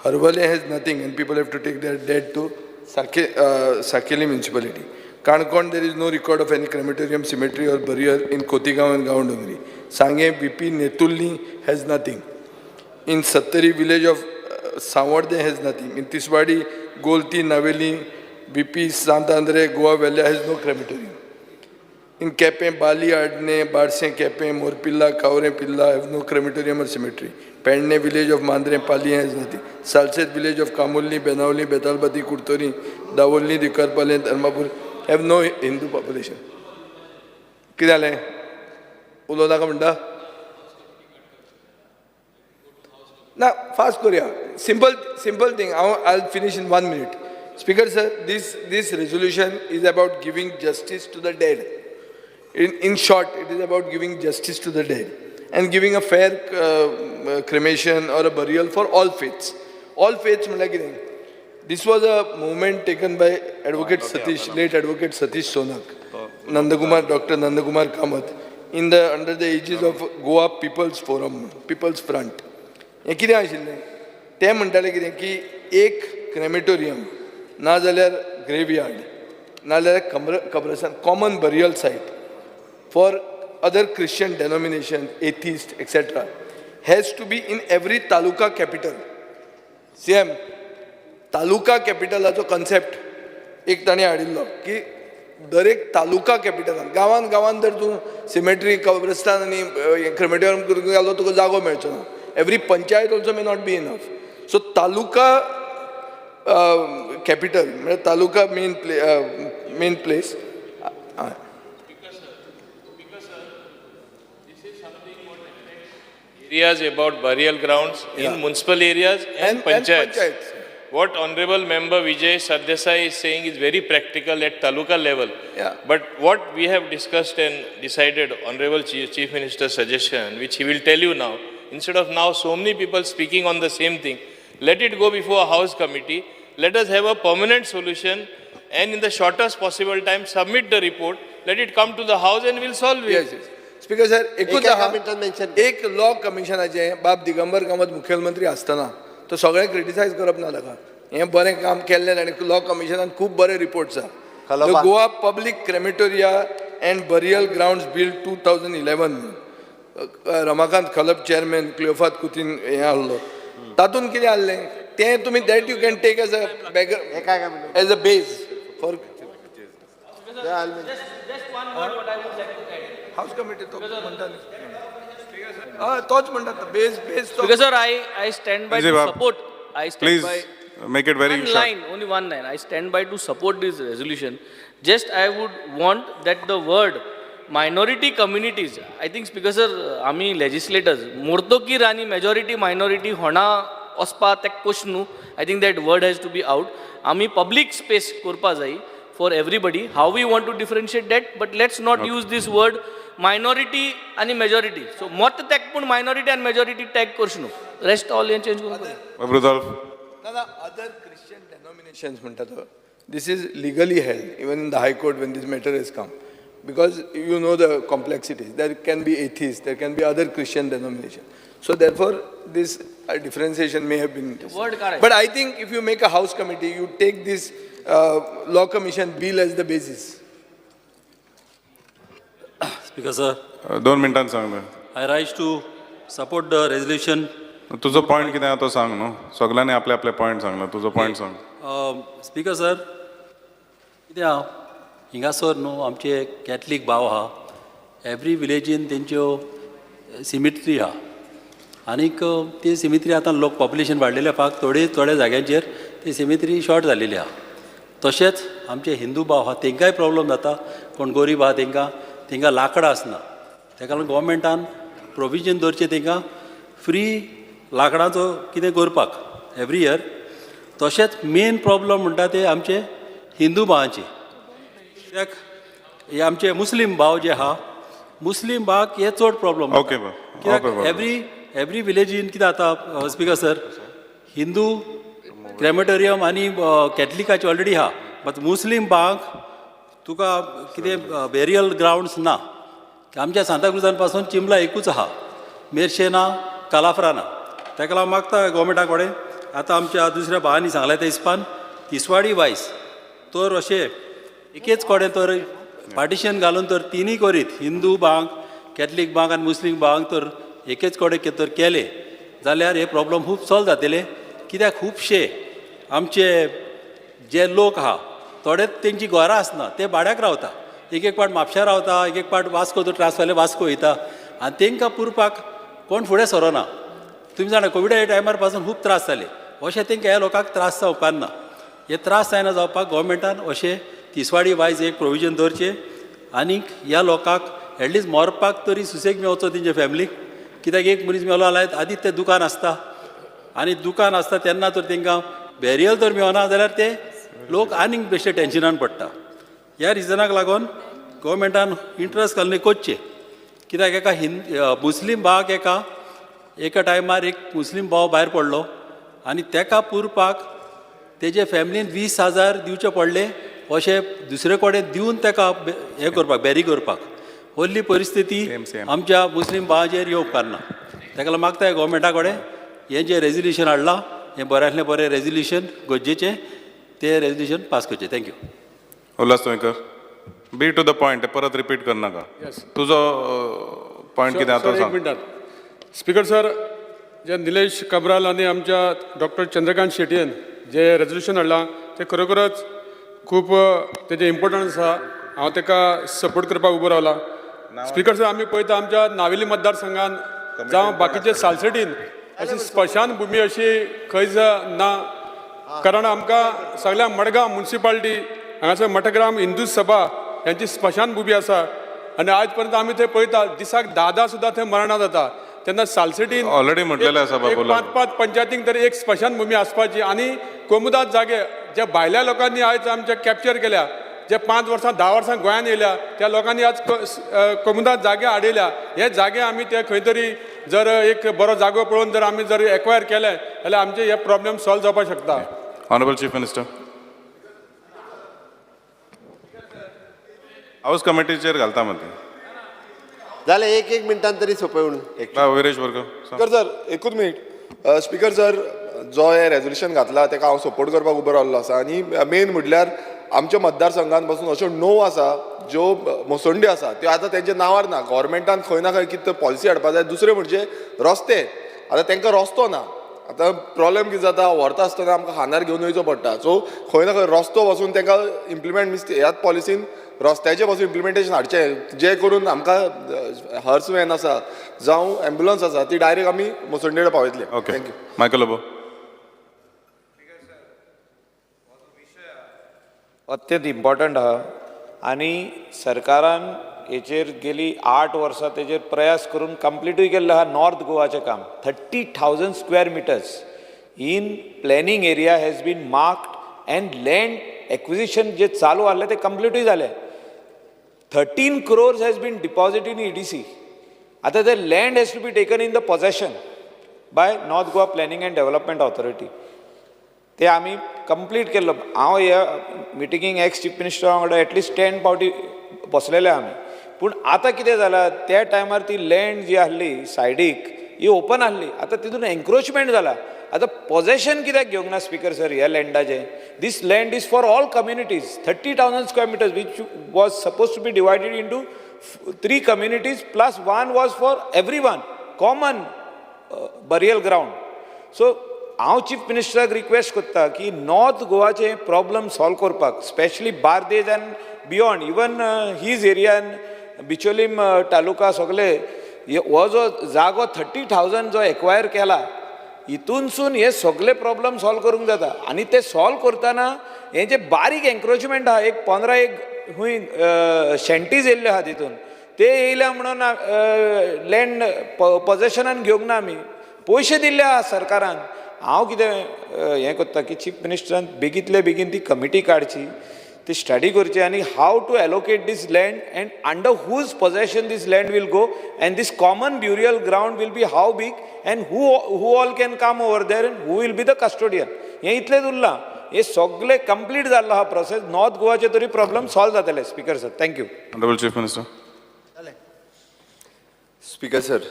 Speaker 13: Harvale has nothing and people have to take their dead to Sakeli municipality. Kankon, there is no record of any crematorium, cemetery or burial in Kotigaon and Gaondongri. Sange, BP, Netulni has nothing. In Sattari village of Savarde has nothing. In Tiswadi, Golti, Naveli, BP, Santandre, Goa Valley has no crematorium. In Kepe, Bali, Adne, Barse, Kepe, Morpilla, Kaure, Pilla have no crematorium or cemetery. Pendne village of Mandre, Pali has nothing. Salset village of Kamulni, Benavli, Betalbati, Kurtori, Davolni, Dikarpale, Dharmapur have no Hindu population. कितें जालें? उलोवं नाका म्हणटा? ना, fast करुया. Simple thing. I will finish in 1 minute. Speaker sir, this resolution is about giving justice to the dead. In short, it is about giving justice to the dead and giving a fair cremation or a burial for all faiths. All faiths, म्हणल्यार कितें? This was a movement taken by Advocate Satish, late Advocate Satish Sonak, Nandakumar, Dr. Nandakumar Kamath, under the aegis of Goa People's Forum, People's Front. हें कितें आशिल्लें? ते म्हणटाले कितें की एक क्रेमेटोरियम ना जाल्यार ग्रेवयार्ड ना जाल्यार कब्रस्तान, common burial site for other Christian denomination, atheist, etc., has to be in every taluka capital. CM, taluka कॅपिटलाचो concept एक ताणें हाडिल्लो की दरेक तालुका कॅपिटलान, गांवान गांवान जर तूं सिमेट्री, कब्रस्तान आनी क्रेमेटोरियम करूंक घालो तुका जागो मेळचो ना. Every panchayat also may not be enough. So taluka capital म्हळ्यार taluka main place.
Speaker 4: Areas about burial grounds in municipal areas and panchayats. What Honorable Member Vijay Sardesai is saying is very practical at taluka level.
Speaker 13: Yeah.
Speaker 4: But what we have discussed and decided, Honorable Chief Minister's suggestion, which he will tell you now, instead of now so many people speaking on the same thing, Let it go before a house committee. Let us have a permanent solution and in the shortest possible time submit the report. Let it come to the house and we'll solve it.
Speaker 13: Yes, yes. Speaker sir, एकूच
Speaker 3: एका
Speaker 13: आहा
Speaker 3: मिनटान
Speaker 13: एक law कमिशनाचें बाब दिगंबर कामत मुखेलमंत्री आसतना तो सगळें क्रिटिसायज करप ना ताका, हें बरें काम केल्लें आनी लॉ कमिशनान खूब बरे रिपोर्ट्स आहा. The Goa public crematoria and burial grounds bill 2011, Ramakant Khalap chairman, Cleofato Coutinho हें आहलो, तातूंत कितें आहलें तें तुमी that you can take as a as a base for house committee. तो म्हणटा न्ही, तोच म्हणटा base base.
Speaker 6: Because sir, I stand by to support. I stand
Speaker 12: Please
Speaker 6: by
Speaker 12: make it very
Speaker 6: one
Speaker 12: short.
Speaker 6: line, only one line. I stand by to support this resolution. Just I would want that the word minority communities, I think Speaker sir, आमी legislators, मोर्तोकीर आनी majority minority होणा वचपा ते question न्हू. I think that word has to be out. आमी public space करपा जाय for everybody. How we want to differentiate that, but let's not use this word minority आनी मेजॉरिटी. सो मत टॅग पूण मायनॉरिटी आनी मेजॉरिटी टॅग करचें न्हू. Rest all हें चेंज करूंक जाय.
Speaker 12: रुदोल्फ.
Speaker 13: ना, अदर क्रिश्चियन डेनॉमिनेशन्स म्हणटा तो. This is legally held even in the high court when this matter is come, because you know the complexities. There can be atheist, there can be other Christian denomination. So therefore this differentiation may have been. But I think if you make a house committee, you take this law commission bill as the basis.
Speaker 22: Speaker sir,
Speaker 12: 2 मिनटां सांग.
Speaker 22: I rise to support the resolution.
Speaker 12: तुजो point कितें आहा तो सांग न्हू, सगळ्यांनी आपले आपले पॉयंट सांगला, तुजो पॉयंट सांग.
Speaker 22: स्पीकर सर, कितें आहा हिंगासर न्हू आमचे कॅथलीक भाव आहा, एवरी विलेजीन तेंच्यो सिमिट्री आहा आनीक ती सिमित्री आतां लोक पॉप्युलेशन वाडलेल्या फाक थोडे थोड्या जाग्यांचेर ती सिमित्री शॉर्ट जालेली आहा. तशेंच आमचे हिंदू भाव आहा तेंकांय प्रॉब्लम जाता, कोण गोरीब आहा तेंकां तेंकां लांकडां आसना, तेका लागून गोवोरमेंटान प्रोविजन दवरचें तेंकां फ्री लांकडांचो कितें करपाक एवरी इयर. तशेंच मेन प्रॉब्लम म्हणटा ते आमचे हिंदू भावांचे, कित्याक हे आमचे मुस्लीम भाव जे आहा, मुस्लीम भावाक हे चड प्रॉब्लम.
Speaker 12: ओके,
Speaker 22: कित्याक एवरी एवरी विलेजीन कितें जाता स्पीकर सर, हिंदू क्रेमेटोरियम आनी कॅथलिकाचे ऑलरेडी आहा, बट मुस्लीम भावांक तुका कितें बेरियल ग्रावंड्स ना. आमच्या सांताक्रुजान पासून चिमला एकूच आहा, मेरशे ना, कालाफ्रा ना. ताका लागून मागता गोवोरमेंटा कडेन, आतां आमच्या दुसऱ्या भावांनी सांगलें त्या हिसपान तिसवाडी वायज तर अशें एकेच कडेन तर पार्टिशन घालून तर तिनूय करीत, हिंदू भांग, कॅथलीक भांग आनी मुस्लीम भांग तर एकेच कडेन तर केले जाल्यार हे प्रॉब्लम खूब सॉल्व जातले. कित्याक खुबशे आमचे जे लोक आहा थोडे तेंची घरां आसना, ते भाड्याक रावता, एक एक पाट म्हापश्या रावता, एक एक पाट वास्को तो ट्रान्सफर जाल्यार वास्को वयता आनी तेंकां पुरपाक कोण फुडें सरना. तुमी जाणा कोविडा टायमार पासून खूब त्रास जाले, अशें तेंकां ह्या लोकांक त्रास जावपाक ना. हे त्रास जायना जावपाक गोवोरमेंटान अशें तिसवाडी वायज एक प्रोविजन दवरचें आनीक ह्या लोकांक एटलिस्ट मरपाक तरी सुसेग मेवचो तेंच्या फॅमिलीक. कित्याक एक मनीस मेलो जाल्यार आदींच तें दुकान आसता आनी दुकान आसता तेन्ना तर तेंकां बेरियल जर मेवना जाल्यार ते लोक आनीक बेश्टे टेन्शनान पडटा. ह्या रिजनाक लागून गोवोरमेंटान इंट्रस्ट घालून करचें, कित्याक एका मुस्लीम भावाक एका एका टायमार एक मुस्लीम भाव भायर पडलो आनी तेका पुरपाक तेजे फॅमिलीन 20,000 दिवचे पडले, अशें दुसरे कडेन दिवन तेका हें करपाक, बेरी करपाक. व्हडली परिस्थिती आमच्या मुस्लीम भावाचेर येवंक ना. तेका लागून मागता गोवोरमेंटा कडेन हें जें रेजोल्युशन हाडलां हें बऱ्यांतलें बरें रेजोल्युशन गरजेचें, तें रेजोल्युशन पास करचें. Thank you.
Speaker 12: Ulhas Tuyenkar, be to the point, परत रिपीट करनाका. तुजो पॉयंट कितें आहा तो सांग.
Speaker 16: स्पीकर सर, जे निलेश काब्राल आनी आमच्या डॉक्टर चंद्रकांत शेटयेन जे रेजोल्युशन हाडलां तें खरोखरच खूब तेजें इम्पोर्टन्स आसा. हांव ताका सपोर्ट करपाक उबो रावला. स्पीकर सर, आमी पळयता आमच्या नावेली मतदारसंघान जावं बाकीचे सालसेटीन अशी स्मशान भुमी अशी खंयच ना, कारण आमकां सगळ्या मडगांव मुन्सिपाल्टी हांगासर मठग्राम हिंदू सभा ह्यांची स्मशान भुमी आसा आनी आज पर्यंत आमी थंय पळयता दिसाक 10-10 सुद्दां थंय मरणां जाता. तेन्ना सालसेटीन
Speaker 12: ऑलरेडी म्हटलेलें आसा बाबू,
Speaker 16: 5-5 पंचायतींक तरी एक स्मशान भुमी आसपाची आनी कोमुदाद जागे जे भायल्या लोकांनी आयज आमचे कॅप्चर केल्या, जे 5 वर्सां 10 वर्सां गोंयान येयल्या त्या लोकांनी आज कोमुदाद जागे हाडयल्या, हे जागे आमी ते खंय तरी जर एक बरो जागो पळोवन जर आमी जर एक्वायर केले जाल्यार आमचे हे प्रॉब्लेम सॉल्व जावपाक शकता.
Speaker 12: Honourable chief minister. House कमिटीचेर घालता मग.
Speaker 3: जालें, एक एक मिनटान तरी सोंपय म्हणून.
Speaker 12: विरेश बोरकर.
Speaker 19: स्पीकर सर, एकूच मिनीट. स्पीकर सर, जो हे रेजोल्युशन घातला ताका हांव सपोर्ट करपाक उबो रावल्लो आसा. आनी मेन म्हटल्यार आमच्या मतदारसंघान पासून अश्यो 9 आसा ज्यो मसंड्यो आसा त्यो आतां तेंच्या नांवार ना. गव्हर्मेंटान खंय ना खंय कितें पॉलिसी हाडपा जाय. दुसरें म्हणजे रस्ते, आतां तांकां रस्तो ना. आतां प्रॉब्लेम कितें जाता, व्हरता आसतना आमकां खांदार घेवन वयचो पडटा. सो खंय ना खंय रस्तो पासून तांकां इम्प्लिमेंट मिन्स ह्याच पॉलिसीन रस्त्याचें पासून इम्प्लिमेंटेशन हाडचें, जें करून आमकां हर्स व्हॅन आसा जावं एम्बुलन्स आसा ती डायरेक्ट आमी मसंडेर पावयतले.
Speaker 12: Okay, thank you. Michael Lobo.
Speaker 11: अत्यंत इम्पॉर्टंट आहा आनी सरकारान हेचेर गेली 8 वर्सां तेजेर प्रयास करून कंप्लिटूय केल्लो आहा. नॉर्थ गोवाचें काम 30,000 square metres in planning area has been marked and land acquisition जे चालू आहलें तें कंप्लिटूय जालें. 13 crores has been deposit in EDC. आतां ते land has to be taken in the possession by North Goa planning and development authority. ते आमी complete केल्लो. हांव ह्या मिटिंगेक एक्स चीफ मिनिस्टरा वांगडा एटलिस्ट 10 फावटी बसलेले आमी. पूण आतां कितें जालां, त्या टायमार ती लँड जी आहली सायडीक ही ओपन आहली, आतां तितून एन्क्रोचमेंट जाला. आतां पॉजेशन कित्याक घेवंक ना स्पीकर सर ह्या लँडाचें? This land is for all communities. 30,000 square metres which was suppose to be divided into 3 communities plus 1 was for every one common burial ground. So हांव चीफ मिनिस्टराक रिक्वेस्ट करता की नॉर्थ गोवाचे प्रॉब्लम सॉल्व करपाक, specially Bardez and beyond, even his एरियान बिचोलीम तालुका सगळे हो जो जागो 30,000 जो एक्वायर केला हितूनसून हे सगळे प्रॉब्लम सॉल्व करूंक जाता. आनी ते सॉल्व करतना हे जे बारीक एन्क्रोचमेंट आहा, एक 15 एक खूंय शेंटीज येयल्ल्यो आहा तितून, ते येयल्या म्हणून लँड पॉजेशनान घेवंक ना आमी, पयशे दिल्ले आहा सरकारान. हांव कितें हें करता की चीफ मिनिस्टरान बेगींतले बेगीन ती कमिटी काडची, ती स्टडी करची आनी how to allocate this land and under whose possession this land will go and this common burial ground will be how big and who all can come over there and who will be the custodian. हें इतलेंच उरलां. हें सगळें complete जाल्लो आहा process. North गोवाचे तरी problem solve जातले speaker sir. Thank you.
Speaker 12: Honourable chief minister.
Speaker 3: Speaker sir,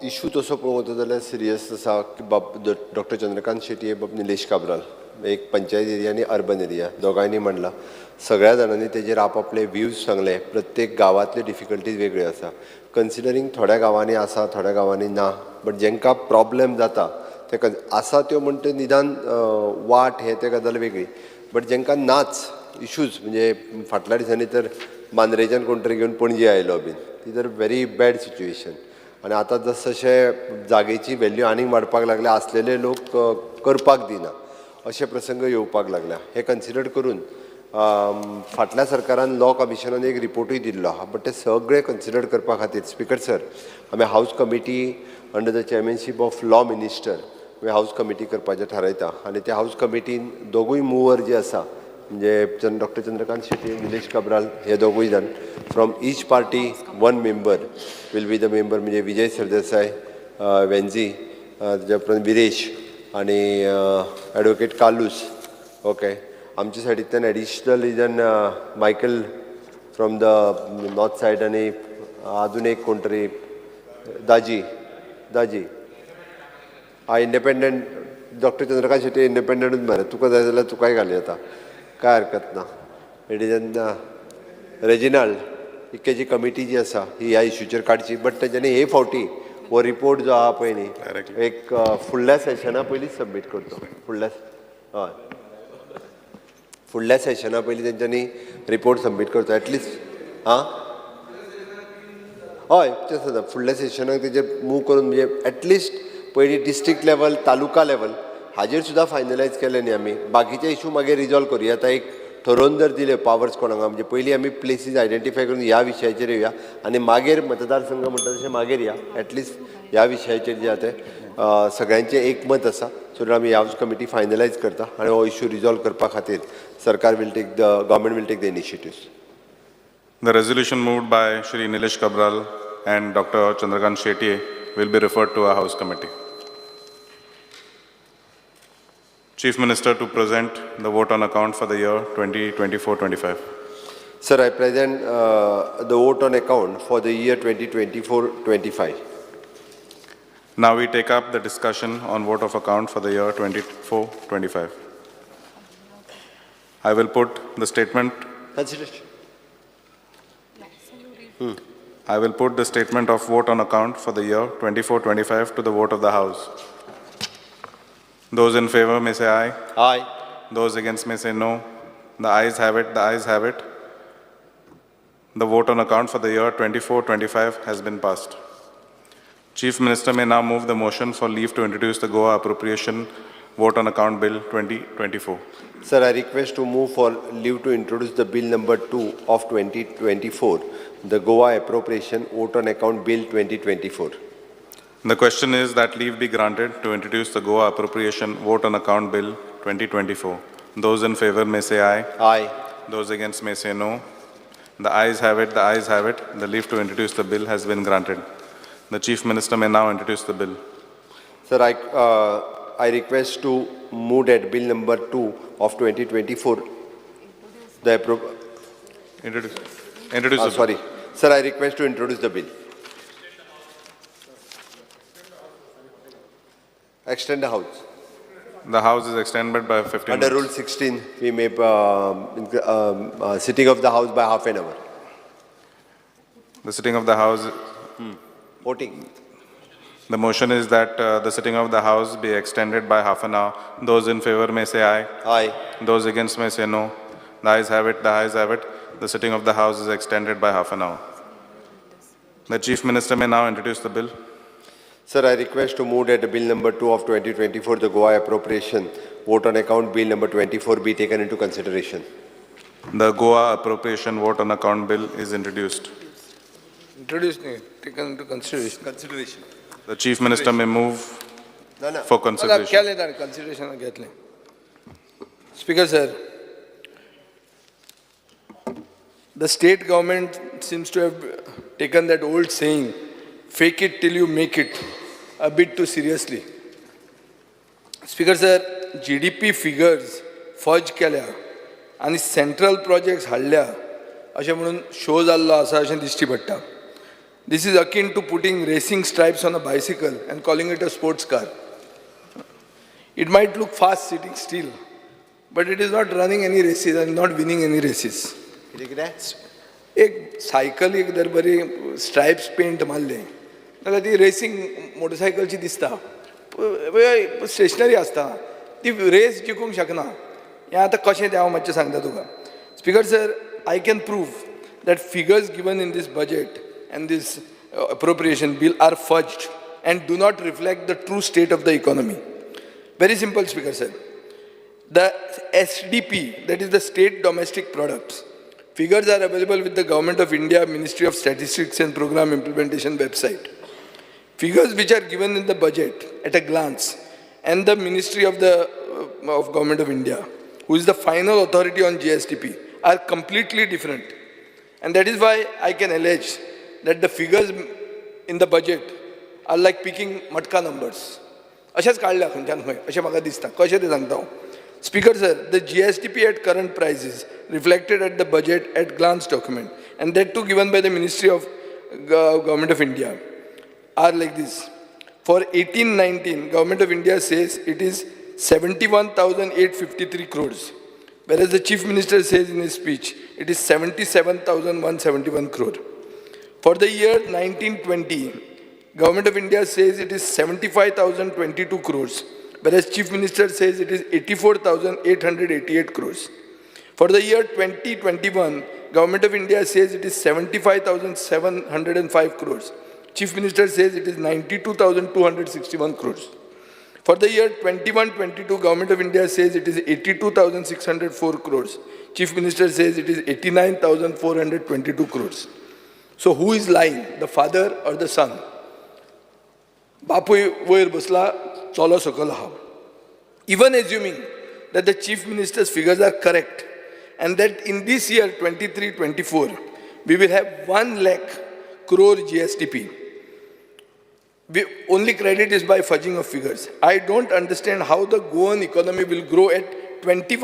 Speaker 3: issue तसो पळोवंक वता जाल्यार सिरियस आसा की बाब डॉक्टर चंद्रकांत शेट्ये, बाब निलेश काब्राल, एक पंचायत एरिया आनी अर्बन एरिया दोगांयनी म्हणलां. सगळ्या जाणांनी तेजेर आपआपले व्यूज सांगले. प्रत्येक गांवांतल्यो डिफिकल्टीज वेगळ्यो आसा. कन्सिडरींग थोड्या गांवांनी आसा, थोड्या गांवांनी ना, बट जेंकां प्रॉब्लेम जाता ते आसा त्यो म्हण त्यो निदान वाट हे ते गजाल वेगळी, बट जेंकां नाच इशूज, म्हणजे फाटल्या दिसांनी तर मांद्रेच्यान कोण तरी घेवन पणजे आयलो बीन, ती तर व्हेरी बॅड सिच्युएशन. आनी आतां जसजशे जागेची व्हॅल्यू आनीक वाडपाक लागल्या, आसलेले लोक करपाक दिना अशे प्रसंग येवपाक लागल्या. हे कन्सिडर करून फाटल्या सरकारान लॉ कमिशनान एक रिपोर्टूय दिल्लो आहा, बट ते सगळे कन्सिडर करपा खातीर स्पीकर सर आमी house committee under the chairmanship of law minister आमी हावज कमिटी करपाचें थारायता. आनी त्या हावज कमिटीन दोगूय मुवर जे आसा, म्हणजे डॉक्टर चंद्रकांत शेट्ये, निलेश काब्राल हे दोगूय जाण, from each party 1 member will be the member, म्हणजे विजय सरदेसाय, वेंजी, ताच्या उपरांत विरेश आनी एडवोकेट कार्लूस. ओके, आमच्या सायडींतल्यान additional is an Michael from the north side आनी अजून एक कोण तरी दाजी दाजी हा इंडिपेंडंट, डॉक्टर चंद्रकांत शेट्ये इंडिपेंडंटूच मरे, तुका जाय जाल्यार तुकाय घालूं येता, काय हरकत ना. It is an Reginald इतक्याची committee जी आसा ही ह्या इशूचेर काडची, बट तेंच्यांनी हे फावटी हो रिपोर्ट जो आहा पळय न्ही एक फुडल्या सेशना पयलींच सबमीट करचो. फुडल्या हय फुडल्या सेशना पयलीं तेंच्यांनी रिपोर्ट सबमीट करचो एटलिस्ट. आं हय तें सुद्दां फुडल्या सेशनाक तेजेर मूव करून म्हणजे एटलिस्ट पयलीं डिस्ट्रिक्ट लेवल, तालुका लेवल हाजेर सुद्दां फायनलायज केलें न्ही आमी. बाकीचे इशू मागीर रिजॉल्व करुया. आतां एक ठरोवन जर दिले पावर्स कोणाक, म्हणजे पयलीं आमी प्लेसीस आयडेंटिफाय करून ह्या विशयाचेर येवया आनी मागीर मतदारसंघ म्हणटा तशें मागीर या. एटलिस्ट ह्या विशयाचेर जे आहा तें सगळ्यांचें एकमत आसा. सो आमी हावज कमिटी फायनलायज करता आनी हो इशू रिजॉल्व करपा खातीर सरकार will take the government will take the initiatives.
Speaker 12: The resolution moved by Shri Nilesh Cabral and Dr. Chandrakant Shetye will be referred to a House Committee. Chief Minister to present the vote on account for the year 2024-25.
Speaker 3: Sir, I present the vote on account for the year 2024-25.
Speaker 12: Now we take up the discussion on vote of account for the year 24-25. I will put the statement.
Speaker 3: Consideration.
Speaker 12: I will put the statement of vote on account for the year 24-25 to the vote of the House. Those in favor may say aye.
Speaker 3: Aye.
Speaker 12: Those against may say no. The ayes have it. The ayes have it. The vote on account for the year 24-25 has been passed. Chief Minister may now move the motion for leave to introduce the Goa Appropriation Vote on Account Bill 2024.
Speaker 3: Sir, I request to move for leave to introduce the Bill number 2 of 2024, the Goa Appropriation Vote on Account Bill 2024.
Speaker 12: The question is that leave be granted to introduce the Goa Appropriation Vote on Account Bill 2024. Those in favor may say aye.
Speaker 3: Aye.
Speaker 12: Those against may say no. The ayes have it. The ayes have it. The leave to introduce the bill has been granted. The Chief Minister may now introduce the bill.
Speaker 3: Sir, I request to move that Bill number 2 of 2024. The
Speaker 12: Introduce. Introduce the bill.
Speaker 3: Sorry. Sir, I request to introduce the bill. Extend the House.
Speaker 12: The House is extended by 15
Speaker 3: Under
Speaker 12: minutes.
Speaker 3: Rule 16, we may sitting of the House by half an hour.
Speaker 12: The sitting of the House.
Speaker 3: Voting.
Speaker 12: The motion is that the sitting of the House be extended by half an hour. Those in favor may say aye.
Speaker 3: Aye.
Speaker 12: Those against may say no. The ayes have it. The ayes have it. The sitting of the House is extended by half an hour. The Chief Minister may now introduce the bill.
Speaker 3: Sir, I request to move that Bill number 2 of 2024, the Goa Appropriation Vote on Account Bill number 24 be taken into consideration.
Speaker 12: The Goa Appropriation Vote on Account Bill is introduced.
Speaker 13: Introduced, taken into consideration.
Speaker 3: Consideration.
Speaker 12: The Chief Minister may move for consideration.
Speaker 13: Consideration. Speaker, sir, the state government seems to have taken that old saying, fake it till you make it, a bit too seriously. Speaker, sir, GDP figures fudge केल्या आनी central projects हाडल्या अशें म्हणून show जाल्लो आसा अशें दिश्टी पडटा. This is akin to putting racing stripes on a bicycle and calling it a sports car. It might look fast sitting still, but it is not running any races and not winning any races. एक सायकलीक जर बरी स्ट्रायप्स paint मारले जाल्यार ती racing मोटरसायकलची दिसता, stationery आसता, ती race जिखूंक शकना. हें आतां कशें तें हांव मातशें सांगता तुका. Speaker sir, I can prove that figures given in this budget and this appropriation bill are fudged and do not reflect the true state of the economy. Very simple, Speaker sir. The SDP, that is the state domestic products, figures are available with the Government of India Ministry of Statistics and Program Implementation website. Figures which are given in the budget at a glance and the Ministry of the of Government of India, who is the final authority on GSDP, are completely different. And that is why I can allege that the figures in the budget are like picking matka numbers. अशेंच काडल्या खंयच्यान खंय अशें म्हाका दिसता. कशें तें सांगता हांव. Speaker sir, the GSDP at current prices reflected at the budget at glance document, and that too given by the Ministry of Government of India, are like this. For 18-19, Government of India says it is 71,853 crores, whereas the Chief Minister says in his speech it is 77,171 crore. For the year 1920, Government of India says it is 75,022 crores, whereas Chief Minister says it is 84,888 crores. For the year 2021, Government of India says it is 75,705 crores. Chief Minister says it is 92,261 crores. For the year 21-22, Government of India says it is 82,604 crores. Chief Minister says it is 89,422 crores. So who is lying, the father or the son? बापूय वयर बसला, चलो सकयल आहा. Even assuming that the Chief Minister's figures are correct and that in this year 23-24, we will have 1 lakh crore GSTP. We only credit is by fudging of figures. I don't understand how the Goan economy will grow at 21%